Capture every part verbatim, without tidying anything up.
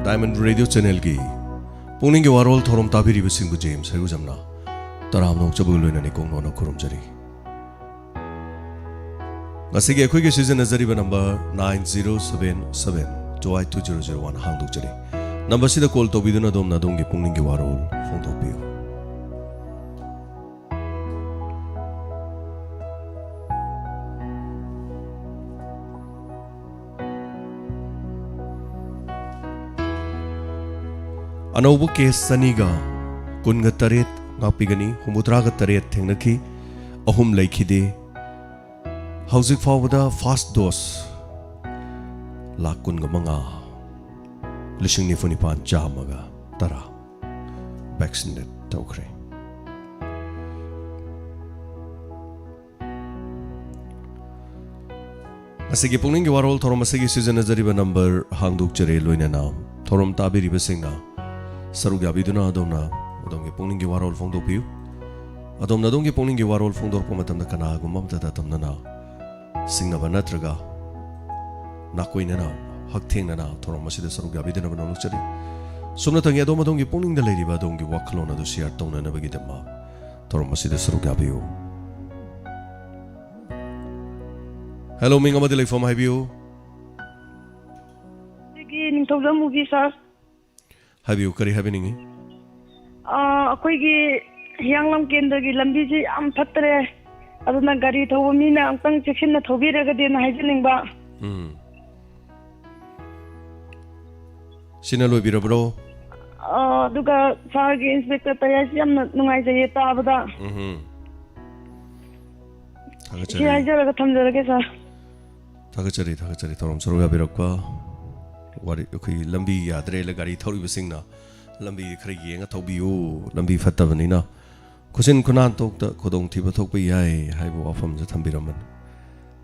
Diamond Radio Channelꯒꯤ ꯄꯨꯛꯅꯤꯡꯒꯤ ꯋꯥꯔꯣꯜ ꯊꯧꯔꯝ ꯇꯥꯕꯤꯔꯤꯕꯁꯤꯡꯕꯨ James ꯍꯩꯔꯨꯖꯝꯅ ꯇꯔꯥꯝꯅ ꯑꯣꯛꯆꯕꯒ ꯂꯣꯏꯅꯅ ꯏꯀꯣꯛ ꯅꯣꯟꯅ ꯈꯨꯔꯨꯝꯖꯔꯤ꯫ ꯉꯁꯤꯒꯤ ꯑꯩꯈꯣꯏꯒꯤ ꯁꯤꯖꯤꯟꯅꯖꯔꯤꯕ number nine zero seven seven two eight two zero zero one ꯍꯥꯡꯗꯣꯛꯆꯔꯤ꯫ Numberꯁꯤꯗ call ꯇꯧꯕꯤꯗꯨꯅ ꯑꯗꯣꯝꯅ ꯑꯗꯣꯝꯒꯤ ꯄꯨꯛꯅꯤꯡꯒꯤ ꯋꯥꯔꯣꯜ ꯐꯣꯡꯗꯣꯛꯄꯤꯌꯨ꯫ ꯑꯅꯧꯕ case ꯆꯅꯤꯒ ꯀꯨꯟꯒ ꯇꯔꯦꯠ ꯉꯥꯛꯄꯤꯒꯅꯤ, ꯍꯨꯝꯐꯨꯇꯔꯥꯒ ꯇꯔꯦꯠ ꯊꯦꯡꯅꯈꯤ, ꯑꯍꯨꯝ ꯂꯩꯈꯤꯗꯦ꯫ ꯍꯧꯖꯤꯛ ꯐꯥꯎꯕꯗ first dose ꯂꯥꯈ ꯀꯨꯟꯒ ꯃꯉꯥ, ꯂꯤꯁꯤꯡ ꯅꯤꯐꯨ ꯅꯤꯄꯥꯟ ꯆꯥꯝꯃꯒ ꯇꯔꯥ vaccinate ꯇꯧꯈ꯭ꯔꯦ꯫ ꯉꯁꯤꯒꯤ ꯄꯨꯛꯅꯤꯡꯒꯤ ꯋꯥꯔꯣꯜ ꯊꯧꯔꯝ ꯑꯁꯤꯒꯤ ꯁꯤꯖꯤꯟꯅꯖꯔꯤꯕ number ꯍꯥꯡꯗꯣꯛꯆꯔꯦ, ꯂꯣꯏꯅꯅ ꯊꯧꯔꯝ ꯇꯥꯕꯤꯔꯤꯕꯁꯤꯡꯅ ꯁꯔꯨꯛ ꯌꯥꯕꯤꯗꯨꯅ ꯑꯗꯣꯝꯅ ꯑꯗꯣꯝꯒꯤ ꯄꯨꯛꯅꯤꯡꯒꯤ ꯋꯥꯔꯣꯜ ꯐꯣꯡꯗꯣꯛꯄꯤꯌꯨ꯫ ꯑꯗꯣꯝꯅ ꯑꯗꯣꯝꯒꯤ ꯄꯨꯛꯅꯤꯡꯒꯤ ꯋꯥꯔꯣꯜ ꯐꯣꯡꯗꯣꯔꯛꯄ ꯃꯇꯝꯗ ꯀꯅꯥꯒꯨꯝꯕ ꯑꯃꯠꯇꯗ ꯇꯝꯅꯅ, ꯁꯤꯡꯅꯕ ꯅꯠꯇ꯭ꯔꯒ ꯅꯥꯀꯣꯏꯅꯅ ꯍꯛꯊꯦꯡꯅꯅ ꯊꯧꯔꯝ ꯑꯁꯤꯗ ꯁꯔꯨꯛ ꯌꯥꯕꯤꯗꯅꯕ ꯅꯣꯜꯂꯛꯆꯔꯤ꯫ ꯁꯨꯞꯅꯇꯪꯒꯤ ꯑꯗꯣꯝ ꯑꯗꯣꯝꯒꯤ ꯄꯨꯛꯅꯤꯡꯗ ꯂꯩꯔꯤꯕ ꯑꯗꯣꯝꯒꯤ ꯋꯥꯈꯜꯂꯣꯟ ꯑꯗꯨ share ꯇꯧꯅꯅꯕꯒꯤꯗꯃꯛ ꯊꯧꯔꯝ ꯑꯁꯤꯗ ꯁꯔꯨꯛ ꯌꯥꯕꯤꯌꯨ꯫ Hello, ꯃꯤꯡ ꯑꯃꯗꯤ ꯂꯩꯐꯝ ꯍꯥꯏꯕꯤꯌꯨ꯫ ꯑꯩꯒꯤ ꯅꯤꯡꯊꯧꯖꯝ ꯎꯒꯤ sir꯫ ꯍꯥꯏꯕꯤꯌꯨ, ꯀꯔꯤ ꯍꯥꯏꯕꯤꯅꯤꯡꯉꯤ? ꯑꯥ, ꯑꯩꯈꯣꯏꯒꯤ ꯍꯤꯌꯥꯡꯂꯝ ꯀꯦꯟꯗ꯭ꯔꯒꯤ ꯂꯝꯕꯤꯁꯤ ꯌꯥꯝ ꯐꯠꯇ꯭ꯔꯦ, ꯑꯗꯨꯅ ꯒꯥꯔꯤ ꯊꯧꯕ ꯃꯤꯅ ꯑꯃꯨꯛꯇꯪ ꯆꯦꯛꯁꯤꯟꯅ ꯊꯧꯕꯤꯔꯒꯗꯤꯅ ꯍꯥꯏꯖꯅꯤꯡꯕ꯫ ꯎꯝ꯫ ꯁꯤꯅ ꯂꯣꯏꯕꯤꯔꯕ꯭ꯔꯣ? ꯑꯥ, ꯑꯗꯨꯒ sirꯒꯤ inspector ꯇꯌꯥꯏꯁꯤ ꯌꯥꯝꯅ ꯅꯨꯡꯉꯥꯏꯖꯩꯌꯦ ꯇꯥꯕꯗ꯫ ꯎꯝꯍꯨꯝ꯫ ꯁꯤ ꯊꯥꯒꯠꯆꯔꯤ꯫ ꯍꯥꯏꯖꯔꯒ ꯊꯝꯖꯔꯒꯦ sir꯫ ꯊꯥꯒꯠꯆꯔꯤ, ꯊꯥꯒꯠꯆꯔꯤ꯫ ꯊꯧꯔꯝ ꯁꯔꯨꯛ ꯌꯥꯕꯤꯔꯛꯄ꯫ ꯋꯥꯔꯤ, ꯑꯩꯈꯣꯏꯒꯤ ꯂꯝꯕꯤ ꯌꯥꯗ꯭ꯔꯦꯅ ꯒꯥꯔꯤ ꯊꯧꯔꯤꯕꯁꯤꯡꯅ ꯂꯝꯕꯤ ꯈꯔ ꯌꯦꯡꯉ ꯊꯧꯕꯤꯌꯨ, ꯂꯝꯕꯤ ꯐꯠꯇꯕꯅꯤꯅ ꯈꯨꯁꯤꯟ ꯈꯨꯅꯥꯟꯊꯣꯛꯇ ꯈꯨꯗꯣꯡꯊꯤꯕ ꯊꯣꯛꯄ ꯌꯥꯏ ꯍꯥꯏꯕ ꯋꯥꯐꯝꯁꯨ ꯊꯝꯕꯤꯔꯝꯕꯅꯤ꯫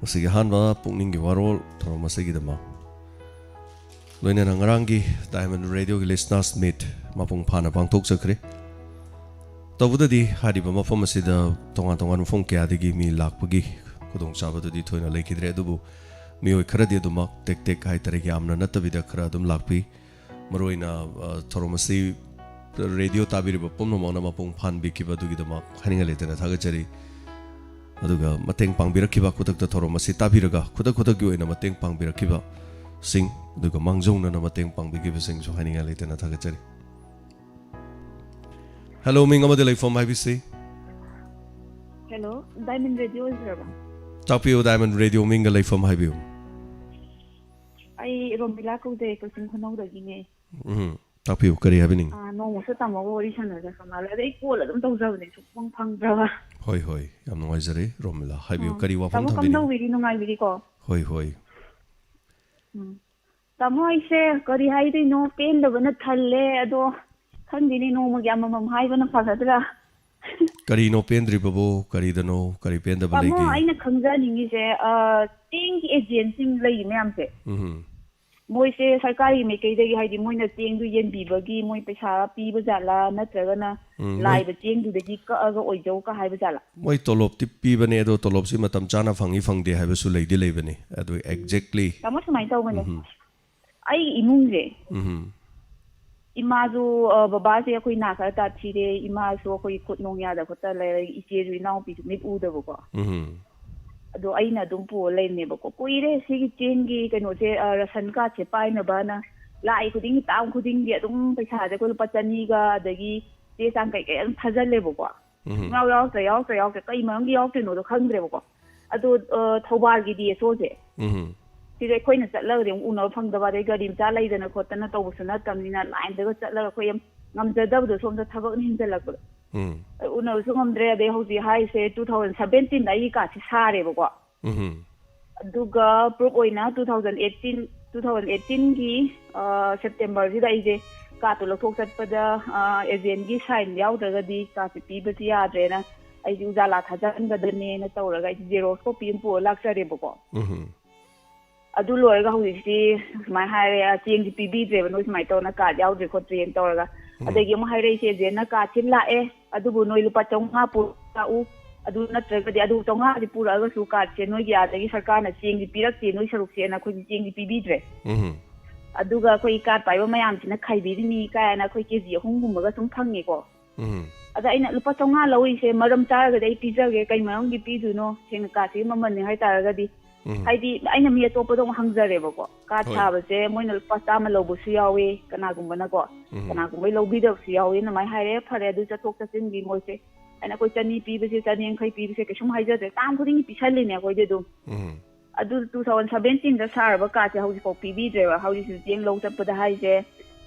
ꯃꯁꯤꯒꯤ ꯑꯍꯥꯟꯕ ꯄꯨꯛꯅꯤꯡꯒꯤ ꯋꯥꯔꯣꯜ ꯊꯧꯔꯝ ꯑꯁꯤꯒꯤꯗꯃꯛ ꯂꯣꯏꯅꯅ ꯉꯔꯥꯡꯒꯤ Diamond Radioꯒꯤ listeners meet ꯃꯄꯨꯡ ꯐꯥꯅ ꯄꯥꯡꯊꯣꯛꯆꯈ꯭ꯔꯦ꯫ ꯇꯧꯕꯇꯗꯤ ꯍꯥꯏꯔꯤꯕ ꯃꯐꯝ ꯑꯁꯤꯗ ꯇꯣꯉꯥꯟ ꯇꯣꯉꯥꯟꯕ ꯃꯐꯝ ꯀꯌꯥꯗꯒꯤ ꯃꯤ ꯂꯥꯛꯄꯒꯤ ꯈꯨꯗꯣꯡꯆꯥꯕꯗꯨꯗꯤ ꯊꯣꯏꯅ ꯂꯩꯈꯤꯗ꯭ꯔꯦ, ꯑꯗꯨꯕꯨ ꯃꯤꯑꯣꯏ ꯈꯔꯗꯤ ꯑꯗꯨꯃꯛ ꯇꯦꯛ ꯇꯦꯛ ꯍꯥꯏꯇꯥꯔꯦ, ꯌꯥꯝꯅ ꯅꯠꯇꯕꯤꯗ ꯈꯔ ꯑꯗꯨꯝ ꯂꯥꯛꯄꯤ꯫ ꯃꯔꯨꯑꯣꯏꯅ, ꯑ, ꯊꯧꯔꯝ ꯑꯁꯤ ꯔꯦꯗꯤꯑꯣ ꯇꯥꯕꯤꯔꯤꯕ ꯄꯨꯝꯅꯃꯛꯅ ꯃꯄꯨꯡ ꯐꯥꯍꯟꯕꯤꯈꯤꯕ ꯑꯗꯨꯒꯤꯗꯃꯛ ꯍꯥꯏꯅꯤꯡꯉꯥꯏ ꯂꯩꯇꯅ ꯊꯥꯒꯠꯆꯔꯤ꯫ ꯑꯗꯨꯒ ꯃꯇꯦꯡ ꯄꯥꯡꯕꯤꯔꯛꯈꯤꯕ, ꯈꯨꯗꯛꯇ ꯊꯧꯔꯝ ꯑꯁꯤ ꯇꯥꯕꯤꯔꯒ ꯈꯨꯗꯛ ꯈꯨꯗꯛꯀꯤ ꯑꯣꯏꯅ ꯃꯇꯦꯡ ꯄꯥꯡꯕꯤꯔꯛꯈꯤꯕꯁꯤꯡ, ꯑꯗꯨꯒ ꯃꯥꯡꯖꯧꯅꯅ ꯃꯇꯦꯡ ꯄꯥꯡꯕꯤꯈꯤꯕꯁꯤꯡꯁꯨ ꯍꯥꯏꯅꯤꯡꯉꯥꯏ ꯂꯩꯇꯅ ꯊꯥꯒꯠꯆꯔꯤ꯫ ꯍꯦꯂꯣ, ꯃꯤꯡ ꯑꯃꯗꯤ ꯂꯩꯐꯝ ꯍꯥꯏꯕꯤꯁꯤ꯫ ꯍꯦꯂꯣ, ꯗꯥꯏꯃꯟ ꯔꯦꯗꯤꯑꯣ ꯑꯣꯏꯕꯤꯔꯕ? ꯇꯥꯛꯄꯤꯌꯨ, ꯗꯥꯏꯃꯟ ꯔꯦꯗꯤꯑꯣ, ꯃꯤꯡꯒ ꯂꯩꯐꯝ ꯍꯥꯏꯕꯤꯌꯨ꯫ ꯑꯩ ꯔꯣꯃꯤꯂꯥ ꯀꯧꯖꯩ, ꯀꯛꯆꯤꯡ ꯈꯨꯅꯧꯗꯒꯤꯅꯦ꯫ ꯎꯝ, ꯇꯥꯛꯄꯤꯌꯨ, ꯀꯔꯤ ꯍꯥꯏꯕꯤꯅꯤꯡ? ꯑꯥ, ꯅꯣꯡꯃꯁꯨ ꯇꯥꯃꯣꯒ ꯋꯥꯔꯤ ꯁꯥꯟꯅꯖ ꯃꯥꯜꯂꯦ, ꯑꯗꯩ ꯀꯣꯜ ꯑꯗꯨꯝ ꯇꯧꯖꯕꯅꯦ, ꯁꯨꯛꯐꯪ ꯐꯪꯗ꯭ꯔꯕ꯫ ꯍꯣꯏ, ꯍꯣꯏ, ꯌꯥꯝ ꯅꯨꯡꯉꯥꯏꯖꯔꯦ ꯔꯣꯃꯤꯂꯥ, ꯍꯥꯏꯕꯤꯌꯨ, ꯑꯥ, ꯀꯔꯤ ꯋꯥꯐꯝ ꯇꯥꯃꯣ ꯊꯝꯕꯤꯅꯤꯡ? ꯀꯝꯗꯧꯕꯤꯔꯤ, ꯅꯨꯡꯉꯥꯏꯕꯤꯔꯤꯀꯣ? ꯍꯣꯏ, ꯍꯣꯏ꯫ ꯎꯝ꯫ ꯇꯥꯃꯣ, ꯑꯩꯁꯦ ꯀꯔꯤ ꯍꯥꯏꯗꯣꯏꯅꯣ, ꯄꯦꯟꯗꯕꯅ ꯊꯜꯂꯦ꯫ ꯑꯗꯣ ꯈꯪꯗꯦꯅꯦ, ꯅꯣꯡꯃꯒꯤ ꯑꯃꯃꯝ ꯍꯥꯏꯕꯅ ꯐꯒꯗ꯭ꯔꯥ? ꯀꯔꯤꯅꯣ ꯄꯦꯟꯗ꯭ꯔꯤꯕꯕꯨ? ꯀꯔꯤꯗꯅꯣ? ꯀꯔꯤ ꯄꯦꯟꯗꯕ ꯇꯥꯃꯣ, ꯂꯩꯒꯦ? ꯑꯩꯅ ꯈꯪꯖꯅꯤꯡꯉꯤꯁꯦ, ꯑ, ꯆꯦꯡꯒꯤ ꯑꯦꯖꯦꯟꯁꯤꯡ ꯂꯩꯔꯤ ꯃꯌꯥꯝꯁꯦ, ꯎꯝ꯫ ꯃꯣꯏꯁꯦ ꯁꯔꯀꯥꯔꯒꯤ ꯃꯥꯏꯀꯩꯗꯒꯤ, ꯍꯥꯏꯗꯤ, ꯃꯣꯏꯅ ꯆꯦꯡꯗꯨ ꯌꯦꯟꯕꯤꯕꯒꯤ ꯃꯣꯏ ꯄꯩꯁꯥ ꯄꯤꯕ ꯖꯥꯠꯂꯥ, ꯅꯠꯇ꯭ꯔꯒꯅ ꯎꯝ, ꯃꯣꯏ ꯂꯥꯏꯕ ꯆꯦꯡꯗꯨꯗꯒꯤ ꯀꯛꯑꯒ ꯑꯣꯏꯖꯧ ꯀ ꯍꯥꯏꯕ ꯖꯥꯠꯂꯥ? ꯃꯣꯏ ꯇꯣꯂꯣꯞꯇꯤ ꯄꯤꯕꯅꯦ, ꯑꯗꯣ ꯇꯣꯂꯣꯞꯁꯤ ꯃꯇꯝ ꯆꯥꯅ ꯐꯪꯉꯤ ꯐꯪꯗꯦ ꯍꯥꯏꯕꯁꯨ ꯂꯩꯗꯤ ꯂꯩꯕꯅꯤ꯫ ꯑꯗꯨ exactly꯫ ꯇꯥꯃꯣ, ꯁꯨꯃꯥꯏꯅ ꯇꯧꯕꯅꯦ꯫ ꯎꯝ꯫ ꯑꯩ ꯏꯃꯨꯡꯁꯦ, ꯎꯝ꯫ ꯏꯃꯥꯁꯨ, ꯑ, ꯕꯕꯥꯁꯦ ꯑꯩꯈꯣꯏ ꯅꯥ ꯈꯔ ꯇꯥꯊꯤꯔꯦ, ꯏꯃꯥꯁꯨ ꯑꯩꯈꯣꯏ ꯈꯨꯠ ꯅꯨꯡ ꯌꯥꯗ ꯈꯣꯠꯇ ꯂꯩꯔꯦ, ꯏꯆꯦꯁꯨ ꯏꯅꯥꯎꯄꯤꯁꯨ ꯃꯤꯠ ꯎꯗꯕꯀꯣ꯫ ꯎꯝ꯫ ꯑꯗꯣ ꯑꯩꯅ ꯑꯗꯨꯝ ꯄꯨꯔ ꯂꯩꯕꯅꯦꯕꯀꯣ꯫ ꯀꯨꯏꯔꯦ ꯁꯤꯒꯤ ꯆꯦꯡꯒꯤ ꯀꯩꯅꯣꯁꯦ, ꯑ, ꯔꯁꯟ ꯀꯥꯔꯠꯁꯦ ꯄꯥꯏꯅꯕꯅ ꯂꯥꯛꯏ ꯈꯨꯗꯤꯡꯒꯤ, ꯇꯥꯡ ꯈꯨꯗꯤꯡꯒꯤ ꯑꯗꯨꯝ ꯄꯩꯁꯥꯁꯦ ꯑꯩꯈꯣꯏ ꯂꯨꯄꯥ ꯆꯅꯤꯒ, ꯑꯗꯒꯤ ꯆꯦ ꯆꯥꯡ ꯀꯩꯀꯩ ꯑꯗꯨꯝ ꯊꯥꯖꯜꯂꯦꯕꯀꯣ꯫ ꯎꯝ꯫ ꯁꯨꯡꯌꯥꯎ ꯌꯥꯎꯔꯛꯇ꯭ꯔꯦ, ꯌꯥꯎꯔꯛꯇ꯭ꯔꯦ, ꯌꯥꯎꯔꯛꯇ꯭ꯔꯦ꯫ ꯀꯩ ꯃꯔꯝꯒꯤ ꯌꯥꯎꯔꯛꯇ꯭ꯔꯤꯅꯣꯗꯣ ꯈꯪꯗ꯭ꯔꯦꯕꯀꯣ꯫ ꯑꯗꯣ, ꯑ, ꯊꯧꯕꯥꯜꯒꯤ ꯗꯤ ꯑꯦꯁ ꯑꯣꯁꯦ, ꯎꯝ꯫ ꯁꯤꯗ ꯑꯩꯈꯣꯏꯅ ꯆꯠꯂꯒꯗꯤ ꯑꯃꯨꯛ ꯎꯅꯕ ꯐꯪꯗꯕ, ꯑꯗꯩ ꯒꯥꯔꯤ ꯃꯆꯥ ꯂꯩꯗꯅ ꯈꯣꯠꯇꯅ ꯇꯧꯕꯁꯨ ꯅꯠꯇꯕꯅꯤꯅ, ꯂꯥꯏꯟꯗꯒ ꯆꯠꯂꯒ ꯑꯩꯈꯣꯏ ꯌꯥꯝ ꯉꯝꯖꯗꯕꯗꯣ, ꯁꯣꯝꯗ ꯊꯕꯛꯅ ꯍꯦꯟꯖꯜꯂꯛꯄꯗꯣ꯫ ꯎꯝ꯫ ꯑ, ꯎꯅꯕꯁꯨ ꯉꯝꯗ꯭ꯔꯦ꯫ ꯑꯗꯩ ꯍꯧꯖꯤꯛ ꯍꯥꯏꯔꯤꯁꯦ, two thousand seventeen ꯗ ꯑꯩꯒꯤ ꯀꯥꯔꯠꯁꯦ ꯁꯥꯔꯦꯕꯀꯣ꯫ ꯎꯝ꯫ ꯑꯗꯨꯒ proof ꯑꯣꯏꯅ two thousand eighteen, two thousand eighteen ꯒꯤ, ꯑ, ꯁꯦꯞꯇꯦꯝꯕꯔꯁꯤꯗ ꯑꯩꯁꯦ ꯀꯥꯔꯠꯇꯣ ꯂꯧꯊꯣꯛ ꯆꯠꯄꯗ, ꯑ, ꯑꯦꯖꯦꯟꯒꯤ ꯁꯥꯏꯟ ꯌꯥꯎꯗ꯭ꯔꯒꯗꯤ ꯀꯥꯔꯠꯁꯦ ꯄꯤꯕꯁꯦ ꯌꯥꯗ꯭ꯔꯦꯅ ꯑꯩꯁꯦ ꯎꯖꯥꯂꯥ ꯊꯥꯖꯟꯒꯗꯕꯅꯦꯅ ꯇꯧꯔꯒ ꯑꯩꯁꯦ ꯖꯦꯔꯣꯛꯁ ꯀꯣꯄꯤ ꯑꯃ ꯄꯨꯔ ꯂꯥꯛꯆꯔꯦꯕꯀꯣ꯫ ꯎꯝ꯫ ꯑꯗꯨ ꯂꯣꯏꯔꯒ ꯍꯧꯖꯤꯛꯁꯤ ꯁꯨꯃꯥꯏꯅ ꯍꯥꯏꯔꯦ, "ꯑ, ꯆꯦꯡꯁꯤ ꯄꯤꯕꯤꯗ꯭ꯔꯦꯕ, ꯅꯣꯏ ꯁꯨꯃꯥꯏꯅ ꯇꯧꯗꯅ ꯀꯥꯔꯠ ꯌꯥꯎꯗ꯭ꯔꯦ ꯈꯣꯠꯇ꯭ꯔꯦꯅ" ꯇꯧꯔꯒ꯫ ꯎꯝ꯫ ꯑꯗꯒꯤ ꯑꯃꯨꯛ ꯍꯥꯏꯔꯛꯏꯁꯦ, "ꯑꯦꯖꯦꯟꯅ ꯀꯥꯔꯠꯁꯤ ꯂꯥꯛꯑꯦ, ꯑꯗꯨꯕꯨ ꯅꯣꯏ ꯂꯨꯄꯥ ꯆꯥꯝꯃꯉꯥ ꯄꯨꯔꯛꯎ, ꯑꯗꯨ ꯅꯠꯇ꯭ꯔꯒꯗꯤ ꯑꯗꯨ ꯆꯥꯝꯃꯉꯥꯗꯤ ꯄꯨꯔꯛꯑꯒꯁꯨ ꯀꯥꯔꯠꯁꯦ ꯅꯣꯏꯒꯤ ꯑꯥꯗꯒꯤ ꯁꯔꯀꯥꯔꯅ ꯆꯦꯡꯗꯤ ꯄꯤꯔꯛꯇꯦ, ꯅꯣꯏ ꯁꯔꯨꯛꯁꯦꯅ ꯑꯩꯈꯣꯏꯒꯤ ꯆꯦꯡꯗꯤ ꯄꯤꯕꯤꯗ꯭ꯔꯦ꯫ ꯎꯝ꯫ ꯑꯗꯨꯒ ꯑꯩꯈꯣꯏ ꯀꯥꯔꯗ ꯄꯥꯏꯕ ꯃꯌꯥꯝꯁꯤꯅ ꯈꯥꯏꯕꯤꯔꯤꯅꯤ ꯀꯥꯏꯅ ꯑꯩꯈꯣꯏ ꯀꯦ ꯖꯤ ꯑꯍꯨꯝꯒꯨꯝꯕꯒ ꯁꯨꯝ ꯐꯪꯉꯦꯀꯣ꯫ ꯎꯝ ꯑꯗ ꯑꯩꯅ ꯂꯨꯄꯥ ꯆꯥꯝꯃꯉꯥ ꯂꯧꯔꯤꯁꯦ ꯃꯔꯝ ꯆꯥꯔꯒꯗꯤ ꯑꯩ ꯄꯤꯖꯒꯦ, ꯀꯩ ꯃꯔꯝꯒꯤ ꯄꯤꯗꯣꯏꯅꯣ, ꯁꯦꯡꯅ ꯀꯥꯔꯗꯁꯤꯒꯤ ꯃꯃꯜꯅꯤ ꯍꯥꯏꯇꯥꯔꯒꯗꯤ꯫ ꯎꯝ ꯍꯥꯏꯗꯤ ꯑꯩꯅ ꯃꯤ ꯑꯇꯣꯞꯄꯗ ꯑꯃꯨꯛ ꯍꯪꯖꯔꯦꯕꯀꯣ, ꯀꯥꯔꯗ ꯍꯣꯏ꯫ ꯁꯥꯕꯁꯦ ꯃꯣꯏꯅ ꯂꯨꯄꯥ ꯆꯥꯝꯃ ꯂꯧꯕꯁꯨ ꯌꯥꯎꯏ ꯀꯅꯥꯒꯨꯝꯕꯅꯀꯣ, ꯎꯝ ꯀꯅꯥꯒꯨꯝꯕꯩ ꯂꯧꯕꯤꯗꯕꯁꯨ ꯌꯥꯎꯏ꯫ ꯑꯗꯨꯃꯥꯏꯅ ꯍꯥꯏꯔꯦ, ꯐꯔꯦ, ꯑꯗꯨ ꯆꯠꯊꯣꯛ ꯆꯠꯁꯤꯟꯒꯤ ꯃꯣꯏꯁꯦ ꯑꯩꯅ ꯑꯩꯈꯣꯏ ꯆꯅꯤ ꯄꯤꯕꯁꯦ, ꯆꯅꯤ ꯌꯥꯡꯈꯩ ꯄꯤꯕꯁꯦ ꯀꯩꯁꯨꯝ ꯍꯥꯏꯖꯗ꯭ꯔꯦ, ꯇꯥꯝ ꯈꯨꯗꯤꯡꯒꯤ ꯄꯤꯁꯜꯂꯤꯅꯦ ꯑꯩꯈꯣꯏꯗꯤ ꯑꯗꯨꯝ꯫ ꯎꯝ ꯑꯗꯨ ꯇꯨ ꯊꯥꯎꯖꯟ ꯁꯕꯦꯟꯇꯤꯟꯗ ꯁꯥꯔꯕ ꯀꯥꯔꯗꯁꯦ ꯍꯧꯖꯤꯛꯐꯥꯎ ꯄꯤꯕꯤꯗ꯭ꯔꯦꯕ꯫ ꯍꯧꯖꯤꯛꯁꯨ ꯆꯦꯡ ꯂꯧ ꯆꯠꯄꯗ ꯍꯥꯏꯁꯦ,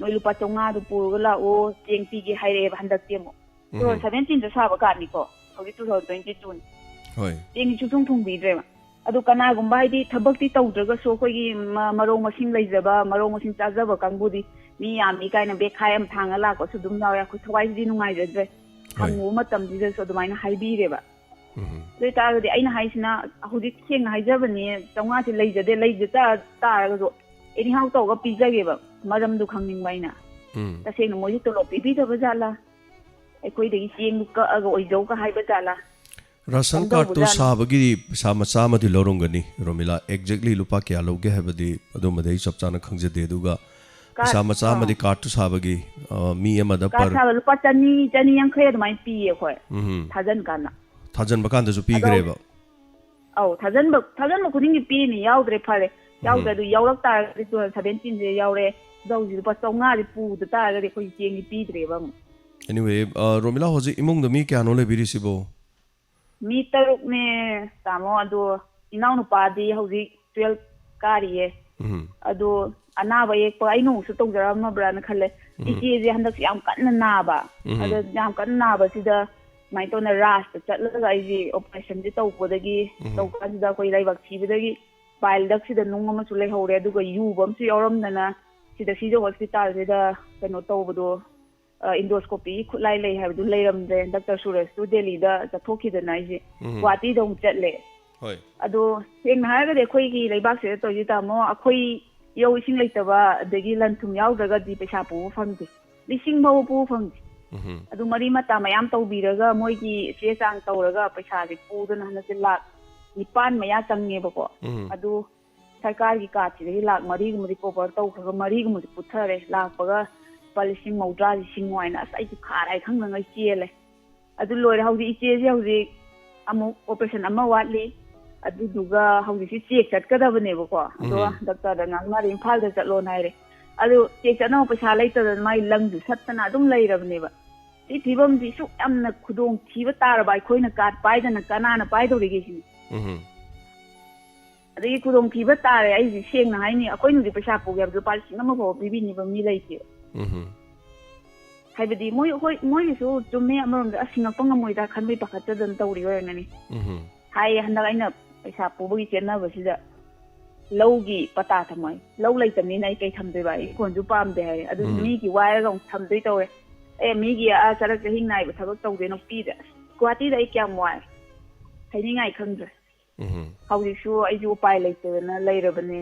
"ꯅꯣꯏ ꯂꯨꯄꯥ ꯆꯥꯝꯃꯉꯥꯗꯨ ꯄꯨꯔꯒ ꯂꯥꯛꯑꯣ, ꯆꯦꯡ ꯄꯤꯒꯦ" ꯍꯥꯏꯔꯛꯑꯦꯕ꯫ ꯍꯟꯗꯛꯇꯤ ꯑꯃꯨꯛ ꯇꯨ ꯊꯥꯎꯖꯟ ꯎꯝ ꯁꯕꯦꯟꯇꯤꯟꯗ ꯁꯥꯕ ꯀꯥꯔꯗꯅꯤꯀꯣ, ꯍꯧꯖꯤꯛ ꯇꯨ ꯊꯥꯎꯖꯟ ꯇ꯭ꯋꯦꯟꯇꯤ ꯇꯨꯅꯤ꯫ ꯍꯣꯏ ꯆꯦꯡ ꯁꯨꯡꯊꯨꯡ ꯊꯨꯡꯕꯤꯗ꯭ꯔꯦꯕ꯫ ꯑꯗꯨ ꯀꯅꯥꯒꯨꯝꯕ ꯍꯥꯏꯗꯤ ꯊꯕꯛꯇꯤ ꯇꯧꯗ꯭ꯔꯒꯁꯨ ꯑꯩꯈꯣꯏꯒꯤ ꯃ- ꯃꯔꯧ ꯃꯁꯤꯡ ꯂꯩꯖꯕ, ꯃꯔꯧ ꯃꯁꯤꯡ ꯆꯥꯖꯕ ꯀꯥꯡꯕꯨꯗꯤ ꯃꯤ ꯌꯥꯝꯃꯤ ꯀꯥꯏꯅ ꯕꯦꯛꯈꯥꯏ ꯑꯃ ꯊꯥꯡꯉ ꯂꯥꯛꯄꯁꯨ ꯑꯗꯨꯝ ꯌꯥꯎꯋꯦ꯫ ꯑꯩꯈꯣꯏ ꯊꯋꯥꯏꯁꯤꯗꯤ ꯅꯨꯡꯉꯥꯏꯖꯗ꯭ꯔꯦ꯫ ꯍꯣꯏ ꯍꯪꯉꯨꯕ ꯃꯇꯝꯁꯤꯗꯁꯨ ꯑꯗꯨꯃꯥꯏꯅ ꯍꯥꯏꯕꯤꯔꯦꯕ꯫ ꯎꯝ ꯑꯗꯨ ꯑꯣꯏꯇꯥꯔꯒꯗꯤ ꯑꯩꯅ ꯍꯥꯏꯁꯤꯅ, ꯍꯧꯖꯤꯛ ꯁꯦꯡꯅ ꯍꯥꯏꯖꯕꯅꯤ, ꯆꯥꯝꯃꯉꯥꯁꯦ ꯂꯩꯖꯗꯦ, ꯂꯩꯖ ꯇꯥ- ꯇꯥꯔꯒꯁꯨ ꯑꯦꯅꯤꯍꯥꯎ ꯇꯧꯔꯒ ꯄꯤꯖꯒꯦꯕ, ꯃꯔꯝꯗꯨ ꯈꯪꯅꯤꯡꯕ ꯑꯩꯅ꯫ ꯎꯝ ꯇꯁꯦꯡꯅ ꯃꯣꯏꯁꯦ ꯇꯣꯂꯣꯞ ꯄꯤꯕꯤꯗꯕ ꯖꯥꯠꯂꯥ, ꯑꯩꯈꯣꯏꯗꯒꯤ ꯆꯦꯡꯗꯨ ꯀꯛꯑꯒ ꯑꯣꯏꯖꯧꯒ ꯍꯥꯏꯕ ꯖꯥꯠꯂꯥ? ꯔꯥꯁꯟ ꯀꯝꯗꯧꯕ ꯀꯥꯔꯗꯇꯣ ꯖꯥꯠꯅꯣ? ꯁꯥꯕꯒꯤ ꯄꯩꯁꯥ ꯃꯆꯥ ꯑꯃꯗꯤ ꯂꯧꯔꯝꯒꯅꯤ, ꯔꯣꯃꯤꯂꯥ꯫ ꯑꯦꯛꯖꯦꯛꯂꯤ ꯂꯨꯄꯥ ꯀꯌꯥ ꯂꯧꯒꯦ ꯍꯥꯏꯕꯗꯤ ꯑꯗꯨꯃꯗꯤ ꯑꯩ ꯆꯞ ꯆꯥꯅ ꯈꯪꯖꯗꯦ꯫ ꯑꯗꯨꯒ ꯄꯩꯁꯥ ꯀꯥꯔꯗ- ꯃꯆꯥ ꯑꯃꯗꯤ ꯑꯥ꯫ ꯀꯥꯔꯗꯇꯨ ꯁꯥꯕꯒꯤ, ꯑ, ꯃꯤ ꯑꯃꯗ ꯀꯥꯔꯗ ꯄꯔ ꯁꯥꯕ ꯂꯨꯄꯥ ꯆꯅꯤ, ꯆꯅꯤ ꯌꯥꯡꯈꯩ ꯑꯗꯨꯃꯥꯏꯅ ꯄꯤꯌꯦ ꯑꯩꯈꯣꯏ ꯎꯝ ꯊꯥꯖꯟ ꯀꯥꯟꯗ꯫ ꯊꯥꯖꯟꯕ ꯀꯥꯟꯗꯁꯨ ꯄꯤꯈ꯭ꯔꯦꯕ꯫ ꯑꯧ, ꯊꯥꯖꯟꯕ ꯊꯥꯖꯟꯕ ꯈꯨꯗꯤꯡꯒꯤ ꯄꯤꯅꯤ, ꯌꯥꯎꯗ꯭ꯔꯦ ꯐꯔꯦ꯫ ꯎꯝ ꯌꯥꯎꯗ꯭ꯔꯦ, ꯑꯗꯨ ꯌꯥꯎꯔꯛ ꯇꯥꯔꯒꯗꯤ ꯇꯨ ꯊꯥꯎꯖꯟ ꯁꯕꯦꯟꯇꯤꯟꯁꯦ ꯌꯥꯎꯔꯦ, ꯇꯨ ꯊꯥꯎꯖꯟ ꯂꯨꯄꯥ ꯆꯥꯝꯃꯉꯥꯗꯤ ꯄꯨꯗ ꯇꯥꯔꯒꯗꯤ ꯑꯩꯈꯣꯏ ꯆꯦꯡꯗꯤ ꯄꯤꯗ꯭ꯔꯦꯕ ꯑꯃꯨꯛ꯫ Anyway, ꯑ, ꯔꯣꯃꯤꯂꯥ, ꯍꯧꯖꯤꯛ ꯏꯃꯨꯡꯗ ꯃꯤ ꯀꯌꯥꯅꯣ ꯂꯩꯕꯤꯔꯤꯁꯤꯕꯣ? ꯃꯤ ꯇꯔꯨꯛꯅꯦ ꯇꯥꯃꯣ, ꯑꯗꯣ ꯏꯅꯥꯎꯅꯨꯄꯥꯗꯤ ꯍꯧꯖꯤꯛ ꯇꯨꯋꯦꯜꯐ ꯀꯥꯔꯤꯌꯦ꯫ ꯎꯝ ꯑꯗꯣ ꯑꯅꯥꯕ ꯑꯌꯦꯛꯄ ꯑꯩꯅ ꯑꯃꯨꯛꯁꯨ ꯇꯧꯖꯔꯝꯃꯕ꯭ꯔꯥꯅ ꯈꯜꯂꯦ꯫ ꯎꯝ ꯏꯆꯦꯁꯦ ꯍꯟꯗꯛꯁꯦ ꯌꯥꯝ ꯀꯟꯅ ꯅꯥꯕ꯫ ꯎꯝ ꯑꯗ ꯌꯥꯝ ꯀꯟꯅ ꯅꯥꯕꯁꯤꯗ ꯁꯨꯃꯥꯏꯅ ꯇꯧꯅ ꯔꯥꯖꯇ ꯆꯠꯂꯒ ꯑꯩꯁꯦ ꯑꯣꯄꯔꯦꯁꯟꯁꯦ ꯇꯧꯕꯗꯒꯤ, ꯎꯝ ꯇꯧꯕ ꯀꯥꯟꯁꯤꯗ ꯑꯩꯈꯣꯏ ꯂꯩꯕꯥꯛ ꯊꯤꯕꯗꯒꯤ ꯄꯥꯏꯜ ꯗꯛꯁꯤꯗ ꯅꯨꯡ ꯑꯃꯁꯨ ꯂꯩꯍꯧꯔꯦ, ꯑꯗꯨꯒ ꯌꯨꯕ ꯑꯃꯁꯨ ꯌꯥꯎꯔꯝꯗꯅ ꯁꯤꯗ ꯁꯤꯖ ꯍꯣꯁꯄꯤꯇꯥꯜꯁꯤꯗ ꯀꯩꯅꯣ ꯇꯧꯕꯗꯣ, ꯑ, ꯏꯟꯗꯣꯁꯀꯣꯄꯤꯒꯤ ꯈꯨꯠꯂꯥꯏ ꯂꯩ ꯍꯥꯏꯕꯗꯨ ꯂꯩꯔꯝꯗ꯭ꯔꯦ꯫ ꯗꯥꯛꯇꯔ ꯁꯨꯔꯦꯁꯇꯨ ꯗꯦꯜꯂꯤꯗ ꯆꯠꯊꯣꯛꯈꯤꯗꯅ ꯑꯩꯁꯦ ꯎꯝ ꯒꯨꯋꯥꯍꯥꯇꯤꯗ ꯑꯃꯨꯛ ꯆꯠꯂꯦ꯫ ꯍꯣꯏ ꯑꯗꯣ ꯁꯦꯡꯅ ꯍꯥꯏꯔꯒꯗꯤ ꯑꯩꯈꯣꯏꯒꯤ ꯂꯩꯕꯥꯛꯁꯤꯗ ꯇꯧꯔꯤꯁꯦ ꯇꯥꯃꯣ, ꯑꯩꯈꯣꯏ ꯏꯔꯧ ꯏꯁꯤꯡ ꯂꯩꯇꯕ ꯑꯗꯒꯤ ꯂꯟ ꯊꯨꯝ ꯌꯥꯎꯗ꯭ꯔꯒꯗꯤ ꯄꯩꯁꯥ ꯄꯨꯕ ꯐꯪꯗꯦ, ꯂꯤꯁꯤꯡ ꯐꯥꯎꯕ ꯄꯨꯕ ꯐꯪꯗꯦ꯫ ꯎꯝ ꯑꯗꯨ ꯃꯔꯤ ꯃꯇꯥ ꯃꯌꯥꯝ ꯇꯧꯕꯤꯔꯒ ꯃꯣꯏꯒꯤ ꯆꯦ ꯆꯥꯡ ꯇꯧꯔꯒ ꯄꯩꯁꯥꯁꯦ ꯄꯨꯗꯅ ꯍꯟꯗꯛꯁꯦ ꯂꯥꯛ ꯅꯤꯄꯥꯟ ꯃꯌꯥ ꯆꯪꯉꯦꯕꯀꯣ꯫ ꯎꯝ ꯑꯗꯨ ꯁꯔꯀꯥꯔꯒꯤ ꯀꯥꯔꯠꯁꯤꯗꯒꯤ ꯂꯥꯛ ꯃꯔꯤꯒꯨꯝꯕꯗꯤ ꯀꯣꯚꯔ ꯇꯧꯈ꯭ꯔꯒ ꯃꯔꯤꯒꯨꯝꯕꯗꯤ ꯄꯨꯊꯔꯦ꯫ ꯂꯥꯛꯄꯒ ꯂꯨꯄꯥ ꯂꯤꯁꯤꯡ ꯃꯧꯗ꯭ꯔꯥ ꯂꯤꯁꯤꯡ ꯍꯥꯏꯅ ꯑꯁ ꯑꯩꯁꯨ ꯈꯥꯔꯥꯏ ꯈꯪꯗꯉꯩ ꯆꯦꯜꯂꯦ꯫ ꯑꯗꯨ ꯂꯣꯏꯔꯦ꯫ ꯍꯧꯖꯤꯛ ꯏꯆꯦꯁꯦ ꯍꯧꯖꯤꯛ ꯑꯃꯨꯛ ꯑꯣꯄꯔꯦꯁꯟ ꯑꯃ ꯋꯥꯠꯂꯤ꯫ ꯑꯗꯨꯗꯨꯒ ꯍꯧꯖꯤꯛꯁꯤ ꯆꯦꯛ ꯆꯠꯀꯗꯕꯅꯦꯕꯀꯣ꯫ ꯑꯗꯣ ꯎꯝ꯫ ꯗꯣꯛꯇꯔꯗ ꯉꯥꯡꯅꯔꯦ, ꯏꯝꯐꯥꯜꯗ ꯆꯠꯂꯣꯅ ꯍꯥꯏꯔꯦ꯫ ꯑꯗꯨ ꯆꯦꯛ ꯆꯠꯅꯕ ꯄꯩꯁꯥ ꯂꯩꯇꯗꯅ ꯃꯥꯏ ꯂꯪꯗꯨ ꯁꯠꯇꯅ ꯑꯗꯨꯝ ꯂꯩꯔꯕꯅꯦꯕ꯫ ꯁꯤ ꯐꯤꯕꯝꯁꯤ ꯁꯨꯛ ꯌꯥꯝꯅ ꯈꯨꯗꯣꯡ ꯊꯤꯕ ꯇꯥꯔꯕ ꯑꯩꯈꯣꯏꯅ ꯀꯥꯔꯠ ꯄꯥꯏꯗꯅ ꯀꯅꯥꯅ ꯄꯥꯏꯗꯧꯔꯤꯒꯦ ꯁꯤꯅꯤ꯫ ꯎꯝ꯫ ꯑꯗꯒꯤ ꯈꯨꯗꯣꯡꯊꯤꯕ ꯇꯥꯔꯦ꯫ ꯑꯩꯁꯦ ꯁꯦꯡꯅ ꯍꯥꯏꯅꯤ, ꯑꯩꯈꯣꯏꯅꯗꯤ ꯄꯩꯁꯥ ꯄꯨꯒꯦ ꯍꯥꯏꯕꯗ ꯂꯨꯄꯥ ꯂꯤꯁꯤꯡ ꯑꯃ ꯐꯥꯎꯕ ꯄꯤꯕꯤꯅꯤꯕ ꯃꯤ ꯂꯩꯇꯦꯕ꯫ ꯎꯝ꯫ ꯍꯥꯏꯕꯗꯤ ꯃꯣꯏ, ꯍꯣꯏ, ꯃꯣꯏꯒꯤꯁꯨ ꯆꯨꯝꯃꯦ, ꯑꯃꯔꯣꯝꯗ ꯑꯁ ꯁꯤꯡꯉꯛꯄ ꯉꯝꯃꯣꯏꯗ ꯈꯟꯕꯩ ꯄꯥꯈꯠꯆꯗꯅ ꯇꯧꯔꯤ ꯑꯣꯏꯔꯝꯒꯅꯤ꯫ ꯎꯝ꯫ ꯍꯥꯏꯌꯦ, ꯍꯟꯗꯛ ꯑꯩꯅ ꯄꯩꯁꯥ ꯄꯨꯕꯒꯤ ꯆꯦꯟꯅꯕꯁꯤꯗ ꯂꯧꯒꯤ ꯄꯇꯥ ꯊꯝꯃꯣ ꯍꯥꯏ꯫ ꯂꯧ ꯂꯩꯇꯕꯅꯤꯅ ꯑꯩ ꯀꯩ ꯊꯝꯗꯣꯏꯕ? ꯑꯩ ꯏꯪꯈꯣꯜꯁꯨ ꯄꯥꯝꯗꯦ ꯍꯥꯏꯔꯦ꯫ ꯑꯗꯨ ꯎꯝ꯫ ꯃꯤꯒꯤ ꯋꯥꯏꯔꯒ ꯑꯃꯨꯛ ꯊꯝꯗꯣꯏ ꯇꯧꯔꯦ꯫ ꯑꯦ, ꯃꯤꯒꯤ ꯑꯥ ꯆꯔꯛ ꯆꯍꯤꯡ ꯅꯥꯏꯕ ꯊꯕꯛ ꯇꯧꯗꯣꯏꯅꯣ? ꯄꯤꯗꯦ꯫ ꯑꯁ, ꯒꯨꯍꯥꯇꯤꯗ ꯑꯩ ꯀꯌꯥꯝ ꯋꯥꯏ, ꯍꯥꯏꯅꯤꯡꯉꯥꯏ ꯈꯪꯗ꯭ꯔꯦ꯫ ꯎꯝ꯫ ꯍꯧꯖꯤꯛꯁꯨ ꯑꯩꯁꯨ ꯎꯄꯥꯏ ꯂꯩꯇꯗꯅ ꯂꯩꯔꯕꯅꯦ꯫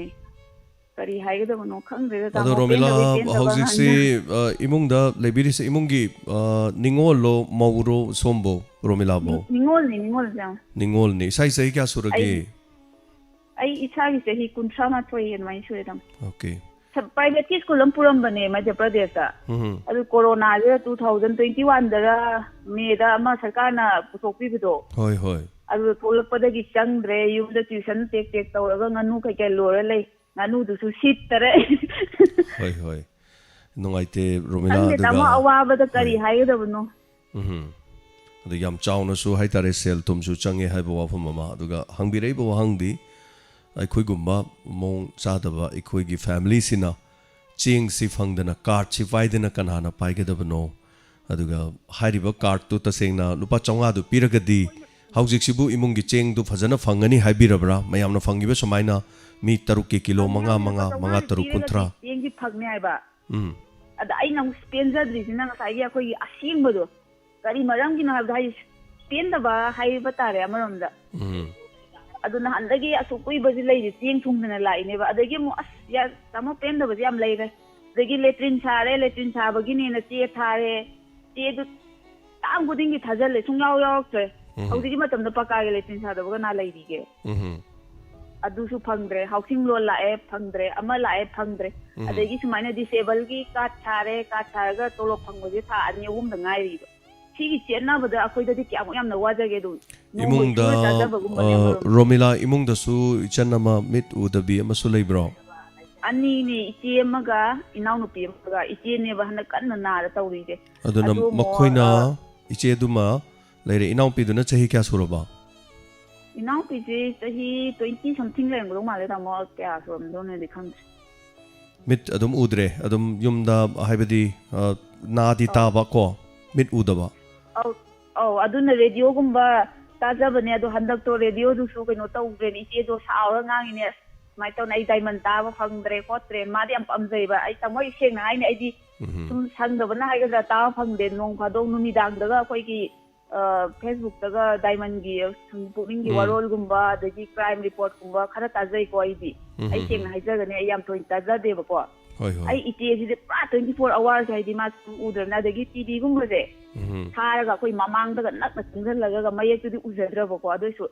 ꯀꯔꯤ ꯍꯥꯏꯒꯗꯕꯅꯣ ꯈꯪꯗ꯭ꯔꯦꯗ, ꯑꯗꯣ ꯇꯥꯃꯣ, ꯔꯣꯃꯤꯂꯥ, ꯄꯦꯟꯗꯕꯩ ꯄꯦꯟꯗꯕ ꯍꯧꯖꯤꯛꯁꯤ, ꯉꯥꯛꯇ꯫ ꯑ, ꯏꯃꯨꯡꯗ ꯂꯩꯕꯤꯔꯤꯁꯦ ꯏꯃꯨꯡꯒꯤ, ꯑ, ꯅꯤꯉꯣꯜꯂꯣ, ꯃꯧꯔꯣ, ꯁꯣꯝꯕꯣ, ꯔꯣꯃꯤꯂꯥꯕꯣ? ꯅꯤ-, ꯅꯤꯉꯣꯜꯅꯤ, ꯅꯤꯉꯣꯜꯁꯦ꯫ ꯅꯤꯉꯣꯜꯅꯤ꯫ ꯏꯁꯥꯒꯤ ꯆꯍꯤ ꯀꯌꯥ ꯁꯨꯔꯒꯦ? ꯑꯩ, ꯑꯩ ꯏꯁꯥꯒꯤ ꯆꯍꯤ ꯀꯨꯟꯊ꯭ꯔꯥ ꯃꯥꯊꯣꯏ ꯑꯗꯨꯃꯥꯏꯅ ꯁꯨꯔꯦ, ꯇꯥꯃꯣ꯫ ꯑꯣꯀꯦ꯫ ꯁ-, ꯄ꯭ꯔꯥꯏꯚꯦꯠꯀꯤ ꯁ꯭ꯀꯨꯜ ꯑꯃ ꯄꯨꯔꯝꯕꯅꯦ ꯃꯙ꯭ꯌ ꯄ꯭ꯔꯗꯦꯁꯇ꯫ ꯎꯝ꯫ ꯑꯗꯨ ꯀꯣꯔꯣꯅꯥꯁꯤꯗ two thousand twenty one ꯗꯔ ꯃꯦꯗ ꯑꯃ ꯁꯔꯀꯥꯔꯅ ꯄꯨꯊꯣꯛꯄꯤꯕꯗꯣ꯫ ꯍꯣꯏ, ꯍꯣꯏ꯫ ꯑꯗꯨ ꯊꯣꯛꯂꯛꯄꯗꯒꯤ ꯆꯪꯗ꯭ꯔꯦ꯫ ꯌꯨꯝꯗ ꯇ꯭ꯌꯨꯁꯟ ꯇꯦꯛ ꯇꯦꯛ ꯇꯧꯔꯒ ꯉꯥꯅꯨ ꯀꯩꯀꯩ ꯂꯣꯏꯔ ꯂꯩ꯫ ꯉꯥꯅꯨꯗꯨꯁꯨ ꯁꯤꯠꯇꯔꯦ꯫ ꯍꯣꯏ, ꯍꯣꯏ꯫ ꯅꯨꯡꯉꯥꯏꯇꯦ, ꯔꯣꯃꯤꯂꯥ, ꯈꯪꯗꯦ, ꯑꯗꯨꯒ ꯇꯥꯃꯣ, ꯑꯋꯥꯕꯗ ꯀꯔꯤ ꯍꯣꯏ꯫ ꯍꯥꯏꯒꯗꯕꯅꯣ? ꯎꯝ꯫ ꯑꯗꯨ ꯌꯥꯝ ꯆꯥꯎꯅꯁꯨ ꯍꯥꯏꯇꯥꯔꯦ, ꯁꯦꯜ ꯊꯨꯝꯁꯨ ꯆꯪꯉꯦ ꯍꯥꯏꯕ ꯋꯥꯐꯝ ꯑꯃ꯫ ꯑꯗꯨꯒ ꯍꯪꯕꯤꯔꯛꯏꯕ ꯋꯥꯍꯪꯗꯤ, ꯑꯩꯈꯣꯏꯒꯨꯝꯕ ꯃꯑꯣꯡ ꯆꯥꯗꯕ ꯑꯩꯈꯣꯏꯒꯤ ꯐꯦꯃꯤꯂꯤꯁꯤꯅ ꯆꯦꯡꯁꯤ ꯐꯪꯗꯅ, ꯀꯥꯔꯠꯁꯤ ꯄꯥꯏꯗꯅ ꯀꯅꯥꯅ ꯄꯥꯏꯒꯗꯕꯅꯣ? ꯑꯗꯨꯒ ꯍꯥꯏꯔꯤꯕ ꯀꯥꯔꯠꯇꯨ ꯇꯁꯦꯡꯅ ꯂꯨꯄꯥ ꯆꯥꯝꯃꯉꯥꯗꯨ ꯄꯤꯔꯒꯗꯤ ꯍꯧꯖꯤꯛꯁꯤꯕꯨ ꯏꯃꯨꯡꯒꯤ ꯆꯦꯡꯗꯨ ꯐꯖꯅ ꯐꯪꯒꯅꯤ ꯍꯥꯏꯕꯤꯔꯕ꯭ꯔꯥ? ꯃꯌꯥꯝꯅ ꯐꯪꯉꯤꯕ ꯁꯨꯃꯥꯏꯅ ꯃꯤ ꯇꯔꯨꯛꯀꯤ ꯀꯤꯂꯣ ꯃꯉꯥ, ꯃꯉꯥ, ꯃꯉꯥ, ꯇꯔꯨꯛ, ꯀꯨꯟꯊ꯭ꯔꯥ꯫ ꯆꯦꯡꯁꯤ ꯐꯪꯅꯤ ꯍꯥꯏꯕ꯫ ꯎꯝ꯫ ꯑꯗ ꯑꯩꯅ ꯑꯃꯨꯛ ꯄꯦꯟꯖꯗ꯭ꯔꯤꯁꯤꯅ ꯉꯁꯥꯏꯒꯤ ꯑꯩꯈꯣꯏꯒꯤ ꯑꯁꯦꯡꯕꯗꯣ꯫ ꯀꯔꯤ ꯃꯔꯝꯒꯤꯅꯣ ꯍꯥꯏꯕꯗ, ꯍꯥꯏꯗꯤ, ꯄꯦꯟꯗꯕ ꯍꯥꯏꯕ ꯇꯥꯔꯦ ꯑꯃꯔꯣꯝꯗ꯫ ꯎꯝ꯫ ꯑꯗꯨ ꯅꯍꯥꯟꯗꯒꯤ ꯑꯁꯨꯛ ꯀꯨꯏꯕꯁꯤ ꯂꯩꯔꯤ, ꯆꯦꯡ ꯊꯨꯡꯗꯅ ꯂꯥꯛꯏꯅꯦꯕ꯫ ꯑꯗꯒꯤ ꯑꯃꯨꯛ, ꯑꯁ, ꯌꯥ-, ꯇꯥꯃꯣ, ꯄꯦꯟꯗꯕꯁꯦ ꯌꯥꯝ ꯂꯩꯔꯦ꯫ ꯑꯗꯒꯤ ꯂꯦꯇ꯭ꯔꯤꯟ ꯁꯥꯔꯦ, ꯂꯦꯇ꯭ꯔꯤꯟ ꯁꯥꯕꯒꯤꯅꯦꯅ ꯆꯦ ꯊꯥꯔꯦ꯫ ꯆꯦꯗꯨ ꯇꯥꯡ ꯈꯨꯗꯤꯡꯒꯤ ꯊꯥꯖꯤꯜꯂꯦ, ꯁꯨꯡꯌꯥꯎ ꯌꯥꯎꯔꯛꯇ꯭ꯔꯦ꯫ ꯎꯝ꯫ ꯍꯧꯖꯤꯛꯀꯤ ꯃꯇꯝꯗ ꯄꯀꯥꯒꯤ ꯂꯦꯇ꯭ꯔꯤꯟ ꯁꯥꯗꯕ ꯀꯅꯥ ꯂꯩꯔꯤꯒꯦ? ꯎꯝ꯫ ꯑꯗꯨꯁꯨ ꯐꯪꯗ꯭ꯔꯦ, ꯍꯥꯎꯁꯤꯡ ꯂꯣꯟ ꯂꯥꯛꯑꯦ, ꯐꯪꯗ꯭ꯔꯦ, ꯑꯃ ꯂꯥꯛꯑꯦ, ꯐꯪꯗ꯭ꯔꯦ꯫ ꯎꯝ꯫ ꯑꯗꯒꯤ ꯁꯨꯃꯥꯏꯅ ꯗꯤꯁꯦꯕꯜꯒꯤ ꯀꯥꯔꯗ ꯁꯥꯔꯦ, ꯀꯥꯔꯗ ꯁꯥꯔꯒ ꯇꯣꯂꯣꯞ ꯐꯪꯕꯁꯦ ꯊꯥ ꯑꯅꯤ ꯑꯍꯨꯝꯗ ꯉꯥꯏꯔꯤꯕ꯫ ꯁꯤꯒꯤ ꯆꯦꯟꯅꯕꯗ ꯑꯩꯈꯣꯏꯗꯗꯤ ꯀꯌꯥꯃꯨꯛ ꯌꯥꯝꯅ ꯋꯥꯖꯒꯦ ꯑꯗꯣ꯫ ꯅꯣꯡꯃꯒꯤ ꯏꯃꯨꯡꯗ, ꯁꯨꯔ ꯆꯥꯖꯕꯒꯨꯝꯕꯅꯦ ꯑ, ꯑꯃꯔꯣꯝꯗ꯫ ꯔꯣꯃꯤꯂꯥ, ꯏꯃꯨꯡꯗꯁꯨ ꯏꯆꯟ ꯑꯃ ꯃꯤꯠ ꯎꯗꯕꯤ ꯑꯃꯁꯨ ꯂꯩꯕ꯭ꯔꯣ? ꯑꯅꯤꯅꯦ, ꯏꯆꯦ ꯑꯃꯒ ꯏꯅꯥꯎꯅꯨꯄꯤ ꯑꯃꯒ꯫ ꯏꯆꯦꯅꯦꯕ ꯍꯟꯗꯛ ꯀꯟꯅ ꯅꯥꯔ ꯇꯧꯔꯤꯁꯦ꯫ ꯑꯗꯨꯅ ꯑꯗꯨ ꯑꯃꯨꯛ, ꯃꯈꯣꯏꯅ, ꯑ, ꯏꯆꯦꯗꯨꯃ ꯂꯩꯔꯦ, ꯏꯅꯥꯎꯄꯤꯗꯨꯅ ꯆꯍꯤ ꯀꯌꯥ ꯁꯨꯔꯕ? ꯏꯅꯥꯎꯄꯤꯁꯦ ꯆꯍꯤ twenty something ꯂꯩꯔꯝꯒꯗꯧ ꯃꯥꯜꯂꯦ, ꯇꯥꯃꯣ, ꯀꯌꯥ ꯁꯨꯔꯝꯗꯧꯅꯣꯗꯤ ꯈꯪꯗ꯭ꯔꯦ꯫ ꯃꯤꯠ ꯑꯗꯨꯝ ꯎꯗ꯭ꯔꯦ, ꯑꯗꯨꯝ ꯌꯨꯝꯗ, ꯍꯥꯏꯕꯗꯤ, ꯑ, ꯅꯥꯗꯤ ꯑꯧ꯫ ꯇꯥꯕ ꯀꯣ, ꯃꯤꯠ ꯎꯗꯕ? ꯑꯧ, ꯑꯧ, ꯑꯗꯨꯅ ꯔꯦꯗꯤꯑꯣꯒꯨꯝꯕ ꯇꯥꯖꯕꯅꯦ, ꯑꯗꯣ ꯍꯟꯗꯛꯇꯣ ꯔꯦꯗꯤꯑꯣꯗꯨꯁꯨ ꯀꯩꯅꯣ ꯇꯧꯗ꯭ꯔꯦꯅꯦ, ꯏꯆꯦꯗꯣ ꯁꯥꯎꯔ ꯉꯥꯡꯉꯤꯅꯦ, "ꯑꯁ, ꯁꯨꯃꯥꯏꯅ ꯇꯧꯅ ꯑꯩ ꯗꯥꯏꯃꯟ ꯇꯥꯕ ꯐꯪꯗ꯭ꯔꯦ ꯈꯣꯠꯇ꯭ꯔꯦ"꯫ ꯃꯥꯗꯤ ꯌꯥꯝ ꯄꯥꯝꯖꯩꯕ, ꯑꯩ ꯇꯥꯃꯣ, ꯑꯩ ꯁꯦꯡꯅ ꯍꯥꯏꯅꯦ, ꯑꯩꯗꯤ ꯎꯝꯍꯨꯝ꯫ ꯁꯨꯝ ꯁꯪꯗꯕꯅ ꯍꯥꯏꯒꯗ꯭ꯔꯥ, ꯇꯥꯕ ꯐꯪꯗꯦ꯫ ꯅꯣꯡ ꯐꯥꯗꯣꯛ ꯅꯨꯃꯤꯗꯥꯡꯗꯒ ꯑꯩꯈꯣꯏꯒꯤ ꯑ, ꯐꯦꯁꯕꯨꯛꯇꯒ ꯗꯥꯏꯃꯟꯒꯤ, ꯑ, ꯁꯨꯝ ꯄꯨꯛꯅꯤꯡꯒꯤ ꯎꯝ꯫ ꯋꯥꯔꯣꯜꯒꯨꯝꯕ, ꯑꯗꯒꯤ ꯀ꯭ꯔꯥꯏꯝ ꯔꯤꯄꯣꯔꯠꯀꯨꯝꯕ ꯈꯔ ꯇꯥꯖꯩꯀꯣ ꯑꯩꯗꯤ꯫ ꯎꯝ, ꯑꯩ ꯎꯝ, ꯁꯦꯡꯅ ꯎꯝ꯫ ꯍꯥꯏꯖꯒꯅꯤ, ꯑꯩ ꯌꯥꯝ ꯊꯣꯏꯅ ꯇꯥꯖꯗꯦꯕꯀꯣ꯫ ꯍꯣꯏ, ꯍꯣꯏ꯫ ꯑꯩ ꯏꯆꯦꯁꯤꯗꯤ ꯄꯨꯔꯥ twenty four hours ꯍꯥꯏꯗꯤ ꯃꯥ ꯁꯨꯝ ꯎꯗ꯭ꯔꯕꯅꯤꯅ, ꯑꯗꯒꯤ ꯇꯤꯚꯤꯒꯨꯝꯕꯁꯦ ꯎꯝ꯫ ꯊꯥꯔꯒ ꯑꯩꯈꯣꯏ ꯃꯃꯥꯡꯗꯒ ꯅꯛꯅ ꯆꯪꯁꯤꯜꯂꯒ ꯃꯌꯦꯛꯇꯨꯗꯤ ꯎꯖꯗ꯭ꯔꯕꯀꯣ, ꯑꯗꯨ ꯑꯣꯏꯁꯨ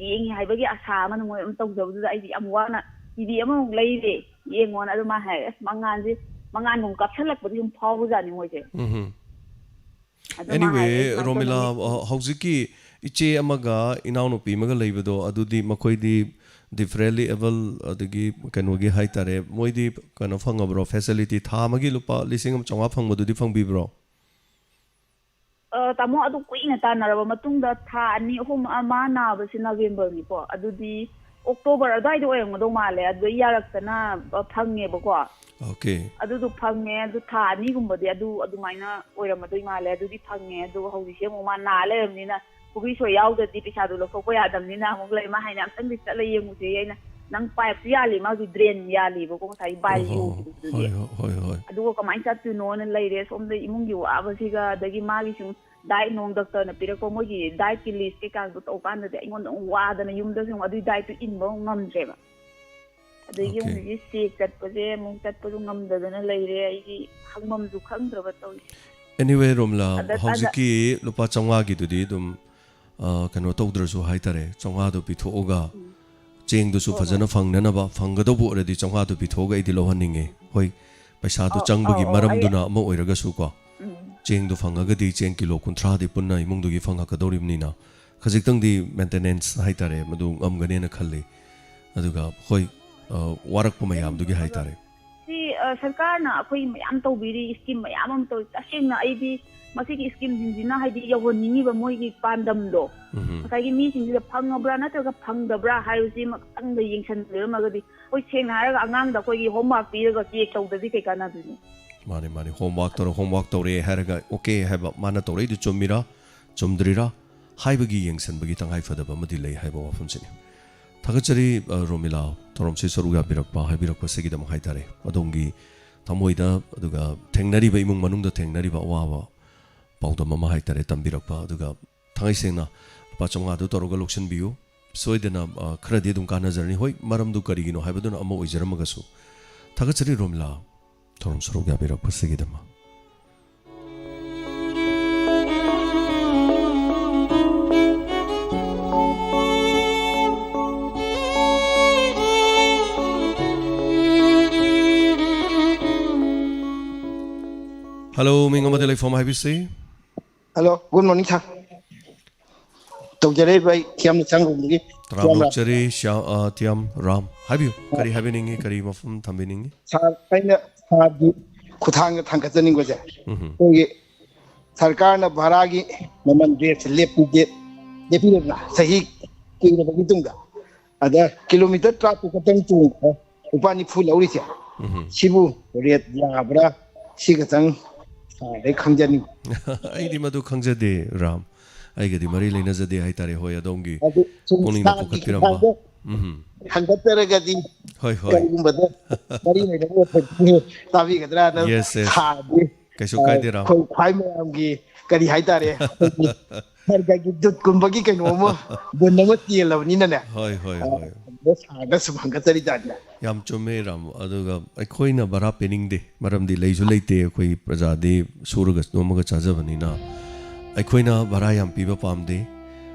ꯌꯦꯡꯉꯤ ꯍꯥꯏꯕꯒꯤ ꯑꯁꯥ ꯑꯃꯅ ꯃꯣꯏ ꯑꯗꯨꯝ ꯇꯧꯖꯕꯗꯨꯗ ꯑꯩꯗꯤ ꯌꯥꯝ ꯋꯥꯅ ꯇꯤꯚꯤ ꯑꯃꯃꯨꯛ ꯂꯩꯔꯦ, ꯌꯦꯡꯉꯣꯅ꯫ ꯑꯗꯨ ꯃꯥ ꯍꯥꯏ, "ꯑꯁ, ꯃꯉꯥꯟꯁꯦ, ꯃꯉꯥꯟꯒꯨꯝ ꯀꯥꯞꯁꯜꯂꯛꯄꯗꯤ ꯁꯨꯝ ꯐꯥꯎꯕꯖꯥꯠꯅꯤ ꯃꯣꯏꯁꯦ"꯫ ꯎꯝ, ꯎꯝ꯫ ꯑꯗꯨ ꯃꯥ ꯍꯥꯏ, ꯑꯦꯅꯤꯋꯦ, ꯑꯩ ꯁꯨꯃꯥꯏꯅ ꯔꯣꯃꯤꯂꯥ, ꯇꯧꯅ ꯃꯤ ꯑ, ꯍꯧꯖꯤꯛꯀꯤ ꯏꯆꯦ ꯑꯃꯒ ꯏꯅꯥꯎꯅꯨꯄꯤ ꯑꯃꯒ ꯂꯩꯕꯗꯣ, ꯑꯗꯨꯗꯤ ꯃꯈꯣꯏꯗꯤ differently able, ꯑꯗꯒꯤ ꯀꯩꯅꯣꯒꯤ ꯍꯥꯏꯇꯥꯔꯦ, ꯃꯣꯏꯗꯤ ꯀꯩꯅꯣ ꯐꯪꯉꯕ꯭ꯔꯣ, ꯐꯦꯁꯤꯂꯤꯇꯤ, ꯊꯥ ꯑꯃꯒꯤ ꯂꯨꯄꯥ ꯂꯤꯁꯤꯡ ꯑꯃ ꯆꯥꯝꯃꯉꯥ ꯐꯪꯕꯗꯨꯗꯤ ꯐꯪꯕꯤꯕ꯭ꯔꯣ? ꯑ, ꯇꯥꯃꯣ, ꯑꯗꯨ ꯀꯨꯏꯅ ꯇꯥꯟꯅꯔꯕ ꯃꯇꯨꯡꯗ ꯊꯥ ꯑꯅꯤ ꯑꯍꯨꯝ, ꯑ, ꯃꯥ ꯅꯥꯕꯁꯤ ꯅꯕꯦꯝꯕꯔꯅꯤꯀꯣ, ꯑꯗꯨꯗꯤ ꯑꯣꯛꯇꯣꯕꯔ ꯑꯗꯨꯋꯥꯏꯗ ꯑꯣꯏꯔꯝꯒꯗꯧ ꯃꯥꯜꯂꯦ, ꯑꯗꯨꯗ ꯌꯥꯔꯛꯇꯅ, ꯑ, ꯐꯪꯉꯦꯕꯀꯣ꯫ ꯑꯣꯀꯦ꯫ ꯑꯗꯨꯗꯣ ꯐꯪꯉꯦ, ꯑꯗꯨ ꯊꯥ ꯑꯅꯤꯒꯨꯝꯕꯗꯤ ꯑꯗꯨ ꯑꯗꯨꯃꯥꯏꯅ ꯑꯣꯏꯔꯝꯃꯗꯣꯏ ꯃꯥꯜꯂꯦ, ꯑꯗꯨꯗꯤ ꯐꯪꯉꯦ꯫ ꯑꯗꯨꯒ ꯍꯧꯖꯤꯛꯁꯦ ꯑꯃꯨꯛ ꯃꯥ ꯅꯥ ꯂꯩꯔꯕꯅꯤꯅ ꯈꯨꯕꯤ ꯁꯣꯏ ꯌꯥꯎꯗ꯭ꯔꯗꯤ ꯄꯩꯁꯥꯗꯣ ꯂꯧꯊꯣꯛꯄ ꯌꯥꯗꯕꯅꯤꯅ ꯑꯃꯨꯛ ꯂꯩ꯫ ꯃꯥ ꯍꯥꯏꯅ, "ꯑꯝꯇꯪꯗꯤ ꯆꯠꯂ ꯌꯦꯡꯉꯨꯁꯦ"꯫ ꯑꯩꯅ, "ꯅꯪ ꯄꯥꯏꯞꯁꯨ ꯌꯥꯜꯂꯤ", ꯃꯥꯒꯤ ꯗ꯭ꯔꯦꯟ ꯌꯥꯜꯂꯤꯕꯀꯣ ꯉꯁꯥꯏ ꯕꯥꯏ ꯑꯣꯍꯣ, ꯌꯣꯛꯈꯤꯕꯗꯨꯗꯤ꯫ ꯍꯣꯏ, ꯍꯣꯏ, ꯍꯣꯏ, ꯍꯣꯏ꯫ ꯑꯗꯨꯒ ꯀꯃꯥꯏꯅ ꯆꯠꯇꯣꯏꯅꯣꯅ ꯂꯩꯔꯦ꯫ ꯁꯣꯝꯗ ꯏꯃꯨꯡꯒꯤ ꯋꯥꯕꯁꯤꯒ, ꯑꯗꯒꯤ ꯃꯥꯒꯤ ꯁꯨꯝ ꯗꯥꯏꯠ ꯅꯣꯡ ꯗꯣꯛꯇꯔꯅ ꯄꯤꯔꯛꯄ ꯃꯣꯏꯒꯤ ꯗꯥꯏꯠꯀꯤ ꯂꯤꯁ ꯀꯩꯀꯥꯗꯣ ꯇꯧ ꯀꯥꯟꯗꯗꯤ ꯑꯩꯉꯣꯟꯗ ꯑꯃꯨꯛ ꯋꯥꯗꯅ ꯌꯨꯝꯗꯁꯨ ꯑꯃꯨꯛ ꯑꯗꯨꯏ ꯗꯥꯏꯠꯇꯨ ꯏꯟꯕ ꯑꯃꯨꯛ ꯉꯝꯗ꯭ꯔꯦꯕ꯫ ꯑꯗꯒꯤ ꯑꯣꯀꯦ꯫ ꯑꯃꯨꯛ ꯍꯧꯖꯤꯛ ꯆꯦꯛ ꯆꯠꯄꯁꯦ ꯑꯃꯨꯛ ꯆꯠꯄꯗꯨ ꯉꯝꯗꯗꯅ ꯂꯩꯔꯦ꯫ ꯑꯩꯒꯤ ꯍꯪꯐꯝꯁꯨ ꯈꯪꯗ꯭ꯔꯕ ꯇꯧꯔꯤꯁꯦ꯫ ꯑꯦꯅꯤꯋꯦ, ꯔꯣꯃꯤꯂꯥ, ꯑꯗ, ꯑꯗ ꯍꯧꯖꯤꯛꯀꯤ ꯂꯨꯄꯥ ꯆꯥꯝꯃꯉꯥꯒꯤꯗꯨꯗꯤ ꯑꯗꯨꯝ, ꯑ, ꯀꯩꯅꯣ ꯇꯧꯗ꯭ꯔꯁꯨ ꯍꯥꯏꯇꯥꯔꯦ, ꯆꯥꯝꯃꯉꯥꯗꯣ ꯄꯤꯊꯣꯛꯑꯒ ꯎꯝ꯫ ꯆꯦꯡꯗꯨꯁꯨ ꯍꯣꯏ, ꯐꯖꯅ ꯍꯣꯏ꯫ ꯐꯪꯅꯅꯕ, ꯐꯪꯒꯗꯧꯕ ꯑꯣꯏꯔꯗꯤ ꯆꯥꯝꯃꯉꯥꯗꯨ ꯄꯤꯊꯣꯛꯑꯒ ꯑꯩꯗꯤ ꯂꯧꯍꯟꯅꯤꯡꯉꯦ꯫ ꯍꯣꯏ, ꯄꯩꯁꯥꯗꯨ ꯑꯧ, ꯆꯪꯕꯒꯤ ꯑꯧ, ꯑꯩ ꯃꯔꯝꯗꯨꯅ ꯑꯃ ꯑꯣꯏꯔꯒꯁꯨꯀꯣ, ꯎꯝ꯫ ꯆꯦꯡꯗꯨ ꯐꯪꯉꯒꯗꯤ ꯆꯦꯡ ꯀꯤꯂꯣ ꯀꯨꯟꯊ꯭ꯔꯥꯗꯤ ꯄꯨꯟꯅ ꯏꯃꯨꯡꯗꯨꯒꯤ ꯐꯪꯉꯛꯀꯗꯧꯔꯤꯕꯅꯤꯅ, ꯈꯖꯤꯛꯇꯪꯗꯤ ꯃꯦꯟꯇꯦꯅꯦꯟꯁ ꯍꯥꯏꯇꯥꯔꯦ, ꯃꯗꯨ ꯉꯝꯒꯅꯦꯅ ꯈꯜꯂꯤ꯫ ꯑꯗꯨꯒ ꯍꯣꯏ, ꯑ, ꯋꯥꯔꯛꯄ ꯃꯌꯥꯝꯗꯨꯒꯤ ꯍꯥꯏꯇꯥꯔꯦ꯫ ꯁꯤ, ꯑ, ꯁꯔꯀꯥꯔꯅ ꯑꯩꯈꯣꯏ ꯃꯌꯥꯝ ꯇꯧꯕꯤꯔꯤ, ꯁ꯭ꯀꯤꯝ ꯃꯌꯥꯝ ꯑꯃ ꯇꯧꯔꯤ꯫ ꯇꯁꯦꯡꯅ ꯑꯩꯗꯤ ꯃꯁꯤꯒꯤ ꯁ꯭ꯀꯤꯝꯁꯤꯡꯁꯤꯅ ꯍꯥꯏꯗꯤ ꯌꯧꯍꯟꯅꯤꯡꯉꯤꯕ ꯃꯣꯏꯒꯤ ꯄꯥꯟꯗꯝꯗꯣ꯫ ꯎꯝꯍꯨꯝ꯫ ꯉꯁꯥꯏꯒꯤ ꯃꯤꯁꯤꯡꯁꯤꯗ ꯐꯪꯉꯕ꯭ꯔꯥ ꯅꯠꯇ꯭ꯔꯒ ꯐꯪꯗꯕ꯭ꯔꯥ ꯍꯥꯏꯕꯁꯤꯃ ꯈꯤꯇꯪꯗ ꯌꯦꯡꯁꯟꯕꯤꯔꯝꯃꯒꯗꯤ, ꯑꯩꯈꯣꯏ ꯁꯦꯡꯅ ꯍꯥꯏꯔꯒ ꯑꯉꯥꯡꯗ ꯑꯩꯈꯣꯏꯒꯤ ꯍꯣꯝꯋꯥꯔꯛ ꯄꯤꯔꯒ ꯆꯦꯛ ꯇꯧꯗ꯭ꯔꯗꯤ ꯀꯩ ꯀꯥꯟꯅꯗꯣꯏꯅꯣ? ꯃꯥꯅꯤ, ꯃꯥꯅꯤ꯫ ꯍꯣꯝꯋꯥꯔꯛ ꯇꯧꯔ, ꯍꯣꯝꯋꯥꯔꯛ ꯇꯧꯔꯦ ꯍꯥꯏꯔꯒ ꯑꯣꯀꯦ ꯍꯥꯏꯕ, ꯃꯥꯅ ꯇꯧꯔꯛꯏꯗꯨ ꯆꯨꯝꯃꯤꯔꯥ, ꯆꯨꯝꯗ꯭ꯔꯤꯔꯥ ꯍꯥꯏꯕꯒꯤ ꯌꯦꯡꯁꯟꯕꯒꯤ ꯇꯉꯥꯏ ꯐꯗꯕ ꯑꯃꯗꯤ ꯂꯩ ꯍꯥꯏꯕ ꯋꯥꯐꯝꯁꯤꯅꯤ꯫ ꯊꯥꯒꯠꯆꯔꯤ, ꯑ, ꯔꯣꯃꯤꯂꯥ, ꯊꯧꯔꯝꯁꯤ ꯁꯔꯨꯛ ꯌꯥꯕꯤꯔꯛꯄ, ꯍꯥꯏꯕꯤꯔꯛꯄꯁꯤꯒꯤꯗꯃꯛ ꯍꯥꯏꯇꯥꯔꯦ꯫ ꯑꯗꯣꯝꯒꯤ ꯊꯃꯣꯏꯗ, ꯑꯗꯨꯒ ꯊꯦꯡꯅꯔꯤꯕ, ꯏꯃꯨꯡ ꯃꯅꯨꯡꯗ ꯊꯦꯡꯅꯔꯤꯕ ꯑꯋꯥꯕ ꯄꯥꯎꯗꯝ ꯑꯃ ꯍꯥꯏꯇꯥꯔꯦ, ꯇꯝꯕꯤꯔꯛꯄ꯫ ꯑꯗꯨꯒ ꯊꯥꯡꯉꯩ ꯁꯦꯡꯅ ꯂꯨꯄꯥ ꯆꯥꯝꯃꯉꯥꯗꯨ ꯇꯧꯔꯒ ꯂꯧꯁꯤꯟꯕꯤꯌꯨ꯫ ꯁꯣꯏꯗꯅ, ꯑ, ꯈꯔꯗꯤ ꯑꯗꯨꯝ ꯀꯥꯟꯅꯖꯔꯅꯤ꯫ ꯍꯣꯏ, ꯃꯔꯝꯗꯨ ꯀꯔꯤꯒꯤꯅꯣ ꯍꯥꯏꯕꯗꯨꯅ ꯑꯃ ꯑꯣꯏꯖꯔꯝꯃꯒꯁꯨ꯫ ꯊꯥꯒꯠꯆꯔꯤ ꯔꯣꯃꯤꯂꯥ, ꯊꯧꯔꯝ ꯁꯔꯨꯛ ꯌꯥꯕꯤꯔꯛꯄꯁꯤꯒꯤꯗꯃꯛ꯫ Hello, ꯃꯤꯡ ꯑꯃꯗꯤ ꯂꯩꯐꯝ ꯍꯥꯏꯕꯤꯁꯤ꯫ Hello, good morning, sir. ꯇꯧꯖꯔꯛꯏꯕ ꯑꯩ ꯊꯤꯌꯥꯝ ꯂꯩꯁꯥꯡꯕꯝꯗꯒꯤ ꯇꯔꯥꯝꯅ ꯊꯤꯌꯥꯝ ꯔꯥꯝ꯫ ꯑꯣꯛꯆꯔꯤ, ꯁ꯭ꯌꯥ-, ꯑ, ꯊꯤꯌꯥꯝ ꯔꯥꯝ꯫ ꯍꯥꯏꯕꯤꯌꯨ, ꯀꯔꯤ ꯍꯥꯏꯕꯤꯅꯤꯡꯉꯤ, ꯀꯔꯤ ꯃꯐꯝ ꯊꯝꯕꯤꯅꯤꯡꯉꯤ? Sir, ꯑꯩꯅ sirꯒꯤ ꯈꯨꯠꯊꯥꯡꯗ ꯊꯥꯡꯒꯠꯆꯅꯤꯡꯕꯁꯦ, ꯎꯝꯍꯨꯝ꯫ ꯑꯩꯈꯣꯏꯒꯤ ꯁꯔꯀꯥꯔꯅ ꯚꯔꯥꯒꯤ ꯃꯃꯜ rateꯁꯦ ꯂꯦꯞꯄꯤꯗꯦ, ꯂꯦꯞꯄꯤꯔꯦꯗꯅ ꯆꯍꯤ ꯀꯨꯏꯔꯕꯒꯤ ꯇꯨꯡꯗ, ꯑꯗ kilometre ꯇꯔꯥꯇꯔꯨꯛ ꯈꯛꯇꯪ ꯇꯣꯡꯕꯗ ꯂꯨꯄꯥ ꯅꯤꯐꯨ ꯂꯧꯔꯤꯁꯦ, ꯎꯝꯍꯨꯝ꯫ ꯁꯤꯕꯨ rate ꯌꯥꯕ꯭ꯔꯥ? ꯁꯤ ꯈꯛꯇꯪ sirꯗꯩ ꯈꯪꯖꯅꯤꯡꯉꯤ꯫ ꯑꯩꯗꯤ ꯃꯗꯨ ꯈꯪꯖꯗꯦ, ꯔꯥꯝ꯫ ꯑꯩꯒꯗꯤ ꯃꯔꯤ ꯂꯩꯅꯖꯗꯦ ꯍꯥꯏꯇꯥꯔꯦ꯫ ꯍꯣꯏ, ꯑꯗꯣꯝꯒꯤ ꯑꯗꯨ ꯁꯨꯝ ꯄꯨꯛꯅꯤꯡꯗ sirꯒꯤ ꯄꯨꯈꯠꯄꯤꯔꯝꯕ꯫ ꯈꯨꯠꯊꯥꯡꯗ ꯎꯝ꯫ ꯍꯪꯒꯠꯆꯔꯒꯗꯤ ꯍꯣꯏ, ꯍꯣꯏ꯫ ꯀꯔꯤꯒꯨꯝꯕꯗ ꯃꯔꯤ ꯂꯩꯅꯕ ꯑꯣꯏꯔꯒꯗꯤ ꯇꯥꯕꯤꯒꯗ꯭ꯔꯥꯅ Yes, yes꯫ sirꯗꯤ, ꯀꯩꯁꯨ ꯑ, ꯀꯥꯏꯗꯦ, ꯔꯥꯝ꯫ ꯑꯩꯈꯣꯏ ꯈ꯭ꯋꯥꯏ ꯃꯌꯥꯝꯒꯤ ꯀꯔꯤ ꯍꯥꯏꯇꯥꯔꯦ, ꯑꯩꯈꯣꯏꯒꯤ ꯁꯔꯒꯒꯤ ꯗꯨꯠꯀꯨꯝꯕꯒꯤ ꯀꯩꯅꯣ ꯑꯃ, ꯒꯨꯟ ꯑꯃ ꯆꯦꯜꯂꯕꯅꯤꯅꯅꯦ꯫ ꯍꯣꯏ, ꯍꯣꯏ, ꯑ, ꯍꯣꯏ꯫ ꯑꯗꯨꯗ sirꯗ ꯁꯨꯝ ꯍꯪꯒꯠꯆꯔꯤꯖꯥꯠꯅꯦ꯫ ꯌꯥꯝ ꯆꯨꯝꯃꯦ, ꯔꯥꯝ꯫ ꯑꯗꯨꯒ ꯑꯩꯈꯣꯏꯅ ꯚꯔꯥ ꯄꯤꯅꯤꯡꯗꯦ, ꯃꯔꯝꯗꯤ ꯂꯩꯁꯨ ꯂꯩꯇꯦ꯫ ꯑꯩꯈꯣꯏ ꯄ꯭ꯔꯖꯥꯗꯤ ꯁꯨꯔꯒ ꯅꯣꯝꯃꯒ ꯆꯥꯖꯕꯅꯤꯅ ꯑꯩꯈꯣꯏꯅ ꯚꯔꯥ ꯌꯥꯝ ꯄꯤꯕ ꯄꯥꯝꯗꯦ꯫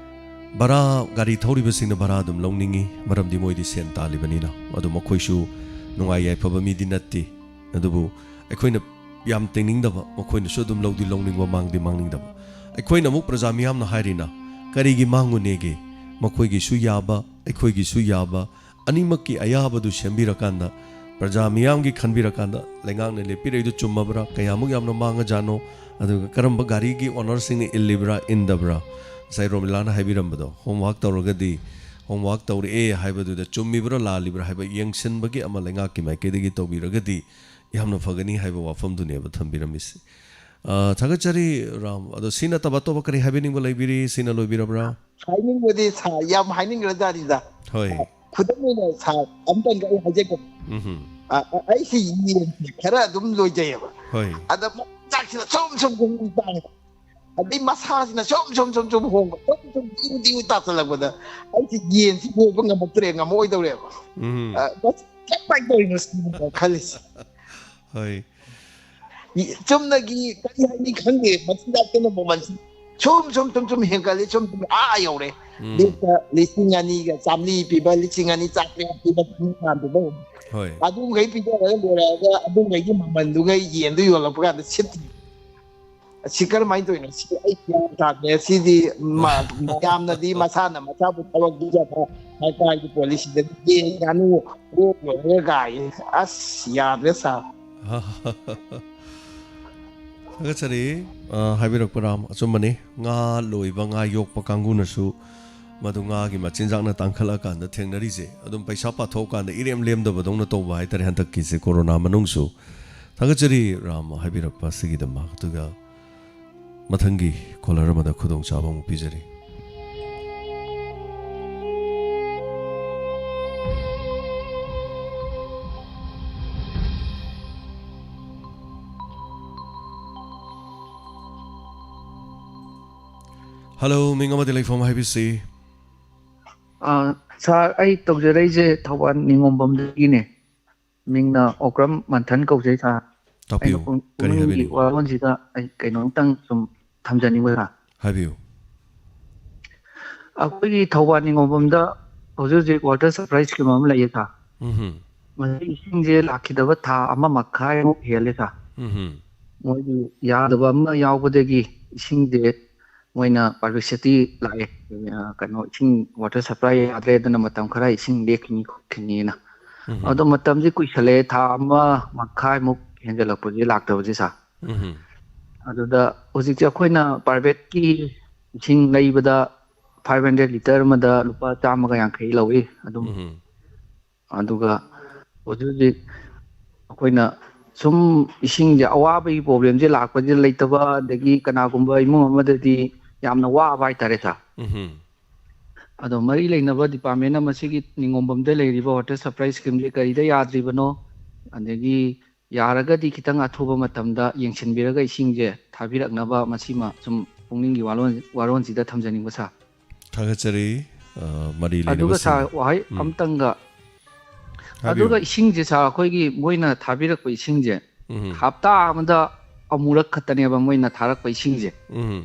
ꯚꯔꯥ, ꯒꯥꯔꯤ ꯊꯧꯔꯤꯕꯁꯤꯡꯅ ꯚꯔꯥ ꯑꯗꯨꯝ ꯂꯧꯅꯤꯡꯉꯤ, ꯃꯔꯝꯗꯤ ꯃꯣꯏꯗꯤ ꯁꯦꯟ ꯇꯥꯜꯂꯤꯕꯅꯤꯅ꯫ ꯑꯗꯨ ꯃꯈꯣꯏꯁꯨ ꯅꯨꯡꯉꯥꯏ ꯌꯥꯏꯐꯕ ꯃꯤꯗꯤ ꯅꯠꯇꯦ꯫ ꯑꯗꯨꯕꯨ ꯑꯩꯈꯣꯏꯅ ꯌꯥꯝ ꯇꯦꯡꯅꯤꯡꯗꯕ, ꯃꯈꯣꯏꯅꯁꯨ ꯑꯗꯨꯝ ꯂꯧꯗꯤ ꯂꯧꯅꯤꯡꯕ, ꯃꯥꯡꯗꯤ ꯃꯥꯡꯅꯤꯡꯗꯕ꯫ ꯑꯩꯈꯣꯏꯅ ꯑꯃꯨꯛ ꯄ꯭ꯔꯖꯥ ꯃꯤꯌꯥꯝꯅ ꯍꯥꯏꯔꯤꯅ ꯀꯔꯤꯒꯤ ꯃꯥꯡꯉꯨꯅꯦꯒꯦ? ꯃꯈꯣꯏꯒꯤꯁꯨ ꯌꯥꯕ, ꯑꯩꯈꯣꯏꯒꯤꯁꯨ ꯌꯥꯕ, ꯑꯅꯤꯃꯛꯀꯤ ꯑꯌꯥꯕꯗꯨ ꯁꯦꯝꯕꯤꯔꯀꯥꯟꯗ, ꯄ꯭ꯔꯖꯥ ꯃꯤꯌꯥꯝꯒꯤ ꯈꯟꯕꯤꯔꯀꯥꯟꯗ ꯂꯩꯉꯥꯛꯅ ꯂꯦꯞꯄꯤꯔꯛꯏꯗꯨ ꯆꯨꯝꯃꯕ꯭ꯔꯥ? ꯀꯌꯥꯃꯨꯛ ꯌꯥꯝꯅ ꯃꯥꯡꯉꯖꯥꯠꯅꯣ? ꯑꯗꯨꯒ ꯀꯔꯝꯕ ꯒꯥꯔꯤꯒꯤ ꯑꯣꯅꯔꯁꯤꯡꯅ ꯏꯜꯂꯤꯕ꯭ꯔꯥ, ꯏꯟꯗꯕ꯭ꯔꯥ? ꯉꯁꯥꯏ ꯔꯣꯃꯤꯂꯥꯅ ꯍꯥꯏꯕꯤꯔꯝꯕꯗꯣ, ꯍꯣꯝꯋꯥꯛ ꯇꯧꯔꯒꯗꯤ, ꯍꯣꯝꯋꯥꯛ ꯇꯧꯔꯛꯑꯦ ꯍꯥꯏꯕꯗꯨꯗ ꯆꯨꯝꯃꯤꯕ꯭ꯔꯥ ꯂꯥꯜꯂꯤꯕ꯭ꯔꯥ ꯍꯥꯏꯕ ꯌꯦꯡꯁꯤꯟꯕꯒꯤ ꯑꯃ ꯂꯩꯉꯥꯛꯀꯤ ꯃꯥꯏꯀꯩꯗꯒꯤ ꯇꯧꯕꯤꯔꯒꯗꯤ ꯌꯥꯝꯅ ꯐꯒꯅꯤ ꯍꯥꯏꯕ ꯋꯥꯐꯝꯗꯨꯅꯦꯕ ꯊꯝꯕꯤꯔꯝꯃꯤꯁꯦ꯫ ꯑ, ꯊꯥꯒꯠꯆꯔꯤ ꯔꯥꯝ꯫ ꯑꯗꯣ ꯁꯤ ꯅꯠꯇꯕ ꯑꯇꯣꯞꯄ ꯀꯔꯤ ꯍꯥꯏꯕꯤꯅꯤꯡꯕ ꯂꯩꯕꯤꯔꯤ? ꯁꯤꯅ ꯂꯣꯏꯕꯤꯔꯕ꯭ꯔꯥ? ꯍꯥꯏꯅꯤꯡꯕꯗꯤ ꯁꯥꯔ, ꯌꯥꯝ ꯍꯥꯏꯅꯤꯡꯈ꯭ꯔꯖꯥꯠꯅꯤꯗ꯫ ꯍꯣꯏ꯫ ꯈꯨꯗꯝ ꯑꯣꯏꯅ ꯁꯥꯔ, ꯑꯝꯇꯪꯒ ꯑꯩ ꯍꯥꯏꯖꯒꯦ꯫ ꯎꯝꯍꯨꯝ꯫ ꯑ, ꯑ, ꯑꯩꯁꯤ ꯌꯦꯟꯁꯦ ꯈꯔ ꯑꯗꯨꯝ ꯂꯣꯏꯖꯩꯌꯦꯕ꯫ ꯍꯣꯏ꯫ ꯑꯗ ꯃꯆꯥꯛꯁꯤꯅ ꯁꯨꯝ ꯁꯨꯝ ꯁꯨꯝ ꯇꯥꯡꯉꯦ꯫ ꯑꯗꯩ ꯃꯁꯥꯁꯤꯅ ꯁꯨꯝ ꯁꯨꯝ ꯁꯨꯝ ꯁꯨꯝ ꯍꯣꯡꯕ, ꯁꯨꯝ ꯁꯨꯝ ꯗꯤꯎ ꯗꯤꯎ ꯇꯥꯁꯜꯂꯛꯄꯗ ꯑꯩꯁꯤ ꯌꯦꯟꯁꯤ ꯂꯣꯏꯕ ꯉꯝꯃꯛꯇ꯭ꯔꯦ, ꯉꯝꯃꯛꯑꯣꯏꯗꯧꯔꯦꯕ꯫ ꯎꯝ꯫ ꯑ, ꯃꯁꯤ ꯀꯃꯥꯏꯅ ꯇꯧꯔꯤꯅꯣ ꯁꯤꯅꯦꯕ ꯈꯜꯂꯤꯁꯦ꯫ ꯍꯣꯏ꯫ ꯏ-, ꯆꯨꯝꯅꯒꯤ ꯀꯔꯤ ꯍꯥꯏꯅꯤ ꯈꯪꯗꯦ, ꯃꯆꯤꯟꯖꯥꯛꯇꯨꯅ ꯃꯃꯜꯁꯤ ꯁꯨꯝ ꯁꯨꯝ ꯁꯨꯝ ꯁꯨꯝ ꯍꯦꯟꯒꯠꯂꯤ, ꯁꯨꯝ ꯁꯨꯝ ꯑꯥ ꯌꯧꯔꯦ꯫ ꯎꯝ꯫ ꯂꯤꯁꯤꯡ ꯑꯅꯤꯒ ꯆꯥꯝꯃꯔꯤ ꯄꯤꯕ, ꯂꯤꯁꯤꯡ ꯑꯅꯤ ꯆꯥꯇ꯭ꯔꯦꯠ ꯄꯤꯕ ꯁꯟ ꯃꯥꯟꯗꯕ ꯑꯣꯏꯔꯦ꯫ ꯍꯣꯏ꯫ ꯑꯗꯨꯈꯩ ꯄꯤꯖꯔꯒ ꯂꯣꯏꯔꯛꯑꯒ ꯑꯗꯨꯈꯩꯒꯤ ꯃꯃꯜꯗꯨꯒ ꯌꯦꯟꯗꯨ ꯌꯣꯜꯂꯛꯄ ꯀꯥꯟꯗ ꯁꯤꯠꯇ꯭ꯔꯤ꯫ ꯁꯤ ꯀꯔꯝꯍꯥꯏꯅ ꯇꯧꯔꯤꯅꯣ? ꯁꯤ ꯑꯩ ꯒ꯭ꯌꯥꯟ ꯇꯥꯗꯦ꯫ ꯁꯤꯗꯤ ꯃ-, ꯃꯌꯥꯝꯅꯗꯤ ꯃꯁꯥꯅ ꯃꯁꯥꯕꯨ ꯊꯕꯛ ꯄꯤꯖꯕ ꯁꯔꯀꯥꯔꯒꯤ ꯄꯣꯂꯤꯁꯤꯗꯗꯤ ꯌꯦꯟ ꯉꯥꯅꯨ ꯑꯣꯛ ꯂꯣꯏꯔꯒ ꯒꯥꯏ꯫ ꯑꯁ, ꯌꯥꯗ꯭ꯔꯦ ꯁꯥꯔ꯫ ꯊꯥꯒꯠꯆꯔꯤ꯫ ꯑ, ꯍꯥꯏꯕꯤꯔꯛꯄ ꯔꯥꯝ, ꯑꯆꯨꯝꯕꯅꯤ꯫ ꯉꯥ ꯂꯣꯏꯕ, ꯉꯥ ꯌꯣꯛꯄ ꯀꯥꯡꯕꯨꯅꯁꯨ ꯃꯗꯨ ꯉꯥꯒꯤ ꯃꯆꯤꯟꯖꯥꯛꯅ ꯇꯥꯡꯈꯠꯂꯛꯑꯀꯥꯟꯗ ꯊꯦꯡꯅꯔꯤꯁꯦ, ꯑꯗꯨꯝ ꯄꯩꯁꯥ ꯄꯥꯊꯣꯛꯑꯀꯥꯟꯗ ꯏꯔꯦꯝ ꯂꯦꯝꯗꯕꯗꯧꯅ ꯇꯧꯕ ꯍꯥꯏꯇꯥꯔꯦ, ꯍꯟꯗꯛꯀꯤꯁꯦ ꯀꯣꯔꯣꯅꯥ ꯃꯅꯨꯡꯁꯨ꯫ ꯊꯥꯒꯠꯆꯔꯤ ꯔꯥꯝ ꯍꯥꯏꯕꯤꯔꯛꯄ ꯑꯁꯤꯒꯤꯗꯃꯛ꯫ ꯑꯗꯨꯒ ꯃꯊꯪꯒꯤ ꯀꯣꯂꯔ ꯑꯃꯗ ꯈꯨꯗꯣꯡꯆꯥꯕ ꯑꯃꯨꯛ ꯄꯤꯖꯔꯤ꯫ ꯍꯜꯂꯣ, ꯃꯤꯡ ꯑꯃꯗꯤ ꯂꯩꯐꯝ ꯍꯥꯏꯕꯤꯁꯤ꯫ ꯑꯥ, ꯁꯥꯔ, ꯑꯩ ꯇꯧꯖꯔꯛꯏꯁꯦ ꯊꯧꯕꯥꯜ ꯅꯤꯉꯣꯝꯕꯝꯗꯒꯤꯅꯦ꯫ ꯃꯤꯡꯅ ꯑꯣꯀ꯭ꯔꯝ ꯃꯟꯊꯟ ꯀꯧꯖꯩ, ꯁꯥꯔ꯫ ꯇꯥꯛꯄꯤꯌꯨ, ꯑꯩꯅ ꯄꯨꯛ-, ꯀꯔꯤ ꯄꯨꯛꯅꯤꯡꯒꯤ ꯍꯥꯏꯕꯤꯅꯤꯡꯕ? ꯋꯥꯔꯣꯜꯁꯤꯗ ꯑꯩ ꯀꯩꯅꯣꯝꯇꯪ ꯁꯨꯝ ꯊꯝꯖꯅꯤꯡꯕ, ꯁꯥꯔ꯫ ꯍꯥꯏꯕꯤꯌꯨ꯫ ꯑꯩꯈꯣꯏꯒꯤ ꯊꯧꯕꯥꯜ ꯅꯤꯉꯣꯝꯕꯝꯗ ꯍꯧꯖꯤꯛ ꯍꯧꯖꯤꯛ water supply scheme ꯑꯃ ꯂꯩꯌꯦ, ꯁꯥꯔ꯫ ꯎꯝ ꯃꯁꯤ ꯏꯁꯤꯡꯁꯦ ꯂꯥꯛꯈꯤꯗꯕ ꯊꯥ ꯑꯃ ꯃꯈꯥꯏꯃꯨꯛ ꯍꯦꯜꯂꯦ, ꯁꯥꯔ꯫ ꯎꯝ ꯃꯣꯏꯒꯤ ꯌꯥꯗꯕ ꯑꯃ ꯌꯥꯎꯕꯗꯒꯤ ꯏꯁꯤꯡꯁꯦ ꯃꯣꯏꯅ publicity ꯂꯥꯛꯑꯦ, ꯑ, ꯀꯩꯅꯣ, ꯏꯁꯤꯡ water supply ꯌꯥꯗ꯭ꯔꯦ, ꯑꯗꯨꯅ ꯃꯇꯝ ꯈꯔ ꯏꯁꯤꯡ ꯂꯦꯛꯈꯤꯅꯤ ꯈꯣꯠꯈꯤꯅꯤꯅ꯫ ꯎꯝ ꯑꯗꯣ ꯃꯇꯝꯁꯦ ꯀꯨꯏꯁꯜꯂꯛꯑꯦ, ꯊꯥ ꯑꯃ ꯃꯈꯥꯏꯃꯨꯛ ꯍꯦꯟꯖꯜꯂꯛꯄꯁꯦ ꯂꯥꯛꯇꯕꯁꯦ, ꯁꯥꯔ꯫ ꯎꯝ ꯑꯗꯨꯗ ꯍꯧꯖꯤꯛꯁꯦ ꯑꯩꯈꯣꯏꯅ privateꯀꯤ ꯏꯁꯤꯡ ꯂꯩꯕꯗ five hundred litre ꯑꯃꯗ ꯂꯨꯄꯥ ꯆꯥꯝꯃꯒ ꯌꯥꯡꯈꯩ ꯂꯧꯏ ꯑꯗꯨꯝ꯫ ꯎꯝ ꯑꯗꯨꯒ ꯍꯧꯖꯤꯛ ꯍꯧꯖꯤꯛ ꯑꯩꯈꯣꯏꯅ ꯁꯨꯝ ꯏꯁꯤꯡꯁꯦ ꯑꯋꯥꯕꯒꯤ problemꯁꯦ ꯂꯥꯛꯄꯁꯦ ꯂꯩꯇꯕ, ꯑꯗꯒꯤ ꯀꯅꯥꯒꯨꯝꯕ ꯏꯃꯨꯡ ꯑꯃꯗꯗꯤ ꯌꯥꯝꯅ ꯋꯥꯕ ꯍꯥꯏꯇꯥꯔꯦ, ꯁꯥꯔ꯫ ꯎꯝ ꯑꯗꯣ ꯃꯔꯤ ꯂꯩꯅꯕ departmentꯅ ꯃꯁꯤꯒꯤ ꯅꯤꯉꯣꯝꯕꯝꯗ ꯂꯩꯔꯤꯕ water supply schemeꯁꯦ ꯀꯔꯤꯗ ꯌꯥꯗ꯭ꯔꯤꯕꯅꯣ, ꯑꯗꯒꯤ ꯌꯥꯔꯒꯗꯤ ꯈꯤꯇꯪ ꯑꯊꯨꯕ ꯃꯇꯝꯗ ꯌꯦꯡꯁꯤꯟꯕꯤꯔꯒ ꯏꯁꯤꯡꯁꯦ ꯊꯥꯕꯤꯔꯛꯅꯕ ꯃꯁꯤꯃ ꯁꯨꯝ ꯄꯨꯛꯅꯤꯡꯒꯤ ꯋꯥꯔꯣꯜ-, ꯋꯥꯔꯣꯜꯁꯤꯗ ꯊꯝꯖꯅꯤꯡꯕ, ꯁꯥꯔ꯫ ꯊꯥꯒꯠꯆꯔꯤ꯫ ꯑ, ꯃꯔꯤ ꯂꯩꯅꯕꯁꯤꯡ꯫ ꯑꯗꯨꯒ, ꯁꯥꯔ, ꯋꯥꯍꯩ ꯎꯝ꯫ ꯑꯝꯇꯪꯒ, ꯍꯥꯏꯕꯤꯌꯨ꯫ ꯑꯗꯨꯒ ꯏꯁꯤꯡꯁꯦ, ꯁꯥꯔ, ꯑꯩꯈꯣꯏꯒꯤ ꯃꯣꯏꯅ ꯊꯥꯕꯤꯔꯛꯄ ꯏꯁꯤꯡꯁꯦ ꯎꯝ ꯍꯞꯇꯥ ꯑꯃꯗ ꯑꯃꯨꯔꯛ ꯈꯛꯇꯅꯦꯕ ꯃꯣꯏꯅ ꯊꯥꯔꯛꯄ ꯏꯁꯤꯡꯁꯦ꯫ ꯎꯝ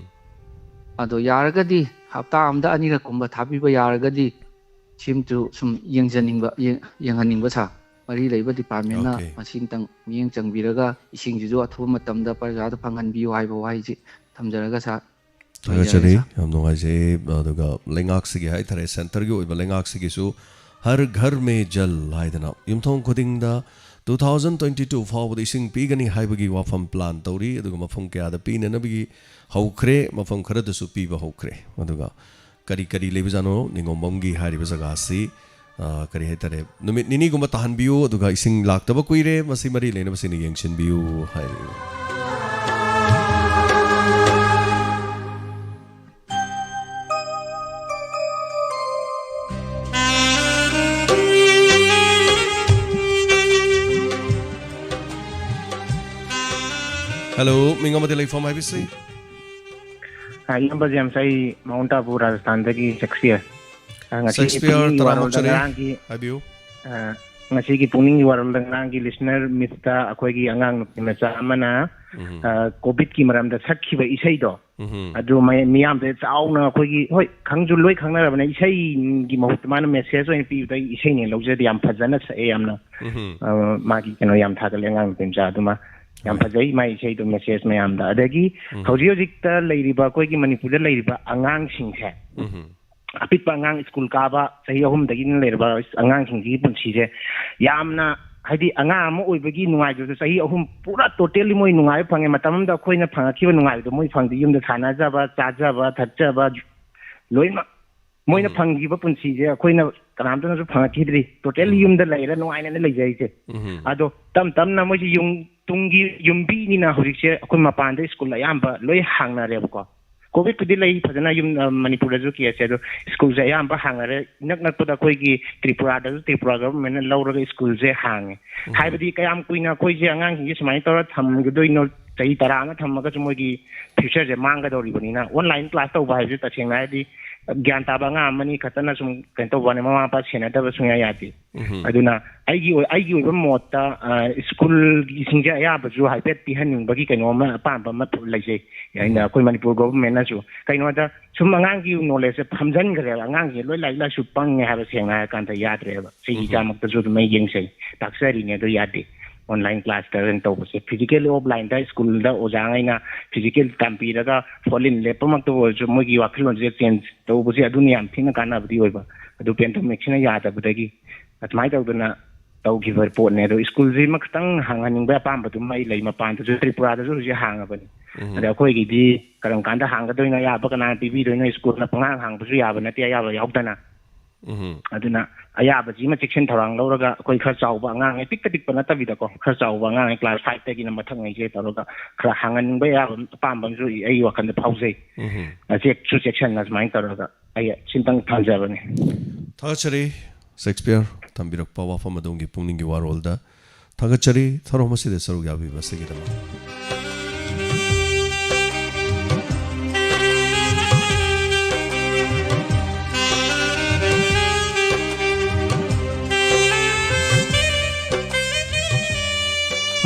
ꯑꯗꯣ ꯌꯥꯔꯒꯗꯤ ꯍꯞꯇꯥ ꯑꯃꯗ ꯑꯅꯤꯔꯛꯀꯨꯝꯕ ꯊꯥꯕꯤꯕ ꯌꯥꯔꯒꯗꯤ ꯁꯤꯝꯇꯨ ꯁꯨꯝ ꯌꯦꯡꯖꯅꯤꯡꯕ, ꯌꯦꯡ-, ꯌꯦꯡꯍꯟꯅꯤꯡꯕ, ꯁꯥꯔ꯫ ꯃꯔꯤ ꯂꯩꯕ departmentꯅ Okay. ꯃꯁꯤ ꯑꯝꯇꯪ ꯃꯤꯠꯌꯦꯡ ꯆꯪꯕꯤꯔꯒ ꯏꯁꯤꯡꯁꯤꯁꯨ ꯑꯊꯨꯕ ꯃꯇꯝꯗ ꯄ꯭ꯔꯖꯥꯗ ꯐꯪꯍꯟꯕꯤꯌꯨ ꯍꯥꯏꯕ ꯋꯥꯍꯩꯁꯤ ꯊꯝꯖꯔꯒ, ꯁꯥꯔ, ꯊꯥꯒꯠꯆꯔꯤ꯫ ꯂꯣꯏꯖꯔꯒꯦ, ꯁꯥꯔ꯫ ꯌꯥꯝ ꯅꯨꯡꯉꯥꯏꯖꯩ꯫ ꯑꯗꯨꯒ ꯂꯩꯉꯥꯛꯁꯤꯒꯤ ꯍꯥꯏꯇꯥꯔꯦ, centreꯒꯤ ꯑꯣꯏꯕ ꯂꯩꯉꯥꯛꯁꯤꯒꯤꯁꯨ ꯍꯔ ꯘꯔ ꯃꯦ ꯖꯜ ꯍꯥꯏꯗꯅ ꯌꯨꯝꯊꯣꯡ ꯈꯨꯗꯤꯡꯗ two thousand twenty two ꯐꯥꯎꯕꯗ ꯏꯁꯤꯡ ꯄꯤꯒꯅꯤ ꯍꯥꯏꯕꯒꯤ ꯋꯥꯐꯝ plan ꯇꯧꯔꯤ꯫ ꯑꯗꯨꯒ ꯃꯐꯝ ꯀꯌꯥꯗ ꯄꯤꯅꯅꯕꯒꯤ ꯍꯧꯈ꯭ꯔꯦ, ꯃꯐꯝ ꯈꯔꯗꯁꯨ ꯄꯤꯕ ꯍꯧꯈ꯭ꯔꯦ꯫ ꯑꯗꯨꯒ ꯀꯔꯤ ꯀꯔꯤ ꯂꯩꯕꯖꯥꯠꯅꯣ ꯅꯤꯉꯣꯝꯕꯝꯒꯤ ꯍꯥꯏꯔꯤꯕ ꯖꯒꯥꯁꯤ, ꯑ, ꯀꯔꯤ ꯍꯥꯏꯇꯥꯔꯦ, ꯅꯨꯃꯤꯠ ꯅꯤꯅꯤꯒꯨꯝꯕ ꯇꯥꯍꯟꯕꯤꯌꯨ, ꯑꯗꯨꯒ ꯏꯁꯤꯡ ꯂꯥꯛꯇꯕ ꯀꯨꯏꯔꯦ, ꯃꯁꯤ ꯃꯔꯤ ꯂꯩꯅꯕꯁꯤꯡꯅ ꯌꯦꯡꯁꯤꯟꯕꯤꯌꯨ ꯍꯥꯏꯔꯤ꯫ Hello, ꯃꯤꯡ ꯑꯃꯗꯤ ꯂꯩꯐꯝ ꯍꯥꯏꯕꯤꯁꯤ? ꯑ, ꯏꯌꯥꯝꯕ ꯖꯦꯝꯁ, ꯑꯩ ꯃꯥꯎꯟꯠ ꯑꯥꯕꯨ, ꯔꯥꯖꯁꯊꯥꯟꯗꯒꯤ ꯁꯦꯛꯁꯄꯤꯌꯔ꯫ ꯑ, ꯉꯁꯤꯒꯤ ꯁꯦꯛꯁꯄꯤꯌꯔ ꯄꯨꯛꯅꯤꯡꯒꯤ ꯋꯥꯔꯣꯜꯗ ꯇꯔꯥꯃꯥꯊꯣꯏ꯫ ꯉꯔꯥꯡꯒꯤ, ꯍꯥꯏꯕꯤꯌꯨ꯫ ꯑ, ꯉꯁꯤꯒꯤ ꯄꯨꯛꯅꯤꯡꯒꯤ ꯋꯥꯔꯣꯜꯗ ꯉꯔꯥꯡꯒꯤ listener meetꯇ ꯑꯩꯈꯣꯏꯒꯤ ꯑꯉꯥꯡ ꯅꯨꯄꯤ ꯃꯆꯥ ꯑꯃꯅ, ꯎꯝ꯫ ꯑ, COVIDꯀꯤ ꯃꯔꯝꯗ ꯁꯛꯈꯤꯕ ꯏꯁꯩꯗꯣ, ꯎꯝꯍꯨꯝ꯫ ꯑꯗꯨ ꯃꯌꯥꯝꯗ ꯆꯥꯎꯅ ꯑꯩꯈꯣꯏꯒꯤ, ꯍꯣꯏ, ꯈꯪꯁꯨ ꯂꯣꯏ ꯈꯪꯅꯔꯕꯅꯦ, ꯏꯁꯩꯒꯤ ꯃꯍꯨꯠꯇ ꯃꯥꯅ ꯃꯦꯁꯦꯖ ꯑꯣꯏꯅ ꯄꯤꯕꯗ ꯑꯩ ꯏꯁꯩꯅꯦ ꯂꯧꯖꯗꯦ, ꯌꯥꯝ ꯐꯖꯅ ꯁꯛꯑꯦ, ꯌꯥꯝꯅ꯫ ꯎꯝꯍꯨꯝ꯫ ꯑ, ꯃꯥꯒꯤ ꯀꯩꯅꯣ ꯌꯥꯝ ꯊꯥꯒꯠꯂꯦ, ꯑꯉꯥꯡ ꯅꯨꯄꯤ ꯃꯆꯥ ꯑꯗꯨꯃ꯫ ꯌꯥꯝ ꯍꯣꯏ꯫ ꯐꯖꯩ ꯃꯥꯏ ꯏꯁꯩꯗꯣ, ꯃꯦꯁꯦꯖ ꯃꯌꯥꯝꯗ꯫ ꯑꯗꯒꯤ ꯎꯝ꯫ ꯍꯧꯖꯤꯛ ꯍꯧꯖꯤꯛꯇ ꯂꯩꯔꯤꯕ ꯑꯩꯈꯣꯏꯒꯤ ꯃꯅꯤꯄꯨꯔꯗ ꯂꯩꯔꯤꯕ ꯑꯉꯥꯡꯁꯤꯡꯁꯦ, ꯎꯝ꯫ ꯑꯄꯤꯛꯄ ꯑꯉꯥꯡ ꯁ꯭ꯀꯨꯜ ꯀꯥꯕ ꯆꯍꯤ ꯑꯍꯨꯝꯗꯒꯤꯅ ꯂꯩꯔꯕ ꯑꯉꯥꯡꯁꯤꯡꯁꯤꯒꯤ ꯄꯨꯟꯁꯤꯁꯦ ꯌꯥꯝꯅ, ꯍꯥꯏꯗꯤ, ꯑꯉꯥꯡ ꯑꯃ ꯑꯣꯏꯕꯒꯤ ꯅꯨꯡꯉꯥꯏꯕꯗꯣ ꯆꯍꯤ ꯑꯍꯨꯝ ꯄꯨꯔꯥ ꯇꯣꯇꯦꯜꯂꯤ ꯃꯣꯏ ꯅꯨꯡꯉꯥꯏꯕ ꯐꯪꯉꯦ꯫ ꯃꯇꯝ ꯑꯃꯗ ꯑꯩꯈꯣꯏꯅ ꯐꯪꯉꯛꯈꯤꯕ ꯅꯨꯡꯉꯥꯏꯕꯗꯣ ꯃꯣꯏ ꯐꯪꯗꯦ꯫ ꯌꯨꯝꯗ ꯁꯥꯟꯅꯖꯕ, ꯆꯥꯖꯕ, ꯊꯛꯆꯕ, ꯂꯣꯏꯅꯃꯛ ꯃꯣꯏꯅ ꯎꯝ꯫ ꯐꯪꯈꯤꯕ ꯄꯨꯟꯁꯤꯁꯦ ꯑꯩꯈꯣꯏꯅ ꯀꯅꯥꯝꯇꯅꯁꯨ ꯐꯪꯉꯛꯈꯤꯗ꯭ꯔꯤ꯫ ꯇꯣꯇꯦꯜꯂꯤ ꯎꯝ꯫ ꯌꯨꯝꯗ ꯂꯩꯔ ꯅꯨꯡꯉꯥꯏꯅ ꯂꯩꯖꯔꯤꯁꯦ꯫ ꯎꯝ꯫ ꯑꯗꯣ ꯇꯞ ꯇꯞꯅ ꯃꯣꯏꯁꯦ ꯌꯨꯝ, ꯇꯨꯡꯒꯤ ꯌꯨꯝꯕꯤꯅꯤꯅ ꯍꯧꯖꯤꯛꯁꯦ ꯑꯩꯈꯣꯏ ꯃꯄꯥꯟꯗ ꯁ꯭ꯀꯨꯜ ꯑꯌꯥꯝꯕ ꯂꯣꯏ ꯍꯥꯡꯅꯔꯦꯕꯀꯣ꯫ ꯀꯣꯚꯤꯗꯄꯨꯗꯤ ꯂꯩ ꯐꯖꯅ ꯌꯨꯝ, ꯑ, ꯃꯅꯤꯄꯨꯔꯗꯁꯨ ꯀꯦꯁꯁꯦ, ꯑꯗꯣ ꯁ꯭ꯀꯨꯜꯁꯦ ꯑꯌꯥꯝꯕ ꯍꯥꯡꯅꯔꯦ꯫ ꯏꯅꯛ ꯅꯛꯄꯗ ꯑꯩꯈꯣꯏꯒꯤ ꯇ꯭ꯔꯤꯄꯨꯔꯥꯗꯁꯨ ꯇ꯭ꯔꯤꯄꯨꯔꯥ ꯒꯚꯔꯟꯃꯦꯟꯠꯅ ꯂꯧꯔꯒ ꯁ꯭ꯀꯨꯜꯁꯦ ꯍꯥꯡꯉꯦ꯫ ꯎꯝ꯫ ꯍꯥꯏꯕꯗꯤ ꯀꯌꯥꯝ ꯀꯨꯏꯅ ꯑꯩꯈꯣꯏꯁꯦ ꯑꯉꯥꯡꯁꯤꯡꯁꯦ ꯁꯨꯃꯥꯏꯅ ꯇꯧꯔ ꯊꯝꯒꯗꯣꯏꯅꯣ? ꯆꯍꯤ ꯇꯔꯥ ꯑꯃ ꯊꯝꯃꯒꯁꯨ ꯃꯣꯏꯒꯤ ꯐ꯭ꯌꯨꯆꯔꯁꯦ ꯃꯥꯡꯒꯗꯧꯔꯤꯕꯅꯤꯅ, ꯑꯣꯟꯂꯥꯏꯟ ꯀ꯭ꯂꯥꯁ ꯇꯧꯕ ꯍꯥꯏꯕꯁꯤ ꯇꯁꯦꯡꯅ ꯍꯥꯏꯔꯗꯤ ꯒ꯭ꯌꯥꯟ ꯇꯥꯕ ꯑꯉꯥꯡ ꯑꯃꯅꯤ ꯈꯛꯇꯅ ꯁꯨꯝ ꯀꯩꯅꯣ ꯇꯧꯕ ꯋꯥꯅꯤ, ꯃꯃꯥ ꯃꯄꯥ ꯁꯦꯟꯅꯗꯕ ꯁꯨꯡꯌꯥ ꯌꯥꯗꯦ꯫ ꯎꯝ꯫ ꯑꯗꯨꯅ ꯑꯩꯒꯤ ꯑꯣꯏ-, ꯑꯩꯒꯤ ꯑꯣꯏꯕ ꯃꯣꯠꯇ, ꯑ, ꯁ꯭ꯀꯨꯜꯒꯤꯁꯤꯡꯁꯦ ꯑꯌꯥꯕꯁꯨ ꯍꯥꯏꯐꯦꯠ ꯄꯤꯍꯟꯅꯤꯡꯕꯒꯤ ꯀꯩꯅꯣ ꯑꯃ, ꯑꯄꯥꯝꯕ ꯑꯃ ꯂꯩꯖꯩ꯫ ꯑꯩꯅ ꯎꯝ꯫ ꯑꯩꯈꯣꯏ ꯃꯅꯤꯄꯨꯔ ꯒꯣꯚꯔꯟꯃꯦꯟꯠꯅꯁꯨ ꯀꯩꯅꯣꯗ ꯁꯨꯝ ꯑꯉꯥꯡꯒꯤ ꯅꯣꯂꯦꯖꯁꯦ ꯐꯝꯖꯤꯟꯈ꯭ꯔꯦꯕ꯫ ꯑꯉꯥꯡꯁꯦ ꯂꯣꯏ ꯂꯥꯏꯔꯤꯛ ꯂꯥꯏꯁꯨ ꯄꯪꯉꯦ ꯍꯥꯏꯕ ꯁꯦꯡꯅ ꯍꯥꯏꯔꯀꯥꯟꯗ ꯌꯥꯗ꯭ꯔꯦꯕ꯫ ꯆꯍꯤ ꯎꯝ꯫ ꯏꯆꯥꯃꯛꯇꯁꯨ ꯑꯗꯨꯝ ꯑꯩ ꯌꯦꯡꯖꯩ, ꯇꯥꯛꯆꯔꯤꯅꯦ, ꯑꯗꯣ ꯌꯥꯗꯦ꯫ ꯑꯣꯟꯂꯥꯏꯟ ꯀ꯭ꯂꯥꯁꯇ ꯇꯧꯕꯁꯦ, ꯐꯤꯖꯤꯀꯦꯜ ꯑꯣꯐꯂꯥꯏꯟꯗ ꯁ꯭ꯀꯨꯜꯗ ꯑꯣꯖꯥꯉꯩꯅ ꯐꯤꯖꯤꯀꯦꯜ ꯇꯝꯕꯤꯔꯒ ꯐꯣꯔ ꯂꯤꯟ ꯂꯦꯞꯄꯃꯛꯇ ꯑꯣꯏꯔꯁꯨ ꯃꯣꯏꯒꯤ ꯋꯥꯈꯜꯂꯣꯟꯁꯦ ꯆꯦꯟꯖ ꯇꯧꯕꯁꯦ ꯑꯗꯨꯅ ꯌꯥꯝ ꯊꯤꯅ ꯀꯥꯟꯅꯕꯗꯤ ꯑꯣꯏꯕ꯫ ꯑꯗꯨ ꯄꯦꯟꯗꯦꯃꯤꯛꯁꯤꯅ ꯌꯥꯗꯕꯗꯒꯤ ꯑꯗꯨꯃꯥꯏꯅ ꯇꯧꯗꯅ ꯇꯧꯈꯤꯕ ꯄꯣꯠꯅꯦ꯫ ꯑꯗꯣ ꯁ꯭ꯀꯨꯜꯁꯤꯃ ꯈꯤꯇꯪ ꯍꯥꯡꯍꯟꯅꯤꯡꯕ ꯑꯄꯥꯝꯕꯗꯨꯃ ꯑꯩ ꯂꯩ꯫ ꯃꯄꯥꯟꯗꯁꯨ, ꯇ꯭ꯔꯤꯄꯨꯔꯥꯗꯁꯨ ꯍꯧꯖꯤꯛ ꯍꯥꯡꯉꯕꯅꯤ꯫ ꯎꯝ꯫ ꯑꯗ ꯑꯩꯈꯣꯏꯒꯤꯗꯤ ꯀꯔꯝ ꯀꯥꯟꯗ ꯍꯥꯡꯒꯗꯣꯏꯅꯣ? ꯑꯌꯥꯕ ꯀꯅꯥꯅ ꯄꯤꯕꯤꯗꯣꯏꯅꯣ? ꯁ꯭ꯀꯨꯜꯅ ꯄꯉꯥꯡ ꯍꯥꯡꯕꯁꯨ ꯌꯥꯕ ꯅꯠꯇꯦ, ꯑꯌꯥꯕ ꯌꯥꯎꯗꯅ꯫ ꯎꯝ꯫ ꯑꯗꯨꯅ ꯑꯌꯥꯕꯁꯤꯃ ꯆꯦꯛꯁꯤꯟ ꯊꯧꯔꯥꯡ ꯂꯧꯔꯒ ꯑꯩꯈꯣꯏ ꯈꯔ ꯆꯥꯎꯕ ꯑꯉꯥꯡꯉꯩ, ꯄꯤꯛꯇ ꯄꯤꯛꯄ ꯅꯠꯇꯕꯤꯗꯀꯣ, ꯈꯔ ꯆꯥꯎꯕ ꯑꯉꯥꯡꯉꯩ ꯀ꯭ꯂꯥꯁ ꯐꯥꯏꯚꯇꯒꯤꯅ ꯃꯊꯛꯉꯩꯁꯦ ꯇꯧꯔꯒ ꯈꯔ ꯍꯥꯡꯍꯟꯅꯤꯡꯕ ꯑꯌꯥꯕ ꯑꯄꯥꯝꯕ ꯑꯃꯁꯨ ꯑꯩꯒꯤ ꯋꯥꯈꯜꯗ ꯐꯥꯎꯖꯩ꯫ ꯎꯝ꯫ ꯆꯦꯛꯁꯨ ꯆꯦꯛꯁꯤꯟꯅ ꯁꯨꯃꯥꯏꯅ ꯇꯧꯔꯒ ꯑꯩ ꯁꯤꯝꯇꯪ ꯊꯝꯖꯕꯅꯤ꯫ ꯊꯥꯒꯠꯆꯔꯤ ꯁꯦꯛꯁꯄꯤꯌꯔ ꯊꯝꯕꯤꯔꯛꯄ ꯋꯥꯐꯝ ꯑꯗꯣꯝꯒꯤ ꯄꯨꯛꯅꯤꯡꯒꯤ ꯋꯥꯔꯣꯜꯗ꯫ ꯊꯥꯒꯠꯆꯔꯤ ꯊꯧꯔꯝ ꯑꯁꯤꯗ ꯁꯔꯨꯛ ꯌꯥꯕꯤꯕ ꯑꯁꯤꯒꯤꯗꯃꯛ꯫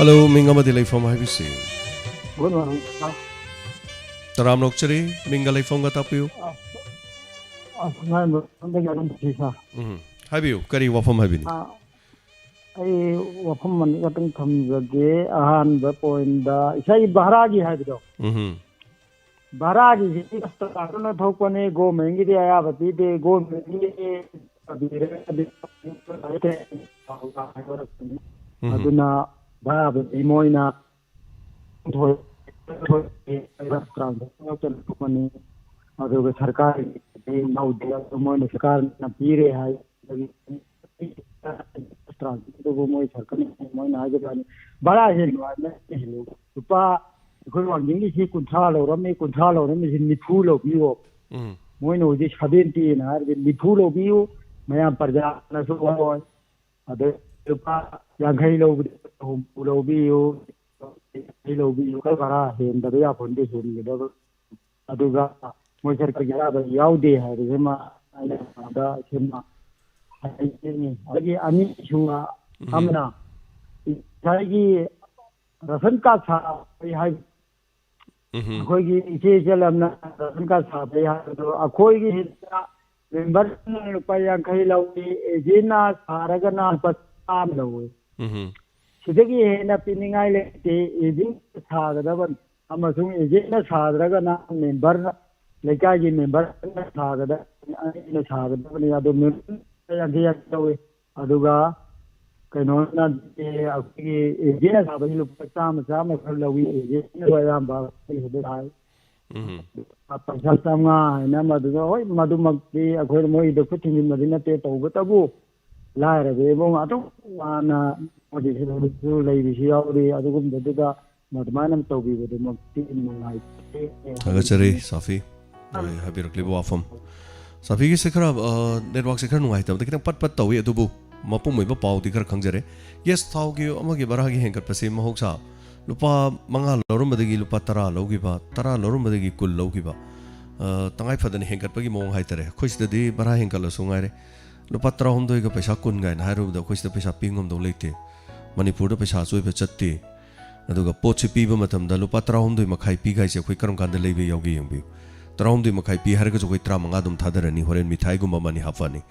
ꯍꯜꯂꯣ, ꯃꯤꯡ ꯑꯃꯗꯤ ꯂꯩꯐꯝ ꯍꯥꯏꯕꯤꯁꯤ꯫ Good morning, sir. ꯇꯔꯥꯝꯅ ꯑꯣꯛꯆꯔꯤ꯫ ꯃꯤꯡꯒ ꯂꯩꯐꯝꯒ ꯇꯥꯛꯄꯤꯌꯨ꯫ ꯑꯁ, ꯑꯁ, ꯉꯥꯏꯕꯝꯗꯒꯤ ꯑꯗꯨꯝ ꯁꯤ ꯁꯥ꯫ ꯎꯝ꯫ ꯍꯥꯏꯕꯤꯌꯨ, ꯀꯔꯤ ꯋꯥꯐꯝ ꯍꯥꯏꯕꯤꯅꯤ? ꯑꯥ, ꯑꯩ ꯋꯥꯐꯝ ꯑꯅꯤꯈꯛꯇꯪ ꯊꯝꯖꯒꯦ꯫ ꯑꯍꯥꯟꯕ ꯄꯣꯏꯟꯗ ꯏꯁꯥꯒꯤ ꯚꯔꯥꯒꯤ ꯍꯥꯏꯕꯗꯣ꯫ ꯎꯝ꯫ ꯚꯔꯥꯒꯤꯁꯤ ꯀꯁꯇꯃꯔꯗꯨꯅ ꯊꯣꯛꯄꯅꯤ, ꯒꯣꯔꯃꯦꯟꯒꯤꯗꯤ ꯑꯌꯥꯕ ꯄꯤꯗꯦ꯫ ꯒꯣꯔꯃꯦꯟꯒꯤ ꯎꯝ꯫ ꯑꯗꯨꯅ ꯚꯔꯥꯕꯨꯗꯤ ꯃꯣꯏꯅ ꯊꯣꯛꯄꯅꯤ꯫ ꯑꯗꯨꯒ ꯁꯔꯀꯥꯔꯒꯤꯗꯤ ꯂꯧꯗꯦ, ꯑꯗꯨ ꯃꯣꯏꯅ ꯁꯔꯀꯥꯔꯅ ꯄꯤꯔꯦ ꯍꯥꯏ꯫ ꯇ꯭ꯔꯥꯟꯁꯄꯣꯔꯠꯇꯨꯕꯨ ꯃꯣꯏ ꯁꯔꯀꯥꯔꯅ ꯃꯣꯏꯅ ꯍꯥꯏꯒꯗ꯭ꯔꯥꯅꯤ? ꯚꯔꯥ ꯍꯦꯜꯂꯨ ꯍꯥꯏꯕꯅ ꯍꯦꯜꯂꯨ꯫ ꯂꯨꯄꯥ ꯑꯩꯈꯣꯏ ꯋꯥꯡꯖꯤꯡꯒꯤꯁꯤ ꯀꯨꯟꯊ꯭ꯔꯥ ꯂꯧꯔꯝꯃꯤ, ꯀꯨꯟꯊ꯭ꯔꯥ ꯂꯧꯔꯝꯃꯤꯁꯤ ꯅꯤꯐꯨ ꯂꯧꯕꯤꯌꯣ꯫ ꯎꯝ꯫ ꯃꯣꯏꯅ ꯍꯧꯖꯤꯛ ꯁꯕꯦꯟꯇꯤꯅ ꯍꯥꯏꯔꯗꯤ ꯅꯤꯐꯨ ꯂꯧꯕꯤꯌꯨ꯫ ꯃꯌꯥꯝ ꯄ꯭ꯔꯖꯥꯅꯁꯨ ꯋꯥꯔꯣꯏ꯫ ꯑꯗꯩ ꯂꯨꯄꯥ ꯌꯥꯡꯈꯩ ꯂꯧꯕꯗ ꯍꯨꯝꯐꯨ ꯂꯧꯕꯤꯌꯨ꯫ ꯌꯥꯡꯈꯩ ꯂꯧꯕꯤꯌꯨ꯫ ꯈꯔ ꯚꯔꯥ ꯍꯦꯟꯗꯕ ꯌꯥꯄꯣꯟꯇꯦ, ꯍꯦꯟꯒꯗꯕ꯫ ꯑꯗꯨꯒ ꯃꯣꯏ ꯁꯔꯀꯥꯔꯒꯤ ꯑꯌꯥꯕ ꯌꯥꯎꯗꯦ ꯍꯥꯏꯕꯁꯤꯃ ꯑꯩꯅ ꯁꯤꯃ ꯍꯥꯏꯖꯅꯤꯡꯉꯤ꯫ ꯑꯗꯒꯤ ꯑꯅꯤꯁꯨꯕ ꯎꯝ꯫ ꯑꯃꯅ ꯉꯁꯥꯏꯒꯤ ꯔꯥꯁꯟ ꯀꯥꯔꯗ ꯁꯥꯕꯒꯤ ꯍꯥꯏ-, ꯎꯝ꯫ ꯑꯩꯈꯣꯏꯒꯤ ꯏꯆꯦ ꯏꯆꯜ ꯑꯃꯅ ꯔꯥꯁꯟ ꯀꯥꯔꯗ ꯁꯥꯕꯒꯤ ꯍꯥꯏꯕꯗꯣ ꯑꯩꯈꯣꯏꯒꯤ ꯁꯤꯗ ꯃꯦꯝꯕꯔꯅ ꯂꯨꯄꯥ ꯌꯥꯡꯈꯩ ꯂꯧꯏ, ꯑꯦꯖꯦꯟꯅ ꯁꯥꯔꯒꯅ ꯂꯨꯄꯥ ꯆꯥꯝꯃ ꯂꯧꯏ꯫ ꯎꯝ꯫ ꯁꯤꯗꯒꯤ ꯍꯦꯟꯅ ꯄꯤꯅꯤꯡꯉꯥꯏ ꯂꯩꯇꯦ꯫ ꯑꯦꯖꯦꯟꯅ ꯁꯥꯒꯗꯕꯅꯤ ꯑꯃꯁꯨꯡ ꯑꯦꯖꯦꯟꯅ ꯁꯥꯗ꯭ꯔꯒꯅ ꯃꯦꯝꯕꯔ, ꯂꯩꯀꯥꯏꯒꯤ ꯃꯦꯝꯕꯔꯅ ꯁꯥꯒꯗꯕꯅꯤ, ꯑꯅꯤꯅ ꯁꯥꯒꯗꯕꯅꯤ꯫ ꯑꯗꯨ ꯃꯦꯝꯕꯔ ꯌꯥꯡꯈꯩ ꯌꯥꯡꯈꯩ ꯂꯧꯏ꯫ ꯑꯗꯨꯒ ꯀꯩꯅꯣꯅꯗꯤ ꯑꯩꯈꯣꯏꯒꯤ ꯑꯦꯖꯦꯟꯅ ꯁꯥꯕꯁꯤ ꯂꯨꯄꯥ ꯆꯥꯝꯃ, ꯆꯥꯝꯃ ꯈꯔ ꯂꯧꯏ꯫ ꯑꯦꯖꯦꯟꯅ ꯑꯌꯥꯝꯕ ꯑꯩꯈꯣꯏ ꯁꯤꯗ ꯁꯥꯏ꯫ ꯎꯝ꯫ ꯄꯩꯁꯥ ꯆꯥꯝꯃꯉꯥ ꯍꯥꯏꯅ ꯃꯗꯨꯗ, ꯍꯣꯏ, ꯃꯗꯨꯃꯛꯇꯤ ꯑꯩꯈꯣꯏꯅ ꯃꯣꯏꯗ ꯈꯨꯠ ꯊꯤꯡꯖꯤꯟꯕꯗꯤ ꯅꯠꯇꯦ, ꯇꯧꯕꯇꯕꯨ ꯂꯥꯏꯔꯕ ꯏꯃꯨꯡ ꯑꯗꯨꯛ ꯋꯥꯅ ꯃꯣꯏꯒꯤ ꯁꯤꯗꯁꯨ ꯂꯩꯕꯁꯨ ꯌꯥꯎꯔꯤ꯫ ꯑꯗꯨꯒꯨꯝꯕꯗꯨꯗ ꯑꯗꯨꯃꯥꯏꯅ ꯇꯧꯕꯤꯕꯗꯨꯃꯛꯇꯤ ꯅꯨꯡꯉꯥꯏꯇꯦ꯫ ꯊꯥꯒꯠꯆꯔꯤ, ꯁꯥꯐꯤ꯫ ꯍꯣꯏ, ꯍꯥꯏꯕꯤꯔꯛꯂꯤꯕ ꯋꯥꯐꯝ꯫ ꯁꯥꯐꯤꯒꯤꯁꯦ ꯈꯔ, ꯑ, ꯅꯦꯠꯋꯥꯛꯁꯦ ꯈꯔ ꯅꯨꯡꯉꯥꯏꯇꯕꯗ ꯈꯤꯇꯪ ꯄꯠ ꯄꯠ ꯇꯧꯏ, ꯑꯗꯨꯕꯨ ꯃꯄꯨꯡ ꯑꯣꯏꯕ ꯄꯥꯎꯗꯤ ꯈꯔ ꯈꯪꯖꯔꯦ꯫ ꯒ꯭ꯌꯥꯁ ꯊꯥꯎꯒꯤ ꯑꯃꯒꯤ ꯚꯔꯥꯒꯤ ꯍꯦꯟꯒꯠꯄꯁꯤ ꯃꯍꯧꯁꯥ ꯂꯨꯄꯥ ꯃꯉꯥ ꯂꯧꯔꯝꯕꯗꯒꯤ ꯂꯨꯄꯥ ꯇꯔꯥ ꯂꯧꯈꯤꯕ, ꯇꯔꯥ ꯂꯧꯔꯝꯕꯗꯒꯤ ꯀꯨꯟ ꯂꯧꯈꯤꯕ, ꯑ, ꯇꯉꯥꯏ ꯐꯗꯅ ꯍꯦꯟꯒꯠꯄꯒꯤ ꯃꯑꯣꯡ ꯍꯥꯏꯇꯥꯔꯦ꯫ ꯑꯩꯈꯣꯏ ꯁꯤꯗꯗꯤ ꯚꯔꯥ ꯍꯦꯟꯒꯠꯂꯁꯨ ꯉꯥꯏꯔꯦ, ꯂꯨꯄꯥ ꯇꯔꯥꯍꯨꯝꯗꯣꯏꯒ ꯄꯩꯁꯥ ꯀꯨꯟ ꯀꯥꯏꯅ ꯍꯥꯏꯔꯨꯕꯗ ꯑꯩꯈꯣꯏ ꯁꯤꯗ ꯄꯩꯁꯥ ꯄꯤ ꯉꯝꯗꯧ ꯂꯩꯇꯦ꯫ ꯃꯅꯤꯄꯨꯔꯗ ꯄꯩꯁꯥ ꯑꯆꯣꯏꯕ ꯆꯠꯇꯦ꯫ ꯑꯗꯨꯒ ꯄꯣꯠꯁꯤ ꯄꯤꯕ ꯃꯇꯝꯗ ꯂꯨꯄꯥ ꯇꯔꯥꯍꯨꯝꯗꯣꯏ ꯃꯈꯥꯏ ꯄꯤꯒ ꯍꯥꯏꯁꯦ ꯑꯩꯈꯣꯏ ꯀꯔꯝ ꯀꯥꯟꯗ ꯂꯩꯕ ꯌꯥꯎꯒꯦ ꯌꯦꯡꯕꯤꯌꯨ꯫ ꯇꯔꯥꯍꯨꯝꯗꯣꯏ ꯃꯈꯥꯏ ꯄꯤ ꯍꯥꯏꯔꯒꯁꯨ ꯑꯩꯈꯣꯏ ꯇꯔꯥꯃꯉꯥ ꯑꯗꯨꯝ ꯊꯥꯗꯔꯅꯤ, ꯍꯣꯔꯦꯟ ꯃꯤꯊꯥꯏꯒꯨꯝꯕ ꯑꯃ ꯑꯅꯤ ꯍꯥꯞꯄꯛꯑꯅꯤ꯫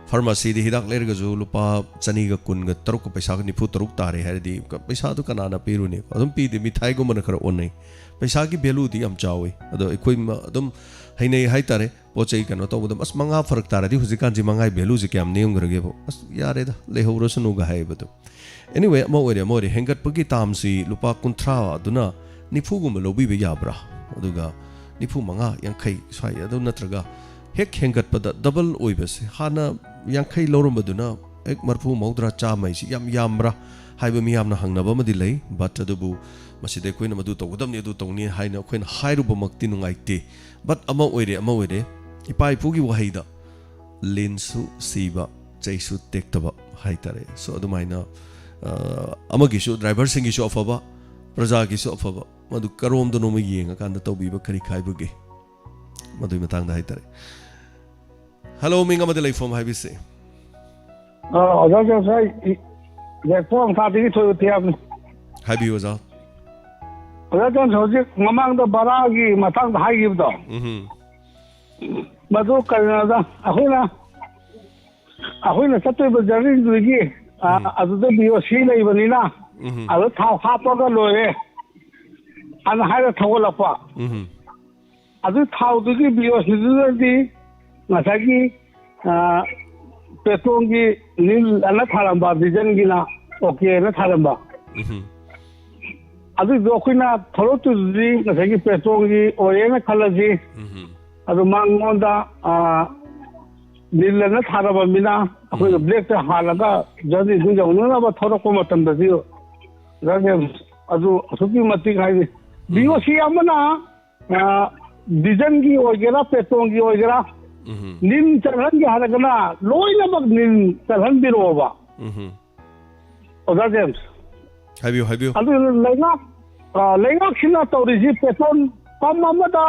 ꯐꯥꯔꯃꯥꯁꯤꯗ ꯍꯤꯗꯥꯛ ꯂꯩꯔꯒꯁꯨ ꯂꯨꯄꯥ ꯆꯅꯤꯒ ꯀꯨꯟꯒ ꯇꯔꯨꯛꯀ ꯄꯩꯁꯥꯒ ꯅꯤꯐꯨ ꯇꯔꯨꯛ ꯇꯥꯔꯦ ꯍꯥꯏꯔꯗꯤ ꯄꯩꯁꯥꯗꯨ ꯀꯅꯥꯅ ꯄꯤꯔꯨꯅꯤ? ꯑꯗꯨꯝ ꯄꯤꯗꯦ, ꯃꯤꯊꯥꯏꯒꯨꯝꯕꯅ ꯈꯔ ꯑꯣꯟꯅꯩ꯫ ꯄꯩꯁꯥꯒꯤ ꯚꯦꯂꯨꯗꯤ ꯌꯥꯝ ꯆꯥꯎꯋꯤ꯫ ꯑꯗꯣ ꯑꯩꯈꯣꯏ ꯃ-, ꯑꯗꯨꯝ ꯍꯩꯅꯩ ꯍꯥꯏꯇꯥꯔꯦ꯫ ꯄꯣꯠ ꯆꯩ ꯀꯩꯅꯣ ꯇꯧꯕꯗ, "ꯑꯁ, ꯃꯉꯥ ꯐꯔꯛ ꯇꯥꯔꯗꯤ ꯍꯧꯖꯤꯛꯀꯥꯟꯁꯤ ꯃꯉꯥꯒꯤ ꯚꯦꯂꯨꯁꯦ ꯀꯌꯥꯝ ꯅꯦꯝꯈ꯭ꯔꯒꯦꯕ? ꯑꯁ, ꯌꯥꯔꯦꯗ, ꯂꯩꯍꯧꯔꯁꯅꯨꯒ" ꯍꯥꯏꯌꯦꯕ ꯑꯗꯨꯝ꯫ Anyway, ꯑꯃ ꯑꯣꯏꯔꯦ, ꯑꯃ ꯑꯣꯏꯔꯦ, ꯍꯦꯟꯒꯠꯄꯒꯤ ꯇꯥꯝꯁꯤ ꯂꯨꯄꯥ ꯀꯨꯟꯊ꯭ꯔꯥ ꯑꯗꯨꯅ ꯅꯤꯐꯨꯒꯨꯝꯕ ꯂꯧꯕꯤꯕ ꯌꯥꯕ꯭ꯔꯥ? ꯑꯗꯨꯒ ꯅꯤꯐꯨ ꯃꯉꯥ, ꯌꯥꯡꯈꯩ ꯁ꯭ꯋꯥꯏ, ꯑꯗꯨ ꯅꯠꯇ꯭ꯔꯒ ꯍꯦꯛ ꯍꯦꯟꯒꯠꯄꯗ ꯗꯕꯜ ꯑꯣꯏꯕꯁꯦ, ꯍꯥꯟꯅ ꯌꯥꯡꯈꯩ ꯂꯧꯔꯝꯕꯗꯨꯅ ꯍꯦꯛ ꯃꯔꯐꯨ, ꯃꯧꯗ꯭ꯔꯥ, ꯆꯥꯝꯃ ꯍꯥꯏꯁꯤ ꯌꯥꯝ ꯌꯥꯝꯕ꯭ꯔꯥ ꯍꯥꯏꯕ ꯃꯤꯌꯥꯝꯅ ꯍꯪꯅꯕ ꯑꯃꯗꯤ ꯂꯩ꯫ But ꯑꯗꯨꯕꯨ ꯃꯁꯤꯗ ꯑꯩꯈꯣꯏꯅ ꯃꯗꯨ ꯇꯧꯒꯗꯕꯅꯤ, ꯑꯗꯨ ꯇꯧꯅꯤ ꯍꯥꯏꯅ ꯑꯩꯈꯣꯏꯅ ꯍꯥꯏꯔꯨꯕꯃꯛꯇꯤ ꯅꯨꯡꯉꯥꯏꯇꯦ꯫ But ꯑꯃ ꯑꯣꯏꯔꯦ, ꯑꯃ ꯑꯣꯏꯔꯦ, ꯏꯄꯥ ꯏꯄꯨꯒꯤ ꯋꯥꯍꯩꯗ, "ꯂꯤꯟꯁꯨ ꯁꯤꯕ, ꯆꯩꯁꯨ ꯇꯦꯛꯇꯕ" ꯍꯥꯏꯇꯥꯔꯦ꯫ So ꯑꯗꯨꯃꯥꯏꯅ, ꯑ, ꯑꯃꯒꯤꯁꯨ, ꯗ꯭ꯔꯥꯏꯚꯔꯁꯤꯡꯒꯤꯁꯨ ꯑꯐꯕ, ꯄ꯭ꯔꯖꯥꯒꯤꯁꯨ ꯑꯐꯕ, ꯃꯗꯨ ꯀꯔꯣꯝꯗꯅꯣꯃ ꯌꯦꯡꯉꯀꯥꯟꯗ ꯇꯧꯕꯤꯕ ꯀꯔꯤ ꯀꯥꯏꯕꯒꯦ? ꯃꯗꯨꯒꯤ ꯃꯇꯥꯡꯗ ꯍꯥꯏꯇꯥꯔꯦ꯫ ꯍꯜꯂꯣ, ꯃꯤꯡ ꯑꯃꯗ ꯂꯩꯐꯝ ꯍꯥꯏꯕꯤꯁꯦ꯫ ꯑ, ꯑꯣꯖꯥ ꯖꯣꯟꯁ, ꯑꯩ ꯏ-, ꯌꯥꯏꯄꯣꯛ ꯂꯝꯈꯥꯗꯒꯤ ꯊꯣꯏꯕ ꯊꯤꯌꯥꯝꯅꯤ꯫ ꯍꯥꯏꯕꯤꯌꯨ, ꯑꯣꯖꯥ꯫ ꯑꯣꯖꯥ ꯖꯣꯟꯁ, ꯍꯧꯖꯤꯛ ꯃꯃꯥꯡꯗ ꯕꯔꯥꯒꯤ ꯃꯇꯥꯡꯗ ꯍꯥꯏꯈꯤꯕꯗꯣ, ꯎꯝꯍꯨꯝ꯫ ꯃꯗꯨ ꯀꯔꯤꯅꯣꯗ, ꯑꯩꯈꯣꯏꯅ, ꯑꯩꯈꯣꯏꯅ ꯆꯠꯇꯣꯏꯕ ꯖꯔꯅꯤꯗꯨꯒꯤ, ꯑ, ꯎꯝ꯫ ꯑꯗꯨꯗ ꯕꯤ ꯑꯣ ꯁꯤ ꯂꯩꯕꯅꯤꯅ, ꯎꯝꯍꯨꯝ꯫ ꯑꯗꯨ ꯊꯥꯎ ꯍꯥꯞꯄꯒ ꯂꯣꯏꯔꯦ ꯑꯅ ꯍꯥꯏꯔ ꯊꯧꯒꯠꯂꯛꯄ꯫ ꯎꯝꯍꯨꯝ꯫ ꯑꯗꯨ ꯊꯥꯎꯗꯨꯒꯤ ꯕꯤ ꯑꯣ ꯁꯤꯗꯨꯗꯗꯤ ꯉꯁꯥꯏꯒꯤ, ꯑ, ꯄꯦꯇ꯭ꯔꯣꯜꯒꯤ ꯅꯤꯜ ꯑꯅ ꯊꯥꯔꯝꯕ, ꯗꯤꯖꯜꯒꯤꯅ ꯑꯣ ꯀꯦ ꯑꯅ ꯊꯥꯔꯝꯕ꯫ ꯎꯝꯍꯨꯝ꯫ ꯑꯗꯨꯏꯗꯣ ꯑꯩꯈꯣꯏꯅ ꯊꯧꯔꯛꯇꯨꯗꯤ ꯉꯁꯥꯏꯒꯤ ꯄꯦꯇ꯭ꯔꯣꯜꯒꯤ ꯑꯣꯏꯔꯦꯅ ꯈꯜꯂꯁꯤ꯫ ꯎꯝꯍꯨꯝ꯫ ꯑꯗꯨ ꯃꯉꯣꯟꯗ, ꯑ, ꯅꯤꯜ ꯑꯅ ꯊꯥꯔꯕ ꯃꯤꯅ ꯑꯩꯈꯣꯏꯅ ꯎꯝ꯫ ꯕ꯭ꯂꯦꯛꯇ ꯍꯥꯜꯂꯒ ꯖꯔꯅꯤꯗꯨ ꯌꯧꯅꯅꯕ ꯊꯧꯔꯛꯄ ꯃꯇꯝꯗꯗꯤ ꯖꯔꯅꯤ ꯑꯗꯨ ꯑꯁꯨꯛꯀꯤ ꯃꯇꯤꯛ ꯍꯥꯏꯗꯤ ꯎꯝ꯫ ꯕꯤ ꯑꯣ ꯁꯤ ꯑꯃꯅ ꯑ, ꯗꯤꯖꯜꯒꯤ ꯑꯣꯏꯒꯦꯔꯥ, ꯄꯦꯇ꯭ꯔꯣꯜꯒꯤ ꯑꯣꯏꯒꯦꯔꯥ, ꯎꯝꯍꯨꯝ꯫ ꯅꯤꯜ ꯆꯜꯍꯟꯒꯦ ꯍꯥꯏꯔꯒꯅ ꯂꯣꯏꯅꯃꯛ ꯅꯤꯜ ꯆꯜꯍꯟꯕꯤꯔꯛꯑꯣꯕ꯫ ꯎꯝꯍꯨꯝ꯫ ꯑꯣꯖꯥ ꯖꯦꯝꯁ꯫ ꯍꯥꯏꯕꯤꯌꯨ, ꯍꯥꯏꯕꯤꯌꯨ꯫ ꯑꯗꯨꯅ ꯂꯩꯉꯥꯛ, ꯑ, ꯂꯩꯉꯥꯛꯁꯤꯅ ꯇꯧꯔꯤꯁꯤ ꯄꯦꯇ꯭ꯔꯣꯜ ꯄꯝ ꯑꯃꯗ,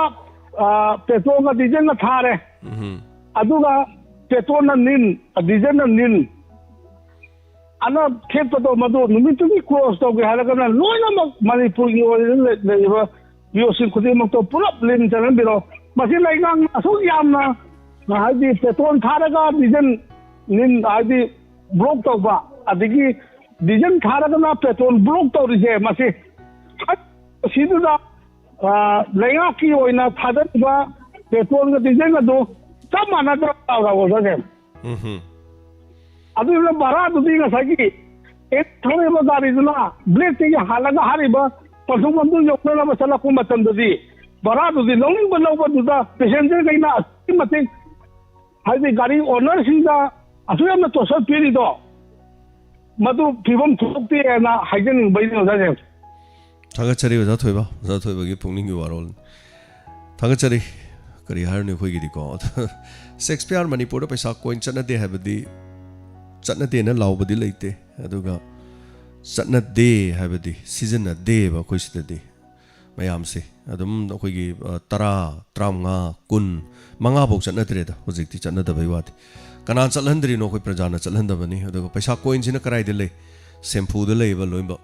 ꯑ, ꯄꯦꯇ꯭ꯔꯣꯜꯒ ꯗꯤꯖꯜꯒ ꯊꯥꯔꯦ꯫ ꯎꯝꯍꯨꯝ꯫ ꯑꯗꯨꯒ ꯄꯦꯇ꯭ꯔꯣꯜꯅ ꯅꯤꯜ, ꯗꯤꯖꯜꯅ ꯅꯤꯜ꯫ ꯑꯅ ꯊꯦꯠꯄꯗꯣ ꯃꯗꯨ ꯅꯨꯃꯤꯠꯇꯨꯒꯤ ꯀ꯭ꯂꯣꯖ ꯇꯧꯒꯦ ꯍꯥꯏꯔꯒꯅ ꯂꯣꯏꯅꯃꯛ ꯃꯅꯤꯄꯨꯔꯒꯤ ꯑꯣꯏꯔꯤꯕ ꯂꯩ-, ꯂꯩꯔꯤꯕ ꯕꯤ ꯑꯣ ꯁꯤ ꯈꯨꯗꯤꯡꯃꯛꯇꯣ ꯄꯨꯂꯞ ꯂꯤꯟ ꯆꯪꯍꯟꯕꯤꯔꯣ꯫ ꯃꯁꯤ ꯂꯩꯉꯥꯛꯅ ꯑꯁꯨꯛ ꯌꯥꯝꯅ, ꯍꯥꯏꯗꯤ ꯄꯦꯇ꯭ꯔꯣꯜ ꯊꯥꯔꯒ ꯗꯤꯖꯜ ꯂꯤꯟ, ꯍꯥꯏꯗꯤ ꯕ꯭ꯂꯣꯛ ꯇꯧꯕ, ꯑꯗꯒꯤ ꯗꯤꯖꯜ ꯊꯥꯔꯒꯅ ꯄꯦꯇ꯭ꯔꯣꯜ ꯕ꯭ꯂꯣꯛ ꯇꯧꯔꯤꯁꯦ ꯃꯁꯤ ꯁꯤꯗꯨꯗ, ꯑ, ꯂꯩꯉꯥꯛꯀꯤ ꯑꯣꯏꯅ ꯊꯥꯗꯔꯤꯕ ꯄꯦꯇ꯭ꯔꯣꯜꯒ ꯗꯤꯖꯜ ꯑꯗꯨ ꯆꯞ ꯃꯥꯟꯅꯗ꯭ꯔꯣ, ꯇꯥꯕ꯭ꯔꯥ, ꯑꯣꯖꯥꯁꯦ? ꯎꯝꯍꯨꯝ꯫ ꯑꯗꯨꯗꯨꯅ ꯚꯔꯥꯗꯨꯗꯤ ꯉꯁꯥꯏꯒꯤ ꯑꯦ ꯊꯧꯔꯤꯕ ꯒꯥꯔꯤꯗꯨꯅ ꯕ꯭ꯂꯦꯛꯇꯒꯤ ꯍꯥꯜꯂꯒ ꯍꯥꯏꯔꯤꯕ ꯄꯟꯊꯨꯡꯐꯝꯗꯨ ꯌꯧꯅꯅꯕ ꯆꯠꯂꯛꯄ ꯃꯇꯝꯗꯗꯤ ꯚꯔꯥꯗꯨꯗꯤ ꯂꯧꯅꯤꯡꯕ ꯂꯧꯕꯗꯨꯗ ꯄꯦꯁꯦꯟꯖꯔꯈꯩꯅ ꯑꯁꯨꯛꯀꯤ ꯃꯇꯤꯛ, ꯍꯥꯏꯗꯤ ꯒꯥꯔꯤ ꯑꯣꯅꯔꯁꯤꯡꯗ ꯑꯁꯨꯛ ꯌꯥꯝꯅ ꯇꯣꯔꯆꯔ ꯄꯤꯔꯤꯗꯣ, ꯃꯗꯨ ꯐꯤꯕꯝ ꯊꯣꯛꯇꯦꯅ ꯍꯥꯏꯖꯅꯤꯡꯕꯩꯅꯤ, ꯑꯣꯖꯥꯁꯦ꯫ ꯊꯥꯒꯠꯆꯔꯤ, ꯑꯣꯖꯥ ꯊꯣꯏꯕ꯫ ꯑꯣꯖꯥ ꯊꯣꯏꯕꯒꯤ ꯄꯨꯛꯅꯤꯡꯒꯤ ꯋꯥꯔꯣꯜ ꯊꯥꯒꯠꯆꯔꯤ꯫ ꯀꯔꯤ ꯍꯥꯏꯔꯨꯅꯤ ꯑꯩꯈꯣꯏꯒꯤꯗꯤꯀꯣ꯫ ꯑꯗꯣ ꯁꯦꯛꯁꯄꯤꯌꯥꯔ ꯃꯅꯤꯄꯨꯔꯗ ꯄꯩꯁꯥ ꯀꯣꯏꯟ ꯆꯠꯅꯗꯦ ꯍꯥꯏꯕꯗꯤ, ꯆꯠꯅꯗꯦꯅ ꯂꯥꯎꯕꯗꯤ ꯂꯩꯇꯦ꯫ ꯑꯗꯨꯒ ꯆꯠꯅꯗꯦ ꯍꯥꯏꯕꯗꯤ ꯁꯤꯖꯤꯟꯅꯗꯦꯕ ꯑꯩꯈꯣꯏ ꯁꯤꯗꯗꯤ꯫ ꯃꯌꯥꯝꯁꯦ ꯑꯗꯨꯝ ꯑꯩꯈꯣꯏꯒꯤ, ꯑ, ꯇꯔꯥ, ꯇꯔꯥꯃꯉꯥ, ꯀꯨꯟ, ꯃꯉꯥ ꯐꯥꯎ ꯆꯠꯅꯗ꯭ꯔꯦꯗ ꯍꯧꯖꯤꯛꯇꯤ, ꯆꯠꯅꯗꯕꯩ ꯋꯥꯗꯤ꯫ ꯀꯅꯥ ꯆꯠꯍꯟꯗ꯭ꯔꯤꯅꯣ? ꯑꯩꯈꯣꯏ ꯄ꯭ꯔꯖꯥꯅ ꯆꯠꯍꯟꯗꯕꯅꯤ꯫ ꯑꯗꯨꯒ ꯄꯩꯁꯥ ꯀꯣꯏꯟꯁꯤꯅ ꯀꯗꯥꯏꯗ ꯂꯩ? ꯁꯦꯝꯐꯨꯗ ꯂꯩꯌꯦꯕ ꯂꯣꯏꯅꯃꯛ꯫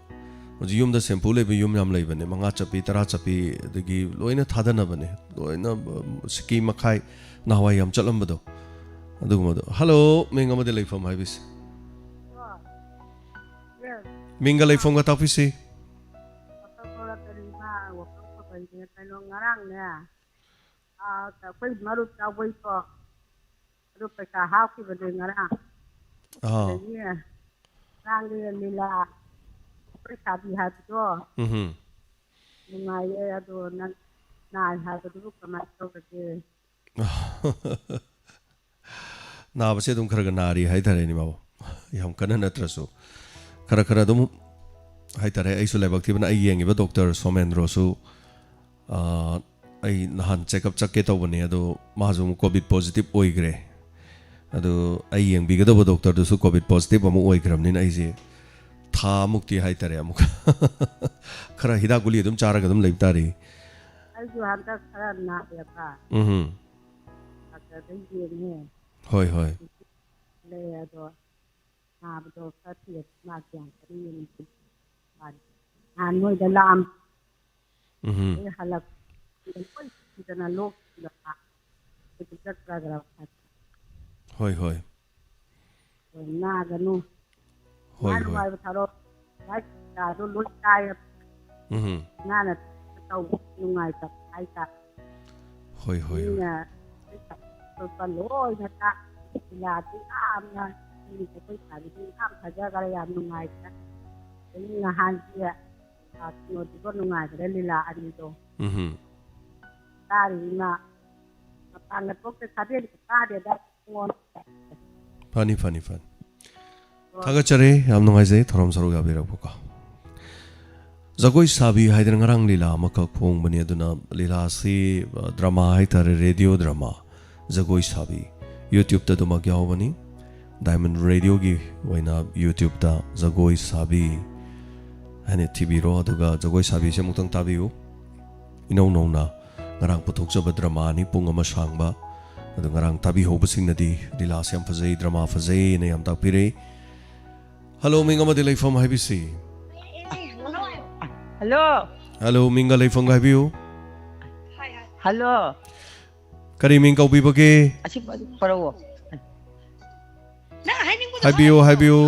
ꯍꯧꯖꯤꯛ ꯌꯨꯝꯗ ꯁꯦꯝꯐꯨ ꯂꯩꯕ ꯌꯨꯝ ꯌꯥꯝ ꯂꯩꯕꯅꯦ, ꯃꯉꯥ ꯆꯠꯄꯤ, ꯇꯔꯥ ꯆꯠꯄꯤ, ꯑꯗꯒꯤ ꯂꯣꯏꯅ ꯊꯥꯗꯅꯕꯅꯦ, ꯂꯣꯏꯅ, ꯑ, ꯁꯤꯀꯤ ꯃꯈꯥꯏ ꯅꯍꯥꯟꯋꯥꯏ ꯌꯥꯝ ꯆꯠꯂꯝꯕꯗꯣ, ꯑꯗꯨꯒꯨꯝꯕꯗꯣ꯫ ꯍꯜꯂꯣ, ꯃꯤꯡ ꯑꯃꯗꯤ ꯂꯩꯐꯝ ꯍꯥꯏꯕꯤꯁꯦ꯫ ꯃꯤꯡꯒ ꯂꯩꯐꯝꯒ ꯇꯥꯛꯄꯤꯁꯤ꯫ ꯋꯥꯀꯜ ꯈꯣꯡꯂꯛꯀꯅꯤ ꯏꯃꯥ, ꯋꯥꯀꯜ ꯈꯣꯡꯂꯛꯀꯅꯤ꯫ ꯀꯩꯅꯣ, ꯉꯔꯥꯡꯅꯦ, ꯑꯥ, ꯑꯩꯈꯣꯏ ꯃꯔꯨꯞ ꯆꯥꯎꯕꯩꯗꯣ, ꯑꯗꯨ ꯄꯩꯁꯥ ꯍꯥꯞꯈꯤꯕꯅꯦ ꯉꯔꯥꯡ꯫ ꯑꯥ꯫ ꯑꯗꯒꯤ ꯉꯔꯥꯡꯒꯤ ꯂꯤꯂꯥ, ꯑꯩꯈꯣꯏ ꯁꯥꯕꯤ ꯍꯥꯏꯕꯗꯣ, ꯎꯝꯍꯨꯝ꯫ ꯅꯨꯡꯉꯥꯏꯌꯦ, ꯑꯗꯣ ꯅꯪ ꯅꯥꯏ ꯍꯥꯏꯕꯗꯨꯕꯨ ꯀꯃꯥꯏꯅ ꯇꯧꯔꯒꯦ? ꯅꯥꯕꯁꯦ ꯑꯗꯨꯝ ꯈꯔ ꯈꯔ ꯅꯥꯔꯤ ꯍꯥꯏꯇꯥꯔꯦꯅꯦ, ꯃꯥꯕꯨ꯫ ꯌꯥꯝ ꯀꯟꯅ ꯅꯠꯇ꯭ꯔꯁꯨ, ꯈꯔ ꯈꯔ ꯑꯗꯨꯝ ꯍꯥꯏꯇꯥꯔꯦ꯫ ꯑꯩꯁꯨ ꯂꯥꯏꯕꯛ ꯊꯤꯕꯅ, ꯑꯩ ꯌꯦꯡꯉꯤꯕ ꯗꯣꯛꯇꯔ ꯁꯣꯃꯦꯟꯗ꯭ꯔꯣꯁꯨ, ꯑꯥ, ꯑꯩ ꯅꯍꯥꯟ ꯆꯦꯛꯑꯞ ꯆꯠꯀꯦ ꯇꯧꯕꯅꯦ, ꯑꯗꯣ ꯃꯥꯁꯨ ꯑꯃꯨꯛ ꯀꯣꯚꯤꯗ ꯄꯣꯖꯤꯇꯤꯚ ꯑꯣꯏꯈ꯭ꯔꯦ꯫ ꯑꯗꯣ ꯑꯩ ꯌꯦꯡꯕꯤꯒꯗꯧꯕ ꯗꯣꯛꯇꯔꯗꯨꯁꯨ ꯀꯣꯚꯤꯗ ꯄꯣꯖꯤꯇꯤꯚ ꯑꯃꯨꯛ ꯑꯣꯏꯈ꯭ꯔꯕꯅꯤꯅ, ꯑꯩꯁꯦ ꯊꯥ ꯃꯨꯛꯇꯤ ꯍꯥꯏꯇꯥꯔꯦ, ꯑꯃꯨꯛ ꯈꯔ ꯍꯤꯗꯥꯛ ꯒꯨꯂꯤ ꯑꯗꯨꯝ ꯆꯥꯔꯒ ꯑꯗꯨꯝ ꯂꯩꯕ ꯇꯥꯔꯤ꯫ ꯑꯩꯁꯨ ꯍꯟꯗꯛ ꯈꯔ ꯅꯥꯏꯌꯦꯕ꯫ ꯎꯝ꯫ ꯗꯥꯛꯇꯔꯗ ꯌꯦꯡꯉꯦ꯫ ꯍꯣꯏ, ꯍꯣꯏ꯫ ꯂꯩ ꯑꯗꯣ꯫ ꯅꯥꯕꯗꯣ ꯈꯔ ꯊꯤꯔꯗꯤ ꯃꯥ ꯒ꯭ꯌꯥꯟ ꯈꯔ ꯉꯥꯎꯔꯛꯀꯅꯤ꯫ ꯅꯍꯥꯟ ꯅꯣꯏꯗ ꯂꯥꯛꯑꯝ ꯎꯝ ꯑꯩ ꯍꯜꯂꯛꯄꯗ ꯂꯣꯏ ꯁꯤꯗꯅ ꯂꯣꯛ ꯊꯨꯡꯗꯅ ꯍꯧꯖꯤꯛꯇ ꯈꯔ ꯈꯔ ꯐꯔꯦ꯫ ꯍꯣꯏ ꯍꯣꯏ ꯅꯥꯒꯅꯨ꯫ ꯍꯣꯏ ꯃꯥ ꯍꯣꯏ ꯅꯨꯡꯉꯥꯏꯕ ꯊꯧꯔꯣ꯫ ꯂꯥꯏꯔꯤꯛ ꯀꯩꯀꯥꯗꯣ ꯂꯣꯏ ꯀꯥꯏꯔꯕ꯫ ꯎꯝ ꯃꯥꯅ ꯇꯧꯕ ꯅꯨꯡꯉꯥꯏꯇꯕ ꯍꯥꯏꯇꯥꯔꯦ꯫ ꯍꯣꯏ ꯍꯣꯏ ꯍꯣꯏ ꯃꯤꯅ ꯑꯇꯣꯞꯄ ꯂꯣꯏꯅ ꯇꯥꯛ ꯂꯤꯂꯥꯗꯤ ꯌꯥꯝꯅ ꯃꯤꯅ ꯑꯩꯈꯣꯏ ꯁꯥꯕꯤꯗꯤ ꯌꯥꯝ ꯐꯖꯈ꯭ꯔꯦ, ꯌꯥꯝ ꯅꯨꯡꯉꯥꯏꯈ꯭ꯔꯦ꯫ ꯑꯗꯨꯝ ꯅꯍꯥꯟꯒꯤ ꯀꯩꯅꯣꯗꯨꯒ ꯅꯨꯡꯉꯥꯏꯈ꯭ꯔꯦ, ꯂꯤꯂꯥ ꯑꯅꯤꯗꯣ꯫ ꯎꯝ ꯇꯥꯔꯤꯕ ꯃꯄꯥꯟꯒ ꯊꯣꯛꯇꯦ, ꯁꯥꯕꯦꯟꯒ ꯇꯥꯗꯦꯗ ꯑꯩꯉꯣꯟꯗ꯫ ꯐꯅꯤ ꯐꯅꯤ ꯐꯅꯤ꯫ ꯊꯥꯒꯠꯆꯔꯤ, ꯌꯥꯝ ꯅꯨꯡꯉꯥꯏꯖꯩ ꯊꯧꯔꯝ ꯁꯔꯨꯛ ꯌꯥꯕꯤꯔꯛꯄꯀꯣ꯫ ꯖꯒꯣꯏ ꯁꯥꯕꯤ ꯍꯥꯏꯗꯅ ꯉꯔꯥꯡ ꯂꯤꯂꯥ ꯑꯃꯈꯛ ꯐꯣꯡꯕꯅꯤ꯫ ꯑꯗꯨꯅ ꯂꯤꯂꯥꯁꯤ, ꯑ, ꯗ꯭ꯔꯃꯥ ꯍꯥꯏꯇꯥꯔꯦ, ꯔꯦꯗꯤꯑꯣ ꯗ꯭ꯔꯃꯥ ꯖꯒꯣꯏ ꯁꯥꯕꯤ, YouTube-ꯇ ꯑꯗꯨꯃꯛ ꯌꯥꯎꯕꯅꯤ꯫ ꯗꯥꯏꯃꯟ ꯔꯦꯗꯤꯑꯣꯒꯤ ꯑꯣꯏꯅ YouTube-ꯇ ꯖꯒꯣꯏ ꯁꯥꯕꯤ ꯍꯥꯏꯅ ꯊꯤꯕꯤꯔꯣ, ꯑꯗꯨꯒ ꯖꯒꯣꯏ ꯁꯥꯕꯤꯁꯦ ꯑꯃꯨꯛꯇꯪ ꯇꯥꯕꯤꯌꯨ꯫ ꯏꯅꯧ ꯅꯧꯅ ꯉꯔꯥꯡ ꯄꯨꯊꯣꯛꯆꯕ ꯗ꯭ꯔꯃꯥꯅꯤ, ꯄꯨꯡ ꯑꯃ ꯁꯥꯡꯕ꯫ ꯑꯗꯨ ꯉꯔꯥꯡ ꯇꯥꯕꯤꯍꯧꯕꯁꯤꯡꯅꯗꯤ ꯂꯤꯂꯥꯁꯦ ꯌꯥꯝ ꯐꯖꯩ, ꯗ꯭ꯔꯃꯥ ꯐꯖꯩꯅ ꯌꯥꯝ ꯇꯥꯛꯄꯤꯔꯦ꯫ ꯍꯜꯂꯣ, ꯃꯤꯡ ꯑꯃꯗꯤ ꯂꯩꯐꯝ ꯍꯥꯏꯕꯤꯁꯤ꯫ ꯍꯜꯂꯣ꯫ ꯍꯜꯂꯣ, ꯃꯤꯡꯒ ꯂꯩꯐꯝꯒ ꯍꯥꯏꯕꯤꯌꯨ꯫ ꯍꯜꯂꯣ꯫ ꯀꯔꯤ ꯃꯤꯡ ꯀꯧꯕꯤꯕꯒꯦ? ꯑꯁꯤ ꯄꯔꯛꯑꯣ꯫ ꯍꯥꯏꯕꯤꯌꯨ, ꯍꯥꯏꯕꯤꯌꯨ꯫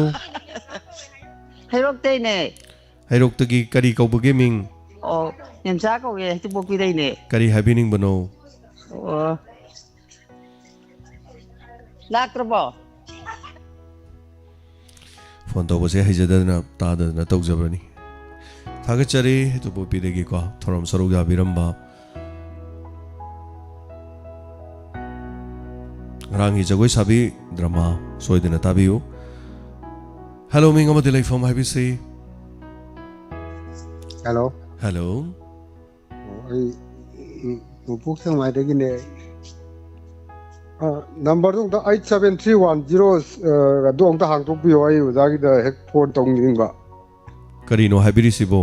ꯍꯩꯔꯣꯛꯇꯩꯅꯦ꯫ ꯍꯩꯔꯣꯛꯇꯒꯤ ꯀꯔꯤ ꯀꯧꯕꯒꯦ ꯃꯤꯡ? ꯑꯣ, ꯃꯦꯝꯆꯥ ꯀꯧꯋꯦ, ꯍꯩꯇꯨꯄꯣꯛꯄꯤꯗꯩꯅꯦ꯫ ꯀꯔꯤ ꯍꯥꯏꯕꯤꯅꯤꯡꯕꯅꯣ? ꯑꯣ꯫ ꯂꯥꯛꯇ꯭ꯔꯕꯣ? ꯐꯣꯟ ꯇꯧꯕꯁꯦ ꯍꯩꯖꯗꯗꯅ ꯇꯥꯗꯗꯅ ꯇꯧꯖꯕꯅꯤ꯫ ꯊꯥꯒꯠꯆꯔꯤ ꯍꯩꯇꯨꯄꯣꯛꯄꯤꯗꯒꯤꯀꯣ ꯊꯧꯔꯝ ꯁꯔꯨꯛ ꯌꯥꯕꯤꯔꯝꯕ꯫ ꯉꯔꯥꯡꯒꯤ ꯖꯒꯣꯏ ꯁꯥꯕꯤ ꯗ꯭ꯔꯃꯥ ꯁꯣꯏꯗꯅ ꯇꯥꯕꯤꯌꯨ꯫ ꯍꯜꯂꯣ, ꯃꯤꯡ ꯑꯃꯗꯤ ꯂꯩꯐꯝ ꯍꯥꯏꯕꯤꯁꯤ꯫ ꯍꯜꯂꯣ꯫ ꯍꯜꯂꯣ꯫ ꯑꯣ, ꯑꯩ ꯎꯝ, ꯅꯣꯡꯄꯣꯛ ꯁꯦꯛꯃꯥꯏꯗꯒꯤꯅꯦ꯫ ꯑ, ꯅꯝꯕꯔꯗꯣ ꯑꯝꯇ eight seven three one zero, ꯑ, ꯑꯗꯨ ꯑꯝꯇ ꯍꯥꯡꯗꯣꯛꯄꯤꯌꯣ, ꯑꯩ ꯑꯣꯖꯥꯒꯤꯗ ꯍꯦꯛ ꯐꯣꯟ ꯇꯧꯅꯤꯡꯕ꯫ ꯀꯔꯤꯅꯣ ꯍꯥꯏꯕꯤꯔꯤꯁꯤꯕꯣ?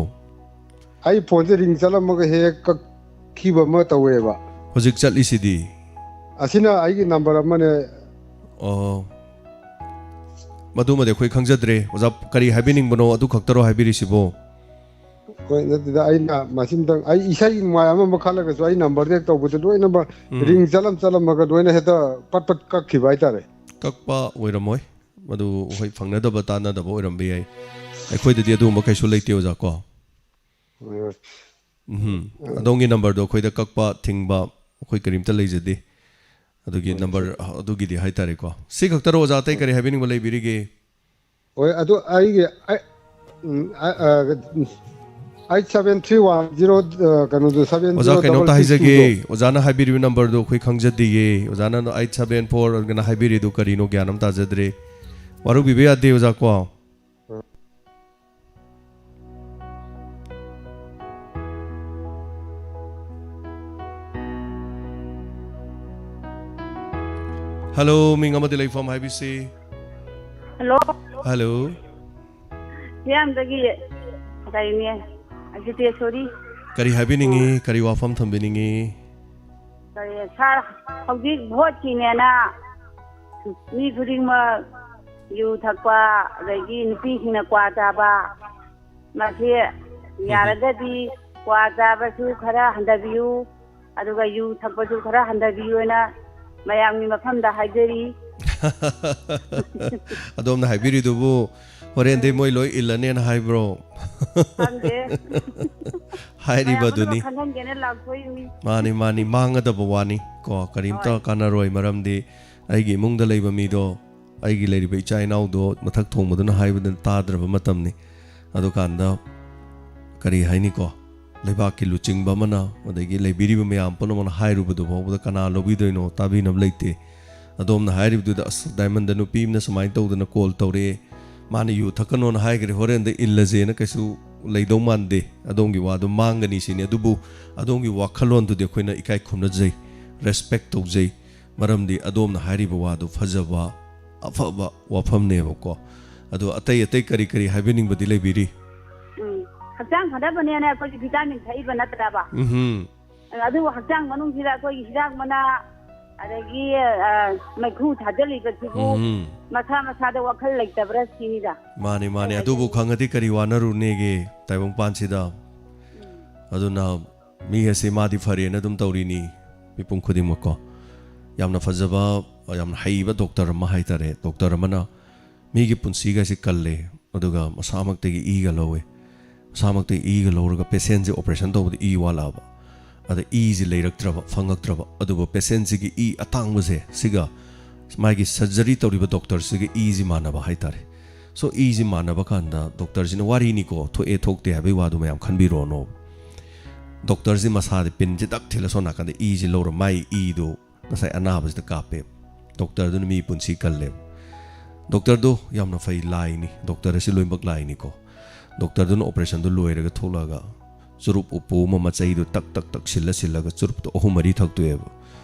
ꯑꯩ ꯐꯣꯟꯁꯦ ꯔꯤꯡ ꯆꯠꯂꯝꯃꯒ ꯍꯦꯛ ꯍꯦꯛ ꯀꯛꯈꯤꯕ ꯑꯃ ꯇꯧꯋꯦꯕ꯫ ꯍꯧꯖꯤꯛ ꯆꯠꯂꯤꯁꯤꯗꯤ꯫ ꯑꯁꯤꯅ ꯑꯩꯒꯤ ꯅꯝꯕꯔ ꯑꯃꯅꯦ꯫ ꯑꯣ꯫ ꯃꯗꯨꯃꯗꯤ ꯑꯩꯈꯣꯏ ꯈꯪꯖꯗ꯭ꯔꯦ꯫ ꯑꯣꯖꯥ, ꯀꯔꯤ ꯍꯥꯏꯕꯤꯅꯤꯡꯕꯅꯣ? ꯑꯗꯨ ꯈꯛꯇꯔꯣ ꯍꯥꯏꯕꯤꯔꯤꯁꯤꯕꯣ? ꯍꯣꯏ, ꯅꯠꯇꯦꯗ, ꯑꯩꯅ ꯃꯁꯤꯝꯇꯪ, ꯑꯩ ꯏꯁꯩ ꯅꯨꯡꯉꯥꯏ ꯑꯃ ꯑꯃ ꯈꯜꯂꯒꯁꯨ ꯑꯩ ꯅꯝꯕꯔꯗ ꯍꯦꯛ ꯇꯧꯕꯗ ꯂꯣꯏꯅꯃꯛ ꯎꯝ꯫ ꯔꯤꯡ ꯆꯠꯂꯝ ꯆꯠꯂꯝꯃꯒ ꯂꯣꯏꯅ ꯍꯦꯛꯇ ꯄꯠ ꯄꯠ ꯀꯛꯈꯤꯕ ꯍꯥꯏꯇꯥꯔꯦ꯫ ꯀꯛꯄ ꯑꯣꯏꯔꯝꯃꯣꯏ꯫ ꯃꯗꯨ, ꯍꯣꯏ, ꯐꯪꯅꯗꯕ ꯇꯥꯟꯅꯗꯕ ꯑꯣꯏꯔꯝꯕ ꯌꯥꯏ꯫ ꯑꯩꯈꯣꯏꯗꯗꯤ ꯑꯗꯨꯒꯨꯝꯕ ꯀꯩꯁꯨ ꯂꯩꯇꯦ, ꯑꯣꯖꯥ, ꯀꯣ꯫ ꯍꯣꯏ, ꯍꯣꯏ꯫ ꯎꯝ꯫ ꯑꯗꯣꯝꯒꯤ ꯅꯝꯕꯔꯗꯣ ꯑꯩꯈꯣꯏꯗ ꯀꯛꯄ, ꯊꯤꯡꯕ, ꯑꯩꯈꯣꯏ ꯀꯔꯤꯝꯇ ꯂꯩꯖꯗꯦ꯫ ꯑꯗꯨꯒꯤ ꯍꯣꯏ, ꯅꯝꯕꯔ, ꯁꯤ ꯑꯗꯨꯒꯤꯗꯤ ꯍꯥꯏꯇꯥꯔꯦꯀꯣ꯫ ꯁꯤ ꯈꯛꯇꯔꯣ, ꯑꯣꯖꯥ? ꯑꯇꯩ ꯍꯣꯏ꯫ ꯀꯔꯤ ꯍꯥꯏꯕꯤꯅꯤꯡꯕ ꯂꯩꯕꯤꯔꯤꯒꯦ? ꯍꯣꯏ, ꯑꯗꯨ ꯑꯩꯒꯤ, ꯑꯩ, ꯎꯝ, ꯑ, ꯑ, eight seven three one zero, ꯑ, ꯀꯩꯅꯣꯗꯣ, seven zero double six two ꯗꯣ꯫ ꯑꯣꯖꯥ, ꯀꯩꯅꯣꯝꯇ ꯍꯥꯏꯖꯒꯦ꯫ ꯑꯣꯖꯥꯅ ꯍꯥꯏꯕꯤꯔꯤꯕ ꯅꯝꯕꯔꯗꯣ ꯑꯩꯈꯣꯏ ꯈꯪꯖꯗꯤꯌꯦ꯫ ꯑꯣꯖꯥꯅ eight seven four ꯑꯗꯨꯃꯥꯏꯅ ꯍꯥꯏꯕꯤꯔꯤꯗꯨ ꯀꯔꯤꯅꯣ, ꯒ꯭ꯌꯥꯟ ꯑꯃ ꯇꯥꯖꯗ꯭ꯔꯦ꯫ ꯋꯥꯔꯧꯕꯤꯕ ꯌꯥꯗꯦ, ꯑꯣꯖꯥ, ꯀꯣ꯫ ꯍꯜꯂꯣ, ꯃꯤꯡ ꯑꯃꯗꯤ ꯂꯩꯐꯝ ꯍꯥꯏꯕꯤꯁꯤ꯫ ꯍꯜꯂꯣ꯫ ꯍꯜꯂꯣ꯫ ꯍꯤꯌꯥꯡꯗꯒꯤ ꯀꯩꯅꯦ, ꯑꯖꯤꯇꯦꯁꯣꯔꯤ꯫ ꯀꯔꯤ ꯍꯥꯏꯕꯤꯅꯤꯡꯉꯤ? ꯀꯔꯤ ꯋꯥꯐꯝ ꯊꯝꯕꯤꯅꯤꯡꯉꯤ? ꯀꯔꯤ, ꯁꯥꯔ, ꯍꯧꯖꯤꯛ ꯚꯣꯠꯀꯤꯅꯦꯅ ꯃꯤ ꯈꯨꯗꯤꯡꯃꯛ ꯌꯨ ꯊꯛꯄ, ꯑꯗꯒꯤ ꯅꯨꯄꯤꯁꯤꯡꯅ ꯀ꯭ꯋꯥ ꯆꯥꯕ, ꯃꯁꯤ ꯎꯝ꯫ ꯌꯥꯔꯒꯗꯤ ꯀ꯭ꯋꯥ ꯆꯥꯕꯁꯨ ꯈꯔ ꯍꯟꯊꯕꯤꯌꯨ, ꯑꯗꯨꯒ ꯌꯨ ꯊꯛꯄꯁꯨ ꯈꯔ ꯍꯟꯊꯕꯤꯌꯨꯅ ꯃꯌꯥꯝꯒꯤ ꯃꯐꯝꯗ ꯍꯥꯏꯖꯔꯤ꯫ ꯑꯗꯣꯝꯅ ꯍꯥꯏꯕꯤꯔꯤꯗꯨꯕꯨ ꯍꯣꯔꯦꯟꯗꯤ ꯎꯝ꯫ ꯃꯣꯏ ꯂꯣꯏ ꯏꯜꯂꯅꯦꯅ ꯍꯥꯏꯕ꯭ꯔꯣ? ꯈꯪꯗꯦ꯫ ꯍꯥꯏꯔꯤꯕ ꯃꯌꯥꯝ ꯑꯗꯨꯅꯤ꯫ ꯄꯨꯝꯅꯃꯛ ꯈꯪꯍꯟꯒꯦꯅ ꯂꯥꯛꯊꯣꯛꯏꯅꯤ꯫ ꯃꯥꯅꯤ, ꯃꯥꯅꯤ, ꯃꯥꯡꯒꯗꯕ ꯋꯥꯅꯤ ꯀꯣ, ꯀꯔꯤꯝꯇ ꯍꯣꯏ꯫ ꯀꯥꯟꯅꯔꯣꯏ꯫ ꯃꯔꯝꯗꯤ ꯑꯩꯒꯤ ꯏꯃꯨꯡꯗ ꯂꯩꯕ ꯃꯤꯗꯣ, ꯑꯩꯒꯤ ꯂꯩꯔꯤꯕ ꯏꯆꯥ ꯏꯅꯥꯎꯗꯣ ꯃꯊꯛ ꯊꯣꯡꯕꯗꯨꯅ ꯍꯥꯏꯕꯗ ꯇꯥꯗ꯭ꯔꯕ ꯃꯇꯝꯅꯤ꯫ ꯑꯗꯨꯀꯥꯟꯗ ꯀꯔꯤ ꯍꯥꯏꯅꯤꯀꯣ, ꯂꯩꯕꯥꯛꯀꯤ ꯂꯨꯆꯤꯡꯕ ꯑꯃꯅ, ꯑꯗꯒꯤ ꯂꯩꯕꯤꯔꯤꯕ ꯃꯌꯥꯝ ꯄꯨꯝꯅꯃꯛꯅ ꯍꯥꯏꯔꯨꯕꯗꯨ ꯐꯥꯎꯕꯗ ꯀꯅꯥ ꯂꯧꯕꯤꯗꯣꯏꯅꯣ? ꯇꯥꯕꯤꯅꯕ ꯂꯩꯇꯦ꯫ ꯑꯗꯣꯝꯅ ꯍꯥꯏꯔꯤꯕꯗꯨꯗ, "ꯑꯁ, ꯗꯥꯏꯃꯟꯗ ꯅꯨꯄꯤ ꯑꯃꯅ ꯁꯨꯃꯥꯏꯅ ꯇꯧꯗꯅ ꯀꯣꯜ ꯇꯧꯔꯛꯑꯦ, ꯃꯥꯅ ꯌꯨ ꯊꯛꯀꯅꯣꯅ ꯍꯥꯏꯈ꯭ꯔꯦ, ꯍꯣꯔꯦꯟꯗ ꯏꯜꯂꯁꯦꯅ" ꯀꯩꯁꯨ ꯂꯩꯗꯧ ꯃꯥꯟꯗꯦ꯫ ꯑꯗꯣꯝꯒꯤ ꯋꯥꯗꯨ ꯃꯥꯡꯒꯅꯤ ꯁꯤꯅꯤ꯫ ꯑꯗꯨꯕꯨ ꯑꯗꯣꯝꯒꯤ ꯋꯥꯈꯜꯂꯣꯟꯗꯨꯗꯤ ꯑꯩꯈꯣꯏꯅ ꯏꯀꯥꯏ ꯈꯨꯝꯅꯖꯩ, ꯔꯦꯁꯄꯦꯛ ꯇꯧꯖꯩ꯫ ꯃꯔꯝꯗꯤ ꯑꯗꯣꯝꯅ ꯍꯥꯏꯔꯤꯕ ꯋꯥꯗꯨ ꯐꯖꯕ, ꯑꯐꯕ ꯋꯥꯐꯝꯅꯦꯕꯀꯣ꯫ ꯑꯗꯣ ꯑꯇꯩ ꯑꯇꯩ ꯀꯔꯤ ꯀꯔꯤ ꯍꯥꯏꯕꯤꯅꯤꯡꯕꯗꯤ ꯂꯩꯕꯤꯔꯤ? ꯎꯝ, ꯍꯛꯆꯥꯡ ꯐꯅꯕꯅꯦꯅ ꯑꯩꯈꯣꯏꯒꯤ ꯚꯤꯇꯥꯃꯤꯟ ꯊꯛꯏꯕ ꯅꯠꯇ꯭ꯔꯕ? ꯎꯝꯍꯨꯝ꯫ ꯑꯗꯨꯕꯨ ꯍꯛꯆꯥꯡ ꯃꯅꯨꯡꯁꯤꯗ ꯑꯩꯈꯣꯏꯒꯤ ꯍꯤꯗꯥꯛ ꯃꯅꯥ ꯑꯗꯒꯤ ꯑ, ꯃꯩꯈꯨ ꯊꯥꯖꯤꯜꯂꯤꯕꯁꯤꯕꯨ ꯎꯝ꯫ ꯃꯁꯥ ꯃꯁꯥꯗ ꯋꯥꯈꯜ ꯂꯩꯇꯕ꯭ꯔꯥ ꯁꯤꯅꯤꯗ꯫ ꯃꯥꯅꯤ, ꯃꯥꯅꯤ꯫ ꯑꯗꯨꯕꯨ ꯈꯪꯉꯗꯤ ꯀꯔꯤ ꯋꯥꯅꯔꯨꯅꯦꯒꯦ ꯇꯥꯏꯕꯪꯄꯥꯟꯁꯤꯗ? ꯑꯗꯨꯅ ꯃꯤ ꯑꯁꯤ ꯃꯥꯗꯤ ꯐꯔꯦꯅ ꯑꯗꯨꯝ ꯇꯧꯔꯤꯅꯤ, ꯃꯤꯄꯨꯝ ꯈꯨꯗꯤꯡꯃꯛꯀꯣ꯫ ꯌꯥꯝꯅ ꯐꯖꯕ, ꯌꯥꯝꯅ ꯍꯩꯕ ꯗꯣꯛꯇꯔ ꯑꯃ ꯍꯥꯏꯇꯥꯔꯦ, ꯗꯣꯛꯇꯔ ꯑꯃꯅ ꯃꯤꯒꯤ ꯄꯨꯟꯁꯤꯒꯁꯤ ꯀꯜꯂꯦ, ꯑꯗꯨꯒ ꯃꯁꯥꯃꯛꯇꯒꯤ ꯏꯒ ꯂꯧꯋꯦ꯫ ꯃꯁꯥꯃꯛꯇꯒꯤ ꯏꯒ ꯂꯧꯔꯒ ꯄꯦꯁꯦꯟꯁꯦ ꯑꯣꯄꯔꯦꯁꯟ ꯇꯧꯕꯗ ꯏ ꯋꯥꯠꯂꯛꯑꯕ, ꯑꯗ ꯏꯁꯤ ꯂꯩꯔꯛꯇ꯭ꯔꯕ, ꯐꯪꯉꯛꯇ꯭ꯔꯕ, ꯑꯗꯨꯕꯨ ꯄꯦꯁꯦꯟꯁꯤꯒꯤ ꯏ ꯑꯇꯥꯡꯕꯁꯦ ꯁꯤꯒ ꯃꯥꯒꯤ ꯁꯔꯖꯔꯤ ꯇꯧꯔꯤꯕ ꯗꯣꯛꯇꯔꯁꯤꯒ ꯏꯁꯤ ꯃꯥꯟꯅꯕ ꯍꯥꯏꯇꯥꯔꯦ꯫ ꯁꯣ ꯏꯁꯤ ꯃꯥꯟꯅꯕ ꯀꯥꯟꯗ ꯗꯣꯛꯇꯔꯁꯤꯅ ꯋꯥꯔꯤꯅꯤꯀꯣ, ꯊꯣꯛꯑꯦ ꯊꯣꯛꯇꯦ ꯍꯥꯏꯕꯒꯤ ꯋꯥꯗꯨ ꯃꯌꯥꯝ ꯈꯟꯕꯤꯔꯣꯅꯣ꯫ ꯗꯣꯛꯇꯔꯁꯤ ꯃꯁꯥꯗꯤ ꯄꯤꯟꯁꯤ ꯗꯛ ꯊꯤꯜꯂ ꯁꯣꯝ ꯅꯥꯀꯟꯗ ꯏꯁꯤ ꯂꯧꯔ ꯃꯥꯏ ꯏꯗꯨ ꯉꯁꯥꯏ ꯑꯅꯥꯕꯁꯤꯗ ꯀꯥꯞꯄꯦ꯫ ꯗꯣꯛꯇꯔꯗꯨꯅ ꯃꯤ ꯄꯨꯟꯁꯤ ꯀꯜꯂꯦ꯫ ꯗꯣꯛꯇꯔꯗꯨ ꯌꯥꯝꯅ ꯐꯩ, ꯂꯥꯏꯅꯤ꯫ ꯗꯣꯛꯇꯔ ꯑꯁꯤ ꯂꯣꯏꯅꯃꯛ ꯂꯥꯏꯅꯤꯀꯣ꯫ ꯗꯣꯛꯇꯔꯗꯨꯅ ꯑꯣꯄꯔꯦꯁꯟꯗꯨ ꯂꯣꯏꯔꯒ ꯊꯣꯛꯂꯛꯑꯒ ꯆꯨꯔꯨꯞ ꯎꯄꯨ ꯑꯃ ꯃꯆꯩꯗꯨ ꯇꯛ ꯇꯛ ꯇꯛ ꯁꯤꯜꯂ ꯁꯤꯜꯂꯒ ꯆꯨꯔꯨꯞꯇꯣ ꯑꯍꯨꯝ ꯃꯔꯤ ꯊꯛꯇꯣꯛꯑꯦꯕ꯫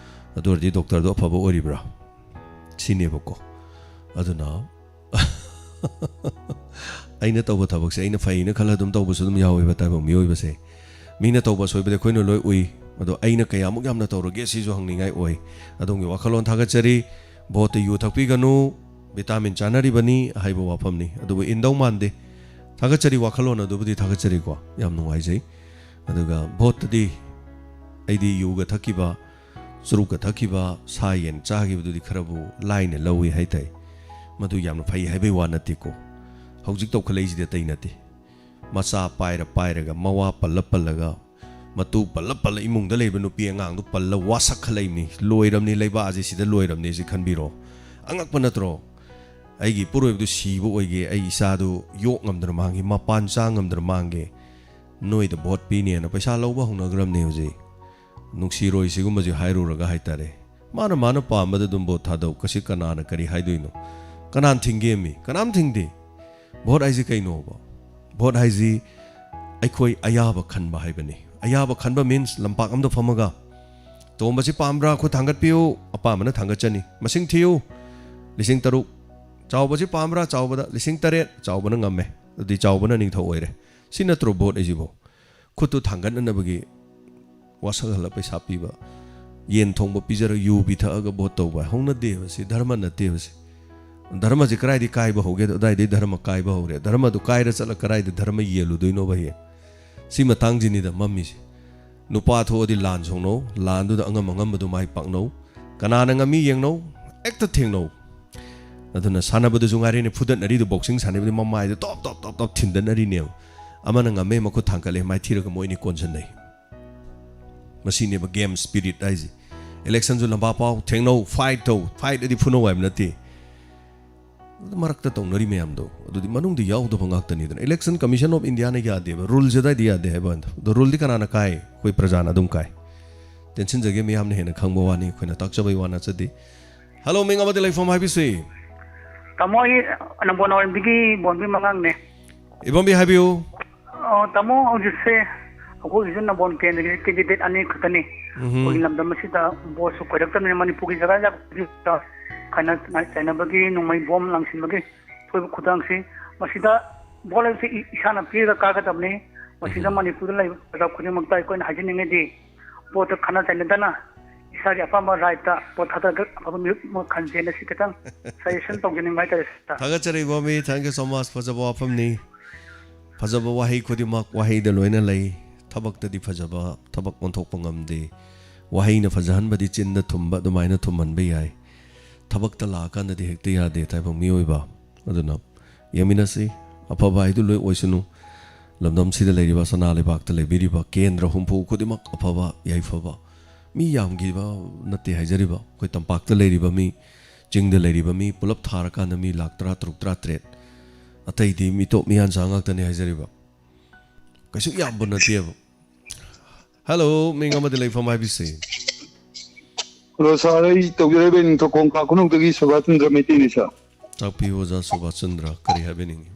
ꯑꯗꯨ ꯑꯣꯏꯔꯗꯤ ꯗꯣꯛꯇꯔꯗꯣ ꯑꯐꯕ ꯑꯣꯏꯔꯤꯕ꯭ꯔꯥ? ꯁꯤꯅꯦꯕꯀꯣ꯫ ꯑꯗꯨꯅ ꯑꯩꯅ ꯇꯧꯕ ꯊꯕꯛꯁꯦ ꯑꯩꯅ ꯐꯩꯅ ꯈꯜꯂ ꯑꯗꯨꯝ ꯇꯧꯕꯁꯨ ꯑꯗꯨꯝ ꯌꯥꯎꯋꯦꯕ ꯇꯥꯏꯕꯪ ꯃꯤꯑꯣꯏꯕꯁꯦ꯫ ꯃꯤꯅ ꯇꯧꯕ ꯑꯁꯣꯏꯕꯗꯤ ꯑꯩꯈꯣꯏꯅ ꯂꯣꯏ ꯎꯏ꯫ ꯑꯗꯣ ꯑꯩꯅ ꯀꯌꯥꯃꯨꯛ ꯌꯥꯝꯅ ꯇꯧꯔꯒꯦ ꯁꯤꯁꯨ ꯍꯪꯅꯤꯡꯉꯥꯏ ꯑꯣꯏ꯫ ꯑꯗꯣꯝꯒꯤ ꯋꯥꯈꯜꯂꯣꯟ ꯊꯥꯒꯠꯆꯔꯤ꯫ ꯚꯣꯠꯇ ꯌꯨ ꯊꯛꯄꯤꯒꯅꯨ, ꯚꯤꯇꯥꯃꯤꯟ ꯆꯥꯅꯔꯤꯕꯅꯤ ꯍꯥꯏꯕ ꯋꯥꯐꯝꯅꯤ꯫ ꯑꯗꯨꯕꯨ ꯏꯟꯗꯧ ꯃꯥꯟꯗꯦ꯫ ꯊꯥꯒꯠꯆꯔꯤ, ꯋꯥꯈꯜꯂꯣꯟ ꯑꯗꯨꯕꯨꯗꯤ ꯊꯥꯒꯠꯆꯔꯤꯀꯣ, ꯌꯥꯝ ꯅꯨꯡꯉꯥꯏꯖꯩ꯫ ꯑꯗꯨꯒ ꯚꯣꯠꯇꯗꯤ ꯑꯩꯗꯤ ꯌꯨꯒ ꯊꯛꯈꯤꯕ, ꯆꯨꯔꯨꯞꯀ ꯊꯛꯈꯤꯕ, ꯁꯥ ꯌꯦꯟ ꯆꯥꯈꯤꯕꯗꯨꯗꯤ ꯈꯔꯕꯨ ꯂꯥꯏꯅ ꯂꯧꯏ ꯍꯥꯏꯇꯥꯏ꯫ ꯃꯗꯨ ꯌꯥꯝꯅ ꯐꯩ ꯍꯥꯏꯕꯩ ꯋꯥ ꯅꯠꯇꯦꯀꯣ꯫ ꯍꯧꯖꯤꯛ ꯇꯧꯈꯠꯂꯛꯏꯁꯤꯗꯤ ꯑꯇꯩ ꯅꯠꯇꯦ꯫ ꯃꯆꯥ ꯄꯥꯏꯔ ꯄꯥꯏꯔꯒ, ꯃꯋꯥ ꯄꯜꯂ ꯄꯜꯂꯒ, ꯃꯇꯨ ꯄꯜꯂ ꯄꯜꯂ ꯏꯃꯨꯡꯗ ꯂꯩꯕ ꯅꯨꯄꯤ ꯑꯉꯥꯡꯗꯨ ꯄꯜꯂ ꯋꯥꯁꯛꯈꯠꯂꯛꯏꯕꯅꯤ꯫ ꯂꯣꯏꯔꯝꯅꯤ, ꯂꯩꯕꯥꯛ ꯑꯁꯤ ꯁꯤꯗ ꯂꯣꯏꯔꯝꯅꯤ ꯁꯤ ꯈꯟꯕꯤꯔꯣ꯫ ꯑꯉꯛꯄ ꯅꯠꯇ꯭ꯔꯣ? ꯑꯩꯒꯤ ꯏꯄꯨꯔꯣꯏꯕꯗꯨ ꯁꯤꯕ ꯑꯣꯏꯒꯦ, ꯑꯩ ꯏꯆꯥꯗꯨ ꯌꯣꯛ ꯉꯝꯗꯅ ꯃꯥꯡꯒꯦ, ꯃꯄꯥꯟ ꯆꯥ ꯉꯝꯗꯅ ꯃꯥꯡꯒꯦ, ꯅꯣꯏꯗ ꯚꯣꯠ ꯄꯤꯅꯦꯅ ꯄꯩꯁꯥ ꯂꯧꯕ ꯍꯧꯅꯈ꯭ꯔꯕꯅꯦ ꯍꯧꯖꯤꯛ꯫ ꯅꯨꯡꯁꯤꯔꯣꯏ ꯁꯤꯒꯨꯝꯕꯁꯤ ꯍꯥꯏꯔꯨꯔꯒ ꯍꯥꯏꯇꯥꯔꯦ꯫ ꯃꯥꯅ ꯃꯥꯅ ꯄꯥꯝꯕꯗ ꯑꯗꯨꯝ ꯚꯣꯠ ꯊꯥꯗꯧ꯫ ꯀꯁꯤ ꯀꯅꯥꯅ ꯀꯔꯤ ꯍꯥꯏꯗꯣꯏꯅꯣ? ꯀꯅꯥꯅ ꯊꯤꯡꯒꯦ ꯃꯤ? ꯀꯅꯥꯝ ꯊꯤꯡꯗꯦ꯫ ꯚꯣꯠ ꯍꯥꯏꯁꯤ ꯀꯩꯅꯣꯕ? ꯚꯣꯠ ꯍꯥꯏꯁꯤ ꯑꯩꯈꯣꯏ ꯑꯌꯥꯕ ꯈꯟꯕ ꯍꯥꯏꯕꯅꯤ꯫ ꯑꯌꯥꯕ ꯈꯟꯕ means ꯂꯝꯄꯥꯛ ꯑꯃꯗ ꯐꯝꯃꯒ ꯇꯣꯝꯕꯁꯤ ꯄꯥꯝꯕ꯭ꯔꯥ? ꯈꯨꯠ ꯊꯥꯡꯒꯠꯄꯤꯌꯨ꯫ ꯑꯄꯥꯝꯕꯅ ꯊꯥꯡꯒꯠꯆꯅꯤ꯫ ꯃꯁꯤꯡ ꯊꯤꯌꯨ꯫ ꯂꯤꯁꯤꯡ ꯇꯔꯨꯛ꯫ ꯆꯥꯎꯕꯁꯤ ꯄꯥꯝꯕ꯭ꯔꯥ? ꯆꯥꯎꯕꯗ ꯂꯤꯁꯤꯡ ꯇꯔꯦꯠ꯫ ꯆꯥꯎꯕꯅ ꯉꯝꯃꯦ꯫ ꯑꯗꯨꯗꯤ ꯆꯥꯎꯕꯅ ꯅꯤꯡꯊꯧ ꯑꯣꯏꯔꯦ꯫ ꯁꯤ ꯅꯠꯇ꯭ꯔꯣ ꯚꯣꯠ ꯍꯥꯏꯁꯤꯕꯣ? ꯈꯨꯠꯇꯨ ꯊꯥꯡꯒꯠꯅꯅꯕꯒꯤ ꯋꯥꯁꯛꯍꯜꯂ ꯄꯩꯁꯥ ꯄꯤꯕ꯫ ꯌꯦꯟ ꯊꯣꯡꯕ ꯄꯤꯖꯔꯒ ꯌꯨ ꯄꯤꯊꯛꯑꯒ ꯚꯣꯠ ꯇꯧꯕ ꯍꯧꯅꯗꯦꯕ꯫ ꯁꯤ ꯙꯔꯃ ꯅꯠꯇꯦꯕ꯫ ꯁꯤ ꯙꯔꯃꯁꯦ ꯀꯗꯥꯏꯗꯒꯤ ꯀꯥꯏꯕ ꯍꯧꯒꯦ? ꯑꯗꯥꯏꯗꯒꯤ ꯙꯔꯃ ꯀꯥꯏꯕ ꯍꯧꯔꯦ꯫ ꯙꯔꯃꯗꯨ ꯀꯥꯏꯔ ꯆꯠꯂ ꯀꯗꯥꯏꯗ ꯙꯔꯃ ꯌꯦꯜꯂꯨꯗꯣꯏꯅꯣꯕ ꯍꯌꯦꯡ? ꯁꯤ ꯃꯇꯥꯡꯁꯤꯅꯤꯗ ꯃꯝꯃꯤꯁꯦ꯫ ꯅꯨꯄꯥ ꯊꯣꯛꯑꯗꯤ ꯂꯥꯟ ꯁꯣꯛꯅꯧ, ꯂꯥꯟꯗꯨꯗ ꯑꯉꯝ ꯑꯉꯝꯕꯗꯨ ꯃꯥꯏ ꯄꯥꯛꯅꯧ꯫ ꯀꯅꯥꯅ ꯉꯝꯃꯤ ꯌꯦꯡꯅꯧ, ꯍꯦꯛꯇ ꯊꯦꯡꯅꯧ꯫ ꯑꯗꯨꯅ ꯁꯥꯟꯅꯕꯗꯁꯨ ꯉꯥꯏꯔꯦꯅꯦ, ꯐꯨꯗꯠꯅꯔꯤꯗꯣ, ꯕꯣꯛꯁꯤꯡ ꯁꯥꯟꯅꯕꯗꯤ ꯃꯃꯥꯏꯗ ꯇꯣꯞ ꯇꯣꯞ ꯇꯣꯞ ꯇꯣꯞ ꯊꯤꯟꯗꯠꯅꯔꯤꯅꯦꯕ꯫ ꯑꯃꯅ ꯉꯝꯃꯦ, ꯃꯈꯨꯠ ꯊꯥꯡꯒꯠꯂꯦ, ꯃꯥꯏꯊꯤꯔꯒ ꯃꯣꯏꯅꯤ ꯀꯣꯟꯁꯤꯟꯅꯩ꯫ ꯃꯁꯤꯅꯦꯕ ꯒꯦꯝ ꯁ꯭ꯄꯤꯔꯤꯠ ꯍꯥꯏꯁꯦ꯫ ꯏꯂꯦꯛꯁꯟꯁꯨ ꯂꯝꯕꯥ ꯄꯥꯎ, ꯊꯦꯡꯅꯧ, ꯐꯥꯏꯠ ꯇꯧ, ꯐꯥꯏꯠ ꯑꯗꯤ ꯐꯨꯅꯧ ꯍꯥꯏꯕ ꯅꯠꯇꯦ꯫ ꯑꯗꯨ ꯃꯔꯛꯇ ꯇꯧꯅꯔꯤ ꯃꯌꯥꯝꯗꯣ, ꯑꯗꯨꯗꯤ ꯃꯅꯨꯡꯗ ꯌꯥꯎꯗꯕ ꯉꯥꯛꯇꯅꯤꯗꯅ꯫ Election Commission of Indiaꯅ ꯌꯥꯗꯦꯕ, ꯔꯨꯜꯁꯦ ꯑꯗꯥꯏꯗꯤ ꯌꯥꯗꯦ ꯍꯥꯏꯕ ꯋꯥꯅꯤꯗ꯫ ꯑꯗꯣ ꯔꯨꯜꯗꯤ ꯀꯅꯥꯅ ꯀꯥꯏ? ꯑꯩꯈꯣꯏ ꯄ꯭ꯔꯖꯥꯅ ꯑꯗꯨꯝ ꯀꯥꯏ꯫ ꯇꯦꯟꯁꯤꯟꯖꯒꯦ, ꯃꯤꯌꯥꯝꯅ ꯍꯦꯟꯅ ꯈꯪꯕ ꯋꯥꯅꯤ, ꯑꯩꯈꯣꯏꯅ ꯇꯥꯛꯆꯕꯩ ꯋꯥ ꯅꯠꯆꯗꯦ꯫ ꯍꯜꯂꯣ, ꯃꯤꯡ ꯑꯃꯗꯤ ꯂꯩꯐꯝ ꯍꯥꯏꯕꯤꯁꯤ꯫ ꯇꯥꯃꯣ, ꯑꯩ ꯅꯝꯕꯣꯜ ꯑꯣꯏꯔꯣꯝꯗꯒꯤ ꯕꯣꯟꯕꯤ ꯃꯉꯥꯡꯅꯦ꯫ ꯏꯕꯣꯝꯕꯤ ꯍꯥꯏꯕꯤꯌꯨ꯫ ꯑꯣ, ꯇꯥꯃꯣ, ꯍꯧꯖꯤꯛꯁꯦ ꯑꯩꯈꯣꯏꯒꯤꯁꯨ ꯅꯝꯕꯣꯜ ꯀꯦꯟꯗ꯭ꯔꯒꯤ candidate ꯑꯅꯤ ꯈꯛꯇꯅꯤ꯫ ꯎꯝꯍꯨꯝ꯫ ꯑꯩꯈꯣꯏꯒꯤ ꯂꯝꯗꯝ ꯑꯁꯤꯗ ꯕꯣꯠꯁꯨ ꯀꯣꯏꯔꯛꯇꯕꯅꯤꯅ ꯃꯅꯤꯄꯨꯔꯒꯤ ꯖꯒꯥ ꯖꯒꯥ ꯈꯥꯏꯅ ꯆꯩꯅꯕꯒꯤ, ꯅꯣꯡꯃꯩ ꯕꯣꯝ ꯂꯪꯁꯤꯟꯕꯒꯤ ꯊꯣꯛꯏꯕ ꯈꯨꯊꯥꯡꯁꯤ, ꯃꯁꯤꯗ ꯕꯣꯠ ꯍꯥꯏꯕꯁꯤ ꯏ-, ꯏꯁꯥꯅ ꯄꯤꯔꯒ ꯀꯥꯒꯗꯕꯅꯤ꯫ ꯃꯁꯤꯗ ꯎꯝ꯫ ꯃꯅꯤꯄꯨꯔꯗ ꯂꯩꯕ ꯄ꯭ꯔꯖꯥ ꯈꯨꯗꯤꯡꯃꯛꯇ ꯑꯩꯈꯣꯏꯅ ꯍꯥꯏꯖꯅꯤꯡꯉꯤꯗꯤ, ꯕꯣꯠꯇ ꯈꯠꯅ ꯆꯩꯅꯗꯅ ꯏꯁꯥꯒꯤ ꯑꯄꯥꯝꯕ rightꯇ ꯚꯣꯠ ꯊꯥꯗꯔꯒ ꯑꯐꯕ ꯃꯤꯍꯨꯠ ꯑꯃ ꯈꯟꯁꯦꯅ ꯁꯤ ꯈꯤꯇꯪ suggestion ꯇꯧꯖꯅꯤꯡꯕ ꯍꯥꯏꯇꯥꯔꯦ, sir꯫ ꯊꯥꯒꯠꯆꯔꯤ, ꯏꯕꯣꯝꯕꯤ꯫ Thank you so much꯫ ꯐꯖꯕ ꯋꯥꯐꯝꯅꯤ꯫ ꯐꯖꯕ ꯋꯥꯍꯩ ꯈꯨꯗꯤꯡꯃꯛ ꯋꯥꯍꯩꯗ ꯂꯣꯏꯅ ꯂꯩ꯫ ꯊꯕꯛꯇꯗꯤ ꯐꯖꯕ ꯊꯕꯛ ꯑꯣꯟꯊꯣꯛꯄ ꯉꯝꯗꯦ꯫ ꯋꯥꯍꯩꯅ ꯐꯖꯍꯟꯕꯗꯤ ꯆꯤꯟꯗ ꯊꯨꯝꯕ ꯑꯗꯨꯃꯥꯏꯅ ꯊꯨꯝꯍꯟꯕ ꯌꯥꯏ꯫ ꯊꯕꯛꯇ ꯂꯥꯛꯑꯀꯥꯟꯗꯗꯤ ꯍꯦꯛꯇ ꯌꯥꯗꯦ, ꯇꯥꯏꯕꯪ ꯃꯤꯑꯣꯏꯕ꯫ ꯑꯗꯨꯅ ꯌꯦꯡꯃꯤꯟꯅꯁꯤ꯫ ꯑꯐꯕ ꯍꯥꯏꯗꯨ ꯂꯣꯏ ꯑꯣꯏꯁꯅꯨ꯫ ꯂꯝꯗꯝꯁꯤꯗ ꯂꯩꯔꯤꯕ, ꯁꯅꯥ ꯂꯩꯕꯥꯛꯇ ꯂꯩꯕꯤꯔꯤꯕ ꯀꯦꯟꯗ꯭ꯔ ꯍꯨꯝꯐꯨ ꯈꯨꯗꯤꯡꯃꯛ ꯑꯐꯕ ꯌꯥꯏꯐꯕ꯫ ꯃꯤ ꯌꯥꯝꯈꯤꯕ ꯅꯠꯇꯦ ꯍꯥꯏꯖꯔꯤꯕ, ꯑꯩꯈꯣꯏ ꯇꯝꯄꯥꯛꯇ ꯂꯩꯔꯤꯕ ꯃꯤ, ꯆꯤꯡꯗ ꯂꯩꯔꯤꯕ ꯃꯤ ꯄꯨꯂꯞ ꯊꯥꯔꯀꯥꯟꯗ ꯃꯤ ꯂꯥꯈ ꯇꯔꯥ ꯇꯔꯨꯛ, ꯇꯔꯥ ꯇꯔꯦꯠ꯫ ꯑꯇꯩꯗꯤ ꯃꯤꯇꯣꯞ ꯃꯤꯌꯥꯟꯆꯥ ꯉꯥꯛꯇꯅꯤ ꯍꯥꯏꯖꯔꯤꯕ꯫ ꯀꯩꯁꯨ ꯌꯥꯝꯕ ꯅꯠꯇꯦꯕ꯫ ꯍꯜꯂꯣ, ꯃꯤꯡ ꯑꯃꯗꯤ ꯂꯩꯐꯝ ꯍꯥꯏꯕꯤꯁꯤ꯫ ꯍꯜꯂꯣ, sir, ꯑꯩ ꯇꯧꯖꯔꯛꯏꯕ ꯅꯤꯡꯊꯧꯈꯣꯡ ꯀꯥꯈꯨꯅꯧꯗꯒꯤ ꯁꯨꯕꯥꯁ ꯆꯟꯗ꯭ꯔ ꯃꯩꯇꯩꯅꯤ, sir꯫ ꯇꯥꯛꯄꯤꯌꯨ, ꯑꯣꯖꯥ ꯁꯨꯕꯥꯁ ꯆꯟꯗ꯭ꯔ, ꯀꯔꯤ ꯍꯥꯏꯕꯤꯅꯤꯡꯉꯤ?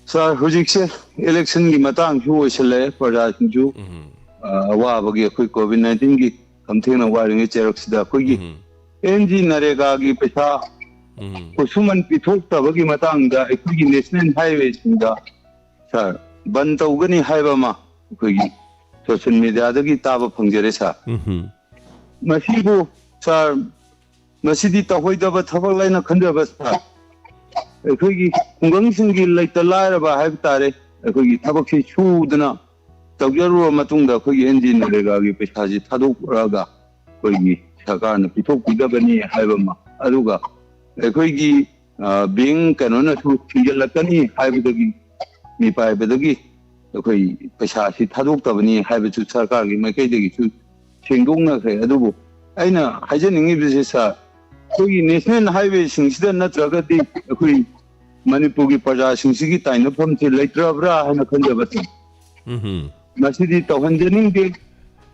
Sir, ꯍꯧꯖꯤꯛꯁꯦ electionꯒꯤ ꯃꯇꯥꯡꯁꯨ ꯑꯣꯏꯁꯜꯂꯛꯑꯦ, ꯄ꯭ꯔꯖꯥꯁꯤꯡꯁꯨ, ꯎꯝ꯫ ꯑ, ꯑꯋꯥꯕꯒꯤ, ꯑꯩꯈꯣꯏ COVID nineteenꯒꯤ ꯀꯝꯊꯦꯡꯅ ꯋꯥꯔꯤꯉꯩ ꯆꯩꯔꯛꯁꯤꯗ ꯑꯩꯈꯣꯏꯒꯤ ꯎꯝ꯫ ꯑꯦꯟ ꯖꯤ ꯅꯔꯦꯒꯥꯒꯤ ꯄꯩꯁꯥ ꯎꯝ꯫ ꯈꯨꯠꯁꯨꯃꯟ ꯄꯤꯊꯣꯛꯇꯕꯒꯤ ꯃꯇꯥꯡꯗ ꯑꯩꯈꯣꯏꯒꯤ national highwayꯁꯤꯡꯗ, sir, ꯕꯟ ꯇꯧꯒꯅꯤ ꯍꯥꯏꯕ ꯑꯃ ꯑꯩꯈꯣꯏꯒꯤ social mediaꯗꯒꯤ ꯇꯥꯕ ꯐꯪꯖꯔꯦ, sir꯫ ꯎꯝ꯫ ꯃꯁꯤꯕꯨ, ꯁꯥꯔ, ꯃꯁꯤꯗꯤ ꯇꯧꯍꯩꯗꯕ ꯊꯕꯛ ꯍꯥꯏꯅ ꯈꯟꯖꯕ, ꯁꯥꯔ꯫ ꯑꯩꯈꯣꯏꯒꯤ ꯈꯨꯡꯒꯪꯁꯤꯡꯒꯤ ꯂꯩꯇ ꯂꯥꯏꯔꯕ ꯍꯥꯏꯕ ꯇꯥꯔꯦ, ꯑꯩꯈꯣꯏꯒꯤ ꯊꯕꯛꯁꯤ ꯁꯨꯗꯅ ꯇꯧꯖꯔꯨꯔ ꯃꯇꯨꯡꯗ ꯑꯩꯈꯣꯏꯒꯤ ꯑꯦꯟ ꯖꯤ ꯅꯔꯦꯒꯥꯒꯤ ꯄꯩꯁꯥꯁꯤ ꯊꯥꯗꯣꯛꯂꯒ ꯑꯩꯈꯣꯏꯒꯤ ꯁꯔꯀꯥꯔꯅ ꯄꯤꯊꯣꯛꯄꯤꯗꯕꯅꯤ ꯍꯥꯏꯕ ꯑꯃ, ꯑꯗꯨꯒ ꯑꯩꯈꯣꯏꯒꯤ, ꯑ, ꯕꯦꯡ ꯀꯩꯅꯣꯅꯁꯨ ꯊꯤꯡꯖꯤꯜꯂꯛꯀꯅꯤ ꯍꯥꯏꯕꯗꯒꯤ, ꯃꯤꯄꯥꯏꯕꯗꯒꯤ ꯑꯩꯈꯣꯏ ꯄꯩꯁꯥꯁꯤ ꯊꯥꯗꯣꯛꯇꯕꯅꯤ ꯍꯥꯏꯕꯁꯨ ꯁꯔꯀꯥꯔꯒꯤ ꯃꯥꯏꯀꯩꯗꯒꯤꯁꯨ ꯁꯦꯡꯗꯣꯛꯅꯈ꯭ꯔꯦ꯫ ꯑꯗꯨꯕꯨ ꯑꯩꯅ ꯍꯥꯏꯖꯅꯤꯡꯉꯤꯕꯁꯤ, ꯁꯥꯔ, ꯑꯩꯈꯣꯏꯒꯤ ꯅꯦꯁꯅꯦꯜ ꯍꯥꯏꯋꯦꯁꯤꯡꯁꯤꯗ ꯅꯠꯇ꯭ꯔꯒꯗꯤ ꯑꯩꯈꯣꯏ ꯃꯅꯤꯄꯨꯔꯒꯤ ꯄ꯭ꯔꯖꯥꯁꯤꯡꯁꯤꯒꯤ ꯇꯥꯏꯅꯐꯝꯁꯤ ꯂꯩꯇ꯭ꯔꯕ꯭ꯔꯥ ꯍꯥꯏꯅ ꯈꯟꯖꯕ, ꯁꯥꯔ꯫ ꯎꯝꯍꯨꯝ꯫ ꯃꯁꯤꯗꯤ ꯇꯧꯍꯟꯖꯅꯤꯡꯗꯦ꯫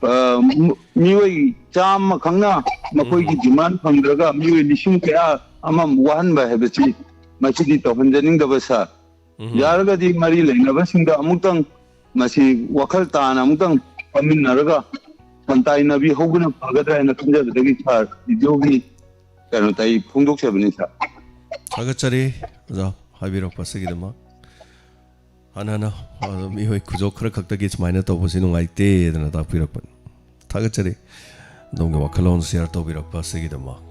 ꯑ, ꯃ-, ꯃꯤꯑꯣꯏ ꯆꯥꯝꯃꯈꯛꯅ ꯃꯈꯣꯏꯒꯤ ꯎꯝ꯫ ꯗꯤꯃꯥꯟ ꯐꯪꯗ꯭ꯔꯒ ꯃꯤꯑꯣꯏ ꯂꯤꯁꯤꯡ ꯀꯌꯥ ꯑꯃ ꯋꯥꯍꯟꯕ ꯍꯥꯏꯕꯁꯤ ꯃꯁꯤꯗꯤ ꯇꯧꯍꯟꯖꯅꯤꯡꯗꯕ, ꯁꯥꯔ꯫ ꯎꯝ꯫ ꯌꯥꯔꯒꯗꯤ ꯃꯔꯤ ꯂꯩꯅꯕꯁꯤꯡꯗ ꯑꯃꯨꯛꯇꯪ ꯃꯁꯤ ꯋꯥꯈꯜ ꯇꯥꯅ ꯑꯃꯨꯛꯇꯪ ꯐꯝꯃꯤꯟꯅꯔꯒ ꯁꯟꯇꯥꯏꯅꯕꯤ ꯍꯧꯕꯅ ꯐꯒꯗ꯭ꯔꯥ ꯍꯥꯏꯅ ꯈꯟꯖꯕꯗꯒꯤ, ꯁꯥꯔ, ꯔꯦꯗꯤꯑꯣꯒꯤ ꯀꯩꯅꯣꯇ ꯑꯩ ꯐꯣꯡꯗꯣꯛꯆꯕꯅꯤ, ꯁꯥꯔ꯫ ꯊꯥꯒꯠꯆꯔꯤ, ꯑꯣꯖꯥ, ꯍꯥꯏꯕꯤꯔꯛꯄ ꯑꯁꯤꯒꯤꯗꯃꯛ꯫ ꯍꯥꯟꯅ ꯍꯥꯟꯅ, ꯑ, ꯃꯤꯑꯣꯏ ꯈꯨꯖꯣꯞ ꯈꯔ ꯈꯛꯇꯒꯤ ꯁꯨꯃꯥꯏꯅ ꯇꯧꯕꯁꯤ ꯅꯨꯡꯉꯥꯏꯇꯦꯗꯅ ꯇꯥꯛꯄꯤꯔꯛꯄꯅꯤ꯫ ꯊꯥꯒꯠꯆꯔꯤ, ꯑꯗꯣꯝꯒꯤ ꯋꯥꯈꯜꯂꯣꯟ ꯁꯤꯌꯥꯔ ꯇꯧꯕꯤꯔꯛꯄ ꯑꯁꯤꯒꯤꯗꯃꯛ꯫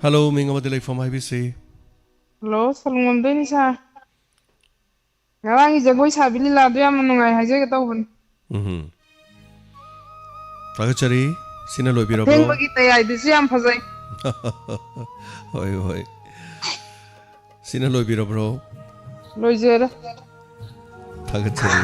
ꯍꯜꯂꯣ, ꯃꯤꯡ ꯑꯃꯗꯤ ꯂꯩꯐꯝ ꯍꯥꯏꯕꯤꯁꯤ꯫ ꯍꯜꯂꯣ, ꯁꯣꯂꯨꯡꯕꯝꯗꯩꯅꯤ, ꯁꯥꯔ꯫ ꯉꯔꯥꯡꯒꯤ ꯖꯒꯣꯏ ꯁꯥꯕꯤ ꯂꯤꯂꯥꯗꯣ ꯌꯥꯝꯅ ꯅꯨꯡꯉꯥꯏ ꯍꯥꯏꯖꯒꯦ ꯇꯧꯕꯅꯤ꯫ ꯎꯝꯍꯨꯝ꯫ ꯊꯥꯒꯠꯆꯔꯤ꯫ ꯁꯤꯅ ꯂꯣꯏꯕꯤꯔꯕ꯭ꯔꯣ? ꯑꯊꯦꯡꯕꯒꯤ ꯇꯌꯥꯏꯗꯨꯁꯨ ꯌꯥꯝ ꯐꯖꯩ꯫ ꯍꯣꯏ, ꯍꯣꯏ꯫ ꯁꯤꯅ ꯂꯣꯏꯕꯤꯔꯕ꯭ꯔꯣ? ꯂꯣꯏꯖꯔꯦ꯫ ꯊꯥꯒꯠꯆꯔꯤ꯫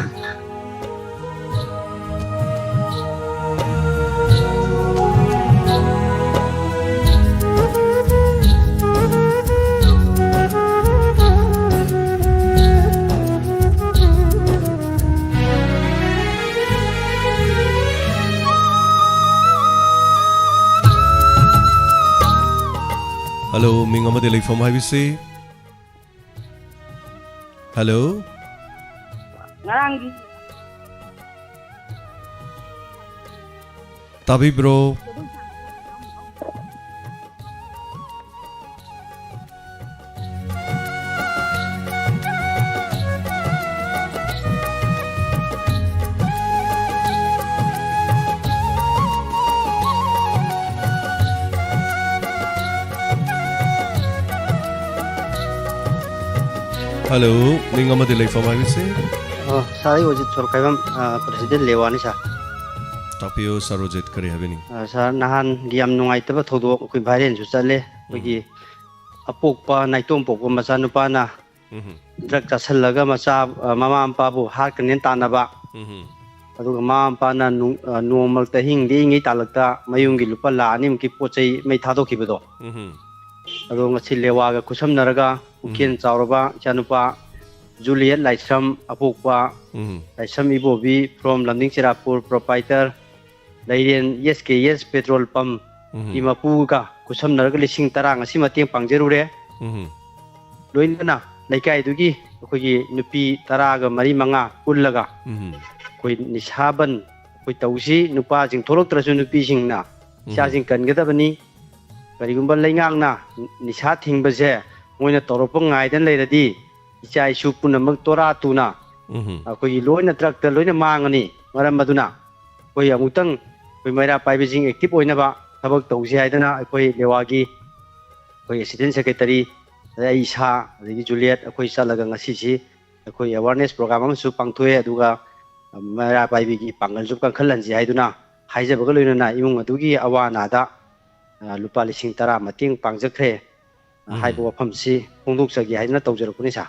ꯍꯜꯂꯣ, ꯃꯤꯡ ꯑꯃꯗꯤ ꯂꯩꯐꯝ ꯍꯥꯏꯕꯤꯁꯤ꯫ ꯍꯜꯂꯣ꯫ ꯉꯔꯥꯡꯒꯤ ꯇꯥꯕꯤꯕ꯭ꯔꯣ? ꯍꯜꯂꯣ, ꯃꯤꯡ ꯑꯃꯗꯤ ꯂꯩꯐꯝ ꯍꯥꯏꯕꯤꯁꯦ꯫ ꯑ, ꯁꯥꯔ, ꯑꯩ ꯑꯣꯖꯤꯠ ꯁꯣꯔꯣꯛꯈꯥꯏꯕꯝ, ꯑ, ꯄ꯭ꯔꯦꯁꯤꯗꯦꯟ ꯂꯦꯋꯥꯅꯤ, ꯁꯥꯔ꯫ ꯇꯥꯛꯄꯤꯌꯨ, ꯁꯥꯔ ꯑꯣꯖꯤꯠ, ꯀꯔꯤ ꯍꯥꯏꯕꯤꯅꯤꯡ? ꯑ, ꯁꯥꯔ, ꯅꯍꯥꯟꯒꯤ ꯌꯥꯝ ꯅꯨꯡꯉꯥꯏꯇꯕ ꯊꯧꯗꯣꯛ ꯑꯩꯈꯣꯏ ꯚꯥꯏꯔꯦꯜꯁꯨ ꯆꯠꯂꯦ꯫ ꯑꯩꯈꯣꯏꯒꯤ ꯑꯄꯣꯛꯄ, ꯅꯥꯏꯇꯣꯝ ꯄꯣꯛꯄ ꯃꯆꯥꯅꯨꯄꯥꯅ ꯎꯝ, ꯗ꯭ꯔꯒ ꯆꯥꯁꯤꯜꯂꯒ ꯃꯆꯥ, ꯑ, ꯃꯃꯥ ꯃꯄꯥꯕꯨ ꯍꯥꯠꯀꯅꯦꯅ ꯇꯥꯟꯅꯕ, ꯎꯝ, ꯑꯗꯨꯒ ꯃꯃꯥ ꯃꯄꯥꯅ ꯅꯨꯡ-, ꯑ, ꯅꯣꯡꯃ ꯃꯔꯛꯇ ꯑꯍꯤꯡ ꯂꯦꯛꯏꯉꯩ ꯇꯥꯜꯂꯛꯇ ꯃꯌꯨꯝꯒꯤ ꯂꯨꯄꯥ ꯂꯥꯈ ꯑꯅꯤꯃꯨꯛꯀꯤ ꯄꯣꯠ ꯆꯩ ꯃꯩ ꯊꯥꯗꯣꯛꯈꯤꯕꯗꯣ, ꯎꯝ, ꯑꯗꯣ ꯉꯁꯤ ꯂꯦꯋꯥꯒ ꯈꯨꯠꯁꯝꯅꯔꯒ ꯄꯨꯛꯆꯦꯜ ꯆꯥꯎꯔꯕ ꯏꯆꯥꯅꯨꯄꯥ ꯖꯨꯂꯤꯌꯠ ꯂꯥꯏꯁ꯭ꯔꯝ ꯑꯄꯣꯛꯄ ꯎꯝ, ꯂꯥꯏꯁ꯭ꯔꯝ ꯏꯕꯣꯕꯤ from Lamding ꯆꯤꯔꯥꯄꯨꯔ, proprietor ꯂꯩꯔꯦꯟ S K S petrol pump ꯎꯝ, ꯒꯤ ꯃꯄꯨꯒ ꯈꯨꯠꯁꯝꯅꯔꯒ ꯂꯤꯁꯤꯡ ꯇꯔꯥ ꯉꯁꯤ ꯃꯇꯦꯡ ꯄꯥꯡꯖꯔꯨꯔꯦ꯫ ꯎꯝ, ꯂꯣꯏꯅꯅ ꯂꯩꯀꯥꯏꯗꯨꯒꯤ ꯑꯩꯈꯣꯏꯒꯤ ꯅꯨꯄꯤ ꯇꯔꯥꯒ ꯃꯔꯤ ꯃꯉꯥ ꯄꯨꯜꯂꯒ ꯎꯝ, ꯑꯩꯈꯣꯏ ꯅꯤꯁꯥꯕꯟ ꯑꯩꯈꯣꯏ ꯇꯧꯁꯤ, ꯅꯨꯄꯥꯁꯤꯡ ꯊꯣꯛꯂꯛꯇ꯭ꯔꯁꯨ ꯅꯨꯄꯤꯁꯤꯡꯅ ꯏꯆꯥꯁꯤꯡ ꯀꯟꯒꯗꯕꯅꯤ꯫ ꯀꯔꯤꯒꯨꯝꯕ ꯂꯩꯉꯥꯛꯅ ꯅꯤꯁꯥ ꯊꯤꯡꯕꯁꯦ ꯃꯣꯏꯅ ꯇꯧꯔꯛꯄ ꯉꯥꯏꯗꯅ ꯂꯩꯔꯗꯤ ꯏꯆꯥ ꯏꯁꯨ ꯄꯨꯝꯅꯃꯛ ꯇꯣꯔꯥ ꯇꯨꯅ ꯎꯝ, ꯑꯩꯈꯣꯏꯒꯤ ꯂꯣꯏꯅ ꯗ꯭ꯔꯛꯇ ꯂꯣꯏꯅ ꯃꯥꯡꯉꯅꯤ꯫ ꯃꯔꯝ ꯑꯗꯨꯅ ꯑꯩꯈꯣꯏ ꯑꯃꯨꯛꯇꯪ ꯑꯩꯈꯣꯏ ꯃꯩꯔꯥ ꯄꯥꯏꯕꯁꯤꯡ ꯑꯦꯛꯇꯤꯚ ꯑꯣꯏꯅꯕ ꯊꯕꯛ ꯇꯧꯁꯤ ꯍꯥꯏꯗꯅ ꯑꯩꯈꯣꯏ ꯂꯦꯋꯥꯒꯤ ꯑꯩꯈꯣꯏ ꯑꯦꯁꯤꯁꯇꯦꯟ ꯁꯦꯀ꯭ꯔꯦꯇꯔꯤ, ꯑꯗꯩ ꯑꯩ ꯏꯁꯥ, ꯑꯗꯒꯤ ꯖꯨꯂꯤꯌꯠ, ꯑꯩꯈꯣꯏ ꯆꯠꯂꯒ ꯉꯁꯤꯁꯤ ꯑꯩꯈꯣꯏ ꯑꯦꯋꯥꯔꯅꯦꯁ ꯄ꯭ꯔꯣꯒ꯭ꯔꯥꯝ ꯑꯃꯁꯨ ꯄꯥꯡꯊꯣꯛꯑꯦ꯫ ꯑꯗꯨꯒ ꯃꯩꯔꯥ ꯄꯥꯏꯕꯤꯒꯤ ꯄꯥꯡꯒꯜꯁꯨ ꯀꯟꯈꯠꯍꯟꯁꯤ ꯍꯥꯏꯗꯨꯅ ꯍꯥꯏꯖꯕꯒ ꯂꯣꯏꯅꯅ ꯏꯃꯨꯡ ꯑꯗꯨꯒꯤ ꯑꯋꯥ ꯑꯅꯥꯗ, ꯑ, ꯂꯨꯄꯥ ꯂꯤꯁꯤꯡ ꯇꯔꯥ ꯃꯇꯦꯡ ꯄꯥꯡꯖꯈ꯭ꯔꯦ, ꯑ, ꯎꯝ꯫ ꯍꯥꯏꯕ ꯋꯥꯐꯝꯁꯤ ꯐꯣꯡꯗꯣꯛꯆꯒꯦ ꯍꯥꯏꯗꯅ ꯇꯧꯖꯔꯛꯄꯅꯤ, ꯁꯥꯔ꯫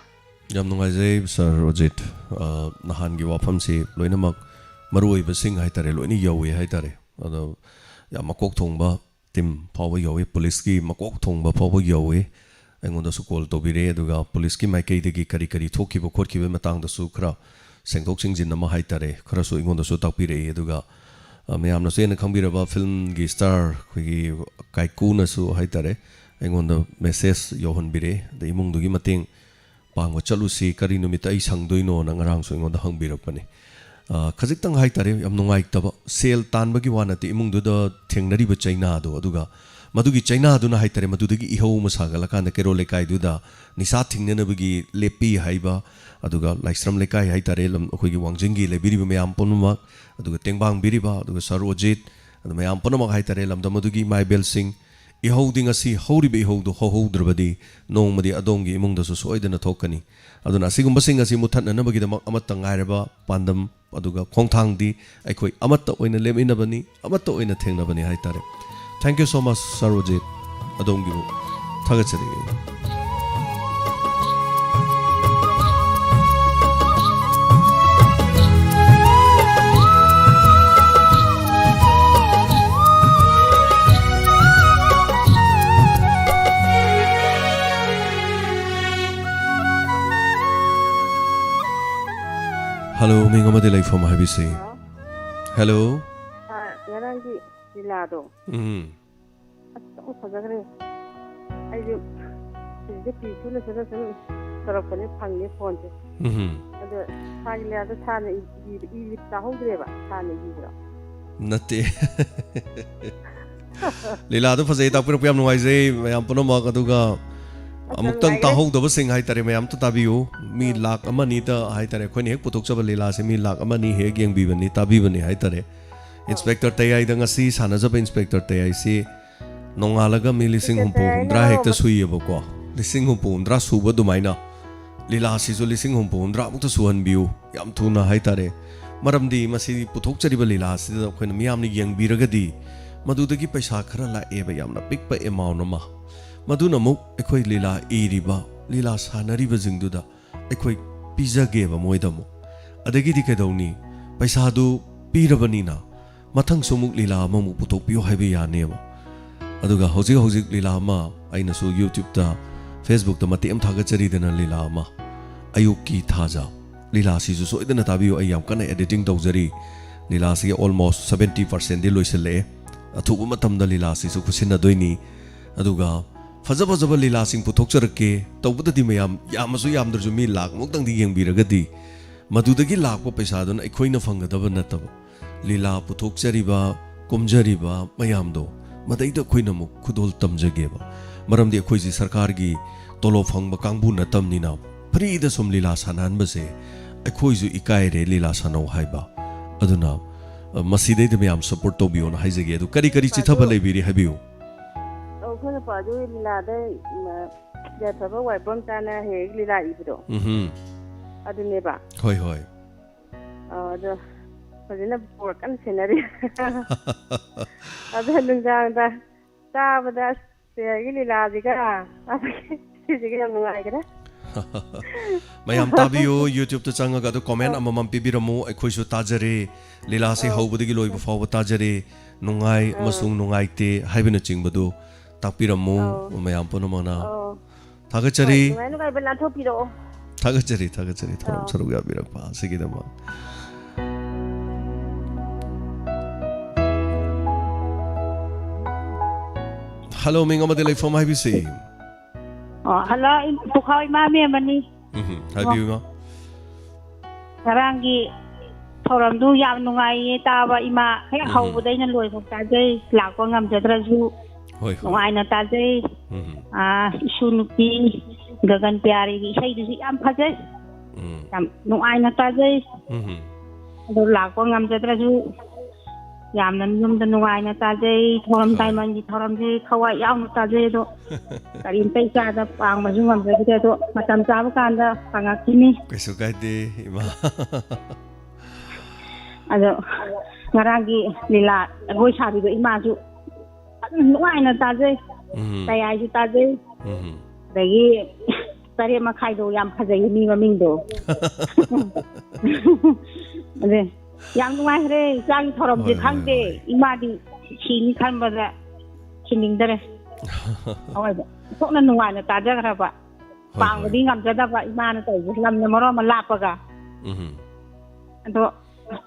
ꯌꯥꯝ ꯅꯨꯡꯉꯥꯏꯖꯩ, ꯁꯥꯔ ꯑꯣꯖꯤꯠ꯫ ꯑ, ꯅꯍꯥꯟꯒꯤ ꯋꯥꯐꯝꯁꯤ ꯂꯣꯏꯅꯃꯛ ꯃꯔꯨꯑꯣꯏꯕꯁꯤꯡ ꯍꯥꯏꯇꯥꯔꯦ, ꯂꯣꯏꯅ ꯌꯧꯏ ꯍꯥꯏꯇꯥꯔꯦ꯫ ꯑꯗꯣ ꯌꯥꯝ ꯃꯀꯣꯛ ꯊꯣꯡꯕ ꯇꯤꯝ ꯐꯥꯎꯕ ꯌꯧꯏ, ꯄꯨꯂꯤꯁꯀꯤ ꯃꯀꯣꯛ ꯊꯣꯡꯕ ꯐꯥꯎꯕ ꯌꯧꯏ꯫ ꯑꯩꯉꯣꯟꯗꯁꯨ ꯀꯣꯜ ꯇꯧꯕꯤꯔꯛꯑꯦ, ꯑꯗꯨꯒ ꯄꯨꯂꯤꯁꯀꯤ ꯃꯥꯏꯀꯩꯗꯒꯤ ꯀꯔꯤ ꯀꯔꯤ ꯊꯣꯛꯈꯤꯕ ꯈꯣꯠꯈꯤꯕꯒꯤ ꯃꯇꯥꯡꯗꯁꯨ ꯈꯔ ꯁꯦꯡꯗꯣꯛ ꯁꯦꯡꯖꯤꯟ ꯑꯃ ꯍꯥꯏꯇꯥꯔꯦ, ꯈꯔꯁꯨ ꯑꯩꯉꯣꯟꯗꯁꯨ ꯇꯥꯛꯄꯤꯔꯛꯏ꯫ ꯑꯗꯨꯒ, ꯑ, ꯃꯌꯥꯝꯅꯁꯨ ꯍꯦꯟꯅ ꯈꯪꯕꯤꯔꯕ ꯐꯤꯂꯝꯒꯤ ꯁ꯭ꯇꯥꯔ ꯑꯩꯈꯣꯏꯒꯤ ꯀꯥꯏꯀꯨꯅꯁꯨ ꯍꯥꯏꯇꯥꯔꯦ, ꯑꯩꯉꯣꯟꯗ ꯃꯦꯁꯦꯖ ꯌꯧꯍꯟꯕꯤꯔꯛꯑꯦ꯫ ꯑꯗ ꯏꯃꯨꯡꯗꯨꯒꯤ ꯃꯇꯦꯡ ꯄꯥꯡꯕ ꯆꯠꯂꯨꯁꯤ, ꯀꯔꯤ ꯅꯨꯃꯤꯠꯇ ꯑꯩ ꯁꯪꯗꯣꯏꯅꯣꯅ ꯉꯔꯥꯡꯁꯨ ꯑꯩꯉꯣꯟꯗ ꯍꯪꯕꯤꯔꯛꯄꯅꯤ꯫ ꯑ, ꯈꯖꯤꯛꯇꯪ ꯍꯥꯏꯇꯥꯔꯦ, ꯌꯥꯝ ꯅꯨꯡꯉꯥꯏꯇꯕ, ꯁꯦꯜ ꯇꯥꯟꯕꯒꯤ ꯋꯥ ꯅꯠꯇꯦ, ꯏꯃꯨꯡꯗꯨꯗ ꯊꯦꯡꯅꯔꯤꯕ ꯆꯩꯅꯥꯗꯣ, ꯑꯗꯨꯒ ꯃꯗꯨꯒꯤ ꯆꯩꯅꯥꯗꯨꯅ ꯍꯥꯏꯇꯥꯔꯦ, ꯃꯗꯨꯗꯒꯤ ꯏꯍꯧ ꯑꯃ ꯁꯥꯒꯠꯂꯀꯥꯟꯗ ꯀꯦꯔꯣꯜ ꯂꯩꯀꯥꯏꯗꯨꯗ ꯅꯤꯁꯥ ꯊꯤꯡꯅꯅꯕꯒꯤ ꯂꯦꯞꯄꯤ ꯍꯥꯏꯕ, ꯑꯗꯨꯒ ꯂꯥꯏꯁ꯭ꯔꯝ ꯂꯩꯀꯥꯏ ꯍꯥꯏꯇꯥꯔꯦ, ꯂꯝ, ꯑꯩꯈꯣꯏꯒꯤ ꯋꯥꯡꯖꯤꯡꯒꯤ ꯂꯩꯕꯤꯔꯤꯕ ꯃꯌꯥꯝ ꯄꯨꯝꯅꯃꯛ, ꯑꯗꯨꯒ ꯇꯦꯡꯕꯥꯡꯕꯤꯔꯤꯕ, ꯑꯗꯨꯒ ꯁꯥꯔ ꯑꯣꯖꯤꯠ, ꯑꯗꯨ ꯃꯌꯥꯝ ꯄꯨꯝꯅꯃꯛ ꯍꯥꯏꯇꯥꯔꯦ, ꯂꯝꯗꯝ ꯑꯗꯨꯒꯤ ꯏꯃꯥ ꯏꯕꯦꯜꯁꯤꯡ, ꯏꯍꯧꯗꯤ ꯉꯁꯤ ꯍꯧꯔꯤꯕ ꯏꯍꯧꯗꯨ ꯍꯧꯍꯧꯗ꯭ꯔꯕꯗꯤ ꯅꯣꯡꯃꯗꯤ ꯑꯗꯣꯝꯒꯤ ꯏꯃꯨꯡꯗꯁꯨ ꯁꯣꯏꯗꯅ ꯊꯣꯛꯀꯅꯤ꯫ ꯑꯗꯨꯅ ꯑꯁꯤꯒꯨꯝꯕꯁꯤꯡ ꯑꯁꯤ ꯃꯨꯠꯊꯠꯅꯅꯕꯒꯤꯗꯃꯛ ꯑꯃꯠꯇ ꯉꯥꯏꯔꯕ ꯄꯥꯟꯗꯝ ꯑꯗꯨꯒ ꯈꯣꯡꯊꯥꯡꯗꯤ ꯑꯩꯈꯣꯏ ꯑꯃꯠꯇ ꯑꯣꯏꯅ ꯂꯦꯞꯃꯤꯟꯅꯕꯅꯤ, ꯑꯃꯠꯇ ꯑꯣꯏꯅ ꯊꯦꯡꯅꯕꯅꯤ ꯍꯥꯏꯇꯥꯔꯦ꯫ Thank you so much, ꯁꯔꯣꯖꯤꯠ꯫ ꯑꯗꯣꯝꯒꯤꯕꯨ ꯊꯥꯒꯠꯆꯔꯤ꯫ ꯍꯜꯂꯣ, ꯃꯤꯡ ꯑꯃꯗꯤ ꯂꯩꯐꯝ ꯍꯥꯏꯕꯤꯁꯤ꯫ ꯍꯜꯂꯣ꯫ ꯍꯜꯂꯣ꯫ ꯑꯥ, ꯉꯔꯥꯡꯒꯤ ꯂꯤꯂꯥꯗꯣ꯫ ꯎꯝ꯫ ꯑꯁ, ꯌꯥꯝ ꯐꯖꯈ꯭ꯔꯦ꯫ ꯑꯩꯁꯨ ꯁꯤꯁꯦ ꯐꯤ ꯁꯨꯅ ꯁꯨꯅ ꯁꯨꯝ ꯇꯧꯔꯛꯄꯅꯦ, ꯐꯪꯉꯦ ꯐꯣꯟꯁꯦ꯫ ꯎꯝ꯫ ꯑꯗꯣ ꯁꯥꯒꯤ ꯂꯤꯂꯥꯗꯣ ꯁꯥꯔꯅ ꯏ-, ꯏ-, ꯏ-, ꯇꯥꯍꯧꯗ꯭ꯔꯦꯕ, ꯁꯥꯔꯅ ꯏꯕꯤꯕ꯭ꯔꯣ? ꯅꯠꯇꯦ꯫ ꯂꯤꯂꯥꯗꯣ ꯐꯖꯩ, ꯇꯥꯛꯄꯤꯔꯛꯄ ꯌꯥꯝ ꯅꯨꯡꯉꯥꯏꯖꯩ ꯃꯌꯥꯝ ꯄꯨꯝꯅꯃꯛ꯫ ꯑꯗꯨꯒ ꯑꯁ, ꯑꯃꯨꯛꯇꯪ ꯅꯨꯡꯉꯥꯏꯔꯦ꯫ ꯇꯥꯍꯧꯗꯕꯁꯤꯡ ꯍꯥꯏꯇꯥꯔꯦ, ꯃꯌꯥꯝ ꯑꯝꯇ ꯇꯥꯕꯤꯌꯨ꯫ ꯃꯤ ꯑꯥ꯫ ꯂꯥꯛ ꯑꯃ ꯑꯅꯤꯗ ꯍꯥꯏꯇꯥꯔꯦ, ꯑꯩꯈꯣꯏꯅ ꯍꯦꯛ ꯄꯨꯊꯣꯛꯆꯕ ꯂꯤꯂꯥꯁꯦ ꯃꯤ ꯂꯥꯛ ꯑꯃ ꯑꯅꯤ ꯍꯦꯛ ꯌꯦꯡꯕꯤꯕꯅꯤ, ꯇꯥꯕꯤꯕꯅꯤ ꯍꯥꯏꯇꯥꯔꯦ꯫ ꯑꯥ꯫ ꯏꯟꯁꯄꯦꯛꯇꯔ ꯇꯌꯥꯏꯗ ꯉꯁꯤ ꯁꯥꯟꯅꯖꯕ ꯏꯟꯁꯄꯦꯛꯇꯔ ꯇꯌꯥꯏꯁꯤ ꯅꯣꯡꯉꯥꯜꯂꯒ ꯃꯤ ꯂꯤꯁꯤꯡ ꯍꯨꯝꯐꯨ ꯍꯨꯝꯗ꯭ꯔꯥ ꯍꯦꯛꯇ ꯁꯨꯏꯌꯦꯕꯀꯣ꯫ ꯂꯤꯁꯤꯡ ꯍꯨꯝꯐꯨ ꯍꯨꯝꯗ꯭ꯔꯥ ꯁꯨꯕ ꯑꯗꯨꯃꯥꯏꯅ ꯂꯤꯂꯥꯁꯤꯁꯨ ꯂꯤꯁꯤꯡ ꯍꯨꯝꯐꯨ ꯍꯨꯝꯗ꯭ꯔꯥꯃꯨꯛꯇ ꯁꯨꯍꯟꯕꯤꯌꯨ, ꯌꯥꯝ ꯊꯨꯅ ꯍꯥꯏꯇꯥꯔꯦ꯫ ꯃꯔꯝꯗꯤ ꯃꯁꯤ ꯄꯨꯊꯣꯛꯆꯔꯤꯕ ꯂꯤꯂꯥꯁꯤꯗ ꯑꯩꯈꯣꯏꯅ ꯃꯤꯌꯥꯝꯅ ꯌꯦꯡꯕꯤꯔꯒꯗꯤ ꯃꯗꯨꯗꯒꯤ ꯄꯩꯁꯥ ꯈꯔ ꯂꯥꯛꯑꯦꯕ, ꯌꯥꯝꯅ ꯄꯤꯛꯄ ꯑꯦꯃꯥꯎꯟ ꯑꯃ, ꯃꯗꯨꯅ ꯑꯃꯨꯛ ꯑꯩꯈꯣꯏ ꯂꯤꯂꯥ ꯏꯔꯤꯕ, ꯂꯤꯂꯥ ꯁꯥꯟꯅꯔꯤꯕꯁꯤꯡꯗꯨꯗ ꯑꯩꯈꯣꯏ ꯄꯤꯖꯒꯦꯕ ꯃꯣꯏꯗ ꯑꯃꯨꯛ꯫ ꯑꯗꯒꯤꯗꯤ ꯀꯩꯗꯧꯅꯤ? ꯄꯩꯁꯥꯗꯨ ꯄꯤꯔꯕꯅꯤꯅ ꯃꯊꯪꯁꯨ ꯑꯃꯨꯛ ꯂꯤꯂꯥ ꯑꯃꯃꯨꯛ ꯄꯨꯊꯣꯛꯄꯤꯌꯨ ꯍꯥꯏꯕ ꯌꯥꯅꯦꯕ꯫ ꯑꯗꯨꯒ ꯍꯧꯖꯤꯛ ꯍꯧꯖꯤꯛ ꯂꯤꯂꯥ ꯑꯃ ꯑꯩꯅꯁꯨ YouTube-ꯇ, Facebook-ꯇ ꯃꯇꯦꯛ ꯑꯃ ꯊꯥꯒꯠꯆꯔꯤꯗꯅ, ꯂꯤꯂꯥ ꯑꯃ, ꯑꯌꯨꯛꯀꯤ ꯊꯥꯖ꯫ ꯂꯤꯂꯥꯁꯤꯁꯨ ꯁꯣꯏꯗꯅ ꯇꯥꯕꯤꯌꯨ, ꯑꯩ ꯌꯥꯝ ꯀꯟꯅ editing ꯇꯧꯖꯔꯤ꯫ ꯂꯤꯂꯥꯁꯤꯒꯤ almost seventy percent-ꯗꯤ ꯂꯣꯏꯁꯤꯜꯂꯛꯑꯦ꯫ ꯑꯊꯨꯕ ꯃꯇꯝꯗ ꯂꯤꯂꯥꯁꯤꯁꯨ ꯈꯨꯠꯁꯤꯟꯅꯗꯣꯏꯅꯤ꯫ ꯑꯗꯨꯒ ꯐꯖ ꯐꯖꯕ ꯂꯤꯂꯥꯁꯤꯡ ꯄꯨꯊꯣꯛꯆꯔꯛꯀꯦ꯫ ꯇꯧꯕꯗꯗꯤ ꯃꯌꯥꯝ ꯌꯥꯝꯃꯁꯨ ꯌꯥꯝꯗ꯭ꯔꯁꯨ ꯃꯤ ꯂꯥꯛꯃꯨꯛꯇꯪꯗꯤ ꯌꯦꯡꯕꯤꯔꯒꯗꯤ ꯃꯗꯨꯗꯒꯤ ꯂꯥꯛꯄ ꯄꯩꯁꯥꯗꯨꯅ ꯑꯩꯈꯣꯏꯅ ꯐꯪꯒꯗꯕ ꯅꯠꯇꯕ, ꯂꯤꯂꯥ ꯄꯨꯊꯣꯛꯆꯔꯤꯕ, ꯀꯨꯝꯖꯔꯤꯕ ꯃꯌꯥꯝꯗꯣ, ꯃꯗꯩꯗ ꯑꯩꯈꯣꯏꯅ ꯑꯃꯨꯛ ꯈꯨꯗꯣꯜ ꯇꯝꯖꯒꯦꯕ꯫ ꯃꯔꯝꯗꯤ ꯑꯩꯈꯣꯏꯁꯤ ꯁꯔꯀꯥꯔꯒꯤ ꯇꯣꯂꯣꯞ ꯐꯪꯕ ꯀꯥꯡꯕꯨ ꯅꯠꯇꯕꯅꯤꯅ, free-ꯗ ꯁꯨꯝ ꯂꯤꯂꯥ ꯁꯥꯟꯅꯍꯟꯕꯁꯦ ꯑꯩꯈꯣꯏꯁꯨ ꯏꯀꯥꯏꯔꯦ, ꯂꯤꯂꯥ ꯁꯥꯟꯅꯧ ꯍꯥꯏꯕ꯫ ꯑꯗꯨꯅ, ꯑ, ꯃꯁꯤꯗꯩꯗ ꯃꯌꯥꯝ support ꯇꯧꯕꯤꯌꯣꯅ ꯍꯥꯏꯖꯒꯦ꯫ ꯑꯗꯨ ꯀꯔꯤ ꯀꯔꯤ ꯆꯤꯊꯕ ꯑꯗꯨ ꯂꯩꯕꯤꯔꯤ ꯍꯥꯏꯕꯤꯌꯨ꯫ ꯑꯩꯈꯣꯏ ꯅꯨꯄꯥꯗꯨ ꯂꯤꯂꯥꯗ, ꯎꯝ, ꯌꯥꯏꯐꯕ ꯋꯥꯏꯐꯝ ꯆꯥꯅ ꯍꯦꯛ ꯍꯦꯛ ꯂꯤꯂꯥ ꯏꯕꯗꯣ꯫ ꯎꯝꯍꯨꯝ꯫ ꯑꯗꯨꯅꯦꯕ꯫ ꯍꯣꯏ, ꯍꯣꯏ꯫ ꯑ, ꯑꯗꯣ ꯍꯧꯖꯤꯛꯅ ꯕꯣꯔ ꯀꯟꯅ ꯁꯦꯟꯅꯔꯤ꯫ ꯑꯗꯣ ꯅꯨꯡꯗꯥꯡꯗ ꯇꯥꯕꯗ, ꯑꯁ, ꯁꯤꯒꯤ ꯂꯤꯂꯥꯁꯤꯒ, ꯁꯤꯁꯤꯒ ꯌꯥꯝ ꯅꯨꯡꯉꯥꯏꯈ꯭ꯔꯦ꯫ ꯃꯌꯥꯝ ꯇꯥꯕꯤꯌꯨ, YouTube-ꯇ ꯆꯪꯉꯒ ꯑꯗꯣ comment ꯑꯥ꯫ ꯑꯃꯃꯝ ꯄꯤꯕꯤꯔꯝꯃꯨ꯫ ꯑꯩꯈꯣꯏꯁꯨ ꯇꯥꯖꯔꯦ, ꯂꯤꯂꯥꯁꯦ ꯑꯥ꯫ ꯍꯧꯕꯗꯒꯤ ꯂꯣꯏꯕ ꯐꯥꯎꯕ ꯇꯥꯖꯔꯦ, ꯅꯨꯡꯉꯥꯏ ꯑꯥ꯫ ꯑꯃꯁꯨꯡ ꯅꯨꯡꯉꯥꯏꯇꯦ ꯍꯥꯏꯕꯅꯆꯤꯡꯕꯗꯨ ꯇꯥꯛꯄꯤꯔꯝꯃꯨ꯫ ꯑꯥ꯫ ꯃꯌꯥꯝ ꯄꯨꯝꯅꯃꯛꯅ ꯑꯥ꯫ ꯊꯥꯒꯠꯆꯔꯤ꯫ ꯍꯣꯏ, ꯅꯨꯡꯉꯥꯏ ꯅꯨꯡꯉꯥꯏꯕ ꯂꯥꯟꯊꯣꯛꯄꯤꯔꯛꯑꯣ꯫ ꯊꯥꯒꯠꯆꯔꯤ, ꯊꯥꯒꯠꯆꯔꯤ, ꯊꯧꯔꯝ ꯑꯥ꯫ ꯁꯔꯨꯛ ꯌꯥꯕꯤꯔꯛꯄ ꯑꯁꯤꯒꯤꯗꯃꯛ꯫ Hello, ꯃꯤꯡ ꯑꯃꯗꯤ ꯂꯩꯐꯝ ꯍꯥꯏꯕꯤꯁꯤ꯫ ꯑꯣ, hello, ꯏꯝ-, ꯄꯨꯈꯥꯎ ꯏꯃꯥ ꯃꯦꯝꯕꯅꯤ꯫ ꯎꯝ, ꯍꯥꯏꯕꯤꯌꯨ, ꯏꯃꯥ꯫ ꯉꯔꯥꯡꯒꯤ ꯊꯧꯔꯝꯗꯨ ꯌꯥꯝ ꯅꯨꯡꯉꯥꯏꯌꯦ ꯇꯥꯕ, ꯏꯃꯥ꯫ ꯍꯦꯛ ꯎꯝ꯫ ꯍꯧꯕꯗꯩꯅ ꯂꯣꯏꯐꯥꯎ ꯇꯥꯖꯩ, ꯂꯥꯛꯄ ꯉꯝꯖꯗ꯭ꯔꯁꯨ꯫ ꯍꯣꯏ, ꯍꯣꯏ꯫ ꯅꯨꯡꯉꯥꯏꯅ ꯇꯥꯖꯩ꯫ ꯎꯝ꯫ ꯑꯥ, ꯏꯁꯨ ꯅꯨꯄꯤ ꯒꯒꯟ ꯄꯤꯌꯥꯔꯤꯒꯤ ꯏꯁꯩꯗꯨꯁꯨ ꯌꯥꯝ ꯐꯖꯩ꯫ ꯎꯝ꯫ ꯌꯥꯝ ꯅꯨꯡꯉꯥꯏꯅ ꯇꯥꯖꯩ꯫ ꯎꯝ꯫ ꯑꯗꯣ ꯂꯥꯛꯄ ꯉꯝꯖꯗ꯭ꯔꯁꯨ ꯌꯥꯝꯅ ꯌꯨꯝꯗ ꯅꯨꯡꯉꯥꯏꯅ ꯇꯥꯖꯩ꯫ ꯊꯧꯔꯝ ꯍꯣꯏ꯫ ꯗꯥꯏꯃꯟꯒꯤ ꯊꯧꯔꯝꯁꯦ ꯊꯋꯥꯏ ꯌꯥꯎꯅ ꯇꯥꯖꯩ꯫ ꯑꯗꯣ ꯀꯔꯤꯝꯇ ꯏꯆꯥꯗ ꯄꯥꯡꯕꯁꯨ ꯉꯝꯖꯈꯤꯗꯦ꯫ ꯑꯗꯣ ꯃꯇꯝ ꯆꯥꯕ ꯀꯥꯟꯗ ꯄꯥꯡꯉꯛꯈꯤꯅꯤ꯫ ꯀꯩꯁꯨ ꯀꯥꯏꯗꯦ, ꯏꯃꯥ꯫ ꯑꯗꯣ ꯉꯔꯥꯡꯒꯤ ꯂꯤꯂꯥ ꯖꯒꯣꯏ ꯁꯥꯕꯤꯗꯣ ꯏꯃꯥꯁꯨ ꯑꯗꯨꯝ ꯅꯨꯡꯉꯥꯏꯅ ꯇꯥꯖꯩ꯫ ꯎꯝ꯫ ꯇꯌꯥꯏꯁꯨ ꯇꯥꯖꯩ꯫ ꯎꯝ꯫ ꯑꯗꯒꯤ ꯇꯔꯦꯠ ꯃꯈꯥꯏꯗꯣ ꯌꯥꯝ ꯐꯖꯩ, ꯃꯤ ꯃꯃꯤꯡꯗꯣ꯫ ꯑꯗꯨ ꯌꯥꯝ ꯅꯨꯡꯉꯥꯏꯈ꯭ꯔꯦ꯫ ꯏꯆꯥꯒꯤ ꯊꯧꯔꯝꯁꯦ ꯍꯣꯏ, ꯍꯣꯏ, ꯈꯪꯗꯦ꯫ ꯍꯣꯏ꯫ ꯏꯃꯥꯗꯤ ꯁꯤꯅꯤ ꯈꯟꯕꯗ ꯁꯤꯅꯤꯡꯗꯔꯦ꯫ ꯑꯋꯣꯏꯕ ꯑꯣꯟꯊꯣꯛꯅ ꯅꯨꯡꯉꯥꯏꯅ ꯇꯥꯖꯈ꯭ꯔꯕ꯫ ꯍꯣꯏ, ꯄꯥꯡꯕꯗꯤ ꯍꯣꯏ꯫ ꯉꯝꯖꯗꯕ ꯏꯃꯥꯅ ꯇꯧꯔꯤꯁꯦ, ꯂꯝꯅ ꯃꯔꯣꯟ ꯑꯃ ꯂꯥꯞꯄꯒ꯫ ꯎꯝ꯫ ꯑꯗꯣ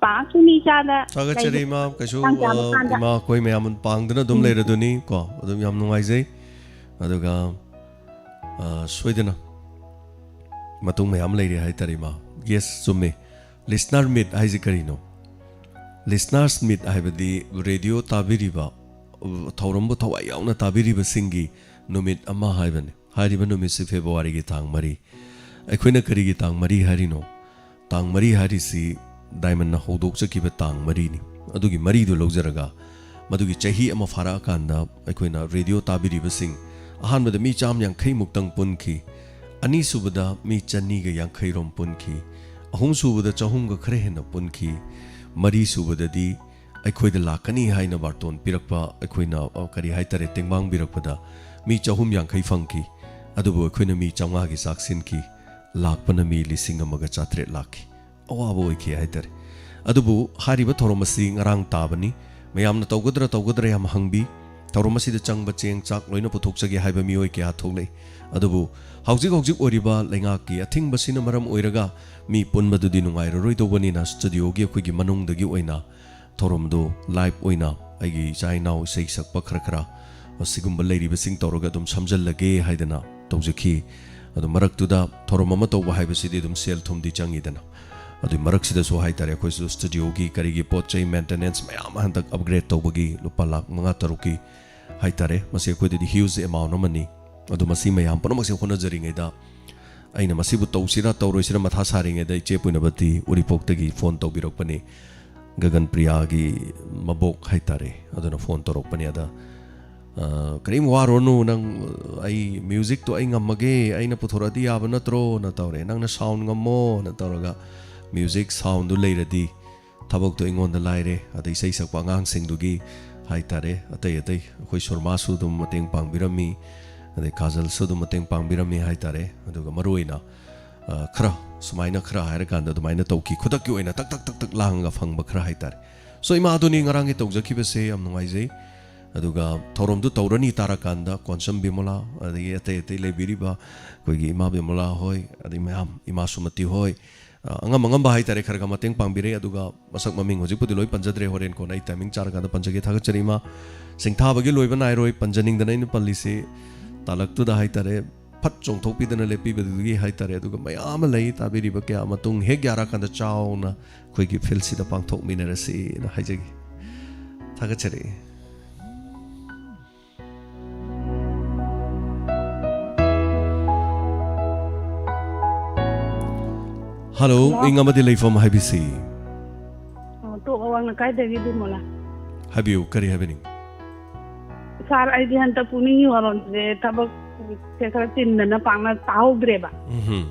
ꯄꯥꯡꯈꯤꯅꯤ ꯏꯆꯥꯗ ꯊꯥꯒꯠꯆꯔꯤ, ꯂꯩꯕ ꯏꯃꯥ꯫ ꯀꯩꯁꯨ, ꯃꯇꯥꯡ ꯆꯥꯕ ꯑ, ꯀꯥꯟꯗ꯫ ꯏꯃꯥ ꯑꯩꯈꯣꯏ ꯃꯌꯥꯝ ꯄꯥꯡꯗꯅ ꯑꯗꯨꯝ ꯎꯝ꯫ ꯂꯩꯔꯗꯨꯅꯤ ꯀꯣ꯫ ꯑꯗꯨꯝ ꯌꯥꯝ ꯅꯨꯡꯉꯥꯏꯖꯩ꯫ ꯑꯗꯨꯒ, ꯑ, ꯁꯣꯏꯗꯅ ꯃꯇꯨꯡ ꯃꯌꯥꯝ ꯂꯩꯔꯤ ꯍꯥꯏꯇꯥꯔꯦ, ꯏꯃꯥ꯫ Yes, ꯆꯨꯝꯃꯤ꯫ Listener meet ꯍꯥꯏꯁꯤ ꯀꯔꯤꯅꯣ? Listeners meet ꯍꯥꯏꯕꯗꯤ ꯔꯦꯗꯤꯑꯣ ꯇꯥꯕꯤꯔꯤꯕ, ꯊꯧꯔꯝꯕꯨ ꯊꯋꯥꯏ ꯌꯥꯎꯅ ꯇꯥꯕꯤꯔꯤꯕꯁꯤꯡꯒꯤ ꯅꯨꯃꯤꯠ ꯑꯃ ꯍꯥꯏꯕꯅꯤ꯫ ꯍꯥꯏꯔꯤꯕ ꯅꯨꯃꯤꯠꯁꯤ ꯐꯦꯕ꯭ꯔꯨꯋꯥꯔꯤꯒꯤ ꯇꯥꯡ ꯃꯔꯤ꯫ ꯑꯩꯈꯣꯏꯅ ꯀꯔꯤꯒꯤ ꯇꯥꯡ ꯃꯔꯤ ꯍꯥꯏꯔꯤꯅꯣ? ꯇꯥꯡ ꯃꯔꯤ ꯍꯥꯏꯔꯤꯁꯤ ꯗꯥꯏꯃꯟꯅ ꯍꯧꯗꯣꯛꯆꯈꯤꯕ ꯇꯥꯡ ꯃꯔꯤꯅꯤ꯫ ꯑꯗꯨꯒꯤ ꯃꯔꯤꯗꯨ ꯂꯧꯖꯔꯒ ꯃꯗꯨꯒꯤ ꯆꯍꯤ ꯑꯃ ꯐꯥꯔꯛꯑꯀꯥꯟꯗ ꯑꯩꯈꯣꯏꯅ ꯔꯦꯗꯤꯑꯣ ꯇꯥꯕꯤꯔꯤꯕꯁꯤꯡ ꯑꯍꯥꯟꯕꯗ ꯃꯤ ꯆꯥꯝ ꯌꯥꯡꯈꯩ ꯃꯨꯛꯇꯪ ꯄꯨꯟꯈꯤ, ꯑꯅꯤꯁꯨꯕꯗ ꯃꯤ ꯆꯅꯤꯒ ꯌꯥꯡꯈꯩ ꯔꯣꯝ ꯄꯨꯟꯈꯤ, ꯑꯍꯨꯝꯁꯨꯕꯗ ꯆꯍꯨꯝꯒ ꯈꯔ ꯍꯦꯟꯅ ꯄꯨꯟꯈꯤ, ꯃꯔꯤꯁꯨꯕꯗꯗꯤ ꯑꯩꯈꯣꯏꯗ ꯂꯥꯛꯀꯅꯤ ꯍꯥꯏꯅ ꯕꯥꯔꯇꯣꯟ ꯄꯤꯔꯛꯄ, ꯑꯩꯈꯣꯏꯅ, ꯑ, ꯀꯔꯤ ꯍꯥꯏꯇꯥꯔꯦ, ꯇꯦꯡꯕꯥꯡꯕꯤꯔꯛꯄꯗ ꯃꯤ ꯆꯍꯨꯝ ꯌꯥꯡꯈꯩ ꯐꯪꯈꯤ꯫ ꯑꯗꯨꯕꯨ ꯑꯩꯈꯣꯏꯅ ꯃꯤ ꯆꯥꯝꯃꯉꯥꯒꯤ ꯆꯥꯛ ꯁꯤꯟꯈꯤ, ꯂꯥꯛꯄꯅ ꯃꯤ ꯂꯤꯁꯤꯡ ꯑꯃꯒ ꯆꯥꯇ꯭ꯔꯦꯠ ꯂꯥꯛꯈꯤ꯫ ꯑꯋꯥꯕ ꯑꯣꯏꯈꯤ ꯍꯥꯏꯇꯥꯔꯦ꯫ ꯑꯗꯨꯕꯨ ꯍꯥꯏꯔꯤꯕ ꯊꯧꯔꯝ ꯑꯁꯤ ꯉꯔꯥꯡ ꯇꯥꯕꯅꯤ꯫ ꯃꯌꯥꯝꯅ ꯇꯧꯒꯗ꯭ꯔꯥ ꯇꯧꯒꯗ꯭ꯔꯥ ꯌꯥꯝ ꯍꯪꯕꯤ꯫ ꯊꯧꯔꯝ ꯑꯁꯤꯗ ꯆꯪꯕ ꯆꯦꯡ ꯆꯥꯛ ꯂꯣꯏꯅ ꯄꯨꯊꯣꯛꯆꯒꯦ ꯍꯥꯏꯕ ꯃꯤꯑꯣꯏ ꯀꯌꯥ ꯊꯣꯛꯂꯛꯏ꯫ ꯑꯗꯨꯕꯨ ꯍꯧꯖꯤꯛ ꯍꯧꯖꯤꯛ ꯑꯣꯏꯔꯤꯕ ꯂꯩꯉꯥꯛꯀꯤ ꯑꯊꯤꯡꯕꯁꯤꯅ ꯃꯔꯝ ꯑꯣꯏꯔꯒ ꯃꯤ ꯄꯨꯟꯕꯗꯨꯗꯤ ꯅꯨꯡꯉꯥꯏꯔꯔꯣꯏꯗꯧꯕꯅꯤꯅ ꯁ꯭ꯇꯨꯗꯤꯑꯣꯒꯤ ꯑꯩꯈꯣꯏꯒꯤ ꯃꯅꯨꯡꯗꯒꯤ ꯑꯣꯏꯅ ꯊꯧꯔꯝꯗꯨ ꯂꯥꯏꯚ ꯑꯣꯏꯅ ꯑꯩꯒꯤ ꯏꯆꯥ ꯏꯅꯥꯎ ꯏꯁꯩ ꯁꯛꯄ ꯈꯔ ꯈꯔ ꯑꯁꯤꯒꯨꯝꯕ ꯂꯩꯔꯤꯕꯁꯤꯡ ꯇꯧꯔꯒ ꯑꯗꯨꯝ ꯁꯝꯖꯜꯂꯒꯦ ꯍꯥꯏꯗꯅ ꯇꯧꯖꯈꯤ꯫ ꯑꯗꯨ ꯃꯔꯛꯇꯨꯗ ꯊꯧꯔꯝ ꯑꯃ ꯇꯧꯕ ꯍꯥꯏꯕꯁꯤꯗꯤ ꯑꯗꯨꯝ ꯁꯦꯜ ꯊꯨꯝꯗꯤ ꯆꯪꯉꯤꯗꯅ꯫ ꯑꯗꯨꯏ ꯃꯔꯛꯁꯤꯗꯁꯨ ꯍꯥꯏꯇꯥꯔꯦ, ꯑꯩꯈꯣꯏꯁꯨ ꯁ꯭ꯇꯨꯗꯤꯑꯣꯒꯤ ꯀꯔꯤꯒꯤ ꯄꯣꯠ ꯆꯩ ꯃꯦꯟꯇꯦꯅꯦꯟꯁ ꯃꯌꯥꯝ ꯑꯃ ꯍꯟꯗꯛ ꯑꯞꯒ꯭ꯔꯦꯗ ꯇꯧꯕꯒꯤ ꯂꯨꯄꯥ ꯂꯥꯈ ꯃꯉꯥ ꯇꯔꯨꯛꯀꯤ ꯍꯥꯏꯇꯥꯔꯦ, ꯃꯁꯤ ꯑꯩꯈꯣꯏꯗꯗꯤ ꯍ꯭ꯌꯨꯖ ꯑꯦꯃꯥꯎꯟ ꯑꯃꯅꯤ꯫ ꯑꯗꯨ ꯃꯁꯤ ꯃꯌꯥꯝ ꯄꯨꯝꯅꯃꯛꯁꯦ ꯍꯣꯠꯅꯖꯔꯤꯉꯩꯗ ꯑꯩꯅ ꯃꯁꯤꯕꯨ ꯇꯧꯁꯤꯔꯥ ꯇꯧꯔꯣꯏꯁꯤꯔꯥ ꯃꯊꯥ ꯁꯥꯔꯤꯉꯩꯗ ꯏꯆꯦ ꯄꯨꯏꯅꯕꯇꯤ ꯎꯔꯤꯄꯣꯛꯇꯒꯤ ꯐꯣꯟ ꯇꯧꯕꯤꯔꯛꯄꯅꯤ꯫ ꯒꯒꯟ ꯄ꯭ꯔꯤꯌꯥꯒꯤ ꯃꯕꯣꯛ ꯍꯥꯏꯇꯥꯔꯦ, ꯑꯗꯨꯅ ꯐꯣꯟ ꯇꯧꯔꯛꯄꯅꯤ꯫ ꯑꯗ, "ꯑ, ꯀꯔꯤꯝ ꯋꯥꯔꯨꯔꯅꯨ, ꯅꯪ, ꯑꯩ ꯃ꯭ꯌꯨꯖꯤꯛꯇꯣ ꯑꯩ ꯉꯝꯃꯒꯦ, ꯑꯩꯅ ꯄꯨꯊꯣꯔꯛꯑꯗꯤ ꯌꯥꯕ ꯅꯠꯇ꯭ꯔꯣꯅ ꯇꯧꯔꯦ, ꯅꯪꯅ ꯁꯥꯎꯟ ꯉꯝꯃꯣꯅ ꯇꯧꯔꯒ ꯃ꯭ꯌꯨꯖꯤꯛ ꯁꯥꯎꯟꯗꯨ ꯂꯩꯔꯗꯤ ꯊꯕꯛꯇꯣ ꯑꯩꯉꯣꯟꯗ ꯂꯥꯏꯔꯦ꯫ ꯑꯗꯩ ꯏꯁꯩ ꯁꯛꯄ ꯑꯉꯥꯡꯁꯤꯡꯗꯨꯒꯤ ꯍꯥꯏꯇꯥꯔꯦ, ꯑꯇꯩ ꯑꯇꯩ ꯑꯩꯈꯣꯏ ꯁꯨꯔꯃꯥꯁꯨ ꯑꯗꯨꯝ ꯃꯇꯦꯡ ꯄꯥꯡꯕꯤꯔꯝꯃꯤ, ꯑꯗꯩ ꯀꯥꯖꯜꯁꯨ ꯑꯗꯨꯝ ꯃꯇꯦꯡ ꯄꯥꯡꯕꯤꯔꯝꯃꯤ ꯍꯥꯏꯇꯥꯔꯦ꯫ ꯑꯗꯨꯒ ꯃꯔꯨꯑꯣꯏꯅ, ꯑ, ꯈꯔ ꯁꯨꯃꯥꯏꯅ ꯈꯔ ꯍꯥꯏꯔꯀꯥꯟꯗ ꯑꯗꯨꯃꯥꯏꯅ ꯇꯧꯈꯤ꯫ ꯈꯨꯗꯛꯀꯤ ꯑꯣꯏꯅ ꯇꯛ ꯇꯛ ꯇꯛ ꯇꯛ ꯂꯥꯡꯉꯒ ꯐꯪꯕ ꯈꯔ ꯍꯥꯏꯇꯥꯔꯦ꯫ ꯁꯣ, ꯏꯃꯥ ꯑꯗꯨꯅꯤ ꯉꯔꯥꯡꯒꯤ ꯇꯧꯖꯈꯤꯕꯁꯦ, ꯌꯥꯝ ꯅꯨꯡꯉꯥꯏꯖꯩ꯫ ꯑꯗꯨꯒ ꯊꯧꯔꯝꯗꯨ ꯇꯧꯔꯅꯤ ꯇꯥꯔꯀꯥꯟꯗ ꯀꯣꯟꯁꯝ ꯕꯤꯃꯣꯂꯥ, ꯑꯗꯒꯤ ꯑꯇꯩ ꯑꯇꯩ ꯂꯩꯕꯤꯔꯤꯕ ꯑꯩꯈꯣꯏꯒꯤ ꯏꯃꯥ ꯕꯤꯃꯣꯂꯥ ꯍꯣꯏ, ꯑꯗꯩ ꯃꯌꯥꯝ, ꯏꯃꯥ ꯁꯨꯃꯇꯤ ꯍꯣꯏ, ꯑ, ꯑꯉꯝ ꯑꯉꯝꯕ ꯍꯥꯏꯇꯥꯔꯦ, ꯈꯔ ꯈꯔ ꯃꯇꯦꯡ ꯄꯥꯡꯕꯤꯔꯦ꯫ ꯑꯗꯨꯒ ꯃꯁꯛ ꯃꯃꯤꯡ ꯍꯧꯖꯤꯛꯄꯨꯗꯤ ꯂꯣꯏ ꯄꯟꯖꯗ꯭ꯔꯦ, ꯍꯣꯔꯦꯟ ꯀꯣꯟꯅ ꯑꯩ ꯇꯥꯏꯃꯤꯡ ꯆꯥꯔꯀꯥꯟꯗ ꯄꯟꯖꯒꯦ꯫ ꯊꯥꯒꯠꯆꯔꯤ ꯏꯃꯥ꯫ ꯁꯤꯡꯊꯥꯕꯒꯤ ꯂꯣꯏꯕ ꯅꯥꯏꯔꯣꯏ, ꯄꯟꯖꯅꯤꯡꯗꯅ ꯑꯩꯅ ꯄꯜꯂꯤꯁꯤ ꯇꯥꯂꯛꯇꯨꯗ ꯍꯥꯏꯇꯥꯔꯦ, ꯐꯠ ꯆꯣꯡꯊꯣꯛꯄꯤꯗꯅ ꯂꯦꯞꯄꯤꯕꯗꯨꯒꯤ ꯍꯥꯏꯇꯥꯔꯦ꯫ ꯑꯗꯨꯒ ꯃꯌꯥꯝ ꯑꯃ ꯂꯩ ꯇꯥꯕꯤꯔꯤꯕ ꯀꯌꯥ, ꯃꯇꯨꯡ ꯍꯦꯛ ꯌꯥꯔꯀꯥꯟꯗ ꯆꯥꯎꯅ ꯑꯩꯈꯣꯏꯒꯤ ꯐꯤꯜꯁꯤꯗ ꯄꯥꯡꯊꯣꯛꯃꯤꯟꯅꯔꯁꯤꯅ ꯍꯥꯏꯖꯒꯦ꯫ ꯊꯥꯒꯠꯆꯔꯤ꯫ Hello, hello. ꯏꯪ ꯑꯃꯗꯤ ꯂꯩꯐꯝ ꯍꯥꯏꯕꯤꯁꯤ꯫ ꯑꯣ, ꯇꯣꯞ ꯑꯋꯥꯡ ꯂꯩꯀꯥꯏꯗꯒꯤ ꯕꯤꯃꯣꯂꯥ꯫ ꯍꯥꯏꯕꯤꯌꯨ, ꯀꯔꯤ ꯍꯥꯏꯕꯤꯅꯤꯡ? ꯁꯥꯔ, ꯑꯩꯗꯤ ꯍꯟꯗꯛ ꯄꯨꯛꯅꯤꯡꯒꯤ ꯋꯥꯔꯣꯜꯁꯦ ꯊꯕꯛꯁꯦ ꯈꯔ ꯆꯤꯟꯗꯅ ꯄꯥꯛꯅ ꯇꯥꯍꯧꯗ꯭ꯔꯦꯕ꯫ ꯎꯝꯍꯨꯝ꯫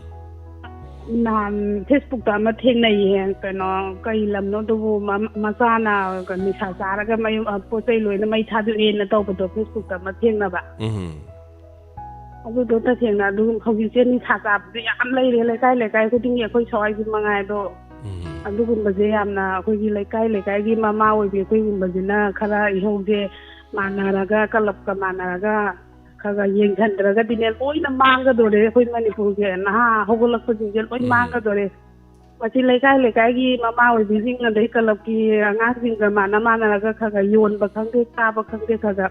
ꯅꯍꯥꯟ Facebookꯇ ꯑꯃ ꯊꯦꯡꯅꯩꯌꯦ, ꯀꯩꯅꯣ, ꯀꯩ ꯂꯝꯅꯣ ꯑꯗꯨꯕꯨ, ꯃ-, ꯃꯆꯥꯅ ꯅꯤꯁꯥ ꯆꯥꯔꯒ ꯃꯌꯨꯝ, ꯑ, ꯄꯣꯠ ꯆꯩ ꯂꯣꯏꯅ ꯃꯩ ꯊꯥꯗꯣꯛꯑꯦꯅ ꯇꯧꯕꯗꯣ Facebookꯇ ꯑꯃ ꯊꯦꯡꯅꯕ꯫ ꯎꯝꯍꯨꯝ꯫ ꯑꯗꯨꯗꯣ ꯇꯁꯦꯡꯅ ꯑꯗꯨꯝ ꯍꯧꯖꯤꯛꯁꯦ ꯅꯤꯁꯥ ꯆꯥꯕꯁꯦ ꯌꯥꯝ ꯂꯩꯔꯦ, ꯂꯩꯀꯥꯏ ꯂꯩꯀꯥꯏ ꯈꯨꯗꯤꯡꯒꯤ, ꯑꯩꯈꯣꯏ ꯁ꯭ꯋꯥꯏꯁꯨ ꯃꯉꯥꯏ ꯑꯗꯣ꯫ ꯎꯝ꯫ ꯑꯗꯨꯒꯨꯝꯕꯁꯦ ꯌꯥꯝꯅ ꯑꯩꯈꯣꯏꯒꯤ ꯂꯩꯀꯥꯏ ꯂꯩꯀꯥꯏꯒꯤ ꯃꯃꯥ ꯑꯣꯏꯕꯤ ꯑꯩꯈꯣꯏꯒꯨꯝꯕꯁꯤꯅ ꯈꯔ ꯏꯍꯧꯁꯦ ꯃꯥꯟꯅꯔꯒ, ꯀꯂꯞꯀ ꯃꯥꯟꯅꯔꯒ ꯈꯔ ꯈꯔ ꯌꯦꯡꯁꯤꯟꯗ꯭ꯔꯒꯗꯤꯅꯦ, ꯂꯣꯏꯅ ꯃꯥꯡꯒꯗꯣꯔꯦ꯫ ꯑꯩꯈꯣꯏ ꯃꯅꯤꯄꯨꯔꯒꯤ ꯅꯍꯥ ꯍꯧꯒꯠꯂꯛꯄꯁꯤꯡꯁꯦ ꯂꯣꯏ ꯎꯝ꯫ ꯃꯥꯡꯒꯗꯣꯔꯦ꯫ ꯃꯁꯤ ꯂꯩꯀꯥꯏ ꯂꯩꯀꯥꯏꯒꯤ ꯃꯃꯥ ꯑꯣꯏꯕꯤꯁꯤꯡ, ꯑꯗꯩ ꯀꯂꯞꯀꯤ ꯑꯉꯥꯡꯁꯤꯡꯒ ꯃꯥꯟꯅ ꯃꯥꯟꯅꯔꯒ ꯈꯔ ꯈꯔ ꯌꯣꯟꯕ ꯈꯪꯗꯦ, ꯆꯥꯕ ꯈꯪꯗꯦ, ꯈꯔ ꯈꯔ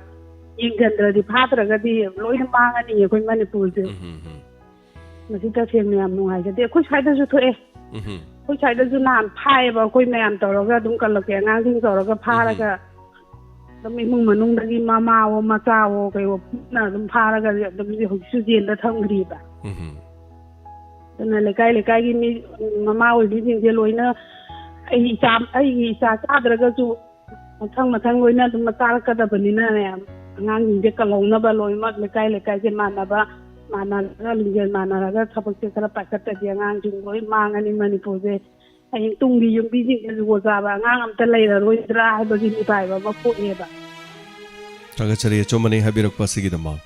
ꯌꯦꯡꯁꯤꯟꯗ꯭ꯔꯗꯤ, ꯐꯥꯗ꯭ꯔꯒꯗꯤ ꯂꯣꯏꯅ ꯃꯥꯡꯉꯅꯤ ꯑꯩꯈꯣꯏ ꯃꯅꯤꯄꯨꯔꯁꯦ꯫ ꯎꯝ, ꯎꯝ, ꯎꯝ꯫ ꯃꯁꯤ ꯇꯁꯦꯡꯅ ꯌꯥꯝ ꯅꯨꯡꯉꯥꯏꯖꯗꯦ꯫ ꯑꯩꯈꯣꯏ ꯁ꯭ꯋꯥꯏꯗꯁꯨ ꯊꯣꯛꯑꯦ꯫ ꯎꯝ, ꯎꯝ꯫ ꯑꯩꯈꯣꯏ ꯁ꯭ꯋꯥꯏꯗꯁꯨ ꯅꯍꯥꯟ ꯐꯥꯏꯌꯦꯕ, ꯑꯩꯈꯣꯏ ꯃꯌꯥꯝ ꯇꯧꯔꯒ ꯑꯗꯨꯝ ꯀꯂꯞꯀꯤ ꯑꯉꯥꯡꯁꯤꯡ ꯇꯧꯔꯒ ꯎꯝ, ꯎꯝ꯫ ꯐꯥꯔꯒ ꯑꯗꯨꯝ ꯏꯃꯨꯡ ꯃꯅꯨꯡꯗꯒꯤ ꯃꯃꯥꯋꯣ ꯃꯆꯥꯋꯣ ꯀꯩꯋꯣ ꯄꯨꯟꯅ ꯑꯗꯨꯝ ꯐꯥꯔꯒ ꯑꯗꯨꯝ ꯍꯧꯖꯤꯛꯁꯨ ꯖꯦꯜꯗ ꯊꯝꯈ꯭ꯔꯤꯕ꯫ ꯎꯝ, ꯎꯝ꯫ ꯑꯗꯨꯅ ꯂꯩꯀꯥꯏ ꯂꯩꯀꯥꯏꯒꯤ ꯃꯤ, ꯃꯃꯥ ꯑꯣꯏꯕꯤꯁꯤꯡꯁꯦ ꯂꯣꯏꯅ, ꯑꯩ ꯏꯆꯥ, ꯑꯩꯒꯤ ꯏꯆꯥ ꯆꯥꯗ꯭ꯔꯒꯁꯨ ꯃꯊꯪ ꯃꯊꯪ ꯂꯣꯏꯅ ꯑꯗꯨꯝ ꯆꯥꯔꯛꯀꯗꯕꯅꯤꯅꯅꯦ, ꯑꯉꯥꯡꯁꯤꯡꯁꯦ ꯀꯜꯍꯧꯅꯕ ꯂꯣꯏꯅꯃꯛ ꯂꯩꯀꯥꯏ ꯂꯩꯀꯥꯏꯁꯦ ꯃꯥꯟꯅꯕ, ꯃꯥꯟꯅꯔꯒ, ꯂꯤꯡꯖꯦꯜ ꯃꯥꯟꯅꯔꯒ ꯊꯕꯛꯁꯦ ꯈꯔ ꯄꯥꯏꯈꯠꯇꯗꯤ ꯑꯉꯥꯡꯁꯤꯡ ꯂꯣꯏ ꯃꯥꯡꯉꯅꯤ ꯃꯅꯤꯄꯨꯔꯁꯦ꯫ ꯍꯌꯦꯡ ꯇꯨꯡꯒꯤ ꯌꯨꯝꯕꯤꯁꯤꯡꯁꯦ ꯖꯨꯒꯣꯠ ꯆꯥꯕ ꯑꯉꯥꯡ ꯑꯝꯇ ꯂꯩꯔꯔꯣꯏꯗ꯭ꯔꯥ ꯍꯥꯏꯕꯒꯤ ꯃꯤꯄꯥꯏꯕ ꯑꯃ ꯄꯣꯛꯑꯦꯕ꯫ ꯊꯥꯒꯠꯆꯔꯤ, ꯑꯆꯨꯝꯕꯅꯤ ꯍꯥꯏꯕꯤꯔꯛꯄ ꯑꯁꯤꯒꯤꯗꯃꯛ꯫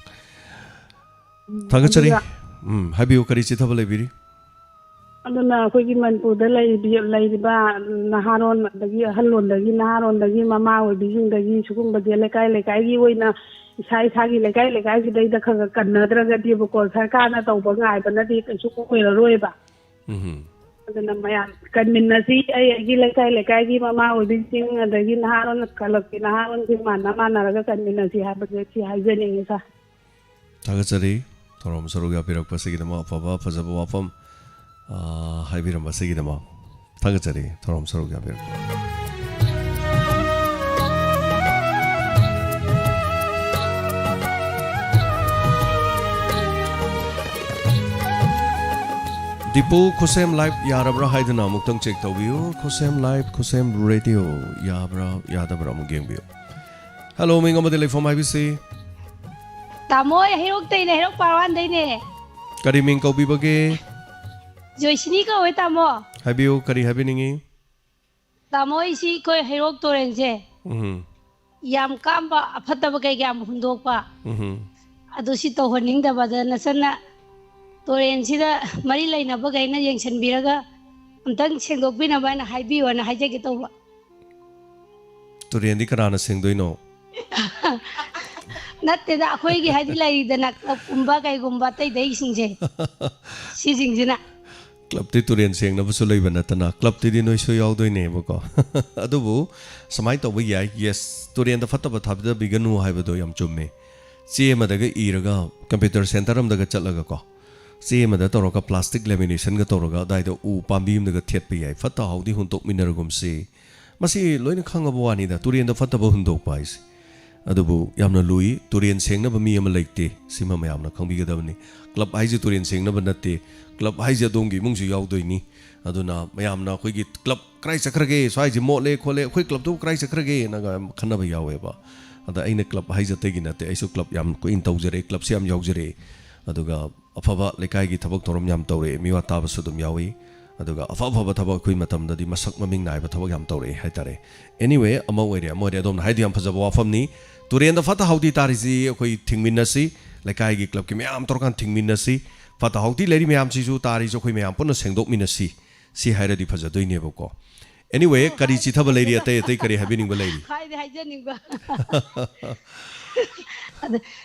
ꯎꯝ, ꯊꯥꯒꯠꯆꯔꯤ꯫ ꯑꯗꯨꯒ ꯎꯝ, ꯍꯥꯏꯕꯤꯌꯨ, ꯀꯔꯤ ꯆꯤꯊꯕ ꯂꯩꯕꯤꯔꯤ? ꯑꯗꯨꯅ ꯑꯩꯈꯣꯏꯒꯤ ꯃꯅꯤꯄꯨꯔꯗ ꯂꯩꯔꯤꯕ, ꯂꯩꯔꯤꯕ ꯅꯍꯥꯔꯣꯟ, ꯑꯗꯒꯤ ꯑꯍꯜꯂꯣꯟꯗꯒꯤ, ꯅꯍꯥꯔꯣꯟꯗꯒꯤ, ꯃꯃꯥ ꯑꯣꯏꯕꯤꯁꯤꯡꯗꯒꯤ ꯁꯤꯒꯨꯝꯕꯁꯦ ꯂꯩꯀꯥꯏ ꯂꯩꯀꯥꯏꯒꯤ ꯑꯣꯏꯅ, ꯏꯁꯥ ꯏꯁꯥꯒꯤ ꯂꯩꯀꯥꯏ ꯂꯩꯀꯥꯏꯁꯤꯗꯩꯗ ꯈꯔ ꯈꯔ ꯀꯟꯅꯗ꯭ꯔꯒꯗꯤꯕꯀꯣ, ꯁꯔꯀꯥꯔꯅ ꯇꯧꯕ ꯉꯥꯏꯕꯅꯗꯤ ꯀꯩꯁꯨ ꯑꯣꯏꯔꯔꯣꯏꯕ꯫ ꯎꯝ꯫ ꯑꯗꯨꯅ ꯃꯌꯥꯝ ꯀꯟꯃꯤꯟꯅꯁꯤ꯫ ꯑꯩ ꯑꯩꯒꯤ ꯂꯩꯀꯥꯏ ꯂꯩꯀꯥꯏꯒꯤ ꯃꯃꯥ ꯑꯣꯏꯕꯤꯁꯤꯡ, ꯑꯗꯒꯤ ꯅꯍꯥꯔꯣꯜ ꯀꯂꯕꯀꯤ ꯅꯍꯥꯔꯣꯜꯁꯤꯡ ꯃꯥꯟꯅ ꯃꯥꯟꯅꯔꯒ ꯀꯟꯃꯤꯟꯅꯁꯤ ꯍꯥꯏꯕꯁꯦ ꯁꯤ ꯍꯥꯏꯖꯅꯤꯡꯉꯤ, ꯁꯥꯔ꯫ ꯊꯥꯒꯠꯆꯔꯤ꯫ ꯊꯧꯔꯝ ꯁꯔꯨꯛ ꯌꯥꯕꯤꯔꯛꯄꯁꯤꯒꯤꯗꯃꯛ, ꯑꯐꯕ ꯐꯖꯕ ꯋꯥꯐꯝ, ꯑ, ꯍꯥꯏꯕꯤꯔꯝꯕꯁꯤꯒꯤꯗꯃꯛ ꯊꯥꯒꯠꯆꯔꯤ꯫ ꯊꯧꯔꯝ ꯁꯔꯨꯛ ꯌꯥꯕꯤꯔꯛꯄ꯫ ꯏꯄꯨ ꯈꯨꯁꯦꯝ ꯂꯥꯏꯚ ꯌꯥꯔꯕ꯭ꯔꯥ ꯍꯥꯏꯗꯨꯅ ꯑꯃꯨꯛꯇꯪ ꯆꯦꯛ ꯇꯧꯕꯤꯌꯨ꯫ ꯈꯨꯁꯦꯝ ꯂꯥꯏꯚ, ꯈꯨꯁꯦꯝ ꯔꯦꯗꯤꯑꯣ ꯌꯥꯕ꯭ꯔꯥ ꯌꯥꯗꯕ꯭ꯔꯥ ꯑꯃꯨꯛ ꯌꯦꯡꯕꯤꯌꯨ꯫ ꯍꯜꯂꯣ, ꯃꯤꯡ ꯑꯃꯗꯤ ꯂꯩꯐꯝ ꯍꯥꯏꯕꯤꯁꯤ꯫ ꯇꯥꯃꯣ, ꯑꯩ ꯍꯩꯔꯣꯛꯇꯩꯅꯦ, ꯍꯩꯔꯣꯛ ꯄꯥꯔꯋꯥꯟꯗꯩꯅꯦ꯫ ꯀꯔꯤ ꯃꯤꯡ ꯀꯧꯕꯤꯕꯒꯦ? ꯖꯣꯏꯁꯤꯅꯤ ꯀꯧꯋꯦ ꯇꯥꯃꯣ꯫ ꯍꯥꯏꯕꯤꯌꯨ, ꯀꯔꯤ ꯍꯥꯏꯕꯤꯅꯤꯡꯉꯤ? ꯇꯥꯃꯣ, ꯑꯩꯁꯤ ꯑꯩꯈꯣꯏ ꯍꯩꯔꯣꯛ ꯇꯨꯔꯦꯟꯁꯦ ꯎꯝ ꯌꯥꯝ ꯀꯥꯝꯕ, ꯑꯐꯠꯇꯕ ꯀꯩꯀꯥ ꯌꯥꯝ ꯍꯨꯟꯗꯣꯛꯄ, ꯎꯝ ꯑꯗꯨ ꯁꯤ ꯇꯧꯍꯟꯅꯤꯡꯗꯕꯗ ꯅꯆꯟꯅ ꯇꯨꯔꯦꯟꯁꯤꯗ ꯃꯔꯤ ꯂꯩꯅꯕꯈꯩꯅ ꯌꯦꯡꯁꯤꯟꯕꯤꯔꯒ ꯑꯝꯇꯪ ꯁꯦꯡꯗꯣꯛꯄꯤꯅꯕ ꯍꯥꯏꯅ ꯍꯥꯏꯕꯤꯌꯣꯅ ꯍꯥꯏꯖꯒꯦ ꯇꯧꯕ꯫ ꯇꯨꯔꯦꯟꯗꯤ ꯀꯅꯥꯅ ꯁꯦꯡꯗꯣꯏꯅꯣ? ꯅꯠꯇꯦꯗ, ꯑꯩꯈꯣꯏꯒꯤ ꯍꯥꯏꯗꯤ ꯂꯩꯗꯅ club ꯀꯨꯝꯕ ꯀꯩꯒꯨꯝꯕ ꯑꯇꯩ ꯑꯇꯩꯁꯤꯡꯁꯦ, ꯁꯤꯁꯤꯡꯁꯤꯅ꯫ ꯀ꯭ꯂꯕꯇꯤ ꯇꯨꯔꯦꯟ ꯁꯦꯡꯅꯕꯁꯨ ꯂꯩꯕ ꯅꯠꯇꯅ, ꯀ꯭ꯂꯕꯇꯤꯗꯤ ꯅꯣꯏꯁꯨ ꯌꯥꯎꯗꯣꯏꯅꯦꯕꯀꯣ꯫ ꯑꯗꯨꯕꯨ ꯁꯨꯃꯥꯏꯅ ꯇꯧꯕ ꯌꯥꯏ꯫ ꯌꯦꯁ, ꯇꯨꯔꯦꯟꯗ ꯐꯠꯇꯕ ꯊꯥꯗꯕꯤꯒꯅꯨ ꯍꯥꯏꯕꯗꯣ ꯌꯥꯝ ꯆꯨꯝꯃꯦ꯫ ꯆꯦ ꯑꯃꯗꯒ ꯏꯔꯒ, ꯀꯝꯄ꯭ꯌꯨꯇꯔ ꯁꯦꯟꯇꯔ ꯑꯃꯗꯒ ꯆꯠꯂꯒꯀꯣ, ꯆꯦ ꯑꯃꯗ ꯇꯧꯔꯒ plastic laminationꯒ ꯇꯧꯔꯒ ꯑꯗꯥꯏꯗ ꯎ ꯄꯥꯝꯕꯤ ꯑꯃꯗꯒ ꯊꯦꯠꯄ ꯌꯥꯏ꯫ "ꯐꯠꯇ ꯍꯥꯎꯗꯤ ꯍꯨꯟꯇꯣꯛꯃꯤꯟꯅꯔꯒꯨꯝꯁꯤ"꯫ ꯃꯁꯤ ꯂꯣꯏꯅ ꯈꯪꯉꯕ ꯋꯥꯅꯤꯗ, ꯇꯨꯔꯦꯟꯗ ꯐꯠꯇꯕ ꯍꯨꯟꯗꯣꯛꯄ ꯍꯥꯏꯁꯦ꯫ ꯑꯗꯨꯕꯨ ꯌꯥꯝꯅ ꯂꯨꯏ꯫ ꯇꯨꯔꯦꯟ ꯁꯦꯡꯅꯕ ꯃꯤ ꯑꯃ ꯂꯩꯇꯦ꯫ ꯁꯤꯃ ꯃꯌꯥꯝꯅ ꯈꯪꯕꯤꯒꯗꯕꯅꯤ꯫ ꯀ꯭ꯂꯕ ꯍꯥꯏꯁꯦ ꯇꯨꯔꯦꯟ ꯁꯦꯡꯅꯕ ꯅꯠꯇꯦ꯫ ꯀ꯭ꯂꯕ ꯍꯥꯏꯁꯦ ꯑꯗꯣꯝꯒꯤ ꯏꯃꯨꯡꯁꯨ ꯌꯥꯎꯗꯣꯏꯅꯤ꯫ ꯑꯗꯨꯅ ꯃꯌꯥꯝꯅ ꯑꯩꯈꯣꯏꯒꯤ "ꯀ꯭ꯂꯕ ꯀꯗꯥꯏ ꯆꯠꯈ꯭ꯔꯒꯦ? ꯁ꯭ꯋꯥꯏꯁꯦ ꯃꯣꯠꯂꯦ ꯈꯣꯠꯂꯦ, ꯑꯩꯈꯣꯏ ꯀ꯭ꯂꯕꯇꯨꯕꯨ ꯀꯗꯥꯏ ꯆꯠꯈ꯭ꯔꯒꯦꯅꯒ ꯌꯥꯝ ꯈꯟꯅꯕ ꯌꯥꯎꯋꯦꯕ꯫ ꯑꯗ ꯑꯩꯅ ꯀ꯭ꯂꯕ ꯍꯥꯏꯁꯦ ꯑꯇꯩꯒꯤ ꯅꯠꯇꯦ꯫ ꯑꯩꯁꯨ ꯀ꯭ꯂꯕ ꯌꯥꯝ ꯀꯨꯏꯅ ꯇꯧꯖꯔꯛꯑꯦ, ꯀ꯭ꯂꯕꯁꯦ ꯌꯥꯝ ꯌꯥꯎꯖꯔꯛꯑꯦ꯫ ꯑꯗꯨꯒ ꯑꯐꯕ ꯂꯩꯀꯥꯏꯒꯤ ꯊꯕꯛ ꯊꯧꯔꯝ ꯌꯥꯝ ꯇꯧꯔꯛꯑꯦ, ꯃꯤꯋꯥ ꯇꯥꯕꯁꯨ ꯑꯗꯨꯝ ꯌꯥꯎꯏ꯫ ꯑꯗꯨꯒ ꯑꯐ ꯑꯐꯕ ꯊꯕꯛ ꯑꯩꯈꯣꯏ ꯃꯇꯝꯗꯗꯤ ꯃꯁꯛ ꯃꯃꯤꯡ ꯅꯥꯏꯕ ꯊꯕꯛ ꯌꯥꯝ ꯇꯧꯔꯛꯑꯦ ꯍꯥꯏꯇꯥꯔꯦ꯫ Anyway, ꯑꯃ ꯑꯣꯏꯔꯦ ꯑꯃ ꯑꯣꯏꯔꯦ, ꯑꯗꯣꯝꯅ ꯍꯥꯏꯗꯤ ꯌꯥꯝ ꯐꯖꯕ ꯋꯥꯐꯝꯅꯤ꯫ ꯇꯨꯔꯦꯟꯗ ꯐꯠꯇ ꯍꯥꯎꯗꯤ ꯇꯥꯔꯤꯁꯤ ꯑꯩꯈꯣꯏ ꯊꯤꯡꯃꯤꯟꯅꯁꯤ, ꯂꯩꯀꯥꯏꯒꯤ ꯀ꯭ꯂꯕꯀꯤ ꯃꯌꯥꯝ ꯇꯧꯔꯀꯥꯟꯗ ꯊꯤꯡꯃꯤꯟꯅꯁꯤ꯫ ꯐꯠꯇ ꯍꯥꯎꯗꯤ ꯂꯩꯔꯤ ꯃꯌꯥꯝꯁꯤꯁꯨ ꯇꯥꯔꯤꯁꯨ ꯑꯩꯈꯣꯏ ꯃꯌꯥꯝ ꯄꯨꯟꯅ ꯁꯦꯡꯗꯣꯛꯃꯤꯟꯅꯁꯤ꯫ ꯁꯤ ꯍꯥꯏꯔꯗꯤ ꯐꯖꯗꯣꯏꯅꯦꯕꯀꯣ꯫ Anyway, ꯀꯔꯤ ꯆꯤꯊꯕ ꯂꯩꯔꯤ? ꯑꯇꯩ ꯑꯇꯩ ꯀꯔꯤ ꯍꯥꯏꯕꯤꯅꯤꯡꯕ ꯂꯩꯔꯤ? ꯍꯥꯏꯗꯤ ꯍꯥꯏꯖꯅꯤꯡꯕ꯫ ꯑꯗ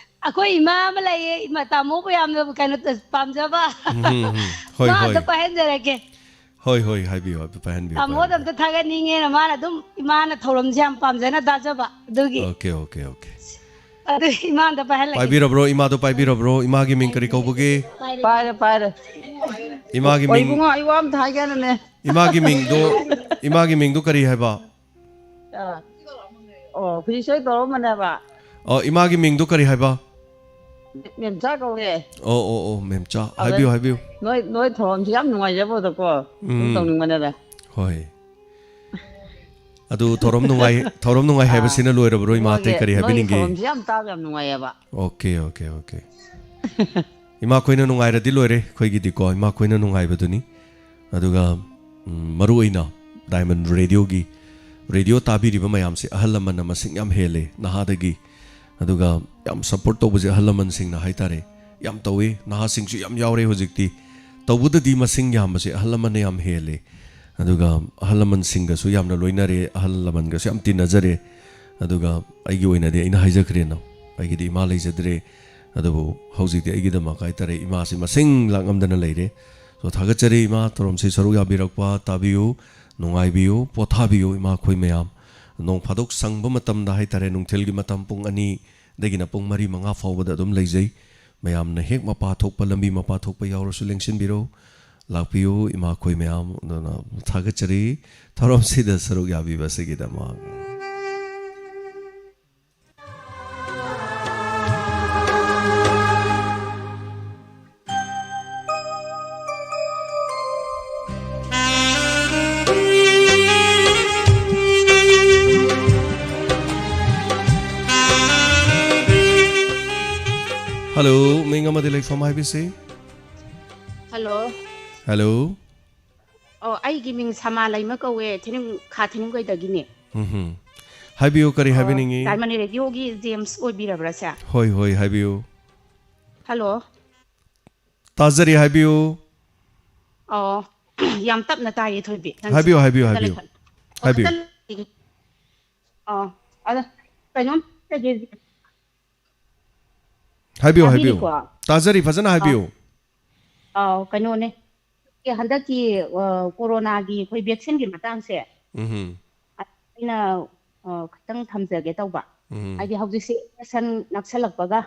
ꯑꯩꯈꯣꯏ ꯏꯃꯥ ꯑꯃ ꯂꯩꯌꯦ, ꯏꯃꯥ ꯇꯥꯃꯣꯕꯨ ꯌꯥꯝꯅ ꯀꯩꯅꯣ ꯇ-, ꯄꯥꯝꯖꯕ꯫ ꯎꯝ, ꯎꯝ, ꯎꯝ꯫ ꯍꯣꯏ, ꯃꯥ ꯍꯣꯏ꯫ ꯑꯝꯇ ꯄꯥꯏꯍꯟꯖꯔꯛꯀꯦ꯫ ꯍꯣꯏ, ꯍꯣꯏ, ꯍꯥꯏꯕꯤꯌꯨ, ꯍꯥꯏꯕꯤꯌꯨ, ꯇꯥꯃꯣꯗ ꯄꯥꯏꯍꯟꯕꯤꯌꯨ꯫ ꯑꯝꯇ ꯊꯥꯒꯠꯅꯤꯡꯉꯦꯅ, ꯃꯥꯅ ꯑꯗꯨꯝ ꯏꯃꯥꯅ ꯊꯧꯔꯝꯁꯦ ꯌꯥꯝ ꯄꯥꯝꯖꯅ ꯇꯥꯖꯕ ꯑꯗꯨꯒꯤ꯫ Okay, okay, okay. ꯑꯗꯨ ꯏꯃꯥ ꯑꯝꯇ ꯄꯥꯏꯍꯜꯂꯒꯦ꯫ ꯄꯥꯏꯕꯤꯔꯕ꯭ꯔꯣ? ꯏꯃꯥꯗꯣ ꯄꯥꯏꯕꯤꯔꯕ꯭ꯔꯣ? ꯏꯃꯥꯒꯤ ꯃꯤꯡ ꯀꯔꯤ ꯀꯧꯕꯒꯦ? ꯄꯥꯏꯔꯦ, ꯄꯥꯏꯔꯦ꯫ ꯏꯃꯥꯒꯤ ꯑꯣ, ꯃꯤꯡ, ꯏꯕꯨꯡꯉꯣ, ꯑꯩ ꯋꯥ ꯑꯝꯇ ꯍꯥꯏꯒꯦꯅꯅꯦ꯫ ꯏꯃꯥꯒꯤ ꯃꯤꯡꯗꯣ, ꯏꯃꯥꯒꯤ ꯃꯤꯡꯗꯣ ꯀꯔꯤ ꯍꯥꯏꯕ? ꯑꯥ꯫ ꯑꯣ, ꯍꯧꯖꯤꯛ ꯁꯣꯏ ꯇꯧꯔꯝꯕꯅꯦꯕ꯫ ꯑꯣ, ꯏꯃꯥꯒꯤ ꯃꯤꯡꯗꯣ ꯀꯔꯤ ꯍꯥꯏꯕ? ꯃꯦꯝꯆꯥ ꯀꯧꯋꯦ꯫ ꯑꯣ ꯑꯣ ꯑꯣ, ꯃꯦꯝꯆꯥ, ꯑꯗ ꯍꯥꯏꯕꯤꯌꯨ, ꯍꯥꯏꯕꯤꯌꯨ꯫ ꯅꯣꯏ ꯅꯣꯏ ꯊꯧꯔꯝꯁꯤ ꯌꯥꯝ ꯅꯨꯡꯉꯥꯏꯖꯕꯗꯀꯣ, ꯑꯗꯨꯝ ꯎꯝ꯫ ꯇꯧꯅꯤꯡꯕꯅꯦꯗ꯫ ꯍꯣꯏ꯫ ꯑꯗꯨ ꯊꯧꯔꯝ ꯅꯨꯡꯉꯥꯏ, ꯊꯧꯔꯝ ꯅꯨꯡꯉꯥꯏ ꯍꯥꯏꯕꯁꯤꯅ ꯂꯣꯏꯔꯕ꯭ꯔꯣ, ꯏꯃꯥ? ꯑꯇꯩ ꯅꯣꯏꯒꯤ ꯀꯔꯤ ꯅꯣꯏꯒꯤ ꯍꯥꯏꯕꯤꯅꯤꯡꯒꯦ? ꯊꯧꯔꯝꯁꯤ ꯌꯥꯝ ꯇꯥꯕ ꯌꯥꯝ ꯅꯨꯡꯉꯥꯏꯌꯦꯕ꯫ Okay, okay, okay. ꯏꯃꯥ ꯈꯣꯏꯅ ꯅꯨꯡꯉꯥꯏꯔꯗꯤ ꯂꯣꯏꯔꯦ ꯑꯩꯈꯣꯏꯒꯤꯗꯤꯀꯣ, ꯏꯃꯥ ꯈꯣꯏꯅ ꯅꯨꯡꯉꯥꯏꯕꯗꯨꯅꯤ꯫ ꯑꯗꯨꯒ ꯎꯝ, ꯃꯔꯨ ꯑꯣꯏꯅ ꯗꯥꯏꯃꯟ ꯔꯦꯗꯤꯑꯣꯒꯤ, ꯔꯦꯗꯤꯑꯣ ꯇꯥꯕꯤꯔꯤꯕ ꯃꯌꯥꯝꯁꯦ ꯑꯍꯜ ꯂꯃꯟꯅ ꯃꯁꯤꯡ ꯌꯥꯝ ꯍꯦꯜꯂꯦ ꯅꯍꯥꯗꯒꯤ꯫ ꯑꯗꯨꯒ ꯌꯥꯝ ꯁꯞꯄꯣꯔꯠ ꯇꯧꯕꯁꯦ ꯑꯍꯜ ꯂꯃꯟꯁꯤꯡꯅ ꯍꯥꯏꯇꯥꯔꯦ, ꯌꯥꯝ ꯇꯧꯋꯤ꯫ ꯅꯍꯥꯁꯤꯡꯁꯨ ꯌꯥꯝ ꯌꯥꯎꯔꯦ ꯍꯧꯖꯤꯛꯇꯤ꯫ ꯇꯧꯕꯗꯗꯤ ꯃꯁꯤꯡ ꯌꯥꯝꯕꯁꯦ ꯑꯍꯜ ꯂꯃꯟꯅ ꯌꯥꯝ ꯍꯦꯜꯂꯦ꯫ ꯑꯗꯨꯒ ꯑꯍꯜ ꯂꯃꯟꯁꯤꯡꯒꯁꯨ ꯌꯥꯝꯅ ꯂꯣꯏꯅꯔꯦ, ꯑꯍꯜ ꯂꯃꯟꯒꯁꯨ ꯌꯥꯝ ꯇꯤꯟꯅꯖꯔꯦ꯫ ꯑꯗꯨꯒ ꯑꯩꯒꯤ ꯑꯣꯏꯅꯗꯤ ꯑꯩꯅ ꯍꯥꯏꯖꯈ꯭ꯔꯦꯅ, ꯑꯩꯒꯤꯗꯤ ꯏꯃꯥ ꯂꯩꯖꯗ꯭ꯔꯦ꯫ ꯑꯗꯨꯕꯨ ꯍꯧꯖꯤꯛꯇꯤ ꯑꯩꯒꯤꯗꯃꯛ ꯍꯥꯏꯇꯥꯔꯦ, ꯏꯃꯥꯁꯤ ꯃꯁꯤꯡ ꯂꯥꯛꯉꯝꯗꯅ ꯂꯩꯔꯦ꯫ ꯁꯣ, ꯊꯥꯒꯠꯆꯔꯤ ꯏꯃꯥ, ꯊꯧꯔꯝꯁꯤ ꯁꯔꯨꯛ ꯌꯥꯕꯤꯔꯛꯄ, ꯇꯥꯕꯤꯌꯨ, ꯅꯨꯡꯉꯥꯏꯕꯤꯌꯨ, ꯄꯣꯊꯥꯕꯤꯌꯨ ꯏꯃꯥ ꯑꯩꯈꯣꯏ ꯃꯌꯥꯝ꯫ ꯅꯣꯡ ꯐꯥꯗꯣꯛ ꯁꯪꯕ ꯃꯇꯝꯗ ꯍꯥꯏꯇꯥꯔꯦ, ꯅꯨꯡꯊꯤꯜꯒꯤ ꯃꯇꯝ ꯄꯨꯡ ꯑꯅꯤꯗꯒꯤꯅ ꯄꯨꯡ ꯃꯔꯤ ꯃꯉꯥ ꯐꯥꯎꯕꯗ ꯑꯗꯨꯝ ꯂꯩꯖꯩ꯫ ꯃꯌꯥꯝꯅ ꯍꯦꯛ ꯃꯄꯥ ꯊꯣꯛꯄ, ꯂꯝꯕꯤ ꯃꯄꯥ ꯊꯣꯛꯄ ꯌꯥꯎꯔꯁꯨ ꯂꯦꯡꯁꯤꯟꯕꯤꯔꯣ, ꯂꯥꯛꯄꯤꯌꯨ ꯏꯃꯥ ꯑꯩꯈꯣꯏ ꯃꯌꯥꯝ꯫ ꯑꯗꯨꯅ ꯊꯥꯒꯠꯆꯔꯤ ꯊꯧꯔꯝꯁꯤꯗ ꯁꯔꯨꯛ ꯌꯥꯕꯤꯕꯁꯤꯒꯤꯗꯃꯛ꯫ ꯍꯜꯂꯣ, ꯃꯤꯡ ꯑꯃꯗꯤ ꯂꯩꯐꯝ ꯍꯥꯏꯕꯤꯁꯤ꯫ ꯍꯜꯂꯣ꯫ ꯍꯜꯂꯣ꯫ ꯑꯣ, ꯑꯩꯒꯤ ꯃꯤꯡ ꯁꯃꯥ ꯂꯩꯃ ꯀꯧꯋꯦ, ꯊꯤꯅꯤꯡ-, ꯈꯥ ꯊꯤꯅꯤꯡꯈꯩꯗꯒꯤꯅꯦ꯫ ꯎꯝꯍꯨꯝ꯫ ꯍꯥꯏꯕꯤꯌꯨ, ꯀꯔꯤ ꯑꯣ, ꯍꯥꯏꯕꯤꯅꯤꯡꯉꯤ? ꯗꯥꯏꯃꯟ ꯔꯦꯗꯤꯑꯣꯒꯤ ꯖꯦꯝꯁ ꯑꯣꯏꯕꯤꯔꯕ꯭ꯔꯥ ꯁꯦ? ꯍꯣꯏ, ꯍꯣꯏ, ꯍꯥꯏꯕꯤꯌꯨ꯫ ꯍꯜꯂꯣ꯫ ꯇꯥꯖꯔꯤ, ꯍꯥꯏꯕꯤꯌꯨ꯫ ꯑꯣ, ꯌꯥꯝ ꯇꯞꯅ ꯇꯥꯏꯌꯦ, ꯊꯣꯏꯕꯤ, ꯅꯪꯁꯦ꯫ ꯍꯥꯏꯕꯤꯌꯨ, ꯍꯥꯏꯕꯤꯌꯨ, ꯈꯤꯇꯪ ꯍꯥꯏꯕꯤꯌꯨ꯫ ꯂꯩꯈꯠ-, ꯍꯥꯏꯕꯤꯌꯨ꯫ ꯈꯤꯇꯪ-, ꯑꯣ, ꯑꯗ ꯀꯩꯅꯣꯝ ꯍꯥꯏꯒꯦ꯫ ꯍꯥꯏꯕꯤꯌꯨ, ꯍꯥꯏꯕꯤꯌꯨ꯫ ꯇꯥꯕꯤꯔꯤꯀꯣ? ꯇꯥꯖꯔꯤ, ꯐꯖꯅ ꯍꯥꯏꯕꯤꯌꯨ꯫ ꯑꯥꯎ, ꯀꯩꯅꯣꯅꯦ꯫ ꯑꯦ, ꯍꯟꯗꯛꯀꯤ, ꯑ, ꯀꯣꯔꯣꯅꯥꯒꯤ ꯑꯩꯈꯣꯏ ꯚꯦꯛꯁꯤꯟꯒꯤ ꯃꯇꯥꯡꯁꯦ ꯎꯝꯍꯨꯝ꯫ ꯑꯩꯅ, ꯑ, ꯈꯤꯇꯪ ꯊꯝꯖꯒꯦ ꯇꯧꯕ꯫ ꯎꯝ꯫ ꯍꯥꯏꯗꯤ ꯍꯧꯖꯤꯛꯁꯦ ꯏꯂꯦꯛꯁꯟ ꯅꯛꯁꯜꯂꯛꯄꯒ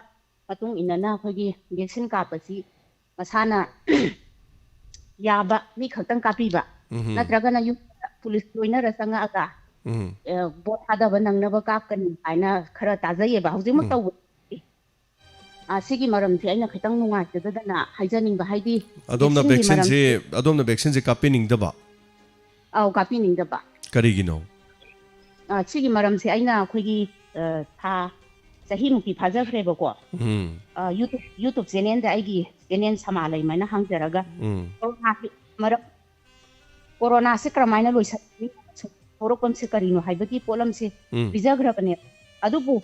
ꯃꯇꯨꯡ ꯏꯟꯅꯅ ꯑꯩꯈꯣꯏꯒꯤ ꯚꯦꯛꯁꯤꯟ ꯀꯥꯞꯄꯁꯤ ꯃꯁꯥꯅ ꯌꯥꯕ ꯃꯤ ꯈꯛꯇꯪ ꯀꯥꯞꯄꯤꯕ, ꯎꯝꯍꯨꯝ꯫ ꯅꯠꯇ꯭ꯔꯒꯅ ꯌꯨꯝꯗ ꯄꯨꯂꯤꯁ ꯂꯣꯏꯅꯔ ꯆꯪꯉꯛꯑꯒ, ꯎꯝ꯫ ꯑ, ꯚꯣꯠ ꯊꯥꯗꯕ ꯅꯪꯅꯕ ꯀꯥꯞꯀꯅꯤ ꯍꯥꯏꯅ ꯈꯔ ꯇꯥꯖꯩꯌꯦꯕ ꯍꯧꯖꯤꯛꯃꯛ ꯎꯝ꯫ ꯇꯧꯕ꯫ ꯑ, ꯁꯤꯒꯤ ꯃꯔꯝꯁꯦ ꯑꯩꯅ ꯈꯤꯇꯪ ꯅꯨꯡꯉꯥꯏꯖꯗꯗꯅ ꯍꯥꯏꯖꯅꯤꯡꯕ, ꯍꯥꯏꯗꯤ ꯑꯗꯣꯝꯅ vaccine ꯒꯤ ꯃꯔꯝ- vaccine ꯁꯦ ꯑꯗꯣꯝꯅ vaccine ꯁꯦ ꯀꯥꯞꯄꯤꯅꯤꯡꯗꯕ? ꯑꯧ, ꯀꯥꯞꯄꯤꯅꯤꯡꯗꯕ꯫ ꯀꯔꯤꯒꯤꯅꯣ? ꯑ, ꯁꯤꯒꯤ ꯃꯔꯝꯁꯦ ꯑꯩꯅ ꯑꯩꯈꯣꯏꯒꯤ, ꯑ, ꯊꯥ ꯆꯍꯤꯃꯨꯛꯇꯤ ꯐꯥꯖꯈ꯭ꯔꯦꯕꯀꯣ꯫ ꯎꯝ ꯑ, YouTube YouTube channel ꯗ, ꯑꯩꯒꯤ channel ꯁꯃꯥ ꯂꯩꯃꯅ ꯍꯥꯡꯖꯔꯒ, ꯎꯝ ꯀꯣꯔꯣꯅꯥꯒꯤ ꯃꯔꯝ, ꯀꯣꯔꯣꯅꯥꯁꯦ ꯀꯔꯝꯍꯥꯏꯅ ꯂꯣꯏꯁꯤꯟꯒꯅꯤ, ꯍꯧꯔꯛꯐꯝꯁꯦ ꯀꯔꯤꯅꯣ ꯍꯥꯏꯕꯒꯤ ꯄꯣꯠꯂꯝꯁꯦ ꯎꯝ ꯄꯤꯖꯈ꯭ꯔꯕꯅꯦ꯫ ꯑꯗꯨꯕꯨ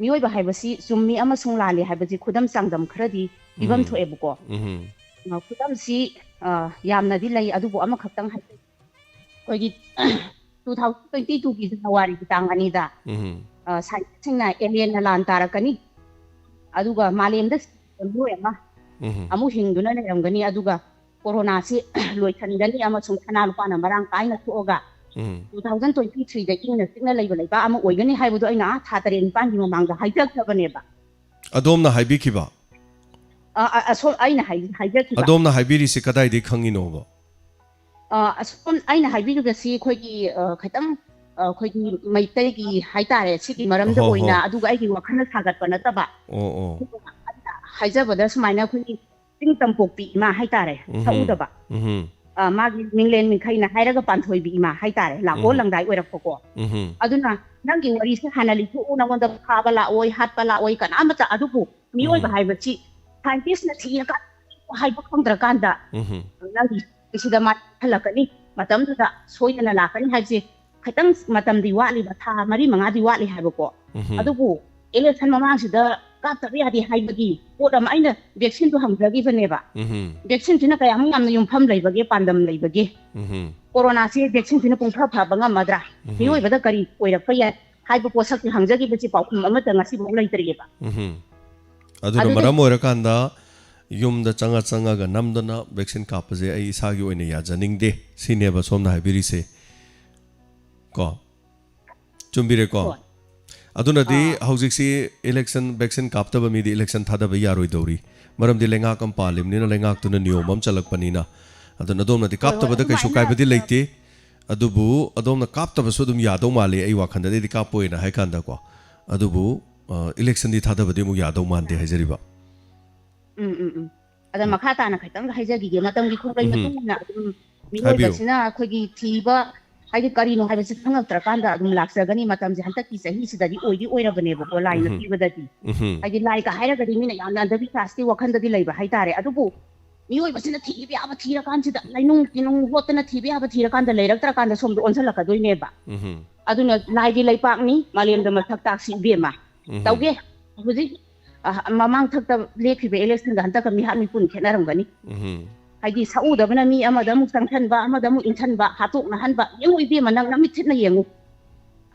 ꯃꯤꯑꯣꯏꯕ ꯍꯥꯏꯕꯁꯤ ꯆꯨꯝꯃꯤ ꯑꯃꯁꯨꯡ ꯂꯥꯜꯂꯤ ꯍꯥꯏꯕꯁꯤ ꯈꯨꯗꯝ ꯆꯥꯡꯗꯝ ꯈꯔꯗꯤ ꯄꯤꯐꯝ ꯎꯝ ꯊꯣꯛꯑꯦꯕꯀꯣ꯫ ꯎꯝ ꯑ, ꯈꯨꯗꯝꯁꯤ, ꯑ, ꯌꯥꯝꯅꯗꯤ ꯂꯩ, ꯑꯗꯨꯕꯨ ꯑꯃꯈꯛꯇꯪ ꯍꯥꯏꯖꯒꯦ꯫ ꯑꯩꯈꯣꯏꯒꯤ two thousand twenty two ꯒꯤ January ꯒꯤ ꯇꯥꯡ ꯑꯅꯤꯗ, ꯎꯝ ꯑ, scientist ꯁꯤꯡꯅ alien ꯅ ꯂꯥꯟ ꯇꯥꯔꯛꯀꯅꯤ, ꯑꯗꯨꯒ ꯃꯥꯂꯦꯝꯗ ꯃꯤꯑꯣꯏ ꯑꯃ ꯎꯝ ꯑꯃꯨꯛ ꯍꯤꯡꯗꯨꯅ ꯂꯩꯔꯝꯒꯅꯤ, ꯑꯗꯨꯒ ꯀꯣꯔꯣꯅꯥꯁꯤ ꯂꯣꯏꯁꯤꯟꯒꯅꯤ ꯑꯃꯁꯨꯡ ꯁꯅꯥ ꯂꯨꯄꯥꯅ ꯃꯔꯥꯡ ꯀꯥꯏꯅ ꯊꯣꯛꯑꯒ ꯎꯝ two thousand twenty three ꯗ ꯏꯪꯅ ꯆꯤꯛꯅ ꯂꯩꯕ ꯂꯩꯕꯥꯛ ꯑꯃ ꯑꯣꯏꯒꯅꯤ ꯍꯥꯏꯕꯗꯣ ꯑꯩꯅ ꯑꯥ ꯊꯥ ꯇꯔꯦꯠ ꯅꯤꯄꯥꯟꯒꯤ ꯃꯃꯥꯡꯗ ꯍꯥꯏꯖꯈ꯭ꯔꯕꯅꯦꯕ꯫ ꯑꯗꯣꯝꯅ ꯍꯥꯏꯕꯤꯈꯤꯕ? ꯑ, ꯑ, ꯑꯁꯣꯝ ꯑꯩꯅ ꯍꯥꯏ-, ꯍꯥꯏꯖꯈꯤꯕ꯫ ꯑꯗꯣꯝꯅ ꯍꯥꯏꯕꯤꯔꯤꯁꯤ ꯀꯗꯥꯏꯗꯒꯤ ꯈꯪꯉꯤꯅꯣꯕ? ꯑ, ꯑꯁꯣꯝ ꯑꯩꯅ ꯍꯥꯏꯕꯤꯔꯤꯕꯁꯤ ꯑꯩꯈꯣꯏꯒꯤ, ꯑ, ꯈꯤꯇꯪ, ꯑ, ꯑꯩꯈꯣꯏꯒꯤ ꯃꯩꯇꯩꯒꯤ ꯍꯥꯏꯇꯥꯔꯦ, ꯁꯤꯒꯤ ꯃꯔꯝꯗ ꯍꯣ, ꯍꯣ꯫ ꯑꯣꯏꯅ, ꯑꯗꯨꯒ ꯑꯩꯒꯤ ꯋꯥꯈꯜꯅ ꯁꯥꯒꯠꯄ ꯅꯠꯇꯕ꯫ ꯑꯣ ꯑꯣ ꯍꯥꯏꯖꯕꯗ ꯁꯨꯃꯥꯏꯅ ꯑꯩꯈꯣꯏꯒꯤ ꯆꯤꯡ ꯇꯝꯄꯣꯛꯄꯤ ꯏꯃꯥ ꯍꯥꯏꯇꯥꯔꯦ, ꯎꯝꯍꯨꯝ꯫ ꯁꯛꯎꯗꯕ꯫ ꯎꯝꯍꯨꯝ꯫ ꯑ, ꯃꯥꯒꯤ ꯃꯤꯡꯂꯦꯟ ꯃꯤꯡꯈꯩꯅ ꯍꯥꯏꯔꯒ ꯄꯥꯟꯊꯣꯏꯕꯤ ꯏꯃꯥ ꯍꯥꯏꯇꯥꯔꯦ, ꯂꯥꯡꯒꯣꯜ ꯎꯝꯍꯨꯝ꯫ ꯂꯪꯗꯥꯏ ꯑꯣꯏꯔꯛꯄꯀꯣ꯫ ꯎꯝꯍꯨꯝ꯫ ꯑꯗꯨꯅ ꯅꯪꯒꯤ ꯋꯥꯔꯤꯁꯦ ꯍꯥꯟꯅ ꯂꯤꯊꯣꯛꯎ, ꯅꯉꯣꯟꯗ ꯐꯥꯕ ꯂꯥꯛꯑꯣꯏ, ꯍꯥꯠꯄ ꯂꯥꯛꯑꯣꯏ ꯀꯅꯥꯃꯇ, ꯑꯗꯨꯕꯨ ꯃꯤꯑꯣꯏꯕ ꯎꯝꯍꯨꯝ꯫ ꯍꯥꯏꯕꯁꯤ scientist ꯅ ꯊꯤꯔꯀꯥꯟꯗ ꯍꯥꯏꯕ ꯈꯪꯗ꯭ꯔꯀꯥꯟꯗ ꯎꯝꯍꯨꯝ꯫ ꯅꯪꯒꯤ ꯁꯤꯗ ꯃꯥ ꯍꯜꯂꯛꯀꯅꯤ, ꯃꯇꯝꯗꯨꯗ ꯁꯣꯏꯗꯅ ꯂꯥꯛꯀꯅꯤ ꯍꯥꯏꯕꯁꯦ ꯈꯤꯇꯪ ꯃꯇꯝꯗꯤ ꯋꯥꯠꯂꯤꯕ, ꯊꯥ ꯃꯔꯤ ꯃꯉꯥꯗꯤ ꯋꯥꯠꯂꯤ ꯍꯥꯏꯕꯀꯣ꯫ ꯎꯝꯍꯨꯝ꯫ ꯑꯗꯨꯕꯨ election ꯃꯃꯥꯡꯁꯤꯗ ꯀꯥꯞꯇꯕ ꯌꯥꯗꯦ ꯍꯥꯏꯕꯒꯤ ꯄꯣꯠ ꯑꯃ ꯑꯩꯅ vaccine ꯗꯣ ꯍꯪꯖꯈꯤꯕꯅꯦꯕ꯫ ꯎꯝꯍꯨꯝ꯫ Vaccine ꯁꯤꯅ ꯀꯌꯥꯃꯨꯛ ꯌꯥꯝꯅ ꯌꯨꯝꯐꯝ ꯂꯩꯕꯒꯦ, ꯄꯥꯟꯗꯝ ꯂꯩꯕꯒꯦ? ꯎꯝꯍꯨꯝ꯫ ꯀꯣꯔꯣꯅꯥꯁꯤ vaccine ꯁꯤꯅ ꯄꯨꯡꯐ ꯐꯕ ꯉꯝꯃꯗ꯭ꯔꯥ? ꯎꯝꯍꯨꯝ꯫ ꯃꯤꯑꯣꯏꯕꯗ ꯀꯔꯤ ꯑꯣꯏꯔꯛꯄ ꯌꯥꯏ ꯍꯥꯏꯕ ꯄꯣꯠꯁꯛꯁꯦ ꯍꯪꯖꯈꯤꯕꯁꯤ ꯄꯥꯎꯈꯨꯝ ꯑꯃꯠꯇ ꯉꯁꯤꯐꯥꯎ ꯂꯩꯇ꯭ꯔꯤꯑꯕ꯫ ꯎꯝꯍꯨꯝ꯫ ꯑꯗꯨꯅ ꯑꯗꯨꯗꯤ ꯃꯔꯝ ꯑꯣꯏꯔꯀꯥꯟꯗ ꯌꯨꯝꯗ ꯆꯪꯉ ꯆꯪꯉꯒ ꯅꯝꯗꯅ vaccine ꯀꯥꯞꯄꯁꯦ ꯑꯩ ꯏꯁꯥꯒꯤ ꯑꯣꯏꯅ ꯌꯥꯖꯅꯤꯡꯗꯦ ꯁꯤꯅꯦꯕ ꯁꯣꯝꯅ ꯍꯥꯏꯕꯤꯔꯤꯁꯦ꯫ ꯀꯣ? ꯆꯨꯝꯕꯤꯔꯦꯀꯣ? ꯍꯣꯏ꯫ ꯑꯗꯨꯅꯗꯤ ꯑꯥ꯫ ꯍꯧꯖꯤꯛꯁꯤ election, vaccine ꯀꯥꯞꯇꯕ ꯃꯤꯗꯤ election ꯊꯥꯗꯕ ꯌꯥꯔꯣꯏꯗꯧꯔꯤ꯫ ꯃꯔꯝꯗꯤ ꯂꯩꯉꯥꯛ ꯑꯃ ꯄꯥꯜꯂꯤꯕꯅꯤꯅ, ꯂꯩꯉꯥꯛꯇꯨꯅ ꯅꯤꯌꯣꯝ ꯑꯃ ꯆꯠꯂꯛꯄꯅꯤꯅ꯫ ꯑꯗꯨꯅ ꯑꯗꯣꯝꯅꯗꯤ ꯍꯣꯏ, ꯍꯣꯏ, ꯀꯥꯞꯇꯕꯗ ꯀꯩꯁꯨ ꯑꯗꯨꯃꯥꯏꯅ ꯀꯥꯏꯕꯗꯤ ꯂꯩꯇꯦ꯫ ꯑꯗꯨꯕꯨ ꯑꯗꯣꯝꯅ ꯀꯥꯞꯇꯕꯁꯨ ꯑꯗꯨꯝ ꯌꯥꯗꯧ ꯃꯥꯜꯂꯤ ꯑꯩ ꯋꯥꯈꯜꯗꯗꯤ, ꯑꯩꯗꯤ ꯀꯥꯞꯄꯣꯏꯅ ꯍꯥꯏ ꯀꯥꯟꯗꯀꯣ꯫ ꯑꯗꯨꯕꯨ, ꯑ, election ꯗꯤ ꯊꯥꯗꯕꯗꯤ ꯑꯃꯨꯛ ꯌꯥꯗꯧ ꯃꯥꯟꯗꯦ ꯍꯥꯏꯖꯔꯤꯕ꯫ ꯎꯝ, ꯎꯝ, ꯎꯝ꯫ ꯑꯗ ꯎꯝ꯫ ꯃꯈꯥ ꯇꯥꯅ ꯈꯤꯇꯪꯒ ꯍꯥꯏꯖꯈꯤꯒꯦ꯫ ꯃꯇꯝꯒꯤ ꯈꯣꯡꯂꯩ ꯎꯝ꯫ ꯃꯇꯨꯡ ꯏꯟꯅ ꯑꯗꯨꯝ ꯍꯥꯏꯕꯤꯌꯨ꯫ ꯃꯤꯑꯣꯏꯕꯁꯤꯅ ꯑꯩꯈꯣꯏꯒꯤ ꯊꯤꯕ, ꯍꯥꯏꯗꯤ ꯀꯔꯤꯅꯣ ꯍꯥꯏꯕꯁꯤ ꯈꯪꯉꯛꯇ꯭ꯔꯀꯥꯟꯗ ꯑꯗꯨꯝ ꯂꯥꯛꯆꯒꯅꯤ꯫ ꯃꯇꯝꯁꯦ ꯍꯟꯗꯛꯀꯤ ꯆꯍꯤꯁꯤꯗꯗꯤ ꯑꯣꯏꯗꯤ ꯑꯣꯏꯔꯕꯅꯦꯕꯀꯣ, ꯂꯥꯏꯅ ꯎꯝ꯫ ꯄꯤꯕꯗꯗꯤ꯫ ꯎꯝ꯫ ꯍꯥꯏꯗꯤ ꯂꯥꯏꯒ ꯍꯥꯏꯔꯒꯗꯤ ꯃꯤꯅ ꯌꯥꯝꯅ ꯑꯟꯙꯕꯤꯁ꯭ꯋꯥꯁꯀꯤ ꯋꯥꯈꯜꯗꯗꯤ ꯂꯩꯕ ꯍꯥꯏꯇꯥꯔꯦ꯫ ꯑꯗꯨꯕꯨ ꯃꯤꯑꯣꯏꯕꯁꯤꯅ ꯊꯤꯕ ꯌꯥꯕ ꯊꯤꯔꯀꯥꯟꯁꯤꯗ, ꯂꯩꯅꯨꯡ ꯇꯤꯅꯨꯡ ꯍꯣꯠꯇꯅ ꯊꯤꯕ ꯌꯥꯕ ꯊꯤꯔꯀꯥꯟꯗ ꯂꯩꯔꯛꯇ꯭ꯔꯀꯥꯟꯗ ꯁꯣꯝꯗ ꯑꯣꯟꯁꯤꯜꯂꯛꯀꯗꯣꯏꯅꯦꯕ꯫ ꯎꯝ꯫ ꯑꯗꯨꯅ ꯂꯥꯏꯒꯤ ꯂꯩꯄꯥꯛꯅꯤ, ꯃꯥꯂꯦꯝꯗ ꯃꯊꯛ ꯇꯥꯛꯁꯤ ꯏꯕꯦꯝꯃ꯫ ꯎꯝ꯫ ꯇꯧꯒꯦ꯫ ꯍꯧꯖꯤꯛ, ꯑ, ꯃꯃꯥꯡ ꯊꯛꯇ ꯂꯦꯞꯈꯤꯕ election-ꯒ ꯍꯟꯗꯛꯀ ꯃꯤꯍꯥꯠ ꯃꯤꯄꯨꯟ ꯈꯦꯠꯅꯔꯝꯒꯅꯤ꯫ ꯎꯝ꯫ ꯍꯥꯏꯗꯤ ꯁꯛꯎꯗꯕꯅ ꯃꯤ ꯑꯃꯗ ꯑꯃꯨꯛ ꯆꯪꯁꯟꯕ, ꯑꯃꯗ ꯑꯃꯨꯛ ꯏꯟꯁꯟꯕ, ꯍꯥꯠꯇꯣꯛꯅꯍꯟꯕ, ꯌꯦꯡꯉꯨ ꯏꯕꯦꯝꯃ, ꯅꯪ ꯅꯃꯤꯠ ꯊꯤꯠꯅ ꯌꯦꯡꯉꯨ꯫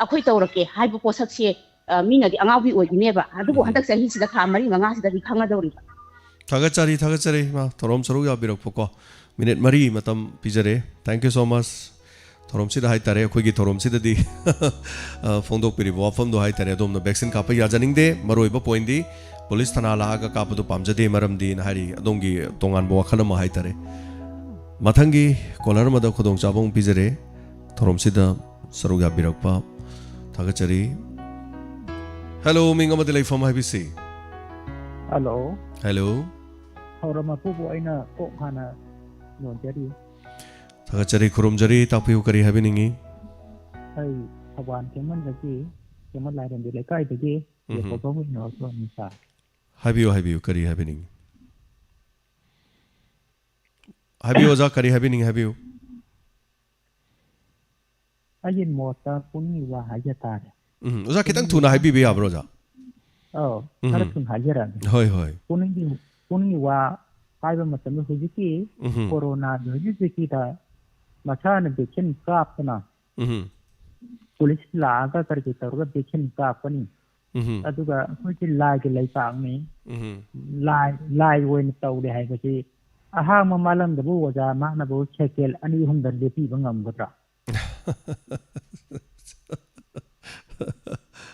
ꯑꯩꯈꯣꯏ ꯇꯧꯔꯛꯀꯦ ꯍꯥꯏꯕ ꯄꯣꯠꯁꯛꯁꯦ, ꯑ, ꯃꯤꯅꯗꯤ ꯑꯉꯥꯎꯕꯤ ꯑꯣꯏꯈꯤꯅꯦꯕ꯫ ꯑꯗꯨꯕꯨ ꯎꯝ꯫ ꯍꯟꯗꯛ ꯆꯍꯤꯁꯤꯗ ꯊꯥ ꯃꯔꯤ ꯃꯉꯥꯁꯤꯗꯗꯤ ꯈꯪꯒꯗꯧꯔꯤꯕ꯫ ꯊꯥꯒꯠꯆꯔꯤ, ꯊꯥꯒꯠꯆꯔꯤ, ꯏꯃꯥ, ꯊꯧꯔꯝ ꯁꯔꯨꯛ ꯌꯥꯕꯤꯔꯛꯄꯀꯣ꯫ ꯃꯤꯅꯤꯠ ꯃꯔꯤ ꯃꯇꯝ ꯄꯤꯖꯔꯦ꯫ Thank you so much꯫ ꯊꯧꯔꯝꯁꯤꯗ ꯍꯥꯏꯇꯥꯔꯦ, ꯑꯩꯈꯣꯏꯒꯤ ꯊꯧꯔꯝꯁꯤꯗꯗꯤ, ꯑ, ꯐꯣꯡꯗꯣꯛꯄꯤꯔꯤꯕ ꯋꯥꯐꯝꯗꯣ ꯍꯥꯏꯇꯥꯔꯦ, ꯑꯗꯣꯝꯅ vaccine ꯀꯥꯞꯄ ꯌꯥꯖꯅꯤꯡꯗꯦ꯫ ꯃꯔꯨꯑꯣꯏꯕ point-ꯗꯤ police ꯊꯅꯥ ꯂꯥꯛꯑꯒ ꯀꯥꯞꯄꯗꯣ ꯄꯥꯝꯖꯗꯦ, ꯃꯔꯝꯗꯤꯅ ꯍꯥꯏꯔꯤ, ꯑꯗꯣꯝꯒꯤ ꯇꯣꯉꯥꯟꯕ ꯋꯥꯈꯜ ꯑꯃ ꯍꯥꯏꯇꯥꯔꯦ꯫ ꯃꯊꯪꯒꯤ caller ꯑꯃꯗ ꯈꯨꯗꯣꯡꯆꯥꯕ ꯑꯃꯨꯛ ꯄꯤꯖꯔꯦ꯫ ꯊꯧꯔꯝꯁꯤꯗ ꯁꯔꯨꯛ ꯌꯥꯕꯤꯔꯛꯄ ꯊꯥꯒꯠꯆꯔꯤ꯫ Hello, ꯃꯤꯡ ꯑꯃꯗꯤ ꯂꯩꯐꯝ ꯍꯥꯏꯕꯤꯁꯤ꯫ Hello꯫ Hello꯫ ꯊꯧꯔꯝ ꯑꯄꯨꯕꯨ ꯑꯩꯅ ꯀꯣꯛ ꯍꯥꯟꯅ ꯌꯣꯟꯖꯔꯤ꯫ ꯊꯥꯒꯠꯆꯔꯤ, ꯈꯨꯔꯨꯝꯖꯔꯤ꯫ ꯇꯥꯛꯄꯤꯌꯨ, ꯀꯔꯤ ꯍꯥꯏꯕꯤꯅꯤꯡꯉꯤ? ꯑꯩ ꯊꯧꯕꯥꯜ ꯀꯦꯝꯃꯟꯗꯒꯤ, ꯀꯦꯝꯃꯟ ꯂꯥꯏꯔꯦꯝꯕꯤ ꯂꯩꯀꯥꯏꯗꯒꯤ ꯎꯝꯍꯨꯝ꯫ ꯌꯦꯛꯄꯕꯝ ꯑꯣꯏꯅ ꯋꯥꯁꯣꯝ ꯃꯆꯥ꯫ ꯍꯥꯏꯕꯤꯌꯨ, ꯍꯥꯏꯕꯤꯌꯨ, ꯀꯔꯤ ꯍꯥꯏꯕꯤꯅꯤꯡꯉꯤ? ꯍꯥꯏꯕꯤꯌꯨ, ꯑꯣꯖꯥ, ꯀꯔꯤ ꯍꯥꯏꯕꯤꯅꯤꯡꯉꯤ, ꯍꯥꯏꯕꯤꯌꯨ꯫ ꯑꯩꯒꯤ ꯃꯣꯠꯇ ꯄꯨꯛꯅꯤꯡꯒꯤ ꯋꯥ ꯍꯥꯏꯖ ꯇꯥꯔꯦ꯫ ꯎꯝ, ꯑꯣꯖꯥ, ꯈꯤꯇꯪ ꯊꯨꯅ ꯍꯥꯏꯕꯤꯕ ꯌꯥꯕ꯭ꯔꯣ, ꯑꯣꯖꯥ? ꯑꯧ, ꯈꯔ ꯎꯝ꯫ ꯊꯨꯅ ꯍꯥꯏꯖꯔꯛꯑꯒꯦ꯫ ꯍꯣꯏ, ꯍꯣꯏ꯫ ꯄꯨꯛꯅꯤꯡꯒꯤ, ꯄꯨꯛꯅꯤꯡꯒꯤ ꯋꯥ ꯍꯥꯏꯕ ꯃꯇꯝꯗ ꯍꯧꯖꯤꯛꯀꯤ ꯎꯝ꯫ ꯀꯣꯔꯣꯅꯥꯒꯤ ꯍꯧꯖꯤꯛ ꯍꯧꯖꯤꯛꯀꯤꯗ ꯃꯁꯥꯅ vaccine ꯀꯥꯞꯇꯅ ꯎꯝ꯫ ꯄꯨꯂꯤꯁ ꯂꯥꯛꯑꯒ ꯀꯔꯤ ꯀꯔꯤ ꯇꯧꯔꯒ vaccine ꯀꯥꯞꯀꯅꯤ꯫ ꯎꯝ꯫ ꯑꯗꯨꯒ ꯑꯩꯈꯣꯏꯁꯦ ꯂꯥꯏꯒꯤ ꯂꯩꯄꯥꯛꯅꯤ꯫ ꯎꯝ꯫ ꯂꯥꯏ, ꯂꯥꯏ ꯑꯣꯏꯅ ꯇꯧꯔꯦ ꯍꯥꯏꯕꯁꯤ ꯑꯍꯥꯡꯕ ꯃꯥꯂꯪꯗꯕꯨ ꯑꯣꯖꯥ ꯃꯥꯅꯕꯨ ꯁꯦꯀꯦꯟ ꯑꯅꯤ ꯑꯍꯨꯝꯗ ꯂꯦꯞꯄꯤꯕ ꯉꯝꯒꯗ꯭ꯔꯥ?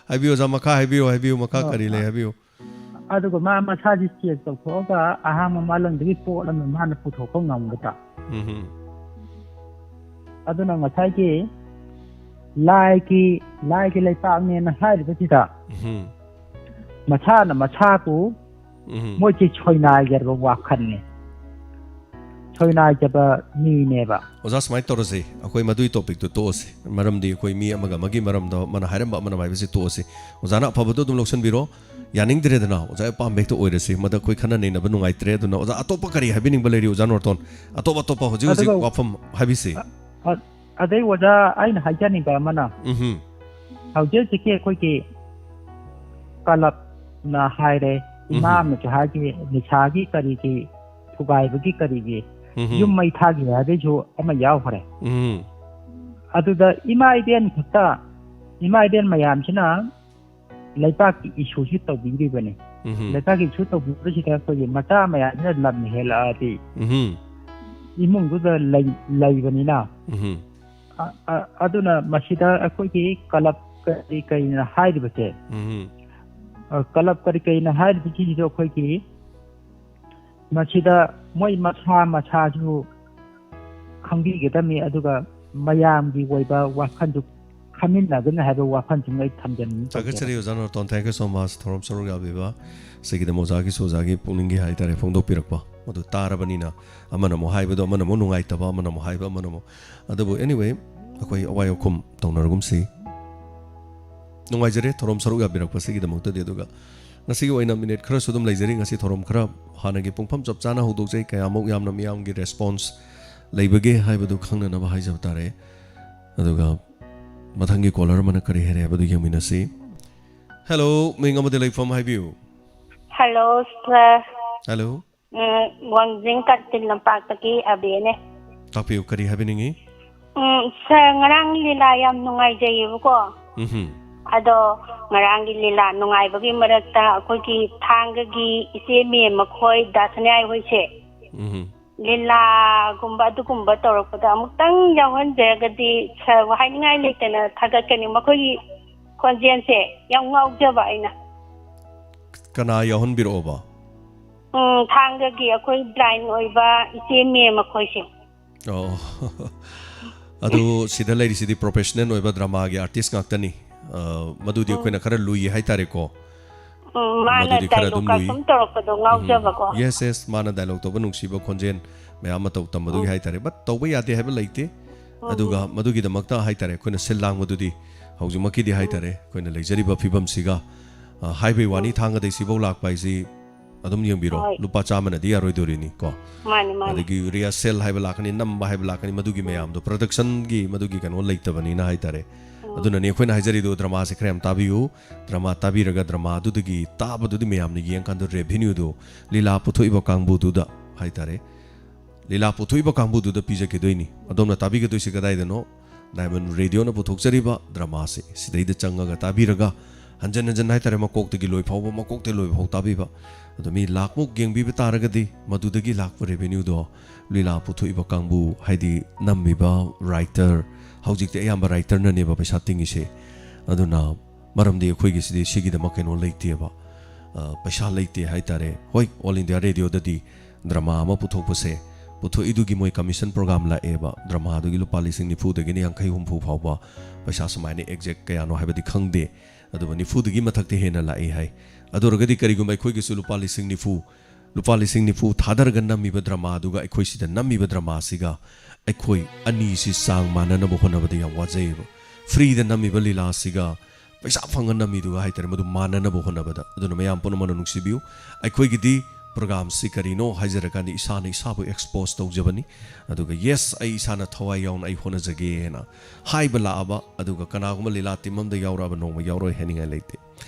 ꯍꯥꯏꯕꯤꯌꯨ, ꯑꯣꯖꯥ, ꯃꯈꯥ ꯍꯥꯏꯕꯤꯌꯨ, ꯍꯥꯏꯕꯤꯌꯨ, ꯃꯈꯥ ꯑꯣ, ꯀꯔꯤ ꯂꯩ, ꯑ-, ꯍꯥꯏꯕꯤꯌꯨ꯫ ꯑꯗꯨꯒ ꯃꯥ ꯃꯁꯥꯁꯤ check ꯇꯧꯊꯣꯛꯑꯒ ꯑꯍꯥꯡꯕ ꯃꯥꯂꯪꯗꯒꯤ ꯄꯣꯠ ꯑꯃ ꯃꯥꯅ ꯄꯨꯊꯣꯛꯄ ꯉꯝꯒꯗ꯭ꯔꯥ? ꯎꯝ꯫ ꯑꯗꯨꯅ ꯉꯁꯥꯏꯒꯤ ꯂꯥꯏꯒꯤ, ꯂꯥꯏꯒꯤ ꯂꯩꯄꯥꯛꯅꯦꯅ ꯍꯥꯏꯔꯤꯕꯁꯤꯗ ꯎꯝ꯫ ꯃꯁꯥꯅ ꯃꯁꯥꯕꯨ ꯎꯝ꯫ ꯃꯣꯏꯁꯦ ꯁꯣꯏꯅꯥꯏꯖꯔꯕ ꯋꯥꯈꯜꯅꯤ, ꯁꯣꯏꯅꯥꯏꯖꯕ ꯃꯤꯅꯦꯕ꯫ ꯑꯣꯖꯥ, ꯁꯨꯃꯥꯏꯅ ꯇꯧꯔꯁꯤ, ꯑꯩꯈꯣꯏ ꯃꯗꯨꯒꯤ ꯇꯣꯄꯤꯛꯇꯨ ꯇꯣꯛꯑꯁꯤ, ꯃꯔꯝꯗꯤ ꯑꯩꯈꯣꯏ ꯃꯤ ꯑꯃꯒ ꯑꯃꯒꯤ ꯃꯔꯝꯗ ꯑꯃꯅ ꯍꯥꯏꯔꯝꯕ ꯑꯃꯅ ꯍꯥꯏꯕꯁꯤ ꯇꯣꯛꯑꯁꯤ꯫ ꯑꯣꯖꯥꯅ ꯑꯐꯕꯗꯣ ꯑꯗꯨꯝ ꯂꯧꯁꯤꯟꯕꯤꯔꯣ, ꯌꯥꯅꯤꯡꯗ꯭ꯔꯦꯗꯅ ꯑꯣꯖꯥ ꯑꯄꯥꯝꯕ ꯍꯦꯛꯇ ꯑꯣꯏꯔꯁꯤ, ꯃꯗ ꯑꯩꯈꯣꯏ ꯈꯟꯅ ꯅꯩꯅꯕ ꯅꯨꯡꯉꯥꯏꯇ꯭ꯔꯦ꯫ ꯑꯗꯨꯅ ꯑꯣꯖꯥ, ꯑꯇꯣꯞꯄ ꯀꯔꯤ ꯍꯥꯏꯕꯤꯅꯤꯡꯕ ꯂꯩꯔꯤ ꯑꯣꯖꯥ ꯅꯣꯔꯇꯣꯟ? ꯑꯇꯣꯞ ꯑꯇꯣꯞꯄ ꯍꯧꯖꯤꯛ ꯍꯧꯖꯤꯛ ꯑꯗꯨꯒ ꯋꯥꯐꯝ ꯍꯥꯏꯕꯤꯁꯤ꯫ ꯑ-, ꯑꯗꯩ ꯑꯣꯖꯥ, ꯑꯩꯅ ꯍꯥꯏꯖꯅꯤꯡꯕ ꯑꯃꯅ, ꯎꯝ꯫ ꯍꯧꯖꯤꯛ ꯍꯧꯖꯤꯛꯀꯤ ꯑꯩꯈꯣꯏꯒꯤ ꯀꯂꯞꯅ ꯍꯥꯏꯔꯦ, ꯎꯝ꯫ ꯏꯃꯥꯝꯅꯁꯨ ꯍꯥꯏꯈꯤ, ꯅꯤꯁꯥꯒꯤ ꯀꯔꯤꯒꯤ ꯊꯨꯒꯥꯏꯕꯒꯤ ꯀꯔꯤꯒꯤ ꯎꯝ꯫ ꯌꯨꯝ ꯃꯩ ꯊꯥꯈꯤ ꯍꯥꯏꯕꯩꯁꯨ ꯑꯃ ꯌꯥꯎꯈ꯭ꯔꯦ꯫ ꯎꯝ꯫ ꯑꯗꯨꯗ ꯏꯃꯥ ꯏꯕꯦꯟ ꯈꯛꯇ, ꯏꯃꯥ ꯏꯕꯦꯟ ꯃꯌꯥꯝꯁꯤꯅ ꯂꯩꯕꯥꯛꯀꯤ ꯏꯁꯨꯁꯤ ꯇꯧꯕꯤꯔꯤꯕꯅꯤ꯫ ꯎꯝ꯫ ꯂꯩꯕꯥꯛꯀꯤ ꯏꯁꯨ ꯇꯧꯕꯤꯕꯁꯤꯗ ꯑꯩꯈꯣꯏꯒꯤ ꯃꯆꯥ ꯃꯌꯥꯝꯁꯤꯅ ꯂꯝ ꯍꯦꯜꯂꯛꯑꯗꯤ ꯎꯝ꯫ ꯏꯃꯨꯡꯗꯨꯗ ꯂꯩ-, ꯂꯩꯕꯅꯤꯅ, ꯎꯝ꯫ ꯑ-, ꯑ-, ꯑꯗꯨꯅ ꯃꯁꯤꯗ ꯑꯩꯈꯣꯏꯒꯤ ꯀꯂꯞ ꯀꯔꯤ ꯀꯔꯤꯅ ꯍꯥꯏꯔꯤꯕꯁꯦ, ꯎꯝ꯫ ꯑ, ꯀꯂꯞ ꯀꯔꯤ ꯀꯔꯤꯅ ꯍꯥꯏꯔꯤꯕꯁꯤꯡꯁꯤꯁꯨ ꯑꯩꯈꯣꯏꯒꯤ ꯃꯁꯤꯗ ꯃꯣꯏ ꯃꯁꯥ ꯃꯁꯥꯁꯨ ꯈꯪꯕꯤꯒꯗꯕꯅꯤ, ꯑꯗꯨꯒ ꯃꯌꯥꯝꯒꯤ ꯑꯣꯏꯕ ꯋꯥꯈꯜꯁꯨ ꯈꯟꯃꯤꯟꯅꯒꯅꯤ ꯍꯥꯏꯕ ꯋꯥꯐꯝꯁꯤꯃ ꯑꯩ ꯊꯝꯖꯅꯤꯡꯉꯤ꯫ ꯊꯥꯒꯠꯆꯔꯤ ꯑꯣꯖꯥ Norton, thank you so much, ꯊꯧꯔꯝ ꯁꯔꯨꯛ ꯌꯥꯕꯤꯕ꯫ ꯁꯤꯒꯤꯗꯃꯛ ꯑꯣꯖꯥꯒꯤꯁꯨ ꯑꯣꯖꯥꯒꯤ ꯄꯨꯛꯅꯤꯡꯒꯤ ꯍꯥꯏꯇꯥꯔꯦ ꯐꯣꯡꯗꯣꯛꯄꯤꯔꯛꯄ, ꯃꯗꯨ ꯇꯥꯔꯕꯅꯤꯅ ꯑꯃꯅ ꯑꯃꯨꯛ ꯍꯥꯏꯕꯗꯣ ꯑꯃꯅ ꯑꯃꯨꯛ ꯅꯨꯡꯉꯥꯏꯇꯕ, ꯑꯃꯅ ꯑꯃꯨꯛ ꯍꯥꯏꯕ ꯑꯃꯅ ꯑꯃꯨꯛ꯫ ꯑꯗꯨꯕꯨ anyway, ꯑꯩꯈꯣꯏ ꯑꯋꯥꯏ ꯑꯈꯨꯝ ꯇꯧꯅꯔꯒꯨꯝꯁꯤ꯫ ꯅꯨꯡꯉꯥꯏꯖꯔꯦ ꯊꯧꯔꯝ ꯁꯔꯨꯛ ꯌꯥꯕꯤꯔꯛꯄꯁꯤꯒꯤꯗꯃꯛꯇꯗꯤ꯫ ꯑꯗꯨꯒ ꯉꯁꯤꯒꯤ ꯑꯣꯏꯅ ꯃꯤꯅꯤꯠ ꯈꯔꯁꯨ ꯑꯗꯨꯝ ꯂꯩꯖꯔꯤ꯫ ꯉꯁꯤ ꯊꯧꯔꯝ ꯈꯔ ꯍꯥꯟꯅꯒꯤ ꯄꯨꯡꯐꯝ ꯆꯞ ꯆꯥꯅ ꯍꯧꯗꯣꯛꯆꯩ, ꯀꯌꯥꯃꯨꯛ ꯌꯥꯝꯅ ꯃꯤꯌꯥꯝꯒꯤ ꯔꯦꯁꯄꯣꯟꯁ ꯂꯩꯕꯒꯦ ꯍꯥꯏꯕꯗꯨ ꯈꯪꯅꯅꯕ ꯍꯥꯏꯖꯕ ꯇꯥꯔꯦ꯫ ꯑꯗꯨꯒ ꯃꯊꯪꯒꯤ ꯀꯣꯂꯔ ꯑꯃꯅ ꯀꯔꯤ ꯍꯥꯏꯔꯦ ꯍꯥꯏꯕꯗꯨ ꯌꯦꯡꯃꯤꯟꯅꯁꯤ꯫ ꯍꯦꯜꯂꯣ, ꯃꯤꯡ ꯑꯃꯗꯤ ꯂꯩꯐꯝ ꯍꯥꯏꯕꯤꯌꯨ꯫ ꯍꯜꯂꯣ ꯁꯥꯔ꯫ ꯍꯦꯜꯂꯣ꯫ ꯎꯝ, ꯋꯥꯡꯖꯤꯡ ꯀꯥꯇꯤꯜ ꯂꯝꯄꯥꯛꯇꯒꯤ ꯑꯕꯦꯅꯦ꯫ ꯇꯥꯛꯄꯤꯌꯨ, ꯀꯔꯤ ꯍꯥꯏꯕꯤꯅꯤꯡꯉꯤ? ꯎꯝ, ꯁꯥꯔ, ꯉꯔꯥꯡ ꯂꯤꯂꯥ ꯌꯥꯝ ꯅꯨꯡꯉꯥꯏꯖꯩꯌꯦꯕꯀꯣ꯫ ꯎꯝꯍꯨꯝ꯫ ꯑꯗꯣ ꯉꯔꯥꯡꯒꯤ ꯂꯤꯂꯥ ꯅꯨꯡꯉꯥꯏꯕꯒꯤ ꯃꯔꯛꯇ ꯑꯩꯈꯣꯏꯒꯤ ꯊꯥꯡꯒꯒꯤ ꯏꯆꯦ ꯃꯦꯝ ꯃꯈꯣꯏ, ꯗꯥ ꯁꯅꯤꯌꯥꯏ ꯍꯣꯏꯁꯦ, ꯎꯝꯍꯨꯝ꯫ ꯂꯤꯂꯥꯒꯨꯝꯕ ꯑꯗꯨꯒꯨꯝꯕ ꯇꯧꯔꯛꯄꯗ ꯑꯃꯨꯛꯇꯪ ꯌꯥꯎꯍꯟꯖꯔꯒꯗꯤ ꯁꯥꯔꯕꯨ ꯍꯥꯏꯅꯤꯡꯉꯥꯏ ꯂꯩꯇꯅ ꯊꯥꯒꯠꯀꯅꯤ꯫ ꯃꯈꯣꯏꯒꯤ ꯈꯣꯟꯖꯦꯜꯁꯦ ꯌꯥꯝ ꯉꯥꯎꯖꯕ ꯑꯩꯅ꯫ ꯀꯅꯥ ꯌꯥꯎꯍꯟꯕꯤꯔꯛꯑꯣꯕ? ꯎꯝ, ꯊꯥꯡꯒꯒꯤ ꯑꯩꯈꯣꯏ ꯕ꯭ꯂꯥꯏꯟ ꯑꯣꯏꯕ ꯏꯆꯦ ꯃꯦꯝ ꯃꯈꯣꯏꯁꯦ꯫ ꯑꯣ꯫ ꯑꯗꯨ ꯁꯤꯗ ꯂꯩꯔꯤꯁꯤꯗꯤ ꯄ꯭ꯔꯣꯐꯦꯁꯅꯦꯜ ꯑꯣꯏꯕ ꯗ꯭ꯔꯃꯥꯒꯤ ꯑꯥꯔꯇꯤꯁ ꯉꯥꯛꯇꯅꯤ꯫ ꯑ, ꯃꯗꯨꯗꯤ ꯑꯩꯈꯣꯏꯅ ꯈꯔ ꯂꯨꯏ ꯍꯥꯏꯇꯥꯔꯦꯀꯣ꯫ ꯎꯝ, ꯃꯥꯅ ꯃꯗꯨꯗꯤ ꯈꯔ ꯑꯗꯨꯝ dialogue-ꯀ ꯂꯨꯏ꯫ ꯁꯨꯝ ꯇꯧꯔꯛꯄꯗꯣ ꯎꯝ, ꯉꯥꯎꯖꯕꯀꯣ꯫ Yes, yes, ꯃꯥꯅ dialogue ꯇꯧꯕ ꯅꯨꯡꯁꯤꯕ ꯈꯣꯟꯖꯦꯜ ꯃꯌꯥꯝ ꯑꯃ ꯇꯧ-, ꯇꯝꯕꯗꯨꯒꯤ ꯎꯝ꯫ ꯍꯥꯏꯇꯥꯔꯦ꯫ But ꯇꯧꯕ ꯌꯥꯗꯦ ꯍꯥꯏꯕ ꯂꯩꯇꯦ꯫ ꯎꯝ꯫ ꯑꯗꯨꯒ ꯃꯗꯨꯒꯤꯗꯃꯛꯇ ꯍꯥꯏꯇꯥꯔꯦ, ꯑꯩꯈꯣꯏꯅ ꯁꯤꯜ ꯂꯥꯡꯕꯗꯨꯗꯤ ꯍꯧꯖꯤꯛꯃꯛꯀꯤꯗꯤ ꯎꯝ꯫ ꯍꯥꯏꯇꯥꯔꯦ, ꯑꯩꯈꯣꯏꯅ ꯂꯩꯖꯔꯤꯕ ꯐꯤꯕꯝꯁꯤꯒ, ꯑ, ꯍꯥꯏꯕꯩ ꯋꯥꯅꯤ, ꯎꯝ꯫ ꯊꯥꯡꯒꯗꯩ ꯁꯤꯐꯧ ꯂꯥꯛꯄ ꯍꯥꯏꯁꯤ ꯑꯗꯨꯝ ꯌꯦꯡꯕꯤꯔꯣ, ꯍꯣꯏ꯫ ꯂꯨꯄꯥ ꯆꯥꯝꯃꯅꯗꯤ ꯌꯥꯔꯣꯏꯗꯣꯔꯤꯅꯤ ꯀꯣ꯫ ꯃꯥꯅꯤ, ꯃꯥꯅꯤ꯫ ꯑꯗꯒꯤ rehearsal ꯍꯥꯏꯕ ꯂꯥꯛꯀꯅꯤ, ꯅꯝꯕ ꯍꯥꯏꯕ ꯂꯥꯛꯀꯅꯤ, ꯃꯗꯨꯒꯤ ꯎꯝ꯫ ꯃꯌꯥꯝꯗꯣ, production-ꯒꯤ ꯃꯗꯨꯒꯤ ꯀꯩꯅꯣ ꯂꯩꯇꯕꯅꯤꯅ ꯍꯥꯏꯇꯥꯔꯦ꯫ ꯎꯝ꯫ ꯑꯗꯨꯅꯅꯤ ꯑꯩꯈꯣꯏꯅ ꯍꯥꯏꯖꯔꯤꯗꯣ, drama-ꯁꯦ ꯈꯔ ꯌꯥꯝ ꯇꯥꯕꯤꯌꯨ, drama ꯇꯥꯕꯤꯔꯒ drama-ꯗꯨꯗꯒꯤ ꯇꯥꯕꯗꯨꯗꯤ ꯃꯌꯥꯝꯅ ꯌꯦꯡꯀꯥꯟꯗ revenue-ꯗꯣ ꯂꯤꯂꯥ ꯄꯨꯊꯣꯛꯏꯕ ꯀꯥꯡꯕꯨꯗꯨꯗ ꯍꯥꯏꯇꯥꯔꯦ, ꯂꯤꯂꯥ ꯄꯨꯊꯣꯛꯏꯕ ꯀꯥꯡꯕꯨꯗꯨꯗ ꯄꯤꯖꯈꯤꯗꯣꯏꯅꯤ꯫ ꯑꯗꯣꯝꯅ ꯇꯥꯕꯤꯒꯗꯣꯏꯁꯤ ꯀꯗꯥꯏꯗꯅꯣ? Diamond Radio-ꯅ ꯄꯨꯊꯣꯛꯆꯔꯤꯕ drama-ꯁꯦ ꯁꯤꯗꯩꯗ ꯆꯪꯉꯒ ꯇꯥꯕꯤꯔꯒ, ꯍꯟꯖꯟ ꯍꯟꯖꯟ ꯍꯥꯏꯇꯥꯔꯦ, ꯃꯀꯣꯛꯇꯒꯤ ꯂꯣꯏ ꯐꯥꯎꯕ, ꯃꯀꯣꯛꯇꯒꯤ ꯂꯣꯏꯕ ꯐꯥꯎ ꯇꯥꯕꯤꯕ꯫ ꯑꯗꯣ ꯃꯤ ꯂꯥꯛꯃꯨꯛ ꯌꯦꯡꯕꯤꯕ ꯇꯥꯔꯒꯗꯤ, ꯃꯗꯨꯗꯒꯤ ꯂꯥꯛꯄ revenue-ꯗꯣ ꯂꯤꯂꯥ ꯄꯨꯊꯣꯛꯏꯕ ꯀꯥꯡꯕꯨ, ꯍꯥꯏꯗꯤ ꯅꯝꯃꯤꯕ writer, ꯍꯧꯖꯤꯛꯇꯤ ꯑꯌꯥꯝꯕ writer-ꯅꯅꯦꯕ ꯄꯩꯁꯥ ꯇꯤꯡꯉꯤꯁꯦ꯫ ꯑꯗꯨꯅ ꯃꯔꯝꯗꯤ ꯑꯩꯈꯣꯏꯒꯤꯁꯤꯗꯤ ꯁꯤꯒꯤꯗꯃꯛ ꯀꯩꯅꯣ ꯂꯩꯇꯦꯕ, ꯑ, ꯄꯩꯁꯥ ꯂꯩꯇꯦ ꯍꯥꯏꯇꯥꯔꯦ꯫ ꯍꯣꯏ, All India Radio-ꯗꯗꯤ drama ꯑꯃ ꯄꯨꯊꯣꯛꯄꯁꯦ, ꯄꯨꯊꯣꯛꯏꯗꯨꯒꯤ ꯃꯣꯏ commission program ꯂꯥꯛꯑꯦꯕ, drama-ꯗꯨꯒꯤ ꯂꯨꯄꯥ ꯂꯤꯁꯤꯡ ꯅꯤꯐꯨꯗꯒꯤꯅ ꯌꯥꯡꯈꯩ ꯍꯨꯝꯐꯨ ꯐꯥꯎꯕ ꯄꯩꯁꯥ ꯁꯨꯃꯥꯏꯅ exact ꯀꯌꯥꯅꯣ ꯍꯥꯏꯕꯗꯤ ꯈꯪꯗꯦ, ꯑꯗꯨꯕꯨ ꯅꯤꯐꯨꯗꯒꯤ ꯃꯊꯛꯇꯤ ꯍꯦꯟꯅ ꯂꯥꯛꯏ ꯍꯥꯏ꯫ ꯑꯗꯨ ꯑꯣꯏꯔꯒꯗꯤ ꯀꯔꯤꯒꯨꯝꯕ ꯑꯩꯈꯣꯏꯒꯤꯁꯨ ꯂꯨꯄꯥ ꯂꯤꯁꯤꯡ ꯅꯤꯐꯨ, ꯂꯨꯄꯥ ꯂꯤꯁꯤꯡ ꯅꯤꯐꯨ ꯊꯥꯗꯔꯒ ꯅꯝꯃꯤꯕ drama-ꯗꯨꯒ ꯑꯩꯈꯣꯏ ꯁꯤꯗ ꯅꯝꯃꯤꯕ drama-ꯁꯤꯒ ꯑꯩꯈꯣꯏ ꯑꯅꯤꯁꯤ ꯆꯥꯡ ꯃꯥꯟꯅꯅꯕ ꯍꯣꯠꯅꯕꯗ ꯌꯥꯝ ꯋꯥꯖꯩꯌꯦꯕ꯫ Free-ꯗ ꯅꯝꯃꯤꯕ ꯂꯤꯂꯥꯁꯤꯒ ꯄꯩꯁꯥ ꯐꯪꯉ ꯅꯝꯃꯤꯗꯨꯒ ꯍꯥꯏꯇꯥꯔꯦ, ꯃꯗꯨ ꯃꯥꯟꯅꯅꯕ ꯍꯣꯠꯅꯕꯗ꯫ ꯑꯗꯨꯅ ꯃꯌꯥꯝ ꯄꯨꯝꯅꯃꯛꯅ ꯅꯨꯡꯁꯤꯕꯤꯌꯨ꯫ ꯑꯩꯈꯣꯏꯒꯤꯗꯤ program-ꯁꯤ ꯀꯔꯤꯅꯣ ꯍꯥꯏꯖꯔꯀꯥꯟꯗ ꯏꯁꯥꯅ ꯏꯁꯥꯕꯨ expose ꯇꯧꯖꯕꯅꯤ꯫ ꯑꯗꯨꯒ yes, ꯑꯩ ꯏꯁꯥꯅ ꯊꯋꯥꯏ ꯌꯥꯎꯅ ꯑꯩ ꯍꯣꯠꯅꯖꯒꯦꯅ ꯍꯥꯏꯕ ꯂꯥꯛꯑꯕ, ꯑꯗꯨꯒ ꯀꯅꯥꯒꯨꯝꯕ ꯂꯤꯂꯥ team ꯑꯃꯗ ꯌꯥꯎꯔꯛꯑꯕ ꯅꯣꯡꯃ ꯌꯥꯎꯔꯣꯏ ꯍꯥꯏꯅꯤꯡꯉꯥꯏ ꯂꯩꯇꯦ꯫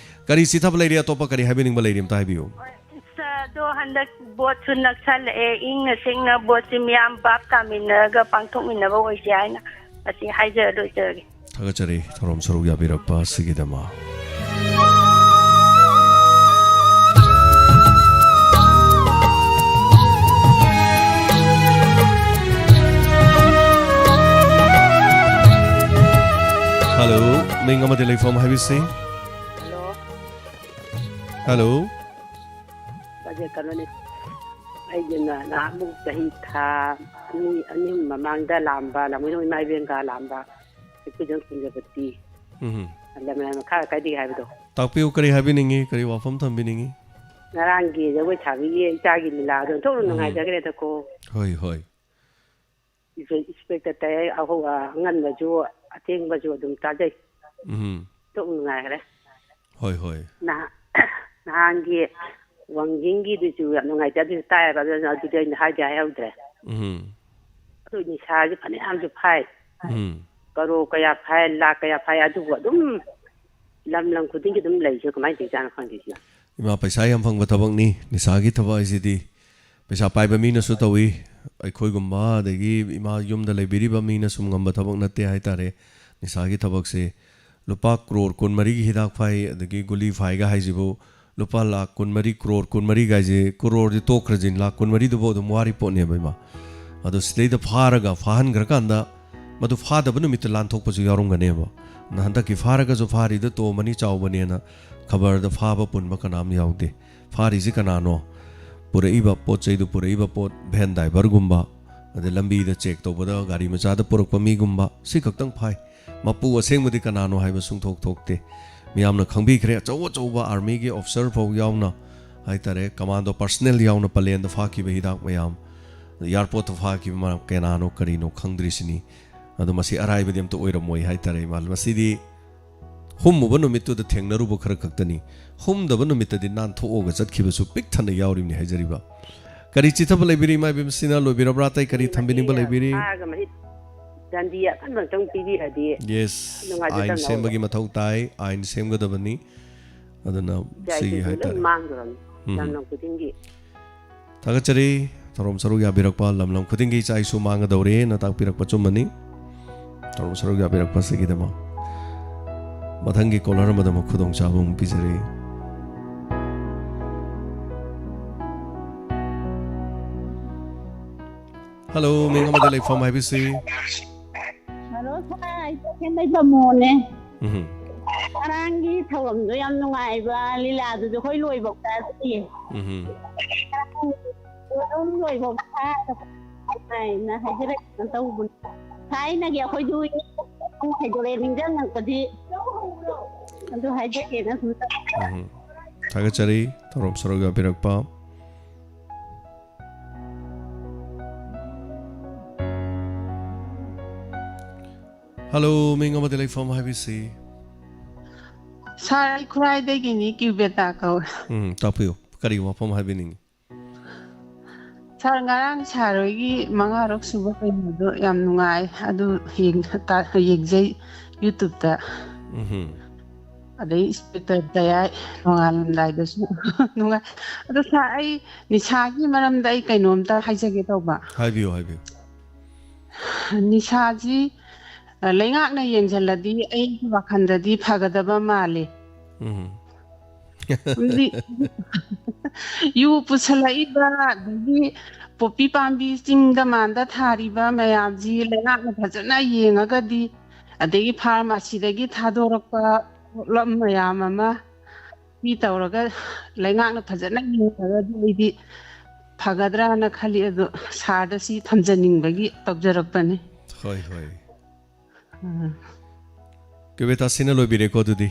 ꯀꯔꯤ ꯆꯤꯊꯕ ꯂꯩꯔꯤ? ꯑꯇꯣꯞꯄ ꯀꯔꯤ ꯍꯥꯏꯕꯤꯅꯤꯡꯕ ꯂꯩꯔꯤ? ꯑꯝꯇ ꯍꯥꯏꯕꯤꯌꯨ꯫ ꯑꯁ, ꯑꯗꯣ ꯍꯟꯗꯛ ꯚꯣꯠꯁꯨ ꯅꯛꯁꯜꯂꯛꯑꯦ, ꯏꯪꯅ ꯆꯤꯛꯅ ꯚꯣꯠꯁꯤ ꯃꯤꯌꯥꯝ ꯚꯥꯞ ꯇꯥꯃꯤꯟꯅꯔꯒ ꯄꯥꯡꯊꯣꯛꯃꯤꯟꯅꯕ ꯑꯣꯏꯁꯦ ꯍꯥꯏꯅ ꯑꯁꯤ ꯍꯥꯏꯖꯔ ꯂꯣꯏꯖꯔꯒꯦ꯫ ꯊꯥꯒꯠꯆꯔꯤ ꯊꯧꯔꯝ ꯁꯔꯨꯛ ꯌꯥꯕꯤꯔꯛꯄ ꯑꯁꯤꯒꯤꯗꯃꯛ꯫ Hello, ꯃꯤꯡ ꯑꯃꯗꯤ ꯂꯩꯐꯝ ꯍꯥꯏꯕꯤꯁꯤ꯫ Hello꯫ Hello꯫ ꯑꯗꯨ ꯀꯩꯅꯣꯅꯤ, ꯑꯩꯒꯤꯅ ꯅꯍꯥꯟꯃꯨꯛ ꯆꯍꯤ ꯊꯥ ꯑꯅꯤ, ꯑꯅꯤ ꯑꯍꯨꯝ ꯃꯃꯥꯡꯗ ꯂꯥꯛꯑꯝꯕ, ꯂꯥꯡꯃꯩꯗꯣꯡ ꯏꯃꯥ ꯏꯕꯦꯟꯒ ꯂꯥꯛꯑꯝꯕ, ꯑꯩꯈꯣꯏ ꯏꯆꯟ ꯀꯨꯟꯖꯕꯇꯤ꯫ ꯎꯝ꯫ ꯂꯝ ꯃꯈꯥ ꯀꯥꯏꯗꯒꯤ ꯍꯥꯏꯕꯗꯣ꯫ ꯇꯥꯛꯄꯤꯌꯨ, ꯀꯔꯤ ꯍꯥꯏꯕꯤꯅꯤꯡꯉꯤ, ꯀꯔꯤ ꯋꯥꯐꯝ ꯊꯝꯕꯤꯅꯤꯡꯉꯤ? ꯉꯔꯥꯡꯒꯤ ꯖꯒꯣꯏ ꯁꯥꯕꯤꯒꯤ ꯏꯆꯥꯒꯤ ꯂꯤꯂꯥꯗꯣ ꯑꯣꯟꯊꯣꯛꯅ ꯅꯨꯡꯉꯥꯏꯖꯈ꯭ꯔꯦꯗꯀꯣ꯫ ꯍꯣꯏ, ꯍꯣꯏ꯫ ꯏꯁꯄꯦꯛꯇ ꯇꯥꯏ, ꯑꯍꯧ ꯑꯉꯟꯕꯁꯨ ꯑꯊꯦꯡꯕꯁꯨ ꯑꯗꯨꯝ ꯇꯥꯖꯩ꯫ ꯎꯝ꯫ ꯑꯣꯟꯊꯣꯛꯅ ꯅꯨꯡꯉꯥꯏꯈ꯭ꯔꯦ꯫ ꯍꯣꯏ, ꯍꯣꯏ꯫ ꯅꯍꯥ- ꯅꯍꯥꯟꯒꯤ ꯋꯥꯡꯖꯤꯡꯒꯤꯗꯨꯁꯨ ꯌꯥꯝ ꯅꯨꯡꯉꯥꯏꯇꯦ, ꯑꯗꯨꯁꯨ ꯇꯥꯏꯌꯦꯕ, ꯑꯗꯨꯅ ꯑꯗꯨꯗꯤ ꯑꯩꯅ ꯍꯥꯏꯗꯤ ꯍꯥꯏꯍꯧꯗ꯭ꯔꯦ꯫ ꯎꯝ꯫ ꯑꯗꯨ ꯅꯤꯁꯥꯁꯦ ꯐꯅꯌꯥꯝꯁꯨ ꯐꯥꯏ꯫ ꯎꯝ꯫ ꯀꯔꯣꯔ ꯀꯌꯥ ꯐꯥꯏ, ꯂꯥꯛ ꯀꯌꯥ ꯐꯥꯏ, ꯑꯗꯨꯕꯨ ꯑꯗꯨꯝ ꯂꯝ ꯂꯝ ꯈꯨꯗꯤꯡꯒꯤ ꯑꯗꯨꯝ ꯂꯩꯁꯦ ꯀꯃꯥꯏꯅ ꯇꯧꯔꯤꯖꯥꯠꯅꯣ ꯈꯪꯗꯦ ꯁꯤꯅ꯫ ꯏꯃꯥ, ꯄꯩꯁꯥ ꯌꯥꯝ ꯐꯪꯕ ꯊꯕꯛꯅꯤ ꯅꯤꯁꯥꯒꯤ ꯊꯕꯛ ꯍꯥꯏꯁꯤꯗꯤ꯫ ꯄꯩꯁꯥ ꯄꯥꯏꯕ ꯃꯤꯅꯁꯨ ꯇꯧꯏ, ꯑꯩꯈꯣꯏꯒꯨꯝꯕ, ꯑꯗꯒꯤ ꯏꯃꯥ ꯌꯨꯝꯗ ꯂꯩꯕꯤꯔꯤꯕ ꯃꯤꯅꯁꯨ ꯉꯝꯕ ꯊꯕꯛ ꯅꯠꯇꯦ ꯍꯥꯏꯇꯥꯔꯦ꯫ ꯅꯤꯁꯥꯒꯤ ꯊꯕꯛꯁꯦ ꯂꯨꯄꯥ ꯀ꯭ꯔꯣꯔ ꯀꯨꯟꯃꯔꯤꯒꯤ ꯍꯤꯗꯥꯛ ꯐꯥꯏ, ꯑꯗꯒꯤ ꯒꯨꯂꯤ ꯐꯥꯏꯒ ꯍꯥꯏꯁꯤꯕꯨ ꯂꯨꯄꯥ ꯂꯥꯛ ꯀꯨꯟꯃꯔꯤ, ꯀ꯭ꯔꯣꯔ ꯀꯨꯟꯃꯔꯤ ꯀꯥꯏꯁꯦ, ꯀ꯭ꯔꯣꯔꯗꯤ ꯇꯣꯛꯈ꯭ꯔꯁꯤꯅꯤ, ꯂꯥꯛ ꯀꯨꯟꯃꯔꯤꯗꯨꯐꯥꯎ ꯑꯗꯨꯝ ꯋꯥꯔꯤ ꯄꯣꯠꯅꯦꯕ ꯏꯃꯥ꯫ ꯑꯗꯣ ꯁꯤꯗꯩꯗ ꯐꯥꯔꯒ ꯐꯥꯍꯟꯈ꯭ꯔꯀꯥꯟꯗ ꯃꯗꯨ ꯐꯥꯗꯕ ꯅꯨꯃꯤꯠꯇ ꯂꯥꯟꯊꯣꯛꯄꯁꯨ ꯌꯥꯎꯔꯝꯒꯅꯦꯕ꯫ ꯑꯗꯨꯅ ꯍꯟꯗꯛꯀꯤ ꯐꯥꯔꯒꯁꯨ ꯐꯥꯔꯤꯗ ꯇꯣꯝꯕꯅꯤ ꯆꯥꯎꯕꯅꯦꯅ ꯈꯕꯔꯗ ꯐꯥꯕ ꯄꯨꯟꯕ ꯀꯅꯥꯝ ꯌꯥꯎꯗꯦ꯫ ꯐꯥꯔꯤꯁꯤ ꯀꯅꯥꯅꯣ? ꯄꯨꯔꯛꯏꯕ ꯄꯣꯠ ꯆꯩꯗꯨ, ꯄꯨꯔꯛꯏꯕ ꯄꯣꯠ ꯚꯦꯟ ꯗ꯭ꯔꯥꯏꯚꯔꯒꯨꯝꯕ, ꯑꯗꯩ ꯂꯝꯕꯤꯗ ꯆꯦꯛ ꯇꯧꯕꯗ ꯒꯥꯔꯤ ꯃꯆꯥꯗ ꯄꯨꯔꯛꯄ ꯃꯤꯒꯨꯝꯕ, ꯁꯤ ꯈꯛꯇꯪ ꯐꯥꯏ꯫ ꯃꯄꯨ ꯑꯁꯦꯡꯕꯗꯤ ꯀꯅꯥꯅꯣ ꯍꯥꯏꯕ ꯁꯨꯡꯊꯣꯛ ꯊꯣꯛꯇꯦ꯫ ꯃꯤꯌꯥꯝꯅ ꯈꯪꯕꯤꯈ꯭ꯔꯦ, ꯑꯆꯧ ꯑꯆꯧꯕ ꯑꯥꯔꯃꯤꯒꯤ ꯑꯣꯐꯤꯁꯔ ꯐꯥꯎ ꯌꯥꯎꯅ ꯍꯥꯏꯇꯥꯔꯦ, ꯀꯃꯥꯟꯗꯣ ꯄꯔꯁꯅꯦꯜ ꯌꯥꯎꯅ ꯄꯂꯦꯟꯗ ꯐꯥꯈꯤꯕ ꯍꯤꯗꯥꯛ ꯃꯌꯥꯝ, ꯑꯦꯌꯥꯔꯄꯣꯔꯠꯇ ꯐꯥꯈꯤꯕ ꯃꯌꯥꯝ ꯀꯅꯥꯅꯣ ꯀꯔꯤꯅꯣ ꯈꯪꯗ꯭ꯔꯤꯁꯤꯅꯤ꯫ ꯑꯗꯣ ꯃꯁꯤ ꯑꯔꯥꯏꯕꯗꯤ ꯑꯝꯇ ꯑꯣꯏꯔꯝꯃꯣꯏ ꯍꯥꯏꯇꯥꯔꯦ ꯏꯃꯥ꯫ ꯃꯁꯤꯗꯤ ꯍꯨꯝꯃꯨꯕ ꯅꯨꯃꯤꯠꯇꯨꯗ ꯊꯦꯡꯅꯔꯨꯕ ꯈꯔ ꯈꯛꯇꯅꯤ꯫ ꯍꯨꯝꯗꯕ ꯅꯨꯃꯤꯠꯇꯗꯤ ꯅꯥꯟꯊꯣꯛꯑꯒ ꯆꯠꯈꯤꯕꯁꯨ ꯄꯤꯛ ꯊꯟꯅ ꯌꯥꯎꯔꯤꯕꯅꯤ ꯍꯥꯏꯖꯔꯤꯕ꯫ ꯀꯔꯤ ꯆꯤꯊꯕ ꯂꯩꯕꯤꯔꯤ ꯏꯃꯥ ꯏꯕꯦꯝꯁꯤꯅ? ꯂꯣꯏꯕꯤꯔꯕ꯭ꯔꯥ? ꯑꯇꯩ ꯀꯔꯤ ꯊꯝꯕꯤꯅꯤꯡꯕ ꯂꯩꯕꯤꯔꯤ? ꯐꯥꯔꯒ ꯃꯍꯤꯛ ꯗꯟꯗꯤ ꯑꯀꯟꯕ ꯑꯝꯇꯪ ꯄꯤꯕꯤꯔꯗꯤ ꯌꯦꯁ, ꯅꯨꯡꯉꯥꯏꯖꯗꯧꯅꯤ꯫ ꯑꯥꯏꯟ ꯁꯦꯝꯕꯒꯤ ꯃꯊꯧ ꯇꯥꯏ, ꯑꯥꯏꯟ ꯁꯦꯝꯒꯗꯕꯅꯤ꯫ ꯑꯗꯨꯅ ꯁꯤꯒꯤ ꯏꯆꯥ ꯏꯁꯨꯁꯨ ꯂꯣꯏ ꯍꯥꯏꯇꯥꯔꯦ꯫ ꯃꯥꯡꯗꯣꯔꯝꯅꯤ ꯎꯝ꯫ ꯂꯝ ꯂꯝ ꯈꯨꯗꯤꯡꯒꯤ꯫ ꯊꯥꯒꯠꯆꯔꯤ꯫ ꯊꯧꯔꯝ ꯁꯔꯨꯛ ꯌꯥꯕꯤꯔꯛꯄ, ꯂꯝ ꯂꯝ ꯈꯨꯗꯤꯡꯒꯤ ꯏꯆꯥ ꯏꯁꯨ ꯃꯥꯡꯒꯗꯧꯔꯦꯅ ꯇꯥꯛꯄꯤꯔꯛꯄ ꯆꯨꯝꯕꯅꯤ꯫ ꯊꯧꯔꯝ ꯁꯔꯨꯛ ꯌꯥꯕꯤꯔꯛꯄꯁꯤꯒꯤꯗꯃꯛ ꯃꯊꯪꯒꯤ ꯀꯣꯂꯔ ꯑꯃꯗꯃꯨꯛ ꯈꯨꯗꯣꯡꯆꯥꯕ ꯑꯃꯨꯛ ꯄꯤꯖꯔꯤ꯫ ꯍꯜꯂꯣ, ꯃꯤꯡ ꯑꯃꯗꯤ ꯂꯩꯐꯝ ꯍꯥꯏꯕꯤꯁꯤ꯫ ꯍꯜꯂꯣ ꯁꯥꯔ, ꯑꯩ ꯇꯈꯦꯜꯗꯩ ꯕꯃꯣꯟꯅꯦ꯫ ꯎꯝ꯫ ꯉꯔꯥꯡꯒꯤ ꯊꯧꯔꯝꯗꯣ ꯌꯥꯝ ꯅꯨꯡꯉꯥꯏꯕ, ꯂꯤꯂꯥꯗꯨꯁꯨ ꯑꯩꯈꯣꯏ ꯂꯣꯏꯐꯥꯎ ꯇꯥꯖꯩꯌꯦ꯫ ꯎꯝ꯫ ꯑꯗꯨꯝ ꯂꯣꯏꯐꯥꯎ ꯇꯥꯖꯩꯅ ꯍꯥꯏꯖꯔꯛꯀꯦꯅ ꯇꯧꯕꯅꯦ꯫ ꯊꯥꯏꯅꯒꯤ ꯑꯩꯈꯣꯏꯁꯨ ꯍꯥꯏꯗꯣꯔꯛꯑꯦ, ꯅꯤꯡꯁꯤꯡꯉꯛꯄꯗꯤ꯫ ꯑꯗꯨ ꯍꯥꯏꯖꯒꯦꯅ ꯁꯨꯝ ꯇꯧ- ꯎꯝ꯫ ꯊꯥꯒꯠꯆꯔꯤ ꯊꯧꯔꯝ ꯁꯔꯨꯛ ꯌꯥꯕꯤꯔꯛꯄ꯫ ꯍꯜꯂꯣ, ꯃꯤꯡ ꯑꯃꯗꯤ ꯂꯩꯐꯝ ꯍꯥꯏꯕꯤꯁꯤ꯫ ꯁꯥꯔ, ꯑꯩ ꯈꯨꯔꯥꯏꯗꯒꯤꯅꯤ, ꯀ꯭ꯌꯨꯕꯦꯇꯥ ꯀꯧꯋꯦ꯫ ꯎꯝ, ꯇꯥꯛꯄꯤꯌꯨ, ꯀꯔꯤ ꯋꯥꯐꯝ ꯍꯥꯏꯕꯤꯅꯤꯡꯉꯤ? ꯁꯥꯔ, ꯉꯔꯥꯡ ꯁꯥꯔ ꯍꯣꯏꯒꯤ ꯃꯉꯥꯔꯛ ꯁꯨꯕ ꯀꯩꯅꯣꯗꯣ ꯌꯥꯝ ꯅꯨꯡꯉꯥꯏ, ꯑꯗꯨ ꯌꯦꯡ-, ꯇꯥ-, ꯌꯦꯡꯖꯩ YouTube-ꯇ꯫ ꯎꯝꯍꯨꯝ꯫ ꯑꯗꯩ ꯏꯟꯁꯄꯦꯛꯇꯔ ꯇꯌꯥꯏ ꯅꯣꯡꯉꯥꯜꯂꯝꯗꯥꯏꯗꯁꯨ ꯅꯨꯡꯉꯥꯏ꯫ ꯑꯗꯣ ꯁꯥꯔ, ꯑꯩ ꯅꯤꯁꯥꯒꯤ ꯃꯔꯝꯗ ꯑꯩ ꯀꯩꯅꯣꯝꯇ ꯍꯥꯏꯖꯒꯦ ꯇꯧꯕ꯫ ꯍꯥꯏꯕꯤꯌꯨ, ꯍꯥꯏꯕꯤꯌꯨ꯫ ꯅꯤꯁꯥꯁꯤ, ꯑ, ꯂꯩꯉꯥꯛꯅ ꯌꯦꯡꯁꯤꯜꯂꯗꯤ ꯑꯩꯒꯤ ꯋꯥꯈꯜꯗꯗꯤ ꯐꯒꯗꯕ ꯃꯥꯜꯂꯤ꯫ ꯎꯝ꯫ ꯑꯃꯗꯤ ꯌꯨ ꯄꯨꯁꯜꯂꯛꯏꯕ, ꯑꯗꯒꯤ ꯄꯣꯄꯤ ꯄꯥꯝꯕꯤ ꯆꯤꯡꯗ ꯃꯥꯟꯗ ꯊꯥꯔꯤꯕ ꯃꯌꯥꯝꯁꯤ ꯂꯩꯉꯥꯛꯅ ꯐꯖꯅ ꯌꯦꯡꯉꯒꯗꯤ, ꯑꯗꯒꯤ ꯐꯥꯔꯃꯥꯁꯤꯗꯒꯤ ꯊꯥꯗꯣꯔꯛꯄ ꯄꯣꯠꯂꯝ ꯃꯌꯥꯝ ꯑꯃ ꯃꯤ ꯇꯧꯔꯒ ꯂꯩꯉꯥꯛꯅ ꯐꯖꯅ ꯌꯦꯡꯉꯒꯗꯤ ꯑꯩꯗꯤ ꯐꯒꯗ꯭ꯔꯥꯅ ꯈꯜꯂꯤ꯫ ꯑꯗꯣ ꯁꯥꯔꯗ ꯁꯤ ꯊꯝꯖꯅꯤꯡꯕꯒꯤ ꯇꯧꯖꯔꯛꯄꯅꯤ꯫ ꯍꯣꯏ, ꯍꯣꯏ꯫ ꯎꯝ꯫ ꯀ꯭ꯌꯨꯕꯦꯇꯥ, ꯁꯤꯅ ꯂꯣꯏꯕꯤꯔꯦꯀꯣ ꯑꯗꯨꯗꯤ?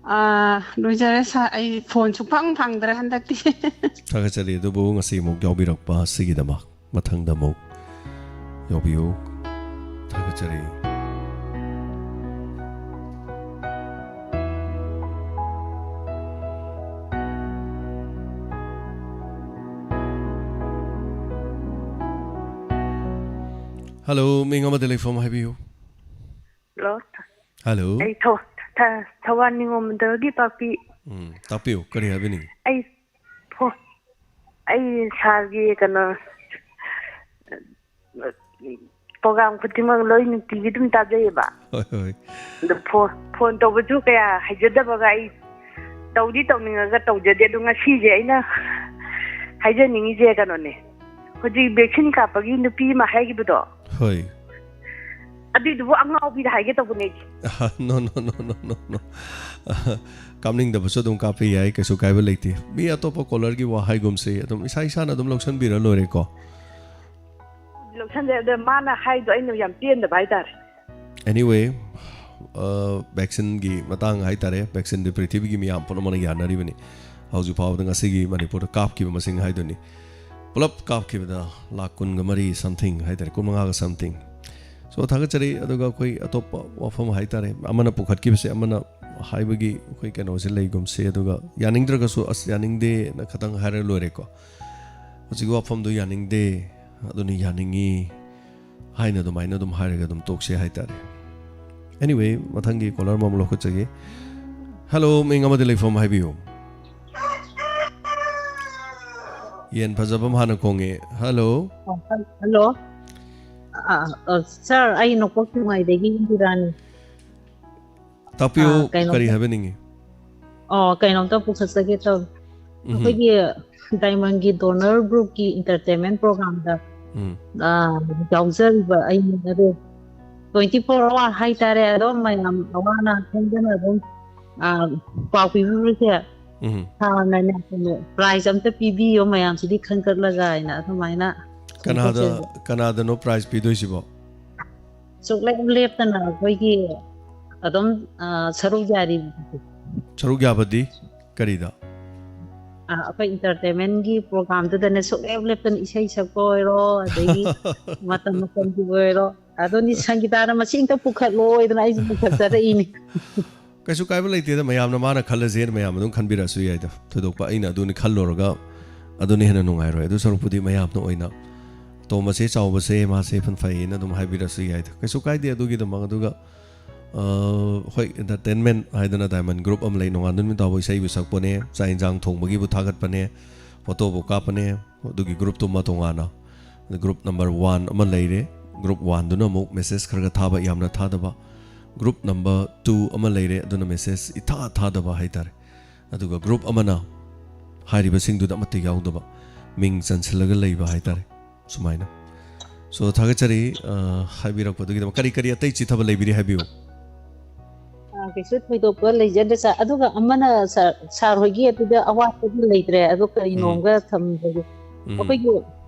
ꯑꯥ, ꯂꯣꯏꯖꯔꯦ ꯁꯥꯔ꯫ ꯑꯩ ꯐꯣꯟ ꯁꯨꯡꯐꯪ ꯐꯪꯗ꯭ꯔꯦ ꯍꯟꯗꯛꯇꯤ꯫ ꯊꯥꯒꯠꯆꯔꯤ, ꯑꯗꯨꯕꯨ ꯉꯁꯤ ꯑꯃꯨꯛ ꯌꯥꯎꯕꯤꯔꯛꯄ ꯑꯁꯤꯒꯤꯗꯃꯛ꯫ ꯃꯊꯪꯗ ꯑꯃꯨꯛ ꯌꯥꯎꯕꯤꯌꯨ꯫ ꯊꯥꯒꯠꯆꯔꯤ꯫ ꯍꯜꯂꯣ, ꯃꯤꯡ ꯑꯃꯗꯤ ꯂꯩꯐꯝ ꯍꯥꯏꯕꯤꯌꯨ꯫ ꯍꯜꯂꯣ꯫ ꯍꯜꯂꯣ꯫ ꯑꯩ ꯊꯧ-, ꯊ-, ꯊꯧꯕꯥꯜ ꯅꯤꯉꯣꯝꯕꯝꯗꯒꯤ ꯄꯥꯛꯄꯤ꯫ ꯎꯝ, ꯇꯥꯛꯄꯤꯌꯨ, ꯀꯔꯤ ꯍꯥꯏꯕꯤꯅꯤꯡꯉꯤ? ꯑꯩ ꯐꯣ-, ꯑꯩ ꯁꯥꯔꯒꯤ ꯀꯩꯅꯣ, ꯄ꯭ꯔꯣꯒꯥꯝ ꯈꯨꯗꯤꯡꯃꯛ ꯂꯣꯏ ꯅꯨꯡꯇꯤꯒꯤ ꯑꯗꯨꯝ ꯇꯥꯖꯩꯌꯦꯕ꯫ ꯍꯣꯏ, ꯍꯣꯏ꯫ ꯑꯗꯣ ꯐꯣꯟ, ꯐꯣꯟ ꯇꯧꯕꯁꯨ ꯀꯌꯥ ꯍꯩꯖꯗꯕꯒ ꯑꯩ ꯇꯧꯗꯤ ꯇꯧꯅꯤꯡꯉꯒ ꯇꯧꯖꯗꯦ꯫ ꯑꯗꯣ ꯉꯁꯤꯁꯦ ꯑꯩꯅ ꯍꯥꯏꯖꯅꯤꯡꯉꯤꯁꯦ ꯀꯩꯅꯣꯅꯦ, ꯍꯧꯖꯤꯛ ꯚꯦꯛꯁꯤꯟ ꯀꯥꯞꯄꯒꯤ ꯅꯨꯄꯤ ꯑꯃ ꯍꯥꯏꯈꯤꯕꯗꯣ, ꯍꯣꯏ꯫ ꯑꯗꯨꯏꯗꯨꯕꯨ ꯑꯉꯥꯎꯕꯤꯗ ꯍꯥꯏꯒꯦ ꯇꯧꯕꯅꯦ ꯑꯩꯗꯤ꯫ No, no, no, no, no, no. ꯀꯥꯞꯅꯤꯡꯗꯕꯁꯨ ꯑꯗꯨꯝ ꯀꯥꯞꯄ ꯌꯥꯏ, ꯀꯩꯁꯨ ꯀꯥꯏꯕ ꯂꯩꯇꯦ꯫ ꯃꯤ ꯑꯇꯣꯞꯄ ꯀꯣꯂꯔꯒꯤ ꯋꯥ ꯍꯥꯏꯒꯨꯝꯁꯦ, ꯑꯗꯨꯝ ꯏꯁꯥ ꯏꯁꯥꯅ ꯑꯗꯨꯝ ꯂꯧꯁꯟꯕꯤꯔ ꯂꯣꯏꯔꯦꯀꯣ꯫ ꯂꯧꯁꯟꯖꯩ, ꯑꯗ ꯃꯥꯅ ꯍꯥꯏꯗꯣ ꯑꯩꯅ ꯌꯥꯝ ꯄꯦꯟꯗꯕ ꯍꯥꯏꯇꯥꯔꯦ꯫ Anyway, ꯚꯦꯛꯁꯤꯟꯒꯤ ꯃꯇꯥꯡ ꯍꯥꯏꯇꯥꯔꯦ, ꯚꯦꯛꯁꯤꯟꯗꯤ ꯄ꯭ꯔꯤꯊꯤꯕꯤꯒꯤ ꯃꯤꯌꯥꯝ ꯄꯨꯝꯅꯃꯛꯅ ꯌꯥꯅꯔꯤꯕꯅꯤ꯫ ꯍꯧꯖꯤꯛ ꯐꯥꯎꯕꯗ ꯉꯁꯤꯒꯤ ꯃꯅꯤꯄꯨꯔꯗ ꯀꯥꯞꯈꯤꯕ ꯃꯁꯤꯡ ꯍꯥꯏꯗꯨꯅꯤ, ꯄꯨꯂꯞ ꯀꯥꯞꯈꯤꯕꯗ ꯂꯥꯈ ꯀꯨꯟꯒ ꯃꯔꯤ something ꯍꯥꯏꯇꯥꯔꯦ, ꯀꯨꯟꯃꯉꯥꯒ something꯫ So, ꯊꯥꯒꯠꯆꯔꯤ꯫ ꯑꯗꯨꯒ ꯑꯩꯈꯣꯏ ꯑꯇꯣꯞꯄ ꯋꯥꯐꯝ ꯍꯥꯏꯇꯥꯔꯦ, ꯑꯃꯅ ꯄꯨꯈꯠꯈꯤꯕꯁꯦ ꯑꯃꯅ ꯍꯥꯏꯕꯒꯤ ꯑꯩꯈꯣꯏ ꯀꯩꯅꯣꯁꯦ ꯂꯩꯒꯨꯝꯁꯦ, ꯑꯗꯨꯒ ꯌꯥꯅꯤꯡꯗ꯭ꯔꯒꯁꯨ "ꯑꯁ, ꯌꯥꯅꯤꯡꯗꯦꯅ" ꯈꯇꯪ ꯍꯥꯏꯔ ꯂꯣꯏꯔꯦꯀꯣ꯫ ꯍꯧꯖꯤꯛꯀꯤ ꯋꯥꯐꯝꯗꯣ "ꯌꯥꯅꯤꯡꯗꯦ, ꯑꯗꯨꯅꯤ ꯌꯥꯅꯤꯡꯉꯤ" ꯍꯥꯏꯅ ꯑꯗꯨꯃꯥꯏꯅ ꯑꯗꯨꯝ ꯍꯥꯏꯔꯒ ꯑꯗꯨꯝ ꯇꯣꯛꯁꯦ ꯍꯥꯏꯇꯥꯔꯦ꯫ Anyway, ꯃꯊꯪꯒꯤ ꯀꯣꯂꯔ ꯑꯃꯃꯨꯛ ꯂꯧꯈꯠꯆꯒꯦ꯫ ꯍꯜꯂꯣ, ꯃꯤꯡ ꯑꯃꯗꯤ ꯂꯩꯐꯝ ꯍꯥꯏꯕꯤꯌꯨ꯫ ꯌꯦꯟ ꯐꯖꯕ ꯑꯃ ꯍꯥꯟꯅ ꯈꯣꯡꯉꯦ꯫ ꯍꯜꯂꯣ꯫ ꯑꯣ, ꯍꯜ-, ꯍꯜꯂꯣ꯫ ꯑ, ꯑ, ꯁꯥꯔ, ꯑꯩ ꯅꯣꯡꯄꯣꯛ ꯁꯦꯛꯃꯥꯏꯗꯒꯤ ꯏꯟꯗꯤꯔꯥꯅꯤ꯫ ꯇꯥꯛꯄꯤꯌꯨ, ꯑ, ꯀꯩꯅꯣꯝꯇ ꯀꯔꯤ ꯍꯥꯏꯕꯤꯅꯤꯡꯉꯤ? ꯑꯣ, ꯀꯩꯅꯣꯝꯇ ꯄꯨꯈꯠꯆꯒꯦ ꯇꯧ-, ꯎꯝꯍꯨꯝ꯫ ꯑꯩꯈꯣꯏꯒꯤ ꯗꯥꯏꯃꯟꯒꯤ ꯗꯣꯅꯔ ꯒ꯭ꯔꯨꯞꯀꯤ ꯏꯟꯇꯔꯇꯦꯟꯃꯦꯟ ꯄ꯭ꯔꯣꯒ꯭ꯔꯥꯝꯗ, ꯎꯝ꯫ ꯑ, ꯌꯥꯎꯖꯔꯤꯕ ꯑꯩꯅꯤ ꯑꯗꯣ, twenty four hour ꯍꯥꯏꯇꯥꯔꯦ꯫ ꯑꯗꯣ ꯃꯌꯥꯝ ꯑꯋꯥ ꯑꯅꯥ ꯈꯪꯗꯅ ꯑꯗꯨꯝ, ꯑ, ꯄꯥꯎ ꯄꯤꯕꯤꯕꯁꯦ, ꯎꯝ꯫ ꯁꯥꯔꯅꯅꯦ, ꯀꯩꯅꯣ, ꯄ꯭ꯔꯥꯏꯖ ꯑꯝꯇ ꯄꯤꯕꯤꯌꯣ ꯃꯌꯥꯝꯁꯤꯗꯤ ꯈꯟꯒꯠꯂꯒ ꯍꯥꯏꯅ ꯑꯗꯨꯃꯥꯏꯅ ꯀꯅꯥꯗ, ꯁꯦꯝꯗꯣꯛꯆꯒꯦ꯫ ꯀꯅꯥꯗꯅꯣ ꯄ꯭ꯔꯥꯏꯖ ꯄꯤꯗꯣꯏꯁꯤꯕꯣ? ꯁꯨꯛꯂꯦꯞ ꯂꯦꯞꯇꯅ ꯑꯩꯈꯣꯏꯒꯤ ꯑꯗꯨꯝ, ꯑ, ꯁꯔꯨꯛ ꯌꯥꯔꯤ꯫ ꯁꯔꯨꯛ ꯌꯥꯕꯗꯤ ꯀꯔꯤꯗ? ꯑ, ꯑꯩꯈꯣꯏ ꯏꯟꯇꯔꯇꯦꯟꯃꯦꯟꯒꯤ ꯄ꯭ꯔꯣꯒ꯭ꯔꯥꯝꯗꯨꯗꯅꯦ ꯁꯨꯛꯂꯦꯞ ꯂꯦꯞꯇꯅ ꯏꯁꯩ ꯁꯛꯄ ꯑꯣꯏꯔꯣ, ꯑꯗꯒꯤ ꯃꯇꯝ ꯃꯇꯝꯒꯤ ꯑꯣꯏꯔꯣ, ꯑꯗꯨꯅꯤ ꯁꯪꯒꯤꯇꯥꯅ ꯃꯁꯤ ꯑꯝꯇ ꯄꯨꯈꯠꯂꯣꯏꯗꯅ ꯑꯩꯁꯦ ꯄꯨꯈꯠꯆꯔꯛꯏꯅꯤ꯫ ꯀꯩꯁꯨ ꯀꯥꯏꯕ ꯂꯩꯇꯦꯗ, ꯃꯌꯥꯝꯅ ꯃꯥꯅ ꯈꯜꯂꯁꯦꯅ ꯃꯌꯥꯝ ꯑꯗꯨꯝ ꯈꯟꯕꯤꯔꯛꯑꯁꯨ ꯌꯥꯏꯗ꯫ ꯊꯣꯏꯗꯣꯛꯄ ꯑꯩꯅ ꯑꯗꯨꯅꯤ ꯈꯜꯂꯨꯔꯒ ꯑꯗꯨꯅ ꯍꯦꯟꯅ ꯅꯨꯡꯉꯥꯏꯔꯣꯏ꯫ ꯑꯗꯨ ꯁꯔꯨꯛꯄꯨꯗꯤ ꯃꯌꯥꯝꯅ ꯑꯣꯏꯅ "ꯇꯣꯝꯕꯁꯦ, ꯆꯥꯎꯕꯁꯦ, ꯃꯥꯁꯦ ꯐꯟ ꯐꯩꯌꯦꯅ" ꯑꯗꯨꯝ ꯍꯥꯏꯕꯤꯔꯛꯑꯁꯨ ꯌꯥꯏꯗ꯫ ꯀꯩꯁꯨ ꯀꯥꯏꯗꯦ ꯑꯗꯨꯒꯤꯗꯃꯛ꯫ ꯑꯗꯨꯒ, ꯑ, ꯍꯣꯏ, ꯏꯟꯇꯔꯇꯦꯟꯃꯦꯟ ꯍꯥꯏꯗꯅ ꯗꯥꯏꯃꯟ ꯒ꯭ꯔꯨꯞ ꯑꯃ ꯂꯩ, ꯅꯣꯡꯉꯥꯟꯕ ꯅꯨꯃꯤꯠ ꯇꯥꯕ ꯏꯁꯩꯕꯨ ꯁꯛꯄꯅꯦ, ꯆꯥꯛ ꯏꯟꯁꯥꯡ ꯊꯣꯡꯕꯒꯤꯕꯨ ꯊꯥꯒꯠꯄꯅꯦ, ꯐꯣꯇꯣꯕꯨ ꯀꯥꯞꯄꯅꯦ, ꯑꯗꯨꯒꯤ ꯒ꯭ꯔꯨꯞꯇꯨꯃ ꯇꯣꯉꯥꯟꯅ꯫ ꯒ꯭ꯔꯨꯞ ꯅꯝꯕꯔ ꯋꯥꯟ ꯑꯃ ꯂꯩꯔꯦ꯫ ꯒ꯭ꯔꯨꯞ ꯋꯥꯟꯗꯨꯅ ꯑꯃꯨꯛ ꯃꯦꯁꯦꯖ ꯈꯔ ꯈꯔ ꯊꯥꯕ, ꯌꯥꯝꯅ ꯊꯥꯗꯕ꯫ ꯒ꯭ꯔꯨꯞ ꯅꯝꯕꯔ ꯇꯨ ꯑꯃ ꯂꯩꯔꯦ, ꯑꯗꯨꯅ ꯃꯦꯁꯦꯖ ꯏꯊꯥ ꯊꯥꯗꯕ ꯍꯥꯏꯇꯥꯔꯦ꯫ ꯑꯗꯨꯒ ꯒ꯭ꯔꯨꯞ ꯑꯃꯅ ꯍꯥꯏꯔꯤꯕꯁꯤꯡꯗꯨꯗ ꯑꯃꯠꯇ ꯌꯥꯎꯗꯕ, ꯃꯤꯡ ꯆꯟꯁꯤꯜꯂꯒ ꯂꯩꯕ ꯍꯥꯏꯇꯥꯔꯦ, ꯁꯨꯃꯥꯏꯅ꯫ So, ꯊꯥꯒꯠꯆꯔꯤ, ꯑ, ꯍꯥꯏꯕꯤꯔꯛꯄꯗꯨꯒꯤꯗꯃꯛ꯫ ꯀꯔꯤ ꯀꯔꯤ ꯑꯇꯩ ꯆꯤꯊꯕ ꯂꯩꯕꯤꯔꯤ ꯍꯥꯏꯕꯤꯌꯨ꯫ ꯑ, ꯀꯩꯁꯨ ꯊꯣꯏꯗꯣꯛꯄ ꯂꯩꯖꯗ꯭ꯔꯦ, ꯁꯥꯔ꯫ ꯑꯗꯨꯒ ꯑꯃꯅ ꯁꯥꯔ, ꯁꯥꯔ ꯍꯣꯏꯒꯤ ꯑꯗꯨꯗ ꯑꯋꯥꯠꯄꯗꯤ ꯂꯩꯇ꯭ꯔꯦ, ꯑꯗꯣ ꯎꯝ꯫ ꯀꯔꯤꯅꯣꯝꯒ ꯊꯝꯖꯒꯦ꯫ ꯎꯝ꯫ ꯑꯩꯈꯣꯏꯒꯤ,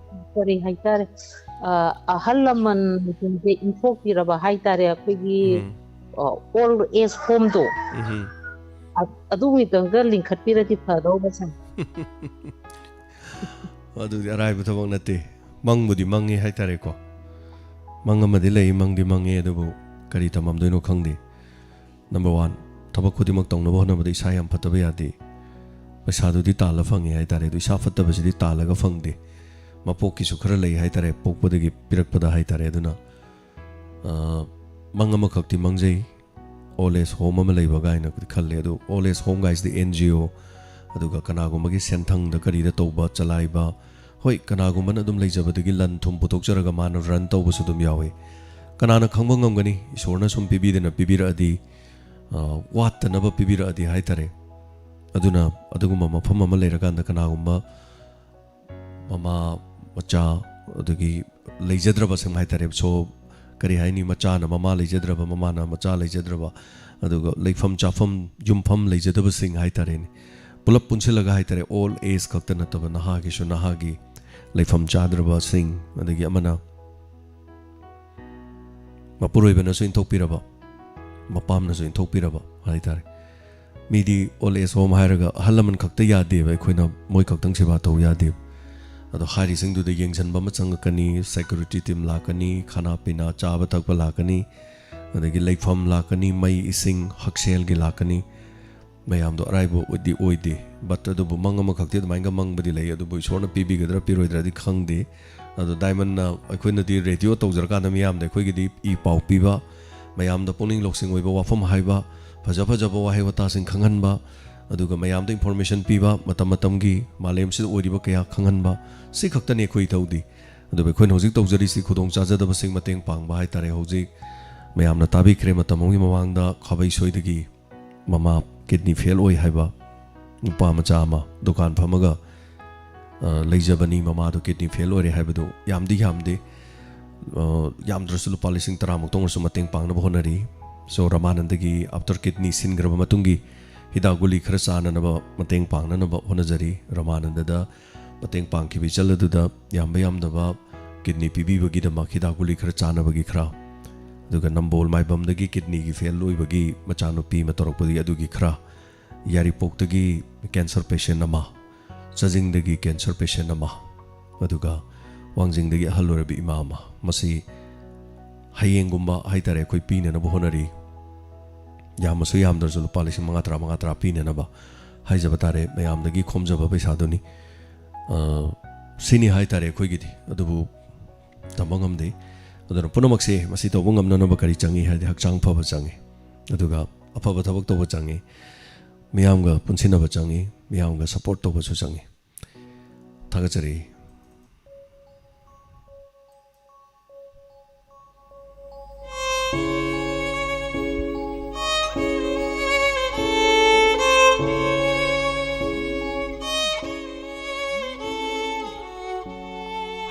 ꯀꯔꯤ ꯍꯥꯏꯇꯥꯔꯦ, ꯑ, ꯑꯍꯜ ꯂꯃꯟꯁꯤꯡꯁꯦ ꯏꯟꯊꯣꯛꯄꯤꯔꯕ ꯍꯥꯏꯇꯥꯔꯦ, ꯑꯩꯈꯣꯏꯒꯤ ꯎꯝ꯫ ꯑꯣꯜ ꯑꯦꯖ ꯍꯣꯝꯗꯣ, ꯎꯝ ꯑꯗꯨꯒꯤꯗꯪꯒ ꯂꯤꯡꯈꯠꯄꯤꯔꯗꯤ ꯐꯗꯧꯕ ꯁꯥꯏ꯫ ꯑꯗꯨꯗꯤ ꯑꯔꯥꯏꯕ ꯊꯕꯛ ꯅꯠꯇꯦ꯫ ꯃꯪꯕꯨꯗꯤ ꯃꯪꯉꯤ ꯍꯥꯏꯇꯥꯔꯦꯀꯣ꯫ ꯃꯪ ꯑꯃꯗꯤ ꯂꯩ, ꯃꯪꯗꯤ ꯃꯪꯉꯦ, ꯑꯗꯨꯕꯨ ꯀꯔꯤ ꯇꯝꯃꯝꯗꯣꯏꯅꯣ ꯈꯪꯗꯦ꯫ ꯅꯝꯕꯔ ꯋꯥꯟ, ꯊꯕꯛ ꯈꯨꯗꯤꯡꯃꯛ ꯇꯧꯅꯕ ꯍꯣꯠꯅꯕꯗ ꯏꯁꯥ ꯌꯥꯝ ꯐꯠꯇꯕ ꯌꯥꯗꯦ꯫ ꯄꯩꯁꯥꯗꯨꯗꯤ ꯇꯥꯜꯂ ꯐꯪꯉꯦ ꯍꯥꯏꯇꯥꯔꯦ, ꯑꯗꯨ ꯏꯁꯥ ꯐꯠꯇꯕꯁꯤꯗꯤ ꯇꯥꯜꯂꯒ ꯐꯪꯗꯦ꯫ ꯃꯄꯣꯛꯀꯤꯁꯨ ꯈꯔ ꯂꯩ ꯍꯥꯏꯇꯥꯔꯦ, ꯄꯣꯛꯄꯗꯒꯤ ꯄꯤꯔꯛꯄꯗ ꯍꯥꯏꯇꯥꯔꯦ꯫ ꯑꯗꯨꯅ, ꯑ, ꯃꯪ ꯑꯃꯈꯛꯇꯤ ꯃꯪꯖꯩ, ꯑꯣꯜ ꯑꯦꯖ ꯍꯣꯝ ꯑꯃ ꯂꯩꯕ ꯀꯥꯏꯅ ꯈꯜꯂꯦ꯫ ꯑꯗꯨ ꯑꯣꯜ ꯑꯦꯖ ꯍꯣꯝ ꯒꯥꯏꯁꯤꯗꯤ ꯑꯦꯟ ꯖꯤ ꯑꯣ, ꯑꯗꯨꯒ ꯀꯅꯥꯒꯨꯝꯕꯒꯤ ꯁꯦꯟꯊꯪꯗ ꯀꯔꯤꯗ ꯇꯧꯕ ꯆꯂꯥꯏꯕ, ꯍꯣꯏ, ꯀꯅꯥꯒꯨꯝꯕꯅ ꯑꯗꯨꯝ ꯂꯩꯖꯕꯗꯒꯤ ꯂꯟ ꯊꯨꯝ ꯄꯨꯊꯣꯛꯆꯔꯒ ꯃꯥꯅ ꯔꯟ ꯇꯧꯕꯁꯨ ꯑꯗꯨꯝ ꯌꯥꯎꯋꯤ꯫ ꯀꯅꯥꯅ ꯈꯪꯕ ꯉꯝꯒꯅꯤ? ꯏꯁꯣꯔꯅ ꯁꯨꯝ ꯄꯤꯕꯤꯗꯅ ꯄꯤꯕꯤꯔꯛꯑꯗꯤ, ꯑ, ꯋꯥꯠꯇꯅꯕ ꯄꯤꯕꯤꯔꯛꯑꯗꯤ ꯍꯥꯏꯇꯥꯔꯦ꯫ ꯑꯗꯨꯅ ꯑꯗꯨꯒꯨꯝꯕ ꯃꯐꯝ ꯑꯃ ꯂꯩꯔꯀꯥꯟꯗ ꯀꯅꯥꯒꯨꯝꯕ ꯃꯃꯥ, ꯃꯆꯥ, ꯑꯗꯒꯤ ꯂꯩꯖꯗ꯭ꯔꯕꯁꯤꯡ ꯍꯥꯏꯇꯥꯔꯦ꯫ ꯁꯣ, ꯀꯔꯤ ꯍꯥꯏꯅꯤ, ꯃꯆꯥꯅ ꯃꯃꯥ ꯂꯩꯖꯗ꯭ꯔꯕ, ꯃꯃꯥꯅ ꯃꯆꯥ ꯂꯩꯖꯗ꯭ꯔꯕ, ꯑꯗꯨꯒ ꯂꯩꯐꯝ ꯆꯥꯐꯝ, ꯌꯨꯝꯐꯝ ꯂꯩꯖꯗꯕꯁꯤꯡ ꯍꯥꯏꯇꯥꯔꯦꯅꯦ꯫ ꯄꯨꯂꯞ ꯄꯨꯟꯁꯤꯜꯂꯒ ꯍꯥꯏꯇꯥꯔꯦ, ꯑꯣꯜ ꯑꯦꯖ ꯈꯛꯇ ꯅꯠꯇꯕ ꯅꯍꯥꯒꯤꯁꯨ ꯅꯍꯥꯒꯤ ꯂꯩꯐꯝ ꯆꯥꯗ꯭ꯔꯕꯁꯤꯡ, ꯑꯗꯒꯤ ꯑꯃꯅ ꯃꯄꯨꯔꯣꯏꯕꯅꯁꯨ ꯏꯟꯊꯣꯛꯄꯤꯔꯕ, ꯃꯄꯥꯝꯅꯁꯨ ꯏꯟꯊꯣꯛꯄꯤꯔꯕ ꯍꯥꯏꯇꯥꯔꯦ꯫ ꯃꯤꯗꯤ ꯑꯣꯜ ꯑꯦꯖ ꯍꯣꯝ ꯍꯥꯏꯔꯒ ꯑꯍꯜ ꯂꯃꯟ ꯈꯛꯇ ꯌꯥꯗꯦꯕ, ꯑꯩꯈꯣꯏꯅ ꯃꯣꯏ ꯈꯛꯇꯪ ꯁꯦꯕꯥ ꯇꯧ ꯌꯥꯗꯦꯕ꯫ ꯑꯗꯣ ꯍꯥꯏꯔꯤꯁꯤꯡꯗꯨꯗ ꯌꯦꯡꯁꯤꯟꯕ ꯑꯃ ꯆꯪꯉꯛꯀꯅꯤ, ꯁꯦꯀ꯭ꯌꯨꯔꯤꯇꯤ ꯇꯤꯝ ꯂꯥꯛꯀꯅꯤ, ꯈꯥꯅꯥ ꯄꯤꯅꯥ ꯆꯥꯕ ꯊꯛꯄ ꯂꯥꯛꯀꯅꯤ, ꯑꯗꯒꯤ ꯂꯩꯐꯝ ꯂꯥꯛꯀꯅꯤ, ꯃꯩ ꯏꯁꯤꯡ ꯍꯛꯁꯦꯜꯒꯤ ꯂꯥꯛꯀꯅꯤ꯫ ꯃꯌꯥꯝꯗꯣ ꯑꯔꯥꯏꯕꯗꯤ ꯑꯣꯏꯗꯦ, ꯕꯠ ꯑꯗꯨꯕꯨ ꯃꯪ ꯑꯃꯈꯛꯇꯤ ꯑꯗꯨꯃꯥꯏꯅꯒ ꯃꯪꯕꯗꯤ ꯂꯩ꯫ ꯑꯗꯨꯕꯨ ꯏꯁꯣꯔꯅ ꯄꯤꯕꯤꯒꯗ꯭ꯔꯥ ꯄꯤꯔꯣꯏꯗ꯭ꯔꯥꯗꯤ ꯈꯪꯗꯦ꯫ ꯑꯗꯣ ꯗꯥꯏꯃꯟꯅ ꯑꯩꯈꯣꯏꯅꯗꯤ ꯔꯦꯗꯤꯑꯣ ꯇꯧꯖꯔꯀꯥꯟꯗ ꯃꯤꯌꯥꯝꯗ ꯑꯩꯈꯣꯏꯒꯤꯗꯤ ꯏ ꯄꯥꯎ ꯄꯤꯕ, ꯃꯌꯥꯝꯗ ꯄꯨꯛꯅꯤꯡ ꯂꯧꯁꯤꯡ ꯑꯣꯏꯕ ꯋꯥꯐꯝ ꯍꯥꯏꯕ, ꯐꯖ ꯐꯖꯕ ꯋꯥꯍꯩ ꯋꯥꯇꯥꯁꯤꯡ ꯈꯪꯍꯟꯕ, ꯑꯗꯨꯒ ꯃꯌꯥꯝꯗ ꯏꯟꯐꯣꯔꯃꯦꯁꯟ ꯄꯤꯕ, ꯃꯇꯝ ꯃꯇꯝꯒꯤ ꯃꯥꯂꯦꯝꯁꯤꯗ ꯑꯣꯏꯔꯤꯕ ꯀꯌꯥ ꯈꯪꯍꯟꯕ, ꯁꯤ ꯈꯛꯇꯅꯤ ꯑꯩꯈꯣꯏ ꯏꯊꯧꯗꯤ꯫ ꯑꯗꯨꯕꯨ ꯑꯩꯈꯣꯏꯅ ꯍꯧꯖꯤꯛ ꯇꯧꯖꯔꯤꯁꯤ ꯈꯨꯗꯣꯡ ꯆꯥꯖꯗꯕꯁꯤꯡ ꯃꯇꯦꯡ ꯄꯥꯡꯕ ꯍꯥꯏꯇꯥꯔꯦ꯫ ꯍꯧꯖꯤꯛ ꯃꯌꯥꯝꯅ ꯇꯥꯕꯤꯈ꯭ꯔꯦ, ꯃꯇꯝ ꯑꯃꯒꯤ ꯃꯃꯥꯡꯗ ꯈꯥꯕꯩ ꯁꯣꯏꯗꯒꯤ ꯃꯃꯥ ꯀꯤꯗꯅꯤ ꯐꯦꯜ ꯑꯣꯏ ꯍꯥꯏꯕ ꯅꯨꯄꯥ ꯃꯆꯥ ꯑꯃ ꯗꯨꯀꯥꯟ ꯐꯝꯃꯒ, ꯑ, ꯂꯩꯖꯕꯅꯤ, ꯃꯃꯥꯗꯣ ꯀꯤꯗꯅꯤ ꯐꯦꯜ ꯑꯣꯏꯔꯦ ꯍꯥꯏꯕꯗꯨ ꯌꯥꯝꯗꯤ ꯌꯥꯝꯗꯦ꯫ ꯑ, ꯌꯥꯝꯗ꯭ꯔꯁꯨ ꯂꯨꯄꯥ ꯂꯤꯁꯤꯡ ꯇꯔꯥꯃꯨꯛꯇ ꯑꯣꯏꯔꯁꯨ ꯃꯇꯦꯡ ꯄꯥꯡꯅꯕ ꯍꯣꯠꯅꯔꯤ꯫ ꯁꯣ ꯔꯃꯥꯅꯟꯗꯒꯤ ꯑꯥꯐꯇꯔ ꯀꯤꯗꯅꯤ ꯁꯤꯟꯈ꯭ꯔꯕ ꯃꯇꯨꯡꯒꯤ ꯍꯤꯗꯥꯛ ꯒꯨꯂꯤ ꯈꯔ ꯆꯥꯅꯅꯕ, ꯃꯇꯦꯡ ꯄꯥꯡꯅꯅꯕ ꯍꯣꯠꯅꯖꯔꯤ꯫ ꯔꯃꯥꯅꯟꯗꯗ ꯃꯇꯦꯡ ꯄꯥꯡꯈꯤꯕ ꯏꯆꯜ ꯑꯗꯨꯗ ꯌꯥꯝꯕ ꯌꯥꯝꯗꯕ ꯀꯤꯗꯅꯤ ꯄꯤꯕꯤꯕꯒꯤꯗꯃꯛ ꯍꯤꯗꯥꯛ ꯒꯨꯂꯤ ꯈꯔ ꯆꯥꯅꯕꯒꯤ ꯈꯔ ꯑꯗꯨꯒ ꯅꯝꯕꯣꯜ ꯃꯥꯏꯕꯝꯗꯒꯤ ꯀꯤꯗꯅꯤꯒꯤ ꯐꯦꯜ ꯑꯣꯏꯕꯒꯤ ꯃꯆꯥꯅꯨꯄꯤ ꯑꯃ ꯇꯧꯔꯛꯄꯗꯒꯤ ꯑꯗꯨꯒꯤ ꯈꯔ, ꯌꯥꯏꯔꯤꯄꯣꯛꯇꯒꯤ ꯀꯦꯟꯁꯔ ꯄꯦꯁꯦꯟ ꯑꯃ, ꯆꯥꯖꯤꯡꯗꯒꯤ ꯀꯦꯟꯁꯔ ꯄꯦꯁꯦꯟ ꯑꯃ, ꯑꯗꯨꯒ ꯋꯥꯡꯖꯤꯡꯗꯒꯤ ꯑꯍꯜ ꯑꯣꯏꯔꯕ ꯏꯃꯥ ꯑꯃ, ꯃꯁꯤ ꯍꯌꯦꯡꯒꯨꯝꯕ ꯍꯥꯏꯇꯥꯔꯦ ꯑꯩꯈꯣꯏ ꯄꯤꯅꯅꯕ ꯍꯣꯠꯅꯔꯤ꯫ ꯌꯥꯝꯃꯁꯨ ꯌꯥꯝꯗ꯭ꯔꯁꯨ ꯂꯨꯄꯥ ꯂꯤꯁꯤꯡ ꯃꯉꯥ ꯇꯔꯥ, ꯃꯉꯥ ꯇꯔꯥ ꯄꯤꯅꯅꯕ ꯍꯥꯏꯖꯕ ꯇꯥꯔꯦ, ꯃꯌꯥꯝꯗꯒꯤ ꯈꯣꯝꯖꯕ ꯄꯩꯁꯥꯗꯨꯅꯤ꯫ ꯑ, ꯁꯤꯅꯤ ꯍꯥꯏꯇꯥꯔꯦ ꯑꯩꯈꯣꯏꯒꯤꯗꯤ꯫ ꯑꯗꯨꯕꯨ ꯇꯝꯕ ꯉꯝꯗꯦ꯫ ꯑꯗꯨꯅ ꯄꯨꯝꯅꯃꯛꯁꯦ ꯃꯁꯤ ꯇꯧꯕ ꯉꯝꯅꯅꯕ ꯀꯔꯤ ꯆꯪꯏ ꯍꯥꯏꯗꯤ ꯍꯛꯆꯥꯡ ꯐꯕ ꯆꯪꯏ, ꯑꯗꯨꯒ ꯑꯐꯕ ꯊꯕꯛ ꯇꯧꯕ ꯆꯪꯏ, ꯃꯤꯌꯥꯝꯒ ꯄꯨꯟꯁꯤꯟꯅꯕ ꯆꯪꯏ, ꯃꯤꯌꯥꯝꯒ ꯁꯄꯣꯔꯠ ꯇꯧꯕꯁꯨ ꯆꯪꯏ꯫ ꯊꯥꯒꯠꯆꯔꯤ꯫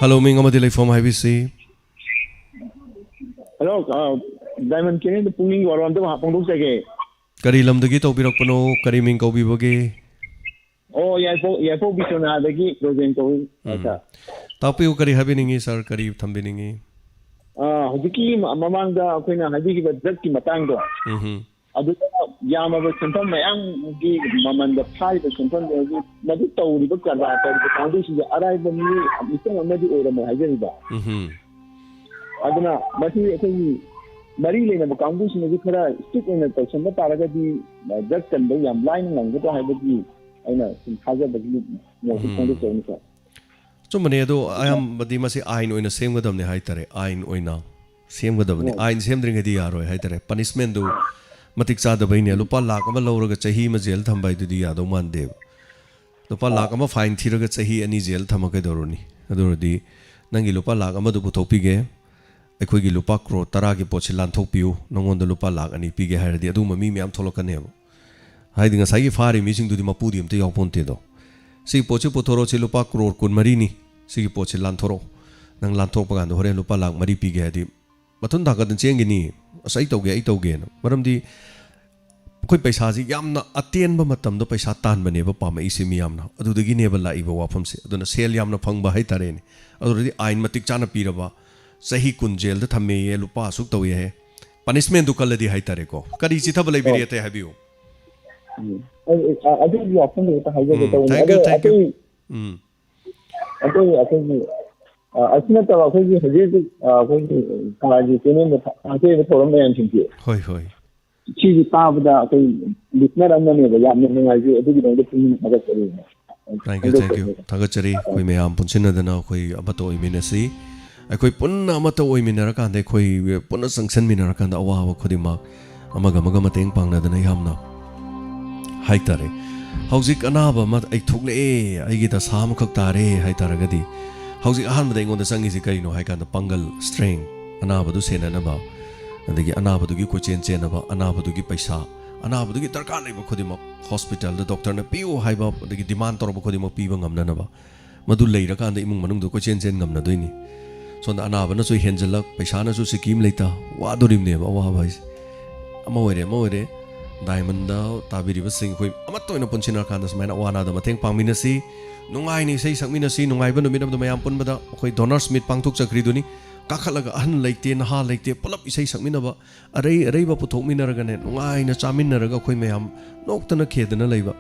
ꯍꯜꯂꯣ, ꯃꯤꯡ ꯑꯃꯗꯤ ꯂꯩꯐꯝ ꯍꯥꯏꯕꯤꯁꯤ꯫ ꯍꯜꯂꯣ, ꯑ, ꯗꯥꯏꯃꯟ ꯆꯦꯅꯦꯜꯗ ꯄꯨꯛꯅꯤꯡꯒꯤ ꯋꯥꯔꯣꯜ ꯑꯝꯇ ꯐꯣꯡꯗꯣꯛꯆꯒꯦ꯫ ꯀꯔꯤ ꯂꯝꯗꯒꯤ ꯇꯧꯕꯤꯔꯛꯄꯅꯣ? ꯀꯔꯤ ꯃꯤꯡ ꯀꯧꯕꯤꯕꯒꯦ? ꯑꯣ, ꯌꯥꯏꯐꯧ, ꯌꯥꯏꯐꯧ ꯕꯤꯁ꯭ꯋꯅꯥꯊꯗꯒꯤ ꯔꯣꯖꯦꯟ ꯀꯧꯏ, ꯎꯝ꯫ ꯁꯥꯔ꯫ ꯇꯥꯛꯄꯤꯌꯨ, ꯀꯔꯤ ꯍꯥꯏꯕꯤꯅꯤꯡꯉꯤ, ꯁꯥꯔ? ꯀꯔꯤ ꯊꯝꯕꯤꯅꯤꯡꯉꯤ? ꯑ, ꯍꯧꯖꯤꯛꯀꯤ ꯃ-, ꯃꯃꯥꯡꯗ ꯑꯩꯈꯣꯏꯅ ꯍꯥꯏꯕꯤꯈꯤꯕ ꯗ꯭ꯔꯒꯀꯤ ꯃꯇꯥꯡꯗꯣ, ꯎꯝ꯫ ꯑꯗꯨꯗ ꯌꯥꯝꯃꯕ ꯁꯦꯟꯐꯝ ꯃꯌꯥꯝꯒꯤ ꯃꯃꯜꯗ ꯐꯥꯔꯤꯕ ꯁꯦꯟꯐꯝꯁꯦ ꯍꯧꯖꯤꯛ ꯃꯗꯨ ꯇꯧꯔꯤꯕ ꯀꯔꯕꯥꯔ ꯇꯧꯔꯤꯕ ꯀꯥꯡꯕꯨꯁꯤꯡꯁꯦ ꯑꯔꯥꯏꯕ ꯃꯤꯑꯣꯏ ꯃꯤꯆꯪ ꯑꯃꯗꯤ ꯑꯣꯏꯔꯝꯃꯣꯏ ꯍꯥꯏꯖꯔꯤꯕ꯫ ꯎꯝ꯫ ꯑꯗꯨꯅ ꯃꯁꯤ ꯑꯩꯈꯣꯏꯒꯤ ꯃꯔꯤ ꯂꯩꯅꯕ ꯀꯥꯡꯕꯨꯁꯤꯡꯅꯁꯨ ꯈꯔ ꯏꯁꯇ꯭ꯔꯤꯛ ꯑꯣꯏꯅ ꯇꯧꯁꯟꯕ ꯇꯥꯔꯒꯗꯤ, ꯑ, ꯗ꯭ꯔꯒ ꯆꯟꯕ ꯌꯥꯝ ꯂꯥꯏꯅ ꯉꯝꯒꯗ꯭ꯔꯥ ꯍꯥꯏꯕꯒꯤ ꯑꯩꯅ ꯁꯨꯝ ꯊꯥꯖꯕꯒꯤ ꯃꯣꯠꯁꯨ ꯎꯝ꯫ ꯐꯣꯡꯗꯣꯛꯆꯕꯅꯤ, ꯁꯥꯔ꯫ ꯑꯆꯨꯝꯕꯅꯦ, ꯑꯗꯣ ꯑꯌꯥꯝꯕꯗꯤ ꯃꯁꯤ ꯑꯥꯏꯟ ꯑꯣꯏꯅ ꯁꯦꯝꯒꯗꯕꯅꯦ ꯍꯥꯏꯇꯥꯔꯦ, ꯑꯥꯏꯟ ꯑꯣꯏꯅ ꯁꯦꯝꯒꯗꯕꯅꯤ꯫ ꯎꯝ꯫ ꯑꯥꯏꯟ ꯁꯦꯝꯗ꯭ꯔꯤꯉꯩꯗꯤ ꯌꯥꯔꯣꯏ ꯍꯥꯏꯇꯥꯔꯦ, ꯄꯅꯤꯁꯃꯦꯟꯗꯨ ꯃꯇꯤꯛ ꯆꯥꯗꯕꯩꯅꯦ꯫ ꯂꯨꯄꯥ ꯂꯥꯛ ꯑꯃ ꯂꯧꯔꯒ ꯆꯍꯤ ꯑꯃ ꯖꯦꯜ ꯊꯝꯕ ꯍꯥꯏꯗꯨꯗꯤ ꯌꯥꯗꯧ ꯃꯥꯟꯗꯦꯕ꯫ ꯂꯨꯄꯥ ꯂꯥꯛ ꯑꯃ ꯐꯥꯏꯟ ꯊꯤꯔꯒ ꯆꯍꯤ ꯑꯅꯤ ꯖꯦꯜ ꯊꯝꯃ ꯀꯩꯗꯧꯔꯨꯅꯤ? ꯑꯗꯨ ꯑꯣꯏꯔꯗꯤ ꯅꯪꯒꯤ ꯂꯨꯄꯥ ꯂꯥꯛ ꯑꯃꯗꯨ ꯄꯨꯊꯣꯛꯄꯤꯒꯦ, ꯑꯩꯈꯣꯏꯒꯤ ꯂꯨꯄꯥ ꯀ꯭ꯔꯣꯔ ꯇꯔꯥꯒꯤ ꯄꯣꯠꯁꯤ ꯂꯥꯟꯊꯣꯛꯄꯤꯌꯨ, ꯅꯉꯣꯟꯗ ꯂꯨꯄꯥ ꯂꯥꯛ ꯑꯅꯤ ꯄꯤꯒꯦ ꯍꯥꯏꯔꯗꯤ ꯑꯗꯨꯒꯨꯝꯕ ꯃꯤ ꯃꯌꯥꯝ ꯊꯣꯛꯂꯛꯀꯅꯦꯕ꯫ ꯍꯥꯏꯗꯤ ꯉꯁꯥꯏꯒꯤ ꯐꯥꯔꯤ ꯃꯤꯁꯤꯡꯗꯨꯗꯤ ꯃꯄꯨꯗꯤ ꯑꯝꯇ ꯌꯥꯎꯄꯣꯟꯇꯦꯗꯣ꯫ ꯁꯤ ꯄꯣꯠꯁꯤ ꯄꯨꯊꯣꯔꯛꯑꯣ, ꯁꯤ ꯂꯨꯄꯥ ꯀ꯭ꯔꯣꯔ ꯀꯨꯟꯃꯔꯤꯅꯤ, ꯁꯤꯒꯤ ꯄꯣꯠꯁꯤ ꯂꯥꯟꯊꯣꯔꯛꯑꯣ, ꯅꯪ ꯂꯥꯟꯊꯣꯔꯛꯄ ꯀꯥꯟꯗ ꯍꯣꯔꯦꯟ ꯂꯨꯄꯥ ꯂꯥꯛ ꯃꯔꯤ ꯄꯤꯒꯦ ꯍꯥꯏꯗꯤ ꯃꯊꯨꯟ ꯊꯥꯡꯒꯠꯇꯅ ꯆꯦꯟꯒꯤꯅꯤ꯫ "ꯑꯁ, ꯑꯩ ꯇꯧꯒꯦ, ꯑꯩ ꯇꯧꯒꯦꯅ"꯫ ꯃꯔꯝꯗꯤ ꯑꯩꯈꯣꯏ ꯄꯩꯁꯥꯁꯤ ꯌꯥꯝꯅ ꯑꯇꯦꯟꯕ ꯃꯇꯝꯗ ꯄꯩꯁꯥ ꯇꯥꯟꯕꯅꯦꯕ ꯄꯥꯝꯃꯛꯏꯁꯦ ꯃꯤꯌꯥꯝꯅ, ꯑꯗꯨꯗꯒꯤꯅꯦꯕ ꯂꯥꯛꯏꯕ ꯋꯥꯐꯝꯁꯦ꯫ ꯑꯗꯨꯅ ꯁꯦꯜ ꯌꯥꯝꯅ ꯐꯪꯕ ꯍꯥꯏꯇꯥꯔꯦꯅꯦ, ꯑꯗꯨꯗꯤ ꯑꯥꯏꯟ ꯃꯇꯤꯛ ꯆꯥꯅ ꯄꯤꯔꯕ, ꯆꯍꯤ ꯀꯨꯟ ꯖꯦꯜꯗ ꯊꯝꯃꯦꯌꯦ, ꯂꯨꯄꯥ ꯑꯁꯨꯛ ꯇꯧꯋꯦ ꯍꯥꯏ꯫ ꯄꯅꯤꯁꯃꯦꯟꯗꯨ ꯀꯜꯂꯗꯤ ꯍꯥꯏꯇꯥꯔꯦꯀꯣ꯫ ꯀꯔꯤ ꯆꯤꯊꯕ ꯂꯩꯕꯤꯔꯤ? ꯑꯣ꯫ ꯑꯇꯩ ꯍꯥꯏꯕꯤꯌꯨ꯫ ꯎꯝ꯫ ꯑꯩ, ꯑꯩ, ꯑ-, ꯑꯗꯨꯒꯤ ꯋꯥꯐꯝꯗꯣ ꯈꯤꯇ ꯍꯥꯏꯖꯒꯦ ꯎꯝ, ꯇꯧꯕꯅꯦ꯫ thank you, ꯑꯗꯣ thank you. ꯑꯇꯩ, ꯎꯝ꯫ ꯑꯇꯩ ꯑꯩꯈꯣꯏꯒꯤ, ꯑ, ꯑꯁꯤ ꯅꯠꯇꯕ ꯑꯩꯈꯣꯏꯒꯤ ꯍꯧꯖꯤꯛ ꯍꯧꯖꯤꯛ, ꯑ, ꯑꯩꯈꯣꯏꯒꯤ ꯀꯥꯒꯤ ꯆꯦꯅꯦꯜꯗ ꯊꯥ-, ꯊꯥꯡꯁꯣꯏꯗ ꯊꯧꯔꯝ ꯃꯌꯥꯝꯁꯤꯡꯁꯦ꯫ ꯍꯣꯏ, ꯍꯣꯏ꯫ ꯁꯤꯁꯦ ꯇꯥꯕꯗ ꯑꯩꯈꯣꯏ ꯂꯤꯁꯅꯔ ꯑꯃꯅꯦꯕ, ꯌꯥꯝꯅ ꯅꯨꯡꯉꯥꯏꯖꯩ꯫ ꯑꯗꯨꯒꯤꯗꯃꯛꯇ ꯄꯨꯛꯅꯤꯡ ꯊꯥꯒꯠꯆꯔꯤ꯫ Thank you, thank you. ꯊꯥꯒꯠꯆꯔꯤ꯫ ꯑꯩꯈꯣꯏ ꯃꯌꯥꯝ ꯄꯨꯟꯁꯤꯟꯅꯗꯅ ꯑꯩꯈꯣꯏ ꯑꯃꯠꯇ ꯑꯣꯏꯃꯤꯟꯅꯁꯤ꯫ ꯑꯩꯈꯣꯏ ꯄꯨꯟꯅ ꯑꯃꯠꯇ ꯑꯣꯏꯃꯤꯟꯅꯔꯀꯥꯟꯗ, ꯑꯩꯈꯣꯏ ꯄꯨꯟꯅ ꯆꯪꯁꯤꯟꯃꯤꯟꯅꯔꯀꯥꯟꯗ ꯑꯋꯥꯕ ꯈꯨꯗꯤꯡꯃꯛ ꯑꯃꯒ ꯑꯃꯒ ꯃꯇꯦꯡ ꯄꯥꯡꯅꯗꯅ ꯌꯥꯝꯅ ꯍꯥꯏꯇꯥꯔꯦ꯫ ꯍꯧꯖꯤꯛ ꯑꯅꯥꯕ ꯑꯃ ꯑꯩ ꯊꯣꯛꯂꯛꯑꯦ, ꯑꯩꯒꯤ ꯗꯁꯥ ꯑꯃꯈꯛ ꯇꯥꯔꯦ ꯍꯥꯏꯇꯥꯔꯒꯗꯤ, ꯍꯧꯖꯤꯛ ꯑꯍꯥꯟꯕꯗ ꯑꯩꯉꯣꯟꯗ ꯆꯪꯉꯤꯁꯤ ꯀꯔꯤꯅꯣ ꯍꯥꯏ ꯀꯥꯟꯗ, ꯄꯥꯡꯒꯜ, strength, ꯑꯅꯥꯕꯗꯨ ꯁꯦꯟꯅꯅꯕ, ꯑꯗꯒꯤ ꯑꯅꯥꯕꯗꯨꯒꯤ ꯀꯣꯏꯆꯦꯟ ꯆꯦꯟꯅꯕ, ꯑꯅꯥꯕꯗꯨꯒꯤ ꯄꯩꯁꯥ, ꯑꯅꯥꯕꯗꯨꯒꯤ ꯗꯔꯀꯥꯔ ꯂꯩꯕ ꯈꯨꯗꯤꯡꯃꯛ ꯍꯣꯁꯄꯤꯇꯥꯜꯗ ꯗꯣꯛꯇꯔꯅ ꯄꯤꯌꯨ ꯍꯥꯏꯕ, ꯑꯗꯒꯤ ꯗꯤꯃꯥꯟ ꯇꯧꯔꯛꯄ ꯈꯨꯗꯤꯡꯃꯛ ꯄꯤꯕ ꯉꯝꯅꯅꯕ꯫ ꯃꯗꯨ ꯂꯩꯔꯀꯥꯟꯗ ꯏꯃꯨꯡ ꯃꯅꯨꯡꯗ ꯀꯣꯏꯆꯦꯟ ꯆꯦꯟ ꯉꯝꯅꯗꯣꯏꯅꯤ꯫ ꯁꯣꯝꯗ ꯑꯅꯥꯕꯅꯁꯨ ꯍꯦꯟꯖꯜꯂꯛ, ꯄꯩꯁꯥꯅꯁꯨ ꯁꯤꯀꯤ ꯑꯃ ꯂꯩꯇ, ꯋꯥꯗꯣꯔꯤꯕꯅꯦꯕ ꯑꯋꯥꯕ ꯍꯥꯏꯁꯦ꯫ ꯑꯃ ꯑꯣꯏꯔꯦ, ꯑꯃ ꯑꯣꯏꯔꯦ, ꯗꯥꯏꯃꯟꯗ ꯇꯥꯕꯤꯔꯤꯕꯁꯤꯡ, ꯑꯩꯈꯣꯏ ꯑꯃꯠꯇ ꯑꯣꯏꯅ ꯄꯨꯟꯁꯤꯟꯅꯔꯀꯥꯟꯗ ꯁꯨꯃꯥꯏꯅ ꯑꯋꯥ ꯑꯅꯥꯗ ꯃꯇꯦꯡ ꯄꯥꯡꯃꯤꯟꯅꯁꯤ, ꯅꯨꯡꯉꯥꯏꯅ ꯏꯁꯩ ꯁꯛꯃꯤꯟꯅꯁꯤ꯫ ꯅꯨꯡꯉꯥꯏꯕ ꯅꯨꯃꯤꯠ ꯑꯃꯗ ꯃꯌꯥꯝ ꯄꯨꯟꯕꯗ ꯑꯩꯈꯣꯏ Donors Meet ꯄꯥꯡꯊꯣꯛꯆꯈ꯭ꯔꯤꯗꯨꯅꯤ꯫ ꯀꯥꯈꯠꯂꯒ ꯑꯍꯟ ꯂꯩꯇꯦ, ꯅꯍꯥ ꯂꯩꯇꯦ, ꯄꯨꯂꯞ ꯏꯁꯩ ꯁꯛꯃꯤꯟꯅꯕ, ꯑꯔꯩ ꯑꯔꯩꯕ ꯄꯨꯊꯣꯛꯃꯤꯟꯅꯔꯒꯅꯦ, ꯅꯨꯡꯉꯥꯏꯅ ꯆꯥꯃꯤꯟꯅꯔꯒ ꯑꯩꯈꯣꯏ ꯃꯌꯥꯝ ꯅꯣꯛꯇꯅ ꯈꯦꯗꯅ ꯂꯩꯕ,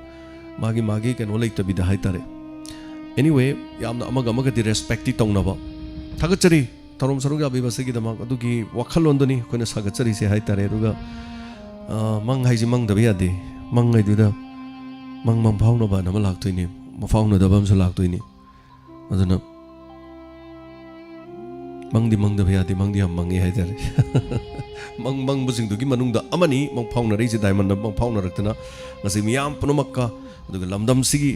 ꯃꯥꯒꯤ ꯃꯥꯒꯤ ꯀꯩꯅꯣ ꯂꯩꯇꯕꯤꯗ ꯍꯥꯏꯇꯥꯔꯦ꯫ Anyway, ꯌꯥꯝꯅ ꯑꯃꯒ ꯑꯃꯒꯗꯤ respectꯇꯤ ꯇꯧꯅꯕ꯫ ꯊꯥꯒꯠꯆꯔꯤ, ꯊꯧꯔꯝ ꯁꯔꯨꯛ ꯌꯥꯕꯤꯕꯁꯤꯒꯤꯗꯃꯛ꯫ ꯑꯗꯨꯒꯤ ꯋꯥꯈꯜꯂꯣꯟꯗꯨꯅꯤ ꯑꯩꯈꯣꯏꯅ ꯁꯥꯒꯠꯆꯔꯤꯁꯦ ꯍꯥꯏꯇꯥꯔꯦ꯫ ꯑꯗꯨꯒ, ꯑ, ꯃꯪ ꯍꯥꯏꯁꯤ ꯃꯪꯗꯕ ꯌꯥꯗꯦ꯫ ꯃꯪ ꯍꯥꯏꯗꯨꯗ ꯃꯪ ꯃꯪꯐꯥꯎꯅꯕ ꯑꯅ ꯑꯃ ꯂꯥꯛꯇꯣꯏꯅꯤ, ꯃꯪꯐꯥꯎꯅꯗꯕ ꯑꯃꯁꯨ ꯂꯥꯛꯇꯣꯏꯅꯤ꯫ ꯑꯗꯨꯅ ꯃꯪꯗꯤ ꯃꯪꯗꯕ ꯌꯥꯗꯦ, ꯃꯪꯗꯤ ꯌꯥꯝ ꯃꯪꯉꯦ ꯍꯥꯏꯇꯥꯔꯦ꯫ ꯃꯪ ꯃꯪꯕꯁꯤꯡꯗꯨꯒꯤ ꯃꯅꯨꯡꯗ ꯑꯃꯅꯤ ꯃꯪ ꯐꯥꯎꯅꯔꯛꯏꯁꯦ, ꯗꯥꯏꯃꯟꯗ ꯃꯪ ꯐꯥꯎꯅꯔꯛꯇꯅ ꯉꯁꯤ ꯃꯤꯌꯥꯝ ꯄꯨꯝꯅꯃꯛꯀ, ꯑꯗꯨꯒ ꯂꯝꯗꯝꯁꯤꯒꯤ,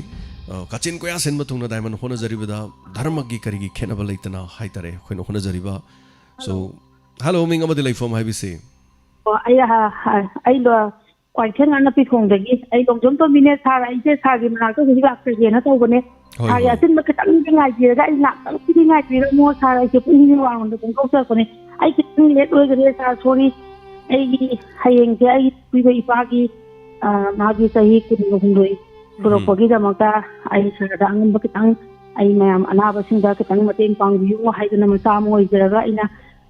ꯑ, ꯀꯥꯆꯤꯟ ꯀꯣꯌꯥ ꯁꯤꯟꯕ ꯊꯨꯡꯅ ꯗꯥꯏꯃꯟ ꯍꯣꯠꯅꯖꯔꯤꯕꯗ ꯙꯔꯃꯒꯤ ꯀꯔꯤꯒꯤ ꯈꯦꯠꯅꯕ ꯂꯩꯇꯅ ꯍꯥꯏꯇꯥꯔꯦ, ꯑꯩꯈꯣꯏꯅ ꯍꯣꯠꯅꯖꯔꯤꯕ꯫ So, hello, ꯃꯤꯡ ꯑꯃꯗꯤ ꯂꯩꯐꯝ ꯍꯥꯏꯕꯁꯤ? ꯑꯣ, ꯑꯩ, ꯑ, ꯑ, ꯑꯩꯗꯣ ꯀ꯭ꯋꯥꯏꯊꯦꯜ ꯅꯥꯄꯤꯈꯣꯡꯗꯒꯤ꯫ ꯑꯩ ꯂꯣꯡꯖꯝ ꯇꯣꯝꯕꯤꯅꯦ ꯁꯥꯔ꯫ ꯑꯩꯁꯦ ꯁꯥꯔꯒꯤ ꯃꯅꯥꯛꯇ ꯍꯧꯖꯤꯛ ꯂꯥꯛꯆꯒꯦꯅ ꯇꯧꯕꯅꯦ꯫ ꯍꯣꯏ, ꯁꯥꯔꯒꯤ ꯍꯣꯏ꯫ ꯑꯆꯤꯟꯕ ꯈꯤꯇꯪꯗꯤ ꯉꯥꯏꯕꯤꯔꯒ ꯑꯩ ꯉꯥꯛꯇꯪꯗꯤ ꯉꯥꯏꯕꯤꯔꯝꯃꯣ ꯁꯥꯔ꯫ ꯑꯩꯁꯦ ꯄꯨꯡ ꯋꯥꯡꯃꯗ ꯐꯣꯡꯗꯣꯛꯆꯔꯛꯄꯅꯦ꯫ ꯑꯩ ꯈꯤꯇꯪ ꯂꯦꯠ ꯑꯣꯏꯈ꯭ꯔꯦ ꯁꯥꯔ, ꯁꯣꯔꯤ꯫ ꯑꯩꯒꯤ ꯍꯌꯦꯡꯁꯦ ꯑꯩꯒꯤ ꯄꯤꯕ ꯏꯄꯥꯒꯤ, ꯑ, ꯃꯥꯒꯤ ꯆꯍꯤ ꯀꯨꯟꯒ ꯍꯨꯝꯗꯣꯏ ꯎꯝ꯫ ꯁꯨꯔꯛꯄꯒꯤꯗꯃꯛꯇ ꯑꯩ ꯁꯥꯔꯗ ꯑꯉꯝꯕ ꯈꯤꯇꯪ ꯑꯩ ꯃꯌꯥꯝ ꯑꯅꯥꯕꯁꯤꯡꯗ ꯈꯤꯇꯪ ꯃꯇꯦꯡ ꯄꯥꯡꯕꯤꯌꯨ ꯍꯥꯏꯗꯅ ꯃꯆꯥ ꯑꯃ ꯑꯣꯏꯖꯔꯒ ꯑꯩꯅ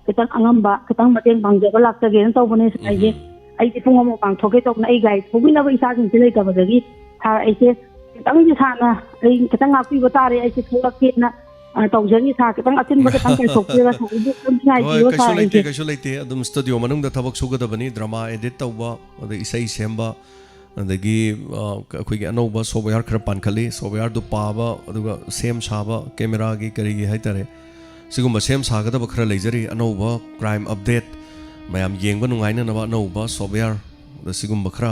ꯈꯤꯇꯪ ꯑꯉꯝꯕ, ꯈꯤꯇꯪ ꯃꯇꯦꯡ ꯄꯥꯡꯖꯕ ꯂꯥꯛꯆꯒꯦꯅ ꯇꯧꯕꯅꯦ꯫ ꯁꯥꯔ, ꯑꯩꯁꯦ, ꯎꯝ꯫ ꯑꯩꯗꯤ ꯄꯨꯡ ꯑꯃ ꯄꯥꯡꯊꯣꯛꯀꯦ ꯇꯧꯕꯅ ꯑꯩ ꯒꯥꯔꯤ ꯊꯧꯕꯤꯅꯕ ꯏꯆꯥꯁꯤꯡꯁꯦ ꯂꯩꯇꯕꯗꯒꯤ, ꯁꯥꯔ, ꯑꯩꯁꯦ ꯈꯤꯇꯪꯗꯤ ꯁꯥꯔꯅ ꯑꯩ ꯈꯤꯇꯪ ꯉꯥꯛꯄꯤꯕ ꯇꯥꯔꯦ, ꯑꯩꯁꯦ ꯊꯣꯛꯂꯛꯀꯦꯅ, ꯑ, ꯇꯧꯖꯔꯤ ꯁꯥꯔ꯫ ꯈꯤꯇꯪ ꯑꯆꯤꯟꯕ ꯈꯤꯇꯪ ꯀꯥꯏꯊꯣꯛꯄꯤꯔꯒ ꯁꯥꯔ, ꯑꯩꯕꯨ ꯑꯝꯇ ꯍꯣꯏ, ꯉꯥꯏꯕꯤꯌꯣ ꯀꯩꯁꯨ ꯁꯥꯔ, ꯂꯩꯇꯦ, ꯑꯩꯁꯦ꯫ ꯀꯩꯁꯨ ꯂꯩꯇꯦ꯫ ꯑꯗꯨꯝ ꯁ꯭ꯇꯨꯗꯤꯑꯣ ꯃꯅꯨꯡꯗ ꯊꯕꯛ ꯁꯨꯒꯗꯕꯅꯤ, ꯗ꯭ꯔꯃꯥ ꯑꯦꯗꯤꯠ ꯇꯧꯕ, ꯑꯗꯩ ꯏꯁꯩ ꯁꯦꯝꯕ, ꯑꯗꯒꯤ, ꯑ, ꯑꯩꯈꯣꯏꯒꯤ ꯑꯅꯧꯕ ꯁꯣꯐꯋꯦꯌꯔ ꯈꯔ ꯄꯥꯟꯈꯠꯂꯤ, ꯁꯣꯐꯋꯦꯌꯔꯗꯨ ꯄꯥꯕ, ꯑꯗꯨꯒ ꯁꯦꯝ ꯁꯥꯕ, ꯀꯦꯃꯦꯔꯥꯒꯤ ꯀꯔꯤꯒꯤ ꯍꯥꯏꯇꯥꯔꯦ, ꯁꯤꯒꯨꯝꯕ ꯁꯦꯝ ꯁꯥꯒꯗꯕ ꯈꯔ ꯂꯩꯖꯔꯤ꯫ ꯑꯅꯧꯕ ꯀ꯭ꯔꯥꯏꯝ ꯑꯞꯗꯦꯠ, ꯃꯌꯥꯝ ꯌꯦꯡꯕ ꯅꯨꯡꯉꯥꯏꯅꯅꯕ ꯑꯅꯧꯕ ꯁꯣꯐꯋꯦꯌꯔ, ꯑꯗ ꯁꯤꯒꯨꯝꯕ ꯈꯔ,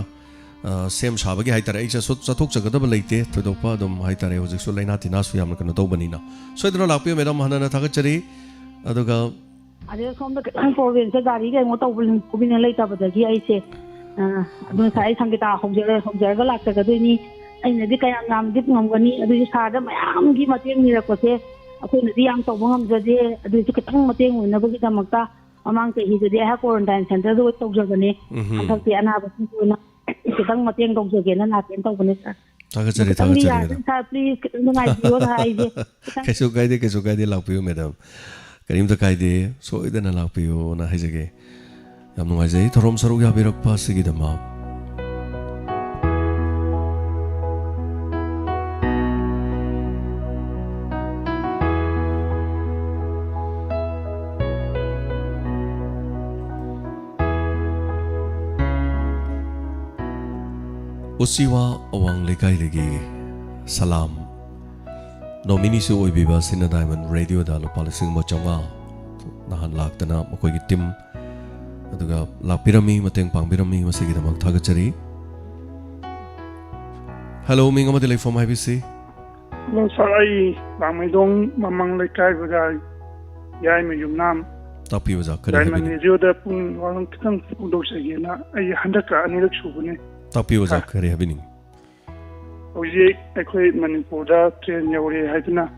ꯑ, ꯁꯦꯝ ꯁꯥꯕꯒꯤ ꯍꯥꯏꯇꯥꯔꯦ꯫ ꯑꯩ ꯆꯠꯊꯣꯛ-, ꯆꯠꯊꯣꯛꯆꯒꯗꯕ ꯂꯩꯇꯦ ꯊꯣꯏꯗꯣꯛꯄ, ꯑꯗꯨꯝ ꯍꯥꯏꯇꯥꯔꯦ, ꯍꯧꯖꯤꯛꯁꯨ ꯂꯥꯏꯅꯥ ꯇꯤꯟꯅꯥꯁꯨ ꯌꯥꯝꯅ ꯀꯩꯅꯣ ꯇꯧꯕꯅꯤꯅ꯫ ꯁꯣꯏꯗꯅ ꯂꯥꯛꯄꯤꯌꯨ ꯃꯦꯗꯥꯝ, ꯍꯟꯅ ꯍꯟꯅ ꯊꯥꯒꯠꯆꯔꯤ꯫ ꯑꯗꯨꯒ ꯑꯗꯩ ꯁꯣꯝꯗ ꯈꯤꯇꯪ ꯄ꯭ꯔꯣꯕ꯭ꯂꯦꯝꯁꯦ, ꯒꯥꯔꯤ ꯀꯩꯅꯣ ꯇꯧꯕ ꯈꯣꯠꯄꯅ ꯂꯩꯇꯕꯗꯒꯤ ꯑꯩꯁꯦ, ꯑ, ꯑꯗꯨ ꯉꯁꯥꯏ ꯑꯩ ꯁꯪꯒꯤꯇꯥ ꯍꯧꯖꯔ-, ꯍꯧꯖꯔꯒ ꯂꯥꯛꯆꯒꯗꯣꯏꯅꯤ꯫ ꯑꯩꯅꯗꯤ ꯀꯌꯥꯝ ꯌꯥꯝꯗꯤ ꯉꯝꯒꯅꯤ, ꯑꯗꯨꯏꯁꯨ ꯁꯥꯔꯗ ꯃꯌꯥꯝꯒꯤ ꯃꯇꯦꯡ ꯅꯤꯔꯛꯄꯁꯦ ꯑꯩꯈꯣꯏꯅꯗꯤ ꯌꯥꯝ ꯇꯧꯕ ꯉꯝꯖꯗꯦ꯫ ꯑꯗꯨꯏꯁꯨ ꯈꯤꯇꯪ ꯃꯇꯦꯡ ꯑꯣꯏꯅꯕꯒꯤꯗꯃꯛꯇ ꯃꯃꯥꯡ ꯆꯍꯤꯗꯗꯤ ꯑꯩꯍꯥꯛ ꯀ꯭ꯋꯥꯔꯟꯇꯥꯏꯟ ꯁꯦꯟꯇꯔꯗ ꯑꯣꯏ ꯇꯧꯖꯕꯅꯦ꯫ ꯎꯝꯍꯨꯝ꯫ ꯍꯟꯗꯛꯇꯤ ꯑꯅꯥꯕꯁꯤꯡꯒꯤ ꯑꯣꯏꯅ ꯈꯤꯇꯪ ꯃꯇꯦꯡ ꯇꯧꯖꯒꯦꯅ ꯂꯥꯛꯀꯦꯅ ꯇꯧꯕꯅꯦ, ꯁꯥꯔ꯫ ꯊꯥꯒꯠꯆꯔꯤ, ꯈꯤꯇꯪꯗꯤ ꯊꯥꯒꯠꯆꯔꯤ, ꯌꯥꯔꯗꯤ, ꯃꯦꯗꯥꯝ꯫ ꯁꯥꯔ, ꯄ꯭ꯂꯤꯖ ꯈꯤꯇꯪ ꯅꯨꯡꯉꯥꯏꯕꯤꯌꯣ, ꯁꯥꯔ, ꯑꯩꯁꯦ ꯈꯤꯇꯪ ꯀꯩꯁꯨ ꯀꯥꯏꯗꯦ, ꯀꯩꯁꯨ ꯀꯥꯏꯗꯦ, ꯂꯥꯛꯄꯤꯌꯨ, ꯃꯦꯗꯥꯝ꯫ ꯀꯔꯤꯝꯇ ꯀꯥꯏꯗꯦ, ꯁꯣꯏꯗꯅ ꯂꯥꯛꯄꯤꯌꯣꯅ ꯍꯥꯏꯖꯒꯦ꯫ ꯌꯥꯝ ꯅꯨꯡꯉꯥꯏꯖꯩ ꯊꯧꯔꯝ ꯁꯔꯨꯛ ꯌꯥꯕꯤꯔꯛꯄ ꯑꯁꯤꯒꯤꯗꯃꯛ꯫ ꯎꯆꯤꯋꯥ ꯑꯋꯥꯡ ꯂꯩꯀꯥꯏꯗꯒꯤ ꯁꯂꯥꯝ꯫ ꯅꯣꯃꯤꯅꯤꯁꯨ ꯑꯣꯏꯕꯤꯕ ꯁꯤꯅ ꯗꯥꯏꯃꯟ ꯔꯦꯗꯤꯑꯣꯗ ꯂꯨꯄꯥ ꯂꯤꯁꯤꯡ ꯑꯃ ꯆꯥꯝꯃꯉꯥ ꯅꯍꯥꯟ ꯂꯥꯛꯇꯅ ꯃꯈꯣꯏꯒꯤ ꯇꯤꯝ ꯑꯗꯨꯒ ꯂꯥꯛꯄꯤꯔꯝꯃꯤ, ꯃꯇꯦꯡ ꯄꯥꯡꯕꯤꯔꯝꯃꯤ, ꯃꯁꯤꯒꯤꯗꯃꯛ ꯊꯥꯒꯠꯆꯔꯤ꯫ ꯍꯦꯂꯣ, ꯃꯤꯡ ꯑꯃꯗꯤ ꯂꯩꯐꯝ ꯍꯥꯏꯕꯤꯁꯤ꯫ ꯍꯦꯂꯣ ꯁꯥꯔ, ꯑꯩ ꯂꯥꯡꯃꯩꯗꯣꯡ ꯃꯃꯥꯡ ꯂꯩꯀꯥꯏ ꯕꯖꯥꯔ ꯌꯥꯏꯃ ꯌꯨꯝꯅꯥꯝ꯫ ꯇꯥꯛꯄꯤꯌꯨ ꯑꯣꯖꯥ, ꯀꯔꯤ ꯗꯥꯏꯃꯟ ꯍꯥꯏꯕꯤꯅꯤꯡ-? ꯔꯦꯗꯤꯑꯣꯗ ꯄꯨꯡ ꯋꯥꯔꯣꯝ ꯈꯤꯇꯪ ꯐꯣꯡꯗꯣꯛꯆꯒꯦꯅ ꯑꯩ ꯍꯟꯗꯛꯀ ꯑꯅꯤꯔꯛ ꯁꯨꯕꯅꯦ꯫ ꯇꯥꯛꯄꯤꯌꯨ ꯑꯣꯖꯥ, ꯁꯥꯔ, ꯀꯔꯤ ꯍꯥꯏꯕꯤꯅꯤꯡ? ꯍꯧꯖꯤꯛ ꯑꯩꯈꯣꯏ ꯃꯅꯤꯄꯨꯔꯗ ꯇ꯭ꯔꯦꯟ ꯌꯧꯔꯦ ꯍꯥꯏꯗꯨꯅ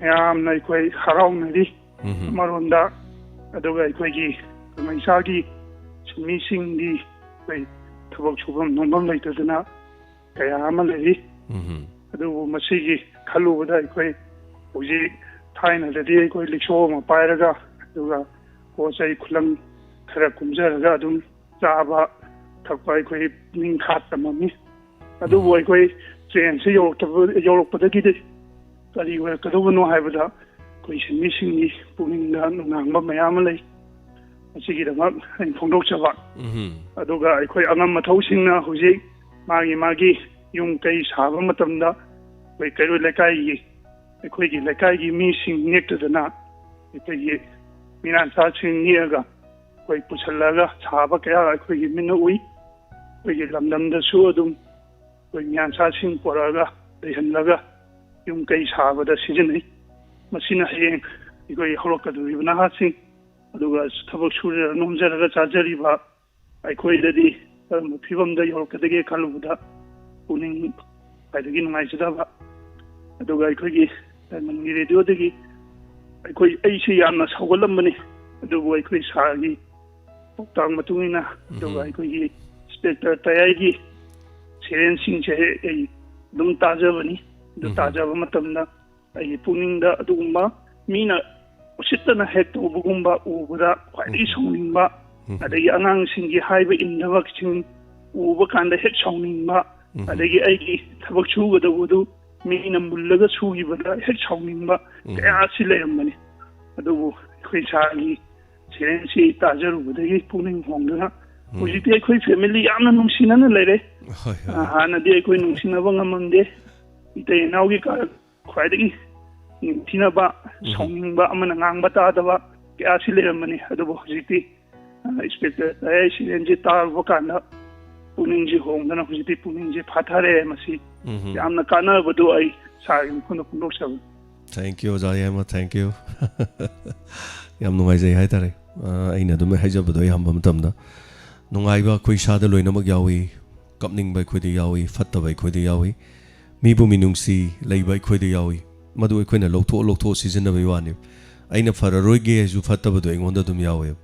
ꯃꯌꯥꯝꯅ ꯑꯩꯈꯣꯏ ꯍꯔꯥꯎꯅꯔꯤ꯫ ꯎꯝꯍꯨꯝ꯫ ꯑꯃꯔꯣꯝꯗ, ꯑꯗꯨꯒ ꯑꯩꯈꯣꯏꯒꯤ ꯀꯩꯅꯣ, ꯏꯁꯥꯒꯤ ꯁꯤꯟꯃꯤꯁꯤꯡꯗꯤ ꯑꯩꯈꯣꯏ ꯊꯕꯛ ꯁꯨꯐꯝ ꯅꯣꯝꯐꯝ ꯂꯩꯇꯗꯅ ꯀꯌꯥ ꯑꯃ ꯂꯩꯔꯤ꯫ ꯎꯝꯍꯨꯝ꯫ ꯑꯗꯨꯕꯨ ꯃꯁꯤꯒꯤ ꯈꯜꯂꯨꯕꯗ ꯑꯩꯈꯣꯏ ꯍꯧꯖꯤꯛ ꯊꯥꯏꯅꯗꯗꯤ ꯑꯩꯈꯣꯏ ꯂꯤꯛꯁꯣ ꯑꯃ ꯄꯥꯏꯔꯒ, ꯑꯗꯨꯒ ꯄꯣꯠ ꯆꯩ ꯈꯨꯂꯪ ꯈꯔ ꯀꯨꯝꯖꯔꯒ ꯑꯗꯨꯝ ꯆꯥꯕ ꯊꯛꯄ ꯑꯩꯈꯣꯏ ꯄꯨꯛꯅꯤꯡ ꯈꯥ ꯇꯝꯃꯝꯃꯤ꯫ ꯑꯗꯨꯕꯨ ꯑꯩꯈꯣꯏ ꯇ꯭ꯔꯦꯟꯁꯦ ꯌꯧꯔꯛꯇꯕ, ꯌꯧꯔꯛꯄꯗꯒꯤꯗꯤ ꯀꯔꯤ ꯑꯣꯏꯔꯛꯀꯗꯧꯕꯅꯣ ꯍꯥꯏꯕꯗ ꯑꯩꯈꯣꯏ ꯁꯤꯟꯃꯤꯁꯤꯡꯒꯤ ꯄꯨꯛꯅꯤꯡꯗ ꯅꯨꯡꯅꯥꯡꯕ ꯃꯌꯥꯝ ꯑꯃ ꯂꯩ꯫ ꯃꯁꯤꯒꯤꯗꯃꯛ ꯑꯩꯅ ꯐꯣꯡꯗꯣꯛꯆꯕ꯫ ꯎꯝꯍꯨꯝ꯫ ꯑꯗꯨꯒ ꯑꯩꯈꯣꯏ ꯑꯉꯝ ꯑꯊꯧꯁꯤꯡꯅ ꯍꯧꯖꯤꯛ ꯃꯥꯒꯤ ꯃꯥꯒꯤ ꯌꯨꯝ ꯀꯩ ꯁꯥꯕ ꯃꯇꯝꯗ ꯑꯩꯈꯣꯏ ꯀꯩꯔꯣꯏ ꯂꯩꯀꯥꯏꯒꯤ, ꯑꯩꯈꯣꯏꯒꯤ ꯂꯩꯀꯥꯏꯒꯤ ꯃꯤꯁꯤꯡ ꯅꯦꯛꯇꯗꯅ ꯑꯩꯈꯣꯏꯒꯤ ꯃꯤꯔꯥꯟꯁꯥꯁꯤꯡ ꯅꯦꯛꯑꯒ ꯑꯩꯈꯣꯏ ꯄꯨꯁꯜꯂꯒ ꯁꯥꯕ ꯀꯌꯥ ꯑꯩꯈꯣꯏꯒꯤ ꯃꯤꯠꯅ ꯎꯏ꯫ ꯑꯩꯈꯣꯏꯒꯤ ꯂꯝꯗꯝꯗꯁꯨ ꯑꯗꯨꯝ ꯑꯩꯈꯣꯏ ꯃꯤꯔꯥꯟꯁꯥꯁꯤꯡ ꯄꯨꯔꯛꯑꯒ ꯂꯩꯍꯜꯂꯒ ꯌꯨꯝ ꯀꯩ ꯁꯥꯕꯗ ꯁꯤꯖꯤꯟꯅꯩ꯫ ꯃꯁꯤꯅ ꯍꯌꯦꯡ ꯑꯩꯈꯣꯏ ꯍꯧꯔꯛꯀꯗꯧꯔꯤꯕ ꯅꯍꯥꯁꯤꯡ, ꯑꯗꯨꯒ ꯊꯕꯛ ꯁꯨꯔ ꯅꯣꯝꯖꯔꯒ ꯆꯥꯖꯔꯤꯕ ꯑꯩꯈꯣꯏꯗꯗꯤ ꯀꯔꯝꯕ ꯐꯤꯕꯝꯗ ꯌꯧꯔꯛꯀꯗꯒꯦ ꯈꯜꯂꯨꯕꯗ ꯄꯨꯛꯅꯤꯡ ꯈ꯭ꯋꯥꯏꯗꯒꯤ ꯅꯨꯡꯉꯥꯏꯖꯗꯕ꯫ ꯑꯗꯨꯒ ꯑꯩꯈꯣꯏꯒꯤ ꯗꯥꯏꯃꯟꯒꯤ ꯔꯦꯗꯤꯑꯣꯗꯒꯤ ꯑꯩꯈꯣꯏ, ꯑꯩꯁꯦ ꯌꯥꯝꯅ ꯁꯧꯒꯠꯂꯝꯕꯅꯤ, ꯑꯗꯨꯕꯨ ꯑꯩꯈꯣꯏ ꯁꯥꯔꯒꯤ ꯄꯥꯎꯇꯥꯛ ꯃꯇꯨꯡ ꯏꯟꯅ, ꯑꯗꯨꯒ ꯎꯝ꯫ ꯑꯩꯈꯣꯏꯒꯤ ꯏꯟꯁꯄꯦꯛꯇꯔ ꯇꯌꯥꯏꯒꯤ ꯁꯩꯔꯦꯡꯁꯤꯡꯁꯦ ꯑꯩ ꯑꯗꯨꯝ ꯇꯥꯖꯕꯅꯤ꯫ ꯑꯗꯨ ꯎꯝ꯫ ꯇꯥꯖꯕ ꯃꯇꯝꯗ ꯑꯩꯒꯤ ꯄꯨꯛꯅꯤꯡꯗ ꯑꯗꯨꯒꯨꯝꯕ ꯃꯤꯅ ꯎꯁꯤꯠꯇꯅ ꯍꯦꯛ ꯇꯧꯕꯒꯨꯝꯕ ꯎꯕꯗ ꯈ꯭ꯋꯥꯏꯗꯒꯤ ꯎꯝ꯫ ꯁꯥꯎꯅꯤꯡꯕ, ꯎꯝ꯫ ꯑꯗꯒꯤ ꯑꯉꯥꯡꯁꯤꯡꯒꯤ ꯍꯥꯏꯕ ꯏꯟꯗꯕꯁꯤꯡ ꯎꯕ ꯀꯥꯟꯗ ꯍꯦꯛ ꯁꯥꯎꯅꯤꯡꯕ, ꯎꯝ꯫ ꯑꯗꯒꯤ ꯑꯩꯒꯤ ꯊꯕꯛ ꯁꯨꯒꯗꯧꯕꯗꯨ ꯃꯤꯅ ꯃꯨꯜꯂꯒ ꯁꯨꯈꯤꯕꯗ ꯍꯦꯛ ꯁꯥꯎꯅꯤꯡꯕ ꯎꯝ꯫ ꯀꯌꯥ ꯑꯁꯤ ꯂꯩꯔꯝꯕꯅꯤ꯫ ꯑꯗꯨꯕꯨ ꯑꯩꯈꯣꯏ ꯁꯥꯔꯒꯤ ꯁꯩꯔꯦꯡꯁꯤ ꯇꯥꯖꯔꯨꯕꯗꯒꯤ ꯄꯨꯛꯅꯤꯡ ꯍꯣꯡꯗꯨꯅ ꯎꯝ꯫ ꯍꯧꯖꯤꯛꯇꯤ ꯑꯩꯈꯣꯏ ꯐꯦꯃꯤꯂꯤ ꯌꯥꯝꯅ ꯅꯨꯡꯁꯤꯅꯅ ꯂꯩꯔꯦ꯫ ꯍꯣꯏ, ꯍꯣꯏ꯫ ꯑ, ꯍꯥꯟꯅꯗꯤ ꯑꯩꯈꯣꯏ ꯅꯨꯡꯁꯤꯅꯕ ꯉꯝꯃꯝꯗꯦ꯫ ꯏꯇꯩ ꯏꯅꯥꯎꯒꯤ ꯀꯥ-, ꯈ꯭ꯋꯥꯏꯗꯒꯤ ꯅꯤꯡꯊꯤꯅꯕ, ꯎꯝ꯫ ꯁꯥꯎꯅꯤꯡꯕ, ꯑꯃꯅ ꯉꯥꯡꯕ ꯇꯥꯗꯕ ꯀꯌꯥꯁꯤ ꯂꯩꯔꯝꯕꯅꯤ꯫ ꯑꯗꯨꯕꯨ ꯍꯧꯖꯤꯛꯇꯤ, ꯑ, ꯏꯟꯁꯄꯦꯛꯇꯔ ꯇꯌꯥꯏ ꯁꯩꯔꯦꯡꯁꯤ ꯇꯥꯔꯨꯕ ꯀꯥꯟꯗ ꯄꯨꯛꯅꯤꯡꯁꯤ ꯍꯣꯡꯗꯅ ꯍꯧꯖꯤꯛꯇꯤ ꯄꯨꯛꯅꯤꯡꯁꯤ ꯐꯥꯊꯔꯦ꯫ ꯃꯁꯤ ꯎꯝ꯫ ꯌꯥꯝꯅ ꯀꯥꯟꯅꯕꯗꯨ ꯑꯩ ꯁꯥꯔꯒꯤ ꯃꯐꯝꯗ ꯐꯣꯡꯗꯣꯛꯆꯕꯅꯤ꯫ Thank you, ꯑꯣꯖꯥ ꯌꯥꯏꯃ, thank you꯫ ꯌꯥꯝ ꯅꯨꯡꯉꯥꯏꯖꯩ ꯍꯥꯏꯇꯥꯔꯦ꯫ ꯑ, ꯑꯩꯅ ꯑꯗꯨꯝ ꯍꯥꯏꯖꯕꯗꯣ ꯑꯌꯥꯝꯕ ꯃꯇꯝꯗ ꯅꯨꯡꯉꯥꯏꯕ ꯑꯩꯈꯣꯏ ꯏꯁꯥꯗ ꯂꯣꯏꯅꯃꯛ ꯌꯥꯎꯏ, ꯀꯞꯅꯤꯡꯕ ꯑꯩꯈꯣꯏꯗ ꯌꯥꯎꯏ, ꯐꯠꯇꯕ ꯑꯩꯈꯣꯏꯗ ꯌꯥꯎꯏ, ꯃꯤꯕꯨ ꯃꯤꯅꯨꯡꯁꯤ ꯂꯩꯕ ꯑꯩꯈꯣꯏꯗ ꯌꯥꯎꯏ꯫ ꯃꯗꯨ ꯑꯩꯈꯣꯏꯅ ꯂꯧꯊꯣꯛ ꯂꯧꯊꯣꯛ ꯁꯤꯖꯤꯟꯅꯕꯒꯤ ꯋꯥꯅꯤ꯫ ꯑꯩꯅ ꯐꯔꯔꯣꯏꯒꯦ ꯍꯥꯏꯁꯨ ꯐꯠꯇꯕꯗꯣ ꯑꯩꯉꯣꯟꯗ ꯑꯗꯨꯝ ꯌꯥꯎꯋꯦꯕ꯫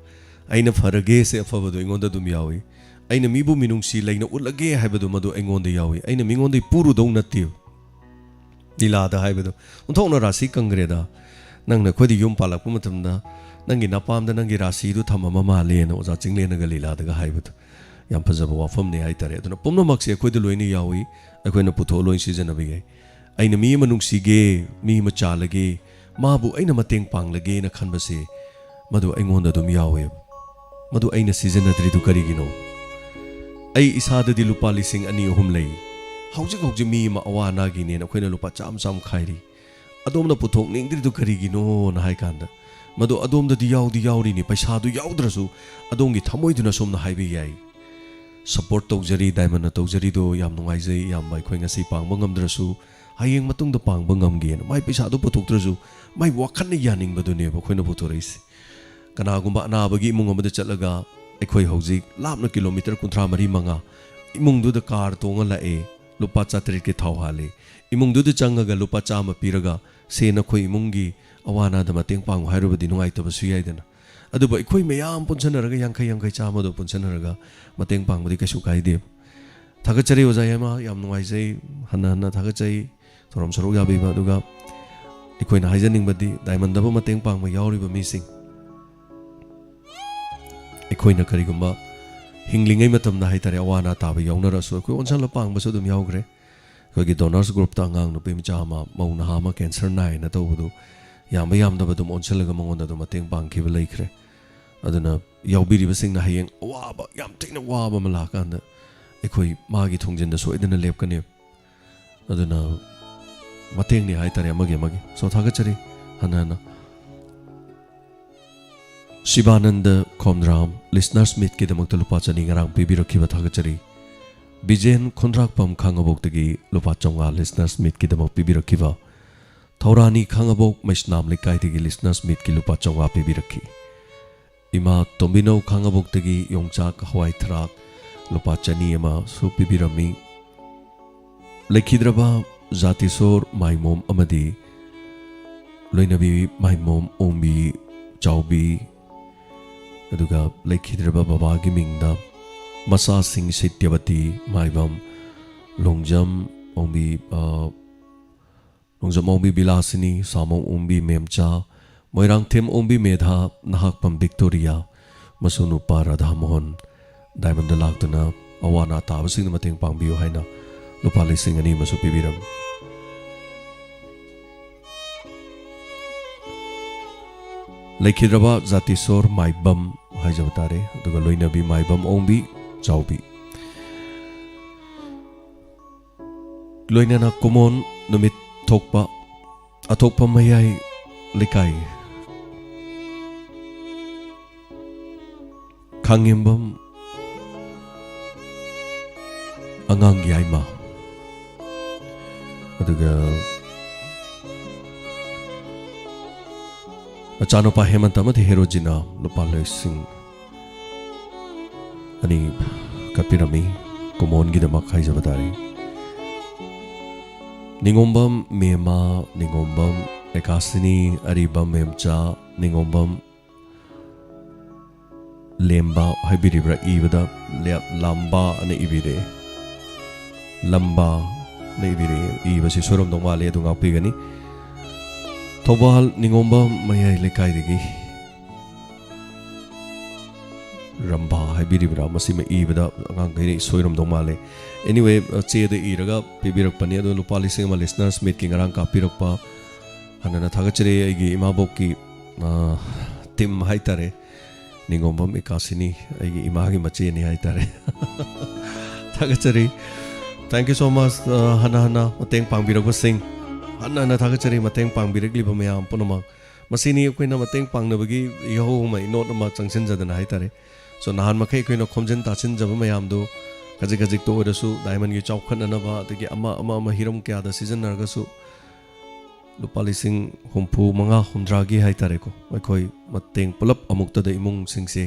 ꯑꯩꯅ ꯐꯔꯒꯦꯁꯦ ꯑꯐꯕꯗꯣ ꯑꯩꯉꯣꯟꯗ ꯑꯗꯨꯝ ꯌꯥꯎꯏ꯫ ꯑꯩꯅ ꯃꯤꯕꯨ ꯃꯤꯅꯨꯡꯁꯤ ꯂꯩꯅ ꯎꯠꯂꯒꯦ ꯍꯥꯏꯕꯗꯣ ꯃꯗꯨ ꯑꯩꯉꯣꯟꯗ ꯌꯥꯎꯏ꯫ ꯑꯩꯅ ꯃꯤꯉꯣꯟꯗꯒꯤ ꯄꯨꯔꯨꯗꯧ ꯅꯠꯇꯦꯕ꯫ ꯂꯤꯂꯥꯗ ꯍꯥꯏꯕꯗꯣ, "ꯑꯣꯟꯊꯣꯛꯅ ꯔꯥꯁꯤ ꯀꯪꯈ꯭ꯔꯦꯗ, ꯅꯪꯅ ꯑꯩꯈꯣꯏꯗ ꯌꯨꯝ ꯄꯥꯜꯂꯛꯄ ꯃꯇꯝꯗ ꯅꯪꯒꯤ ꯅꯄꯥꯝꯗ ꯅꯪꯒꯤ ꯔꯥꯁꯤꯗꯨ ꯊꯝꯃꯝꯕ ꯃꯥꯜꯂꯦꯅ" ꯑꯣꯖꯥ ꯆꯤꯡꯂꯦꯟꯅꯒ ꯂꯤꯂꯥꯗꯒ ꯍꯥꯏꯕꯗꯣ꯫ ꯌꯥꯝ ꯐꯖꯕ ꯋꯥꯐꯝꯅꯤ ꯍꯥꯏꯇꯥꯔꯦ꯫ ꯑꯗꯨꯅ ꯄꯨꯝꯅꯃꯛꯁꯦ ꯑꯩꯈꯣꯏꯗ ꯂꯣꯏꯅ ꯌꯥꯎꯏ, ꯑꯩꯈꯣꯏꯅ ꯄꯨꯊꯣꯛꯑ ꯂꯣꯏ ꯁꯤꯖꯤꯟꯅꯕ ꯌꯥꯏ꯫ ꯑꯩꯅ ꯃꯤ ꯑꯃ ꯅꯨꯡꯁꯤꯒꯦ, ꯃꯤ ꯑꯃ ꯆꯥꯜꯂꯒꯦ, ꯃꯥꯕꯨ ꯑꯩꯅ ꯃꯇꯦꯡ ꯄꯥꯡꯂꯒꯦꯅ ꯈꯟꯕꯁꯦ, ꯃꯗꯨ ꯑꯩꯉꯣꯟꯗ ꯑꯗꯨꯝ ꯌꯥꯎꯋꯦꯕ꯫ ꯃꯗꯨ ꯑꯩꯅ ꯁꯤꯖꯤꯟꯅꯗ꯭ꯔꯤꯗꯨ ꯀꯔꯤꯒꯤꯅꯣ? ꯑꯩ ꯏꯁꯥꯗꯗꯤ ꯂꯨꯄꯥ ꯂꯤꯁꯤꯡ ꯑꯅꯤ ꯑꯍꯨꯝ ꯂꯩ꯫ ꯍꯧꯖꯤꯛ ꯍꯧꯖꯤꯛ ꯃꯤ ꯑꯃ ꯑꯋꯥ ꯑꯅꯥꯒꯤꯅꯦꯅ ꯑꯩꯈꯣꯏꯅ ꯂꯨꯄꯥ ꯆꯥꯝꯃ ꯆꯥꯝꯃ ꯈꯥꯏꯔꯤ꯫ ꯑꯗꯣꯝꯅ ꯄꯨꯊꯣꯛꯅꯤꯡꯗ꯭ꯔꯤꯗꯨ ꯀꯔꯤꯒꯤꯅꯣꯅ ꯍꯥꯏ ꯀꯥꯟꯗ, ꯃꯗꯨ ꯑꯗꯣꯝꯗꯗꯤ ꯌꯥꯎꯗꯤ ꯌꯥꯎꯔꯤꯅꯤ, ꯄꯩꯁꯥꯗꯨ ꯌꯥꯎꯗ꯭ꯔꯁꯨ ꯑꯗꯣꯝꯒꯤ ꯊꯃꯣꯏꯗꯨꯅ ꯁꯣꯝꯅ ꯍꯥꯏꯕ ꯌꯥꯏ, "ꯁꯞꯄꯣꯔꯠ ꯇꯧꯖꯔꯤ, ꯗꯥꯏꯃꯟꯅ ꯇꯧꯖꯔꯤꯗꯣ ꯌꯥꯝ ꯅꯨꯡꯉꯥꯏꯖꯩ ꯏꯌꯥꯝꯕ, ꯑꯩꯈꯣꯏ ꯉꯁꯤ ꯄꯥꯡꯕ ꯉꯝꯗ꯭ꯔꯁꯨ ꯍꯌꯦꯡ ꯃꯇꯨꯡꯗ ꯄꯥꯡꯕ ꯉꯝꯒꯦꯅ"꯫ ꯃꯥꯏ ꯄꯩꯁꯥꯗꯨ ꯄꯨꯊꯣꯛꯇ꯭ꯔꯁꯨ ꯃꯥꯏ ꯋꯥꯈꯜꯅ ꯌꯥꯅꯤꯡꯕꯗꯨꯅꯦꯕ ꯑꯩꯈꯣꯏꯅ ꯄꯨꯊꯣꯔꯛꯏꯁꯦ꯫ ꯀꯅꯥꯒꯨꯝꯕ ꯑꯅꯥꯕꯒꯤ ꯏꯃꯨꯡ ꯑꯃꯗ ꯆꯠꯂꯒ, ꯑꯩꯈꯣꯏ ꯍꯧꯖꯤꯛ ꯂꯥꯞꯅ ꯀꯤꯂꯣꯃꯤꯇꯔ ꯀꯨꯟꯊ꯭ꯔꯥ ꯃꯔꯤ ꯃꯉꯥ, ꯏꯃꯨꯡꯗꯨꯗ ꯀꯥꯔ ꯇꯣꯡꯉ ꯂꯥꯛꯑꯦ, ꯂꯨꯄꯥ ꯆꯥꯇꯔꯦꯠꯀꯤ ꯊꯥꯎ ꯍꯥꯜꯂꯦ, ꯏꯃꯨꯡꯗꯨꯗ ꯆꯪꯉꯒ ꯂꯨꯄꯥ ꯆꯥꯝꯃ ꯄꯤꯔꯒ, "ꯁꯦ, ꯅꯈꯣꯏ ꯏꯃꯨꯡꯒꯤ ꯑꯋꯥ ꯑꯅꯥꯗ ꯃꯇꯦꯡ ꯄꯥꯡꯉꯨ" ꯍꯥꯏꯔꯨꯕꯗꯤ ꯅꯨꯡꯉꯥꯏꯇꯕꯁꯨ ꯌꯥꯏꯗꯅ꯫ ꯑꯗꯨꯕꯨ ꯑꯩꯈꯣꯏ ꯃꯌꯥꯝ ꯄꯨꯟꯁꯤꯟꯅꯔꯒ, ꯌꯥꯡꯈꯩ ꯌꯥꯡꯈꯩ, ꯆꯥꯝꯃꯗꯣ ꯄꯨꯟꯁꯤꯟꯅꯔꯒ ꯃꯇꯦꯡ ꯄꯥꯡꯕꯗꯤ ꯀꯩꯁꯨ ꯀꯥꯏꯗꯦ꯫ ꯊꯥꯒꯠꯆꯔꯤ ꯑꯣꯖꯥ ꯌꯥꯏꯃ, ꯌꯥꯝ ꯅꯨꯡꯉꯥꯏꯖꯩ, ꯍꯟꯅ ꯍꯟꯅ ꯊꯥꯒꯠꯆꯩ ꯊꯧꯔꯝ ꯁꯔꯨꯛ ꯌꯥꯕꯤꯕ꯫ ꯑꯗꯨꯒ ꯑꯩꯈꯣꯏꯅ ꯍꯥꯏꯖꯅꯤꯡꯕꯗꯤ, ꯗꯥꯏꯃꯟꯗꯕꯨ ꯃꯇꯦꯡ ꯄꯥꯡꯕ ꯌꯥꯎꯔꯤꯕ ꯃꯤꯁꯤꯡ, ꯑꯩꯈꯣꯏꯅ ꯀꯔꯤꯒꯨꯝꯕ ꯍꯤꯡꯂꯤꯉꯩ ꯃꯇꯝꯗ ꯍꯥꯏꯇꯥꯔꯦ, ꯑꯋꯥ ꯑꯅꯥ ꯇꯥꯕ ꯌꯥꯎꯅꯔꯁꯨ ꯑꯩꯈꯣꯏ ꯑꯣꯟꯁꯜꯂ ꯄꯥꯡꯕꯁꯨ ꯑꯗꯨꯝ ꯌꯥꯎꯈ꯭ꯔꯦ꯫ ꯑꯩꯈꯣꯏꯒꯤ ꯗꯣꯅꯔꯁ ꯒ꯭ꯔꯨꯞꯇ ꯑꯉꯥꯡ ꯅꯨꯄꯤ ꯃꯆꯥ ꯑꯃ, ꯃꯧ ꯅꯍꯥ ꯑꯃ ꯀꯦꯟꯁꯔ ꯅꯥꯏꯅ ꯇꯧꯕꯗꯨ, ꯌꯥꯝꯕ ꯌꯥꯝꯗꯕ ꯑꯗꯨꯝ ꯑꯣꯟꯁꯤꯜꯂꯒ ꯃꯉꯣꯟꯗ ꯑꯗꯨꯝ ꯃꯇꯦꯡ ꯄꯥꯡꯈꯤꯕ ꯂꯩꯈ꯭ꯔꯦ꯫ ꯑꯗꯨꯅ ꯌꯥꯎꯕꯤꯔꯤꯕꯁꯤꯡꯅ ꯍꯌꯦꯡ ꯑꯋꯥꯕ, ꯌꯥꯝ ꯊꯤꯅ ꯋꯥꯕ ꯑꯃ ꯂꯥꯛꯑꯀꯥꯟꯗ ꯑꯩꯈꯣꯏ ꯃꯥꯒꯤ ꯊꯣꯡꯖꯤꯟꯗ ꯁꯣꯏꯗꯅ ꯂꯦꯞꯀꯅꯤ꯫ ꯑꯗꯨꯅ ꯃꯇꯦꯡꯅꯤ ꯍꯥꯏꯇꯥꯔꯦ ꯑꯃꯒꯤ ꯑꯃꯒꯤ꯫ ꯁꯣ ꯊꯥꯒꯠꯆꯔꯤ ꯍꯟꯅ ꯍꯟꯅ꯫ ꯁꯤꯕꯥꯅꯟꯗ ꯈꯣꯝꯗ꯭ꯔꯥꯝ ꯂꯤꯁꯅꯔꯁ ꯃꯤꯠꯀꯤꯗꯃꯛꯇ ꯂꯨꯄꯥ ꯆꯅꯤ ꯉꯔꯥꯡ ꯄꯤꯕꯤꯔꯛꯈꯤꯕ ꯊꯥꯒꯠꯆꯔꯤ꯫ ꯕꯤꯖꯦꯟ ꯈꯣꯟꯗ꯭ꯔꯥꯛꯄꯝ ꯈꯥꯉꯕꯣꯛꯇꯒꯤ ꯂꯨꯄꯥ ꯆꯥꯝꯃꯉꯥ ꯂꯤꯁꯅꯔꯁ ꯃꯤꯠꯀꯤꯗꯃꯛ ꯄꯤꯕꯤꯔꯛꯈꯤꯕ꯫ ꯊꯧꯔꯥꯅꯤ ꯈꯥꯉꯕꯣꯛ ꯃꯩꯁꯅꯥꯝ ꯂꯩꯀꯥꯏꯗꯒꯤ ꯂꯤꯁꯅꯔꯁ ꯃꯤꯠꯀꯤ ꯂꯨꯄꯥ ꯆꯥꯝꯃꯉꯥ ꯄꯤꯕꯤꯔꯛꯈꯤ꯫ ꯏꯃꯥ ꯇꯣꯝꯕꯤꯅꯧ ꯈꯥꯉꯕꯣꯛꯇꯒꯤ ꯌꯣꯡꯆꯥꯛ ꯍꯋꯥꯏ ꯊꯔꯥꯛ ꯂꯨꯄꯥ ꯆꯅꯤ ꯑꯃꯁꯨ ꯄꯤꯕꯤꯔꯝꯃꯤ꯫ ꯂꯩꯈꯤꯗ꯭ꯔꯕ ꯖꯥꯇꯤꯁꯣꯔ ꯃꯥꯏꯃꯣꯝ ꯑꯃꯗꯤ ꯂꯣꯏꯅꯕꯤ ꯃꯥꯏꯃꯣꯝ ꯑꯣꯡꯕꯤ ꯆꯥꯎꯕꯤ, ꯑꯗꯨꯒ ꯂꯩꯈꯤꯗ꯭ꯔꯕ ꯕꯕꯥꯒꯤ ꯃꯤꯡꯗ ꯃꯆꯥꯁꯤꯡ ꯁꯤꯇ꯭ꯌꯕꯇꯤ, ꯃꯥꯏꯕꯝ, ꯂꯣꯡꯖꯝ, ꯑꯣꯡꯕꯤ, ꯑ, ꯅꯣꯡꯖꯝ ꯑꯣꯡꯕꯤ ꯕꯤꯂꯥꯁꯤꯅꯤ, ꯁꯥꯃꯧ ꯑꯣꯡꯕꯤ ꯃꯦꯝꯆꯥ, ꯃꯣꯏꯔꯥꯡꯊꯦꯝ ꯑꯣꯡꯕꯤ ꯃꯦꯙꯥ, ꯅꯍꯥꯛꯄꯝ ꯕꯤꯛꯇꯣꯔꯤꯌꯥ, ꯃꯁꯨ ꯅꯨꯄꯥ ꯔꯥꯙꯥ ꯃꯣꯍꯟ, ꯗꯥꯏꯃꯟꯗ ꯂꯥꯛꯇꯨꯅ ꯑꯋꯥ ꯑꯅꯥ ꯇꯥꯕꯁꯤꯡꯗ ꯃꯇꯦꯡ ꯄꯥꯡꯕꯤꯌꯨ ꯍꯥꯏꯅ ꯂꯨꯄꯥ ꯂꯤꯁꯤꯡ ꯑꯅꯤ ꯑꯃꯁꯨ ꯄꯤꯕꯤꯔꯝꯃꯤ꯫ ꯂꯩꯈꯤꯗ꯭ꯔꯕ ꯖꯥꯇꯤꯁꯣꯔ ꯃꯥꯏꯕꯝ ꯍꯥꯏꯖꯕ ꯇꯥꯔꯦ, ꯑꯗꯨꯒ ꯂꯣꯏꯅꯕꯤ ꯃꯥꯏꯕꯝ ꯑꯣꯡꯕꯤ ꯆꯥꯎꯕꯤ, ꯂꯣꯏꯅꯅ ꯀꯨꯃꯣꯟ ꯅꯨꯃꯤꯠ ꯊꯣꯛꯄ ꯑꯊꯣꯛꯄ ꯃꯌꯥꯏ ꯂꯩꯀꯥꯏ ꯈꯥꯡꯉꯦꯝꯕꯝ ꯑꯉꯥꯡ ꯌꯥꯏꯃ, ꯑꯗꯨꯒ ꯃꯆꯥꯅꯨꯄꯥ ꯍꯦꯃꯟꯇ ꯑꯃꯗꯤ ꯍꯦꯔꯣꯖꯤꯅ ꯂꯨꯄꯥ ꯂꯤꯁꯤꯡ ꯑꯅꯤ ꯀꯠꯄꯤꯔꯝꯃꯤ꯫ ꯀꯨꯃꯣꯟꯒꯤꯗꯃꯛ ꯍꯥꯏꯖꯕ ꯇꯥꯔꯦ꯫ ꯅꯤꯉꯣꯝꯕꯝ ꯃꯦꯃꯥ, ꯅꯤꯉꯣꯝꯕꯝ ꯂꯦꯀꯥꯁꯤꯅꯤ, ꯑꯔꯤꯕꯝ ꯃꯦꯝꯆꯥ, ꯅꯤꯉꯣꯝꯕꯝ ꯂꯦꯝꯕ ꯍꯥꯏꯕꯤꯔꯤꯕ꯭ꯔꯥ? ꯏꯕꯗ ꯂꯦ-, ꯂꯥꯝꯕ ꯑꯅ ꯏꯕꯤꯔꯛꯑꯦ꯫ ꯂꯝꯕ ꯑꯅ ꯏꯕꯤꯔꯛꯑꯦ꯫ ꯏꯕꯁꯤ ꯁꯣꯏꯔꯝꯗꯧ ꯃꯥꯜꯂꯦ, ꯑꯗꯨ ꯉꯥꯛꯄꯤꯒꯅꯤ꯫ ꯊꯧꯕꯥꯜ ꯅꯤꯉꯣꯝꯕꯝ ꯃꯌꯥꯏ ꯂꯩꯀꯥꯏꯗꯒꯤ ꯔꯝꯕꯥ ꯍꯥꯏꯕꯤꯔꯤꯕ꯭ꯔꯥ? ꯃꯁꯤꯃ ꯏꯕꯗ ꯑꯉꯥꯡꯈꯩꯅ ꯁꯣꯏꯔꯝꯗꯧ ꯃꯥꯜꯂꯦ꯫ Anyway, ꯆꯦꯗ ꯏꯔꯒ ꯄꯤꯕꯤꯔꯛꯄꯅꯤ꯫ ꯑꯗꯣ ꯂꯨꯄꯥ ꯂꯤꯁꯤꯡ ꯑꯃ listeners meetꯀꯤ ꯉꯔꯥꯡ ꯀꯥꯞꯄꯤꯔꯛꯄ꯫ ꯍꯟꯅ ꯊꯥꯒꯠꯆꯔꯤ ꯑꯩꯒꯤ ꯏꯃꯥꯕꯣꯛꯀꯤ, ꯑ, team ꯍꯥꯏꯇꯥꯔꯦ꯫ ꯅꯤꯉꯣꯝꯕꯝ ꯏꯀꯥꯁꯤꯅꯤ ꯑꯩꯒꯤ ꯏꯃꯥꯒꯤ ꯃꯆꯦꯅꯤ ꯍꯥꯏꯇꯥꯔꯦ꯫ ꯊꯥꯒꯠꯆꯔꯤ꯫ Thank you so much, ꯑ, ꯍꯟꯅ ꯍꯟꯅ ꯃꯇꯦꯡ ꯄꯥꯡꯕꯤꯔꯛꯄꯁꯤꯡ꯫ ꯍꯟꯅ ꯍꯟꯅ ꯊꯥꯒꯠꯆꯔꯤ ꯃꯇꯦꯡ ꯄꯥꯡꯕꯤꯔꯛꯂꯤꯕ ꯃꯌꯥꯝ ꯄꯨꯝꯅꯃꯛ꯫ ꯃꯁꯤꯅꯤ ꯑꯩꯈꯣꯏꯅ ꯃꯇꯦꯡ ꯄꯥꯡꯅꯕꯒꯤ ꯏꯍꯧ ꯑꯃ, ꯏꯅꯣꯠ ꯑꯃ ꯆꯪꯁꯤꯟꯖꯗꯅ ꯍꯥꯏꯇꯥꯔꯦ꯫ So, ꯅꯍꯥꯟ ꯃꯈꯩ ꯑꯩꯈꯣꯏꯅ ꯈꯣꯝꯖꯤꯟ ꯇꯥꯁꯤꯟꯖꯕ ꯃꯌꯥꯝꯗꯨ ꯈꯖꯤꯛ ꯈꯖꯤꯛꯇ ꯑꯣꯏꯔꯁꯨ ꯗꯥꯏꯃꯟꯒꯤ ꯆꯥꯎꯈꯠꯅꯅꯕ, ꯑꯗꯒꯤ ꯑꯃ, ꯑꯃ, ꯑꯃ ꯍꯤꯔꯝ ꯀꯌꯥꯗ ꯁꯤꯖꯤꯟꯅꯔꯒꯁꯨ ꯂꯨꯄꯥ ꯂꯤꯁꯤꯡ ꯍꯨꯝꯐꯨ ꯃꯉꯥ, ꯍꯨꯝꯗ꯭ꯔꯥꯒꯤ ꯍꯥꯏꯇꯥꯔꯦꯀꯣ, ꯑꯩꯈꯣꯏ ꯃꯇꯦꯡ ꯄꯨꯂꯞ ꯑꯃꯨꯛꯇꯗ ꯏꯃꯨꯡꯁꯤꯡꯁꯦ,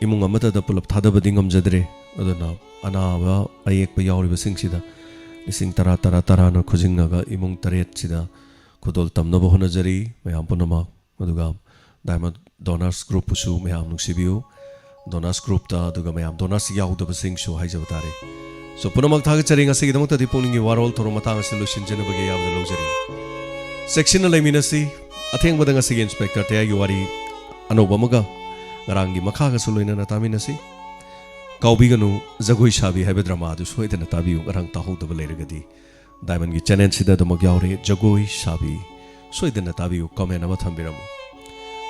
ꯏꯃꯨꯡ ꯑꯃꯠꯇꯗ ꯄꯨꯂꯞ ꯊꯥꯗꯕꯗꯤ ꯉꯝꯖꯗ꯭ꯔꯦ꯫ ꯑꯗꯨꯅ ꯑꯅꯥꯕ ꯑꯌꯦꯛꯄ ꯌꯥꯎꯔꯤꯕꯁꯤꯡꯁꯤꯗ ꯂꯤꯁꯤꯡ ꯇꯔꯥ, ꯇꯔꯥ, ꯇꯔꯥꯅ ꯈꯨꯖꯤꯡꯅꯒ ꯏꯃꯨꯡ ꯇꯔꯦꯠꯁꯤꯗ ꯈꯨꯗꯣꯜ ꯇꯝꯅꯕ ꯍꯣꯠꯅꯖꯔꯤ ꯃꯌꯥꯝ ꯄꯨꯝꯅꯃꯛ꯫ ꯑꯗꯨꯒ Diamond Donors Groupꯄꯨꯁꯨ ꯃꯌꯥꯝ ꯅꯨꯡꯁꯤꯕꯤꯌꯨ꯫ Donors Groupꯇ, ꯑꯗꯨꯒ ꯃꯌꯥꯝ donors ꯌꯥꯎꯗꯕꯁꯤꯡꯁꯨ ꯍꯥꯏꯖꯕ ꯇꯥꯔꯦ꯫ So, ꯄꯨꯝꯅꯃꯛ ꯊꯥꯒꯠꯆꯔꯤ꯫ ꯉꯁꯤꯒꯤꯗꯃꯛꯇꯗꯤ ꯄꯨꯛꯅꯤꯡꯒꯤ ꯋꯥꯔꯣꯜ ꯊꯧꯔꯝ ꯃꯇꯥꯡ ꯑꯁꯤ ꯂꯣꯏꯁꯤꯟꯖꯅꯕꯒꯤ ꯑꯌꯥꯕꯗ ꯂꯧꯖꯔꯤ꯫ ꯆꯦꯛꯁꯤꯟꯅ ꯂꯩꯃꯤꯟꯅꯁꯤ꯫ ꯑꯊꯦꯡꯕꯗ ꯉꯁꯤꯒꯤ ꯏꯟꯁꯄꯦꯛꯇꯔ ꯇꯌꯥꯏꯒꯤ ꯋꯥꯔꯤ ꯑꯅꯧꯕ ꯑꯃꯒ ꯉꯔꯥꯡꯒꯤ ꯃꯈꯥꯒꯁꯨ ꯂꯣꯏꯅꯅ ꯇꯥꯃꯤꯟꯅꯁꯤ꯫ ꯀꯥꯎꯕꯤꯒꯅꯨ, ꯖꯒꯣꯏ ꯁꯥꯕꯤ ꯍꯥꯏꯕ ꯗ꯭ꯔꯃꯥ ꯑꯗꯨ ꯁꯣꯏꯗꯅ ꯇꯥꯕꯤꯌꯨ꯫ ꯉꯔꯥꯡ ꯇꯥꯍꯧꯗꯕ ꯂꯩꯔꯒꯗꯤ ꯗꯥꯏꯃꯟꯒꯤ ꯆꯦꯅꯦꯜꯁꯤꯗ ꯑꯗꯨꯃꯛ ꯌꯥꯎꯔꯦ, ꯖꯒꯣꯏ ꯁꯥꯕꯤ꯫ ꯁꯣꯏꯗꯅ ꯇꯥꯕꯤꯌꯨ, ꯀꯃꯦꯟ ꯑꯃ ꯊꯝꯕꯤꯔꯝꯃꯨ꯫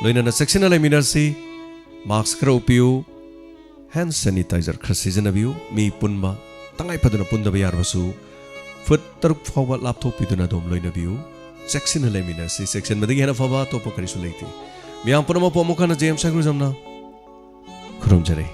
ꯂꯣꯏꯅꯅ ꯆꯦꯛꯁꯤꯟꯅ ꯂꯩꯃꯤꯟꯅꯁꯤ꯫ ꯃꯥꯛꯁ ꯈꯔ ꯎꯞꯄꯤꯌꯨ, ꯍꯦꯟ ꯁꯦꯅꯤꯇꯥꯏꯖꯔ ꯈꯔ ꯁꯤꯖꯤꯟꯅꯕꯤꯌꯨ꯫ ꯃꯤ ꯄꯨꯟꯕ ꯇꯉꯥꯏ ꯐꯗꯅ ꯄꯨꯟꯗꯕ ꯌꯥꯔꯕꯁꯨ ꯐꯨꯠ ꯇꯔꯨꯛ ꯐꯥꯎꯕ ꯂꯥꯞꯊꯣꯛꯄꯤꯗꯨꯅ ꯑꯗꯨꯝ ꯂꯣꯏꯅꯕꯤꯌꯨ꯫ ꯆꯦꯛꯁꯤꯟꯅ ꯂꯩꯃꯤꯟꯅꯁꯤ꯫ ꯆꯦꯛꯁꯤꯟꯕꯗꯒꯤ ꯍꯦꯟꯅ ꯐꯕ ꯑꯇꯣꯞꯄ ꯀꯔꯤꯁꯨ ꯂꯩꯇꯦ꯫ ꯃꯤꯌꯥꯝ ꯄꯨꯝꯅꯃꯛꯄꯨ ꯑꯃꯨꯛ ꯍꯟꯅ ꯖꯦ ꯑꯦꯝ ꯁꯪꯒ꯭ꯔꯨꯖꯝꯅ ꯈꯨꯔꯨꯝꯖꯔꯤ꯫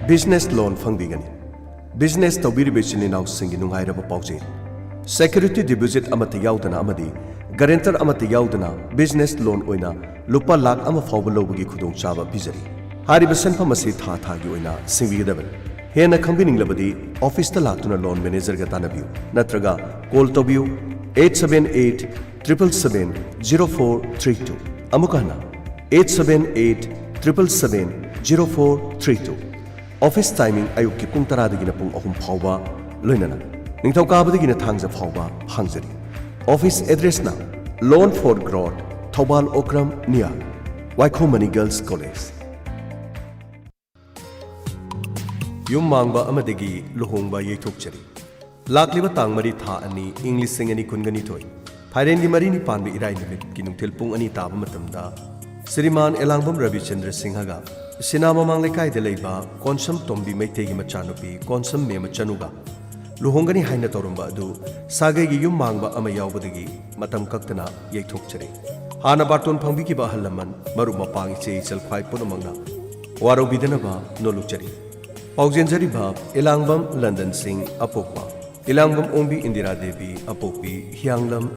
ꯕꯤꯖꯤꯅꯦꯁ ꯂꯣꯟ ꯐꯪꯕꯤꯒꯅꯤ꯫ ꯕꯤꯖꯤꯅꯦꯁ ꯇꯧꯕꯤꯔꯤꯕ ꯏꯆꯤꯜ ꯏꯅꯥꯎꯁꯤꯡꯒꯤ ꯅꯨꯡꯉꯥꯏꯔꯕ ꯄꯥꯎꯖꯦꯜ꯫ ꯁꯦꯀ꯭ꯌꯨꯔꯤꯇꯤ ꯗꯤꯄꯣꯖꯤꯠ ꯑꯃꯠꯇ ꯌꯥꯎꯗꯅ ꯑꯃꯗꯤ ꯒꯥꯔꯦꯟꯇꯔ ꯑꯃꯠꯇ ꯌꯥꯎꯗꯅ ꯕꯤꯖꯤꯅꯦꯁ ꯂꯣꯟ ꯑꯣꯏꯅ ꯂꯨꯄꯥ ꯂꯥꯈ ꯑꯃ ꯐꯥꯎꯕ ꯂꯧꯕꯒꯤ ꯈꯨꯗꯣꯡꯆꯥꯕ ꯄꯤꯖꯔꯤ꯫ ꯍꯥꯏꯔꯤꯕ ꯁꯦꯟꯐꯝ ꯑꯁꯤ ꯊꯥ ꯊꯥꯒꯤ ꯑꯣꯏꯅ ꯁꯤꯡꯕꯤꯒꯗꯕꯅꯤ꯫ ꯍꯦꯟꯅ ꯈꯪꯕꯤꯅꯤꯡꯂꯕꯗꯤ ꯑꯣꯐꯤꯁꯇ ꯂꯥꯛꯇꯨꯅ ꯂꯣꯟ ꯃꯦꯅꯦꯖꯔꯒ ꯇꯥꯟꯅꯕꯤꯌꯨ, ꯅꯠꯇ꯭ꯔꯒ ꯀꯣꯜ ꯇꯧꯕꯤꯌꯨ, eight seven eight triple seven zero four three two꯫ ꯑꯃꯨꯛꯀ ꯍꯟꯅ, eight seven eight triple seven zero four three two꯫ Office timing ꯑꯌꯨꯛꯀꯤ ꯄꯨꯡ ꯇꯔꯥꯗꯒꯤꯅ ꯄꯨꯡ ꯑꯍꯨꯝ ꯐꯥꯎꯕ, ꯂꯣꯏꯅꯅ ꯅꯤꯡꯊꯧꯀꯥꯕꯗꯒꯤꯅ ꯊꯥꯡꯖ ꯐꯥꯎꯕ ꯍꯥꯡꯖꯔꯤ꯫ ꯑꯣꯐꯤꯁ ꯑꯦꯗ꯭ꯔꯦꯁꯅ Lawn for Growth, Thoubal Okram near Waikhom Mani girls college. ꯌꯨꯝ ꯃꯥꯡꯕ ꯑꯃꯗꯒꯤ ꯂꯨꯍꯣꯡꯕ ꯌꯩꯊꯣꯛꯆꯔꯤ꯫ ꯂꯥꯛꯂꯤꯕ ꯇꯥꯡ ꯃꯔꯤ, ꯊꯥ ꯑꯅꯤ, ꯏꯪ ꯂꯤꯁꯤꯡ ꯑꯅꯤ ꯀꯨꯟꯒ ꯅꯤꯊꯣꯏ, ꯐꯥꯏꯔꯦꯟꯒꯤ ꯃꯔꯤꯅꯤ ꯄꯥꯟꯕ ꯏꯔꯥꯏ ꯅꯨꯃꯤꯠꯀꯤ ꯅꯨꯡꯊꯤꯜ ꯄꯨꯡ ꯑꯅꯤ ꯇꯥꯕ ꯃꯇꯝꯗ ꯁ꯭ꯔꯤꯃꯥꯟ ꯑꯦꯂꯥꯡꯕꯝ ꯔꯕꯤꯆꯟꯗ꯭ꯔ ꯁꯤꯡꯍꯒ ꯁꯤꯅꯥ ꯃꯃꯥꯡ ꯂꯩꯀꯥꯏꯗ ꯂꯩꯕ ꯀꯣꯟꯁꯝ ꯇꯣꯝꯕꯤ ꯃꯩꯇꯩꯒꯤ ꯃꯆꯥꯅꯨꯄꯤ ꯀꯣꯟꯁꯝ ꯃꯦꯃꯆꯅꯨꯒ ꯂꯨꯍꯣꯡꯒꯅꯤ ꯍꯥꯏꯅ ꯇꯧꯔꯝꯕ ꯑꯗꯨ ꯁꯥꯒꯩꯒꯤ ꯌꯨꯝ ꯃꯥꯡꯕ ꯑꯃ ꯌꯥꯎꯕꯗꯒꯤ ꯃꯇꯝ ꯀꯛꯇꯅ ꯌꯩꯊꯣꯛꯆꯔꯦ꯫ ꯍꯥꯟꯅ ꯕꯥꯔꯇꯣꯟ ꯐꯪꯕꯤꯈꯤꯕ ꯑꯍꯜ ꯂꯃꯟ, ꯃꯔꯨꯞ ꯃꯄꯥꯡ, ꯏꯆꯦ ꯏꯆꯜ ꯈ꯭ꯋꯥꯏ ꯄꯨꯝꯅꯃꯛꯅ ꯋꯥꯔꯧꯕꯤꯗꯅꯕ ꯅꯣꯜꯂꯨꯛꯆꯔꯤ꯫ ꯄꯥꯎꯖꯦꯟꯖꯔꯤꯕ ꯏꯂꯥꯡꯕꯝ ꯂꯟꯗꯟ ꯁꯤꯡ ꯑꯄꯣꯛꯄ, ꯏꯂꯥꯡꯕꯝ ꯑꯣꯡꯕꯤ ꯏꯟꯗꯤꯔꯥ ꯗꯦꯕꯤ ꯑꯄꯣꯛꯄꯤ, ꯍꯤꯌꯥꯡꯂꯝ